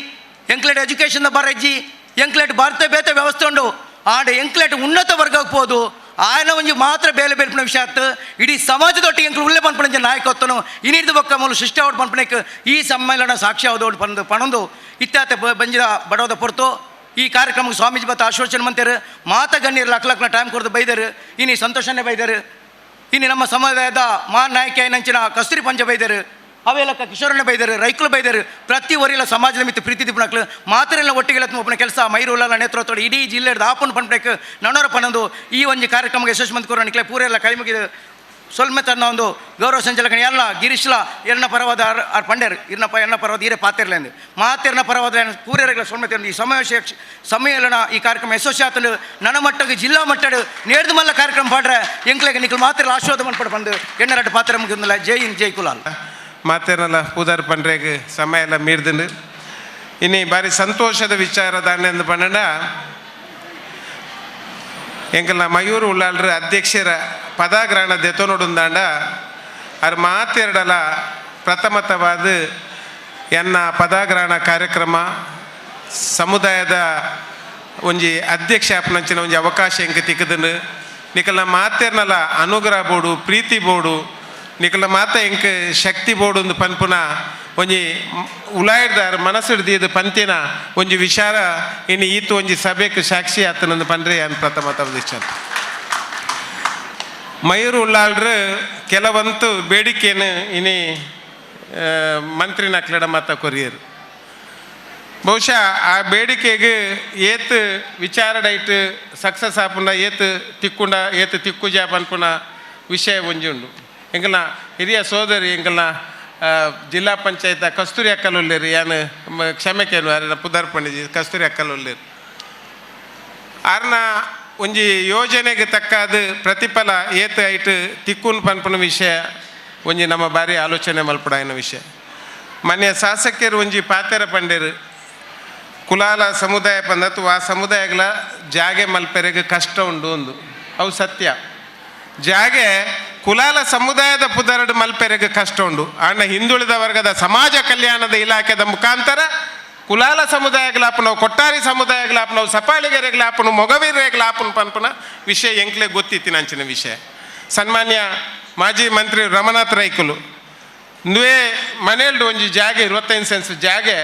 ಎಂಕ್ಲೇಟ್ ಎಜುಕೇಷನ್ ಬರಜ್ಜಿ ಎಂಕ್ಲೇಟ್ ಭಾರತ ಬೇತೆ ವ್ಯವಸ್ಥೆ ಉಂಡು ಆಡ ಎಂಕ್ಲೇಟ್ ಉನ್ನತ ವರ್ಗಕ್ಕೆ ಹೋದು ఆయన ಒಂಜಿ ಮಾತ್ರ ಬೇಲೆ ಬೇಲ್ಪುನ ವಿಷಯ ಆತು ಇಡೀ ಸಮಾಜದೊಟ್ಟಿಗೆ ಎಂಕ್ಲು ಉಳ್ಳೆ ಪನ್ಪುಣಂಚ ನಾಯಕತ್ವನು ಇನ್ನಿಡ್ದು ಬೊಕ್ಕ ಮೂಲು ಸೃಷ್ಟಿ ಆವಡ್ ಪನ್ಪುಣಕ್ಕೆ ಈ ಸಮ್ಮೇಳನ ಸಾಕ್ಷಿ ಆವದೋಡು ಪಂದು ಪಣೊಂದು ಇತ್ಯಾತ ಬಂಜಿದ ಬಡವದ ಪೊರ್ತು ಈ ಕಾರ್ಯಕ್ರಮಕ್ಕೆ ಸ್ವಾಮೀಜಿ ಬತ್ತ ಆಶ್ವಾಸನೆ ಮಂತೇರು ಮಾತ ಗಣ್ಯರು ಲಕ್ ಲಕ್ನ ಟೈಮ್ ಕೊಡ್ದು ಬೈದರು ಇನಿ ಸಂತೋಷನೇ ಬೈದರು ಇನ್ನು ನಮ್ಮ ಸಮುದಾಯದ ಮಹಾನ್ ನಾಯಕ ನಂಚಿನ ಕಸ್ತೂರಿ ಪಂಚ ಬೈದರು ಅವೆಲ್ಲಕ್ಕ ಕಿಶೋರಣ್ಣ ಬೈದರು ರೈಕುಲು ಬೈದರು ಪ್ರತಿ ಒರಿಲ ಸಮಾಜದ ಮಿತ್ತು ಪ್ರೀತಿ ದಿಪ್ಪಣಕ್ಲು ಮಾತ್ರೆಲ್ಲ ಒಟ್ಟಿಗೆ ಒಬ್ಬನ ಕೆಲಸ ಮೈರೂಲ ನೇತೃತ್ವ ಇಡೀ ಜಿಲ್ಲೆದ ಆಪನ್ ಪನ್ಪಣಕ್ಕೆ ನನೋರ ಪನ್ನೊಂದು ಈ ಒಂದು ಕಾರ್ಯಕ್ರಮಕ್ಕೆ ಯಶಸ್ವಿ ಮಂತ್ ಕೊರೋನಿಕ್ಲೆ ಪೂರೆಲ್ಲ ಕೈ ಮುಗಿದು ಸೊಲ್ಮೆ ತನ್ನ ಒಂದು ಗೌರವ ಸಂಚಾಲಕ ಎಲ್ಲ ಗಿರೀಶ್ಲ ಎರನ ಪರವಾದ ಆರ್ ಪಂಡೇರು ಇರ್ನಪ್ಪ ಎನ್ನ ಪರವಾದ ಈರೆ ಪಾತಿರ್ಲೇಂದು ಮಾತೆರ್ನ ಪರವಾದ ಪೂರ್ಯರೆಗಳ ಸೊಲ್ಮೆ ಈ ಸಮಾವೇಶ ಸಮ್ಮೇಳನ ಈ ಕಾರ್ಯಕ್ರಮ ಯಶಸ್ವಿ ನನ ಮಟ್ಟಕ್ಕೆ ಜಿಲ್ಲಾ ಮಟ್ಟಡು ನೇರ್ದು ಮಲ್ಲ ಕಾರ್ಯಕ್ರಮ ಪಾಡ್ರೆ ಎಂಕ್ಲೆಗೆ ನಿಖಲ್ ಮಾತ್ರ ಆಶೀರ್ವಾದ ಮನ್ಪಡ ಬಂದು ಎಣ್ಣರಟ್ಟು ಪಾತ್ರ ಮುಗಿದಿಲ್ಲ. ಜೈ ಹಿಂದ್, ಜೈ ಕುಲಾಲ್. ಮಾತೇನಲ್ಲ ಪೂದಾರ್ ಪಂಡ್ರೆಗ್ ಸಮಯ ಎಲ್ಲ ಮೀರ್ದಿಂಡು. ಇನಿ ಬಾರಿ ಸಂತೋಷದ ವಿಚಾರ ದಾಂಡೆಂದು ಪಂಡ ಎಂಕಲ್ನ ಮಯೂರು ಉಳ್ಳಾಲ್ರ ಅಧ್ಯಕ್ಷರ ಪದಾಗ್ರಹಣ ದೆತೊನುಡುಂದಾಂಡ ಅರ್ ಮಾತೆರಡಲ ಪ್ರಥಮತವಾದ ಎನ್ನ ಪದಾಗ್ರಹಣ ಕಾರ್ಯಕ್ರಮ ಸಮುದಾಯದ ಒಂಜಿ ಅಧ್ಯಕ್ಷ ಅಪ್ಪನಂಚಿನ ಒಂಜಿ ಅವಕಾಶ ಎಂಕ ತಿಕ್ಕದನು. ನಿಕಲ್ನ ಮಾತೆರ್ನಲ ಅನುಗ್ರಹ ಬೋಡು, ಪ್ರೀತಿ ಬೋಡು, ನಿಕಲ್ನ ಮಾತ ಎಂಕ್ ಶಕ್ತಿ ಬೋಡು ಒಂದು ಪನ್ಪುನ ಒಂಜಿ ಉಲಾಯಿಡ್ದಾರ್ ಮನಸ್ಸಿಡ್ದಿದ್ದು ಪಂತಿನ ಒಂಜಿ ವಿಚಾರ ಇನ್ನು ಈತು ಒಂಜಿ ಸಭೆಗೆ ಸಾಕ್ಷಿ ಆತನಂದು ಪಂಡ್ರೆ ಅನ್ ಪ್ರಥಮ ತವದಿಷ್ಟ. ಮಯೂರು ಉಳ್ಳಾಲ್ರು ಕೆಲವಂತೂ ಬೇಡಿಕೆಯನ್ನು ಇನಿ ಮಂತ್ರಿನ ಅಕ್ಲಡ ಮಾತ ಕೊರಿಯರು. ಬಹುಶಃ ಆ ಬೇಡಿಕೆಗೆ ಏತ್ ವಿಚಾರ ಡೈಟ್ ಸಕ್ಸಸ್ ಆಪುಂಡ, ಏತ್ ತಿಕ್ಕುಂಡ, ಏತ್ ತಿಕ್ಕುಜ ಪನ್ಪುನ ವಿಷಯ ಒಂಜಿ ಉಂಡು. ಎಂಕಲ್ನ ಹಿರಿಯ ಸೋದರಿ ಎಂಕಲ್ನ ಜಿಲ್ಲಾ ಪಂಚಾಯತ್ ಕಸ್ತೂರಿ ಅಕ್ಕಲುಲ್ಲೇರು, ಯಾನ್ ಕ್ಷಮೆ ಕೇನು ಅರೆನ ಪುದರ್ ಪಂಡಿಜಿ ಕಸ್ತೂರಿ ಅಕ್ಕಲುಲ್ಲೇರು. ಆರ್ನ ಒಂಜಿ ಯೋಜನೆಗೆ ತಕ್ಕಾದ ಪ್ರತಿಫಲ ಏತ್ ಐಟ್ ತಿಕ್ಕುನ್ ಪನ್ಪುನ ವಿಷಯ ಒಂಜಿ ನಮ್ಮ ಬಾರಿ ಆಲೋಚನೆ ಮಲ್ಪಡಾಯಿನ ವಿಷಯ. ಮಾನ್ಯ ಶಾಸಕರು ಒಂಜಿ ಪಾತೆರ ಪಂಡೇರು, ಕುಲಾಲ ಸಮುದಾಯ ಪಂದತ್ತು ಆ ಸಮುದಾಯಗಳ ಜಾಗೆ ಮಲ್ಪೆರೆಗೆ ಕಷ್ಟ ಉಂಡು ಒಂದು, ಅವು ಸತ್ಯ. ಜಾಗೆ ಕುಲಾಲ ಸಮುದಾಯದ ಪುದರಡು ಮಲ್ಪೆರೆಗೆ ಕಷ್ಟ ಉಂಡು. ಆಂಡ ಹಿಂದುಳಿದ ವರ್ಗದ ಸಮಾಜ ಕಲ್ಯಾಣದ ಇಲಾಖೆದ ಮುಖಾಂತರ ಕುಲಾಲ ಸಮುದಾಯಗಳಾಪನ, ಕೊಟ್ಟಾರಿ ಸಮುದಾಯಗಳಾಪನ, ಸಪಾಲಿಗೆರೆಗಳಾಪನು, ಮೊಗವೀರೆಗಳಾಪನ ಪನ್ಪನ ವಿಷಯ ಎಂಕ್ಲೆ ಗೊತ್ತಿತ್ತಿನ ಅಂಚಿನ ವಿಷಯ. ಸನ್ಮಾನ್ಯ ಮಾಜಿ ಮಂತ್ರಿ ರಮನಾಥ್ ರೈಕುಲು ನುವೇ ಮನೇಲ್ಡು ಒಂಜಿ ಜಾಗೆ 25 ಸೆನ್ಸ್ ಜಾಗೆ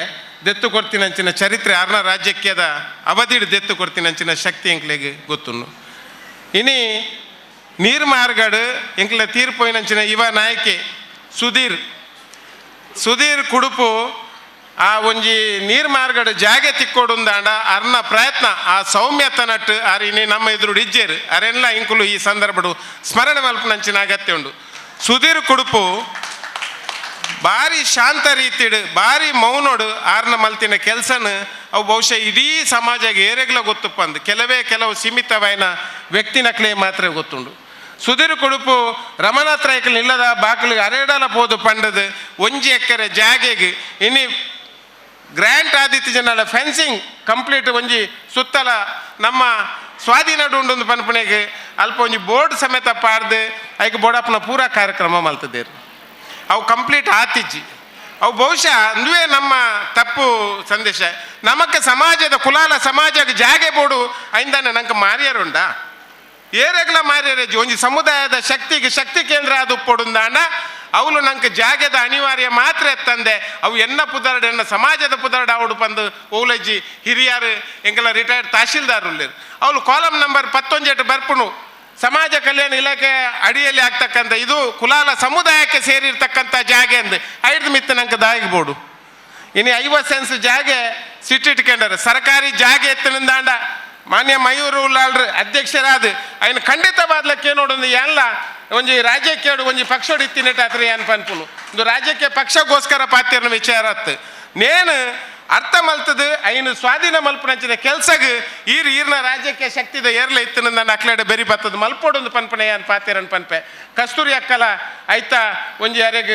ದೆತ್ತು ಕೊಡ್ತೀನಂಚಿನ ಚರಿತ್ರೆ ಆರ್ನ ರಾಜ್ಯಕ್ಕೆದ ಅವಧಿಡು ದೆತ್ತು ಕೊಡ್ತೀನಂಚಿನ ಶಕ್ತಿ ಎಂಕ್ಲೆಗೆ ಗೊತ್ತುಂಡು. ಇನಿ ನೀರು ಮಾರ್ಗಡು ಎಂಕ್ಲೆ ತೀರ್ಪೋಯಿನಂಚಿನ ಯುವ ನಾಯಕಿ ಸುಧೀರ್ ಸುಧೀರ್ ಕುಡುಪು ಆ ಒಂಜಿ ನೀರು ಮಾರ್ಗಡು ಜಾಗೆ ತಿಕ್ಕೊಡುಂದಾಂಡ ಅರ್ನ ಪ್ರಯತ್ನ ಆ ಸೌಮ್ಯತನಟ್ಟು ಆರ್ ಇನಿ ನಮ್ಮ ಎದುರು ಇಜ್ಜೇರು ಅರೆಲ್ಲ ಇಂಕುಲು ಈ ಸಂದರ್ಭಡು ಸ್ಮರಣೆ ಮಲ್ಪನಂಚಿನ ಅಗತ್ಯ ಉಂಡು. ಸುಧೀರ್ ಕುಡುಪು ಭಾರಿ ಶಾಂತ ರೀತಿಡು ಭಾರಿ ಮೌನೋಡು ಆರ್ನ ಮಲ್ತಿನ ಕೆಲಸನ ಅವು ಬಹುಶಃ ಇಡೀ ಸಮಾಜಕ್ಕೆ ಏರೆಗ್ಲ ಗೊತ್ತುಪ್ಪ ಅಂದು ಕೆಲವೇ ಕೆಲವು ಸೀಮಿತವಾಯಿನ ವ್ಯಕ್ತಿನಕ್ಲೆ ಮಾತ್ರ ಗೊತ್ತುಂಡು. ಸುಧೀರ್ ಕುಡುಪು ರಮನಾಥ್ ರೈಕಲ್ ಇಲ್ಲದ ಬಾಕಲಿಗೆ ಅರೇಡಲ ಪೋದು ಪಂಡದು ಒಂಜಿ ಎಕ್ಕರೆ ಜಾಗೆಗೆ ಇನಿ ಗ್ರ್ಯಾಂಟ್ ಆದಿತ್ಯ ಜನಲ ಫೆನ್ಸಿಂಗ್ ಕಂಪ್ಲೀಟ್ ಒಂಜಿ ಸುತ್ತಲ ನಮ್ಮ ಸ್ವಾಧೀನ ಉಂಡೊಂದು ಪನ್ಪುನೆಗೆ ಅಲ್ಪ ಒಂಜಿ ಬೋರ್ಡ್ ಸಮೇತ ಪಾಡ್ದು ಐಕ್ ಬೋರ್ಡಪ್ಪನ ಪೂರಾ ಕಾರ್ಯಕ್ರಮ ಮಲ್ತದೇರು. ಅವು ಕಂಪ್ಲೀಟ್ ಆತಿಜ್ಜಿ ಅವು ಬಹುಶಃ ಅಂದುವೇ ನಮ್ಮ ತಪ್ಪು ಸಂದೇಶ. ನಮಕ್ಕೆ ಸಮಾಜದ ಕುಲಾಲ ಸಮಾಜಕ್ಕೆ ಜಾಗೆ ಬೋಡು ಐಂದಾನೆ ನಂಗೆ ಮಾರಿಯರುಂಡ ಏರೆಗ್ಲ ಮಾರಿಯರೇಜಿ ಒಂಜಿ ಸಮುದಾಯದ ಶಕ್ತಿಗೆ ಶಕ್ತಿ ಕೇಂದ್ರ ಅದು ಪೊಡುಂದಾಣ ಅವಳು ನಂಗೆ ಜಾಗೆದ ಅನಿವಾರ್ಯ ಮಾತ್ರ ಎತ್ತಂದೆ ಅವು ಎನ್ನ ಪುದರಡು ಎನ್ನ ಸಮಾಜದ ಪುದರಡು ಅವಡು ಪಂದು ಓಲಜ್ಜಿ ಹಿರಿಯರು ಎಂಗೆಲ್ಲ ರಿಟೈರ್ಡ್ ತಹಶೀಲ್ದಾರ್ ಉಳ್ಳೇರು ಅವಳು ಕಾಲಮ್ ನಂಬರ್ 19 ಬರ್ಪುಣು ಸಮಾಜ ಕಲ್ಯಾಣ ಇಲಾಖೆ ಅಡಿಯಲ್ಲಿ ಆಗ್ತಕ್ಕಂಥ ಇದು ಕುಲಾಲ ಸಮುದಾಯಕ್ಕೆ ಸೇರಿರ್ತಕ್ಕಂಥ ಜಾಗೆ ಅಂದು ಐದು ಮಿತ್ತ ನಂಗೆ ದಾಗಿಬೋಡು. ಇನ್ನು 50 ಸೆನ್ಸ್ ಜಾಗೆ ಸಿಟ್ಟಿಟ್ಕೊಂಡಾರೆ ಸರ್ಕಾರಿ ಜಾಗೆ ಎತ್ತನಿಂದಾಂಡ ಮಾನ್ಯ ಮಯೂರು ಉಲ್ಲಾಳ್ರು ಅಧ್ಯಕ್ಷರಾದ ಐನು ಖಂಡಿತವಾದ್ಲಕ್ಕೆ ನೋಡೊಂದು ಎಲ್ಲ ಒಂಜಿ ರಾಜ್ಯಕ್ಕೆ ಒಂಜಿ ಪಕ್ಷೋಡು ಇತ್ತಿನೆಟ್ಟಾತ್ರಿ ಏನ್ ಪನ್ಪುನು ಒಂದು ರಾಜ್ಯಕ್ಕೆ ಪಕ್ಷಗೋಸ್ಕರ ಪಾತಿರ್ನ ವಿಚಾರ ಅತ್ತು ನೇನು ಅರ್ಥ ಮಲ್ತದು ಐನು ಸ್ವಾಧೀನ ಮಲ್ಪನಂಚಿನ ಕೆಲ್ಸಗ್ ಈರ್ ಈರ್ನ ರಾಜ್ಯಕ್ಕೆ ಶಕ್ತಿದ ಏರ್ಲ ಇತ್ತು ನನ್ನ ಅಕ್ಲೆಡೆ ಬೆರಿ ಬತ್ತದ ಮಲ್ಪೋಡೊಂದು ಪನ್ಪನೆ ಏನ್ ಪಾತಿರನ್ ಪನ್ಪೆ. ಕಸ್ತೂರಿ ಅಕ್ಕಲ ಐತಾ ಒಂಜಿ ಅರೆಗ್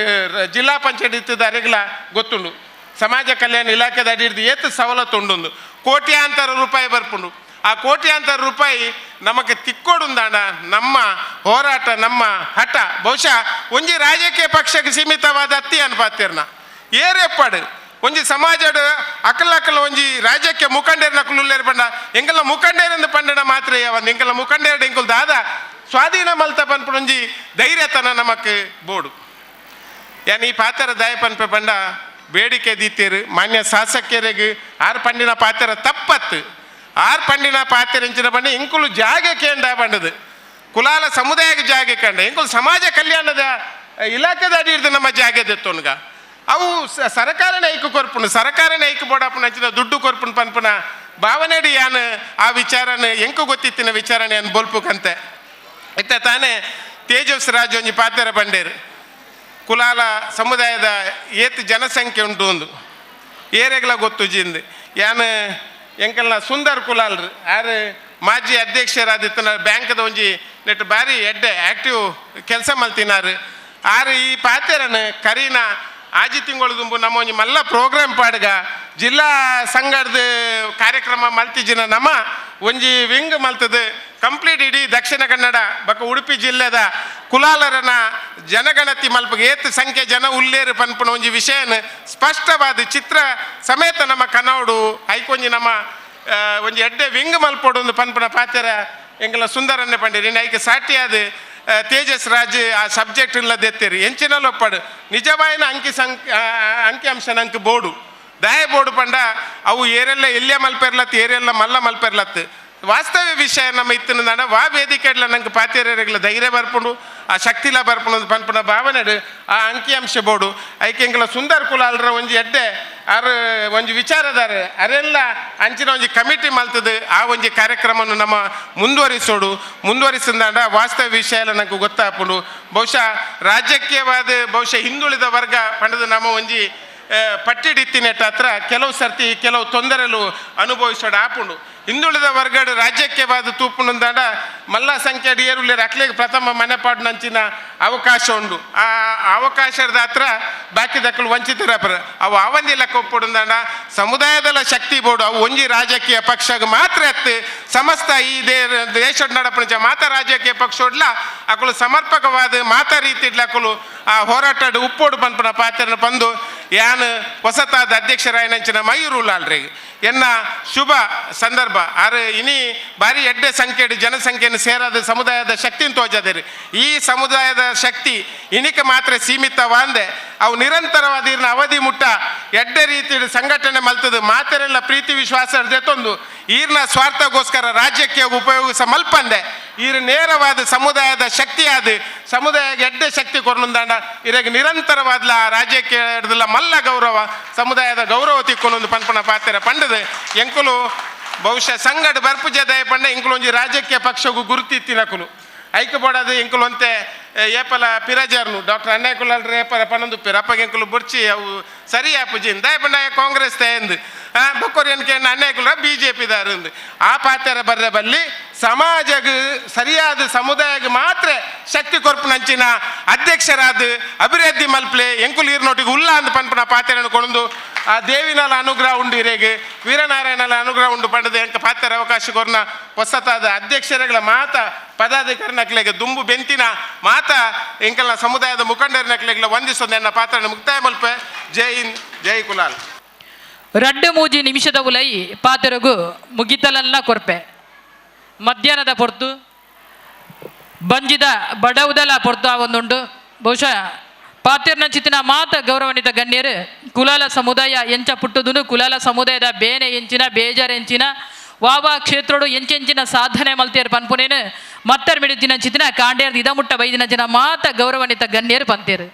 ಜಿಲ್ಲಾ ಪಂಚಾಯತ್ ಇತ್ತದ ಅರೆಗ್ಲ ಗೊತ್ತುಂಡು ಸಮಾಜ ಕಲ್ಯಾಣ ಇಲಾಖೆದ ಅಡಿ ಹಿಡ್ದು ಏತು ಸವಲತ್ತು ಉಂಡೊಂದು ಕೋಟ್ಯಾಂತರ ರೂಪಾಯಿ ಬರ್ಪುಂಡು. ಆ ಕೋಟ್ಯಾಂತರ ರೂಪಾಯಿ ನಮಗೆ ತಿಕ್ಕೊಡುಂದಾಣ ನಮ್ಮ ಹೋರಾಟ ನಮ್ಮ ಹಠ ಬಹುಶಃ ಒಂಜಿ ರಾಜಕೀಯ ಪಕ್ಷಕ್ಕೆ ಸೀಮಿತವಾದ ಅತ್ತಿ ಅನ್ಪಾತಿರ್ನ ಏರೆಪ್ಪಾಡು ಒಂಜಿ ಸಮಾಜಡ್ ಅಕಲ ಅಕಲ ಒಂಜಿ ರಾಜ್ಯಕ್ಕೆ ಮುಖಂಡೇರ್ನ ಕುಲ್ಲುಲ್ಲೇರು ಪಂಡ ಎಂಕಲ್ನ ಮುಖಂಡೇರೆಂದು ಪಂಡಣ ಮಾತ್ರ ಒಂದು ಎಂಕಲ್ನ ಮುಖಂಡೇರು ಎಂಕುಲ್ ದಾದ ಸ್ವಾಧೀನ ಮಲ್ತ ಪನ್ಪುಣ ಒಂಜಿ ಧೈರ್ಯತನ ನಮಕ್ ಬೋಡು. ಯಾನ್ ಈ ಪಾತ್ರ ದಾಯ ಪನ್ಪೆ ಪಂಡ ಬೇಡಿಕೆ ದೀತೇರು ಮಾನ್ಯ ಶಾಸಕರಿಗೆ ಆರು ಪಂಡಿನ ಪಾತ್ರ ತಪ್ಪತ್ತು ಆರು ಪಂಡಿನ ಪಾತ್ರ ಎಂಚಿನ ಪಂಡ ಇಂಕುಲು ಜಾಗೆ ಕೇಂಡ ಪಂಡದು ಕುಲಾಲ ಸಮುದಾಯಕ್ಕೆ ಜಾಗೆ ಕಂಡ ಇಂಕುಲು ಸಮಾಜ ಕಲ್ಯಾಣದ ಇಲಾಖೆದ ಅಡಿ ಹಿಡ್ದು ನಮ್ಮ ಜಾಗೆ ದೆತ್ತೊನ್ಗ ಅವು ಸರಕಾರನೇ ಐಕು ಕೊರ್ಪುನು ಸರಕಾರನೇ ಐಕು ಬೋಡಪ್ಪನ ಹಚ್ಚಿದ ದುಡ್ಡು ಕೊರ್ಪುನು ಪನ್ಪುನ ಭಾವನೆಡಿ ಯಾನ್ ಆ ವಿಚಾರನ ಎಂಕು ಗೊತ್ತಿತ್ತಿನ ವಿಚಾರಣೆ ಅನ್ ಬೋಲ್ಪುಕಂತೆ ಇತ್ತ ತಾನೇ Tejas Raj ಒಂಜಿ ಪಾತೆರ ಪಂಡೇರು ಕುಲಾಲ ಸಮುದಾಯದ ಏತ್ ಜನಸಂಖ್ಯೆ ಉಂಟು ಒಂದು ಏರೆಗ್ಲ ಗೊತ್ತು ಜಿಂದು ಯಾನ್ ಎಂಕಲ್ನ ಸುಂದರ್ ಕುಲಾಲ್ರು ಆರು ಮಾಜಿ ಅಧ್ಯಕ್ಷರಾದಿತ್ತನ ಬ್ಯಾಂಕ್ದ ಒಂಜಿ ನೆಟ್ ಬಾರಿ ಎಡ್ಡೆ ಆ್ಯಕ್ಟಿವ್ ಕೆಲಸ ಮಲ್ತಿನಾರು. ಆರು ಈ ಪಾತೆರನು ಕರೀನ ಆಜಿ ತಿಂಗಳು ದುಂಬು ನಮ್ಮ ಒಂಜಿ ಮಲ್ಲ ಪ್ರೋಗ್ರಾಮ್ ಪಾಡ್ಗ ಜಿಲ್ಲಾ ಸಂಘದ ಕಾರ್ಯಕ್ರಮ ಮಲ್ತಿಜಿನ ನಮ್ಮ ಒಂಜಿ ವಿಂಗ್ ಮಲ್ತದು ಕಂಪ್ಲೀಟ್ ಇಡೀ ದಕ್ಷಿಣ ಕನ್ನಡ ಬೊಕ್ಕ ಉಡುಪಿ ಜಿಲ್ಲೆದ ಕುಲಾಲರನ ಜನಗಣತಿ ಮಲ್ಪಗೆ ಏತ್ ಸಂಖ್ಯೆ ಜನ ಉಲ್ಲೇರು ಪನ್ಪುನ ಒಂಜಿ ವಿಷಯನ ಸ್ಪಷ್ಟವಾದ ಚಿತ್ರ ಸಮೇತ ನಮ್ಮ ಕನ್ನೋಡು ಐಕೊಂಜಿ ನಮ್ಮ ಒಂಜಿ ಎಡ್ಡೆ ವಿಂಗ್ ಮಲ್ಪೊಡು ಒಂದು ಪನ್ಪುನ ಪಾತೆರ ಎಂಕಲ ಸುಂದರನ್ನೇ ಪಂಡಿರಿ. ಐಕೆ ಸಾಟಿಯಾದ ತೇಜಸ್ ರಾಜ್ ಆ ಸಬ್ಜೆಕ್ಟ್ ಇಲ್ಲದೆತ್ತೀರಿ ಎಂಚಿನಲ್ಲೊಪ್ಪಡು ನಿಜವಾಯಿನ ಅಂಕಿ ಅಂಕಿಅಂಶ ನಂಗೆ ಬೋರ್ಡು ದಾಯ ಬೋರ್ಡು ಪಂಡ ಅವು ಏರೆಲ್ಲ ಎಲ್ಲಿಯ ಮಲ್ಪೆರ್ಲತ್ತು ಏರೆಲ್ಲ ಮಲ್ಲ ಮಲ್ಪೆರ್ಲತ್ತು ವಾಸ್ತವ್ಯ ವಿಷಯ ನಮ್ಮ ಇತ್ತಿನ ವಾ ವೇದಿಕೆಡ್ಲ ನಂಗೆ ಪಾತೆರೆಗ್ಲ ಧೈರ್ಯ ಬರ್ಪುಂಡು ಆ ಶಕ್ತಿಲ ಬರ್ಪುಂಡು ಪನ್ಪುನ ಭಾವನೆಡು ಆ ಅಂಕಿಅಂಶ ಬೋರ್ಡು ಐಕೆ ಎಂಕಲ ಸುಂದರ್ ಕುಲಾಲ್ರ ಒಂಜಿ ಎಡ್ಡೆ ಆರು ಒಂಜಿ ವಿಚಾರದಾರ ಅರೆಲ್ಲ ಅಂಚಿನ ಒಂಜಿ ಕಮಿಟಿ ಮಲ್ತದು ಆ ಒಂಜಿ ಕಾರ್ಯಕ್ರಮವನ್ನು ನಮ್ಮ ಮುಂದುವರಿಸೋಡು. ಮುಂದುವರಿಸಿದಾಂಡ ವಾಸ್ತವ ವಿಷಯ ಎಲ್ಲ ನಂಗೆ ಗೊತ್ತಾಪುಂಡು. ಬಹುಶಃ ರಾಜಕೀಯವಾದ ಬಹುಶಃ ಹಿಂದುಳಿದ ವರ್ಗ ಪಂಡದು ನಮ್ಮ ಒಂಜಿ ಪಟ್ಟಿಡಿತ್ತಿನೆಟ್ಟ ಹತ್ರ ಕೆಲವು ಸರ್ತಿ ಕೆಲವು ತೊಂದರೆಲು ಅನುಭವಿಸೋಡು ಆಪುಂಡು. ಹಿಂದುಳಿದ ವರ್ಗಡು ರಾಜ್ಯಕ್ಕೆ ಬಾದ ತೂಪುಂಡಾಂಡ ಮಲ್ಲ ಸಂಖ್ಯೆ ಏರುಲ್ಲೇರು ಅಕ್ಲೆಗ್ ಪ್ರಥಮ ಮನೆಪಾಡು ನಂಚಿನ ಅವಕಾಶ ಉಂಡು. ಆ ಅವಕಾಶದ ಹತ್ರ ಬಾಕಿ ದಕ್ಕಲು ವಂಚಿತರಪರ ಅವು ಅವಂದಿ ಲೆಕ್ಕ ಒಪ್ಪುಂಡಾಂಡ ಸಮುದಾಯದಲ್ಲ ಶಕ್ತಿ ಬೋರ್ಡು ಅವು ಒಂಜಿ ರಾಜಕೀಯ ಪಕ್ಷಗೆ ಮಾತ್ರ ಅತ್ತು ಸಮಸ್ತ ಈ ದೇಶ ನಡಪುಂಚ ಮಾತ ರಾಜಕೀಯ ಪಕ್ಷ ಅಕುಲು ಸಮರ್ಪಕವಾದ ಮಾತಾ ರೀತಿ ಅಕುಲು ಆ ಹೋರಾಟದ ಉಪ್ಪೋಡು ಪನ್ಪುನ ಪಾತ್ರನ ಬಂದು ಯಾನ್ ಹೊಸತಾದ ಅಧ್ಯಕ್ಷರಾಯನಂಚಿನ ಮಯೂರು ಲಾಲ್ರಿಗೆ ಎನ್ನ ಶುಭ ಸಂದರ್ಭ. ಆರು ಇನಿ ಭಾರಿ ಎಡ್ಡೆ ಸಂಖ್ಯೆ ಜನಸಂಖ್ಯೆಯನ್ನು ಸೇರಾದ ಸಮುದಾಯದ ಶಕ್ತಿಯನ್ನು ತೋಜದಿರಿ. ಈ ಸಮುದಾಯದ ಶಕ್ತಿ ಇನಿಕ ಮಾತ್ರ ಸೀಮಿತವಾಂದೆ ಅವು ನಿರಂತರವಾದ ಇರ್ನ ಅವಧಿ ಮುಟ್ಟ ಎಡ್ಡೆ ರೀತಿ ಸಂಘಟನೆ ಮಲ್ತದು ಮಾತೆರೆಲ್ಲ ಪ್ರೀತಿ ವಿಶ್ವಾಸ ತಂದು ಈರ್ನ ಸ್ವಾರ್ಥಗೋಸ್ಕರ ರಾಜ್ಯಕ್ಕೆ ಉಪಯೋಗಿಸ ಮಲ್ಪಂದೆ ಈರು ನೇರವಾದ ಸಮುದಾಯದ ಶಕ್ತಿಯಾದ ಸಮುದಾಯಕ್ಕೆ ಎಡ್ಡೆ ಶಕ್ತಿ ಕೊರನುಂದಾಂಡ ಇರಗೆ ನಿರಂತರವಾದ ರಾಜ್ಯಕ್ಕೆ ಹಿಡ್ದಲ್ಲ ಮಲ್ಲ ಗೌರವ ಸಮುದಾಯದ ಗೌರವ ತಿಕ್ಕೊನೊಂದು ಪನ್ಪುನ ಪಾತೆರ ಪಂಡದು ಎಂಕುಲು ಬಹುಶಃ ಸಂಗಡ ಬರ್ಪುಜ ದಯ ಪಂಡ ಎಂಕುಲು ಒಂಜಿ ರಾಜಕೀಯ ಪಕ್ಷಗೂ ಗುರುತಿತ್ತಿನಕುಲು ಐಕೆ ಬೋಡದು ಎಂಕುಲು ಅಂತೆ ಏಪಲ ಪಿರಜರ್ನು ಡಾಕ್ಟರ್ ಅಣ್ಣಾಕುಲಾಲ್ರ ಏಪಲ ಪನ್ನೊಂದು ಪಿರ ಅಪ್ಪಗೆ ಎಂಕುಲು ಬುರ್ಚಿ ಅವು ಸರಿ ಆಪುಜಿ ದಯ ಪಂಡ ಕಾಂಗ್ರೆಸ್ ತಯಂದು ಬೊಕ್ಕೊರಿ ಅನ್ಕೆ ಅಣ್ಣಾಕುಲ B J P ದಾರಂದು ಆ ಪಾತೆರ ಬರ್ರೆ ಬಲ್ಲಿ ಸಮಾಜಗ್ ಸರಿಯಾದ ಸಮುದಾಯಕ್ಕೆ ಮಾತ್ರ ಶಕ್ತಿ ಕೊರ್ಪುನಂಚಿನ ಅಧ್ಯಕ್ಷರಾದ ಅಭಿವೃದ್ಧಿ ಮಲ್ಪ್ಲೆ ಎಂಕುಲು ಈರ್ನೊಟ್ಟಿಗೆ ಉಲ್ಲ ಅಂದ್ ಪನ್ಪುನ ಪಾತೆರನ್ನು ಕೊಡೊಂದು ಆ ದೇವಿನಲ ಅನುಗ್ರಹ ಉಂಡು ಇರೇಗ್ ವೀರನಾರಾಯಣಲ ಅನುಗ್ರಹ ಉಂಡು ಪಂಡದು ಎಂಕ ಪಾತೆರ ಅವಕಾಶ ಕೊರ್ನ ಹೊಸತಾದ ಅಧ್ಯಕ್ಷರುಗಳ ಮಾತ ಪದಾಧಿಕಾರಿನಕ್ಲೆಗೆ ದುಂಬು ಬೆಂತಿನ ಮಾತ ಎಂಕಲ್ನ ಸಮುದಾಯದ ಮುಖಂಡರಿನಕ್ಲೆಗ್ಲ ವಂದಿಸೊಂದು ಎನ್ನ ಪಾತ್ರನ ಮುಕ್ತಾಯ ಮಲ್ಪೆ. ಜೈ ಹಿಂದ್, ಜೈ ಕುಲಾಲ್. ರಡ್ಡು ಮೂಜಿ ನಿಮಿಷದ ಉಲೈ ಪಾತೆರಗು ಮುಗಿತಲನ್ನ ಕೊರ್ಪೆ. ಮಧ್ಯಾಹ್ನದ ಪೊರ್ತು ಬಂಜಿದ ಬಡವುದಲ ಪೊರ್ತು ಆ ಒಂದುಂಡು. ಬಹುಶಃ ಪಾತೆರ್ನ ಚಿತ್ತಿನ ಮಾತ ಗೌರವಾನ್ವಿತ ಗಣ್ಯರು ಕುಲಾಲ ಸಮುದಾಯ ಎಂಚ ಪುಟ್ಟುದುನು ಕುಲಾಲ ಸಮುದಾಯದ ಬೇನೆ ಎಂಚಿನ ಬೇಜಾರ್ ಎಂಚಿನ ವಾವಾ ಕ್ಷೇತ್ರೋಡು ಎಂಚೆಂಚಿನ ಸಾಧನೆ ಮಲ್ತೇರು ಪನ್ಪುನೇನು ಮತ್ತರ್ ಮಿಡಿದಿನ ಚಿತ್ತಿನ ಕಾಂಡೇರ್ದ ಇದಮುಟ್ಟ ಬೈದಿನ ಚಿನ ಮಾತ ಗೌರವಾನ್ವಿತ ಗಣ್ಯರು ಪಂತೇರು.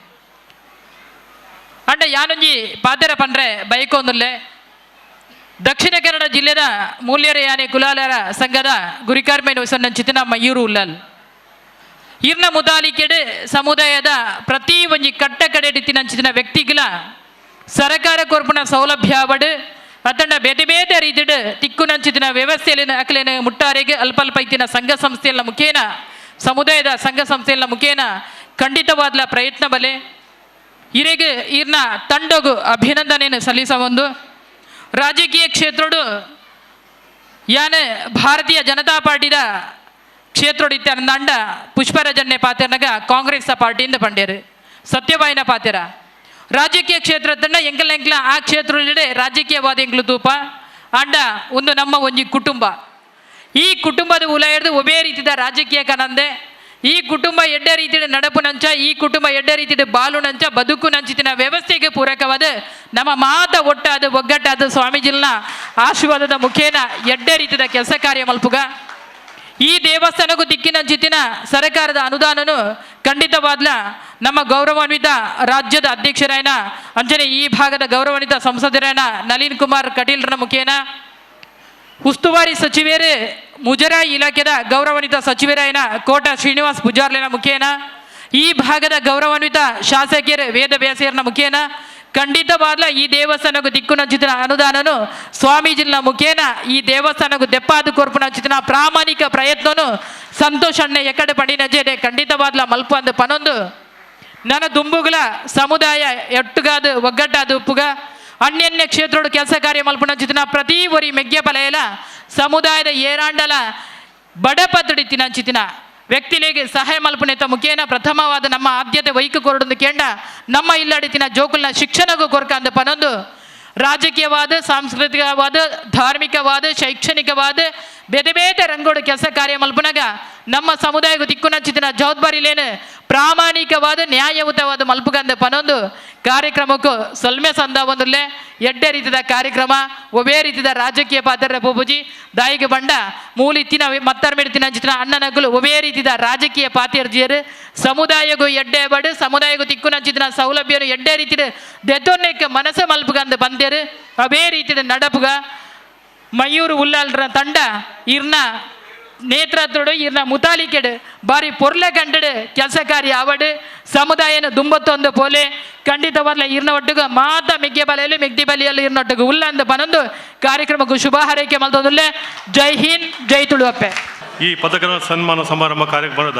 ಅಂಡ ಯಾನೊಂಜಿ ಪಾತೆರ ಪಂಡ್ರೆ ಬೈಕೊಂದುಲ್ಲೆ ದಕ್ಷಿಣ ಕನ್ನಡ ಜಿಲ್ಲೆದ ಮೂಲ್ಯರ ಯಾನೆ ಕುಲಾಲರ ಸಂಘದ ಗುರಿಕಾರ್ಮೇನು ಚಿತ್ತಿನ ಮಯೂರು ಉಲ್ಲಲ್ ಇರ್ನ ಮುದಾಲಿಕೆಡು ಸಮುದಾಯದ ಪ್ರತಿ ಒಂಜಿ ಕಟ್ಟ ಕಡೆ ಚಿತ್ತಿನ ವ್ಯಕ್ತಿಗಳ ಸರಕಾರ ಕೊರ್ಪುನ ಸೌಲಭ್ಯ ಅವಡು ಅತ್ತಂಡ ಬೇತೆ ಬೇತೆ ರೀತಿಡು ತಿಕ್ಕು ನಂಚಿತಿನ ವ್ಯವಸ್ಥೆಯಲ್ಲಿ ಅಕ್ಲೇನ ಮುಟ್ಟಾರೆಗೆ ಅಲ್ಪ ಅಲ್ಪ ಇತ್ತಿನ ಸಂಘ ಸಂಸ್ಥೆಯಲ್ಲ ಮುಖೇನ ಸಮುದಾಯದ ಸಂಘ ಸಂಸ್ಥೆಯಲ್ಲ ಮುಖೇನ ಖಂಡಿತವಾದ್ಲ ಪ್ರಯತ್ನ ಬಲೆ ಇರೆಗೆ ಇರ್ನ ತಂಡಗು ಅಭಿನಂದನೆಯನ್ನು ಸಲ್ಲಿಸ ಒಂದು ರಾಜಕೀಯ ಕ್ಷೇತ್ರಡು ಯಾನೆ ಭಾರತೀಯ ಜನತಾ ಪಾರ್ಟಿದ ಕ್ಷೇತ್ರಡು ಇತ್ತ ಅಂಡ ಪುಷ್ಪರಾಜನ್ನೇ ಪಾತೆರ್ನಗ ಕಾಂಗ್ರೆಸ್ ಪಾರ್ಟಿಯಿಂದ ಪಂಡೇರು ಸತ್ಯವಾಯಿನ ಪಾತೆರ ರಾಜಕೀಯ ಕ್ಷೇತ್ರ ತಂಡ ಎಂಕಲ್ ಎಂಕ್ಲ ಆ ಕ್ಷೇತ್ರದಲ್ಲಿ ರಾಜಕೀಯವಾದ ಎಂಕ್ಲು ತೂಪ ಅಂಡ ಒಂದು ನಮ್ಮ ಒಂಜಿ ಕುಟುಂಬ ಈ ಕುಟುಂಬದ ಉಲ ಹಿಡಿದು ಒಬ್ಬೇ ರೀತಿದ ರಾಜಕೀಯ ಕನಂದೆ ಈ ಕುಟುಂಬ ಎಡ್ಡೆ ರೀತಿಯ ನಡಪು ನಂಚ ಈ ಕುಟುಂಬ ಎಡ್ಡೆ ರೀತಿಯ ಬಾಲು ನಂಚ ಬದುಕು ನಂಚಿತಿನ ವ್ಯವಸ್ಥೆಗೆ ಪೂರಕವಾದ ನಮ್ಮ ಮಾತ ಒಟ್ಟಾದ ಒಗ್ಗಟ್ಟಾದ ಸ್ವಾಮೀಜಿಲ್ನ ಆಶೀರ್ವಾದದ ಮುಖೇನ ಎಡ್ಡೆ ರೀತಿಯ ಕೆಲಸ ಕಾರ್ಯ ಮಲ್ಪುಗ ಈ ದೇವಸ್ಥಾನಕ್ಕೂ ದಿಕ್ಕಿನಂಚಿತಿನ ಸರ್ಕಾರದ ಅನುದಾನನು ಖಂಡಿತವಾದ್ಲ ನಮ್ಮ ಗೌರವಾನ್ವಿತ ರಾಜ್ಯದ ಅಧ್ಯಕ್ಷರಾಯನ ಅಂಜನೆ ಈ ಭಾಗದ ಗೌರವಾನ್ವಿತ ಸಂಸದರಾಯನ ನಳಿನ್ ಕುಮಾರ್ ಕಟೀಲ್ರ ಮುಖೇನ ಉಸ್ತುವಾರಿ ಸಚಿವರು ಮುಜರಾಯಿ ಇಲಾಖೆದ ಗೌರವಾನ್ವಿತ ಸಚಿವರಾಯನ ಕೋಟ ಶ್ರೀನಿವಾಸ್ ಪೂಜಾರ್ಲಿನ ಮುಖೇನ, ಈ ಭಾಗದ ಗೌರವಾನ್ವಿತ ಶಾಸಕಿಯರು ವೇದ ವ್ಯಾಸೇರ್ನ ಮುಖೇನ ಖಂಡಿತವಾದ್ಲ ಈ ದೇವಸ್ಥಾನಕ್ಕೂ ದಿಕ್ಕುನಂಚಿತನ ಅನುದಾನನು ಸ್ವಾಮೀಜಿನ ಮುಖೇನ ಈ ದೇವಸ್ಥಾನಕ್ಕೂ ದೆಪ್ಪಾದು ಕೊರ್ಪುನಂಚಿತನ ಪ್ರಾಮಾಣಿಕ ಪ್ರಯತ್ನನು ಸಂತೋಷ್ ಅಣ್ಣೆ ಎಕ್ಕಡೆ ಪಡಿನಂಚೆ ಖಂಡಿತವಾದ್ಲ ಮಲ್ಪ ಅಂದು ಪನೊಂದು ನನ್ನ ದುಂಬುಗಳ ಸಮುದಾಯ ಎಟ್ಟುಗಾದು ಒಗ್ಗಟ್ಟಾದ ಉಪ್ಪುಗ ಅನ್ಯನ್ಯ ಕ್ಷೇತ್ರೋಡು ಕೆಲಸ ಕಾರ್ಯ ಮಲ್ಪುನಂಚಿತನ ಪ್ರತಿ ಒರಿ ಮೆಗ್ಯ ಪಲೆಯಲ ಸಮುದಾಯದ ಏರಾಂಡಲ ಬಡಪತ್ತಡಿ ತಿನಂಚಿತಿನ ವ್ಯಕ್ತಿಲಿಗೆ ಸಹಾಯ ಮಲ್ಪುನೆತ್ತ ಮುಖೇನ ಪ್ರಥಮವಾದ ನಮ್ಮ ಆದ್ಯತೆ ವೈಕು ಕೊರಡೊಂದು ಕೇಂಡ ನಮ್ಮ ಇಲ್ಲಡಿತಿನ ಜೋಕುಲ್ನ ಶಿಕ್ಷಣಗೂ ಕೊರಕ ಅಂದ ಪನೊಂದು ರಾಜಕೀಯವಾದ, ಸಾಂಸ್ಕೃತಿಕವಾದ, ಧಾರ್ಮಿಕವಾದ, ಶೈಕ್ಷಣಿಕವಾದ ಬೇರೆ ಬೇರೆ ರಂಗೋಡು ಕೆಲಸ ಕಾರ್ಯ ಮಲ್ಪುನಗ ನಮ್ಮ ಸಮುದಾಯಕ್ಕೂ ದಿಕ್ಕುನಂಚಿತಿನ ಜವಾಬ್ದಾರಿಲೇನು ಪ್ರಾಮಾಣಿಕವಾದ ನ್ಯಾಯಯುತವಾದ ಮಲ್ಪುಗಂದ ಪನೊಂದು ಕಾರ್ಯಕ್ರಮಕ್ಕೂ ಸೊಲ್ಮೆ ಸಂದ ಒಂದುಲ್ಲೆ ಎಡ್ಡೆ ರೀತಿಯ ಕಾರ್ಯಕ್ರಮ ಒಬ್ಬೇ ರೀತಿಯ ರಾಜಕೀಯ ಪಾತ್ರ ಪೂಪುಜಿ ದಾಯಿಗೆ ಬಂಡ ಮೂಲಿತ್ತಿನ ಮತ್ತರ್ಮಿಡ್ತಿನ ಅಂಚಿನ ಅಣ್ಣನಗುಲು ಒಬ್ಬೇ ರೀತಿಯ ರಾಜಕೀಯ ಪಾತಿರ್ಜಿಯರು ಸಮುದಾಯಗೂ ಎಡ್ಡೆ ಬಡು ಸಮುದಾಯಗೂ ತಿಕ್ಕುನಂಚಿತಿನ ಸೌಲಭ್ಯನು ಎಡ್ಡೆ ರೀತಿಯ ದೆತ್ತೊನ್ನೆಕ್ಕೆ ಮನಸ್ಸು ಮಲ್ಪುಗಂದು ಬಂದೇರು ಅವೇ ರೀತಿಯ ನಡಪುಗ ಮಯೂರು ಉಲ್ಲಾಲ್ರ ತಂಡ ಇರ್ನ ನೇತೃತ್ವಡು ಇರ್ನ ಮುತಾಲಿಕೆಡು ಬಾರಿ ಪೊರ್ಲೆ ಕಂಡಡು ಕೆಲಸ ಕಾರ್ಯ ಆವಡು ಸಮುದಾಯನ ದುಂಬತ್ತೊಂದು ಪೋಲೆ ಖಂಡಿತವಾದ್ಲ ಇರ್ನ ಒಟ್ಟಿಗೆ ಮಾತ ಮೆಗ್ಗೆ ಬಲೆಯಲ್ಲಿ ಮೆಗ್ದಿ ಬಲಿಯಲ್ಲಿ ಇರ್ನ ಒಟ್ಟಿಗೆ ಉಲ್ಲಂದು ಪನೊಂದು ಕಾರ್ಯಕ್ರಮಕ್ಕೂ ಶುಭ ಹಾರೈಕೆ ಮಲ್ತೊಂದುಲ್ಲೆ. ಜೈ ಹಿಂದ್, ಜೈ ತುಳುವಪ್ಪೆ. ಈ ಪದಕದ ಸನ್ಮಾನ ಸಮಾರಂಭ ಕಾರ್ಯಕ್ರಮದ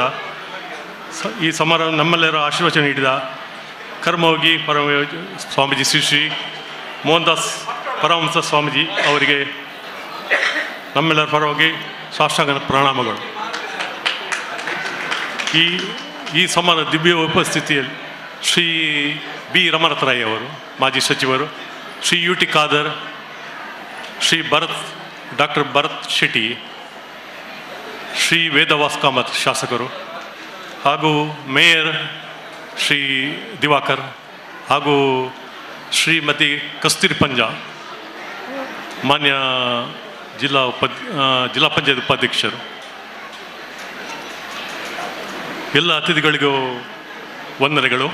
ಈ ಸಮಾರಂಭ ನಮ್ಮೆಲ್ಲರ ಆಶೀರ್ವಚನ ನೀಡಿದ ಕರ್ಮಯೋಗಿ ಪರಮ ಸ್ವಾಮೀಜಿ ಶ್ರೀ ಶ್ರೀ ಮೋಹನ್ ದಾಸ್ ಪರಮಹಂಸ ಸ್ವಾಮೀಜಿ ಅವರಿಗೆ ನಮ್ಮೆಲ್ಲರ ಪರವಾಗಿ ಸಾಷ್ಟಾಂಗ ಪ್ರಣಾಮಗಳು. ಈ ಈ ಸಮಾನ ದಿವ್ಯ ಉಪಸ್ಥಿತಿಯಲ್ಲಿ ಶ್ರೀ ಬಿ ರಮನಾಥರಾಯ್ ಅವರು, ಮಾಜಿ ಸಚಿವರು, Shri U T Khader, Shri Bharat doctor Bharat Shetty, Shri Vedavyas Kamath ಶಾಸಕರು ಹಾಗೂ ಮೇಯರ್ ಶ್ರೀ ದಿವಾಕರ್ ಹಾಗೂ ಶ್ರೀಮತಿ ಕಸ್ತೂರಿ ಪಂಜ, ಮಾನ್ಯ ಜಿಲ್ಲಾ ಪಂಚಾಯತ್ ಉಪಾಧ್ಯಕ್ಷರು, ಎಲ್ಲ ಅತಿಥಿಗಳಿಗೂ ವಂದನೆಗಳು.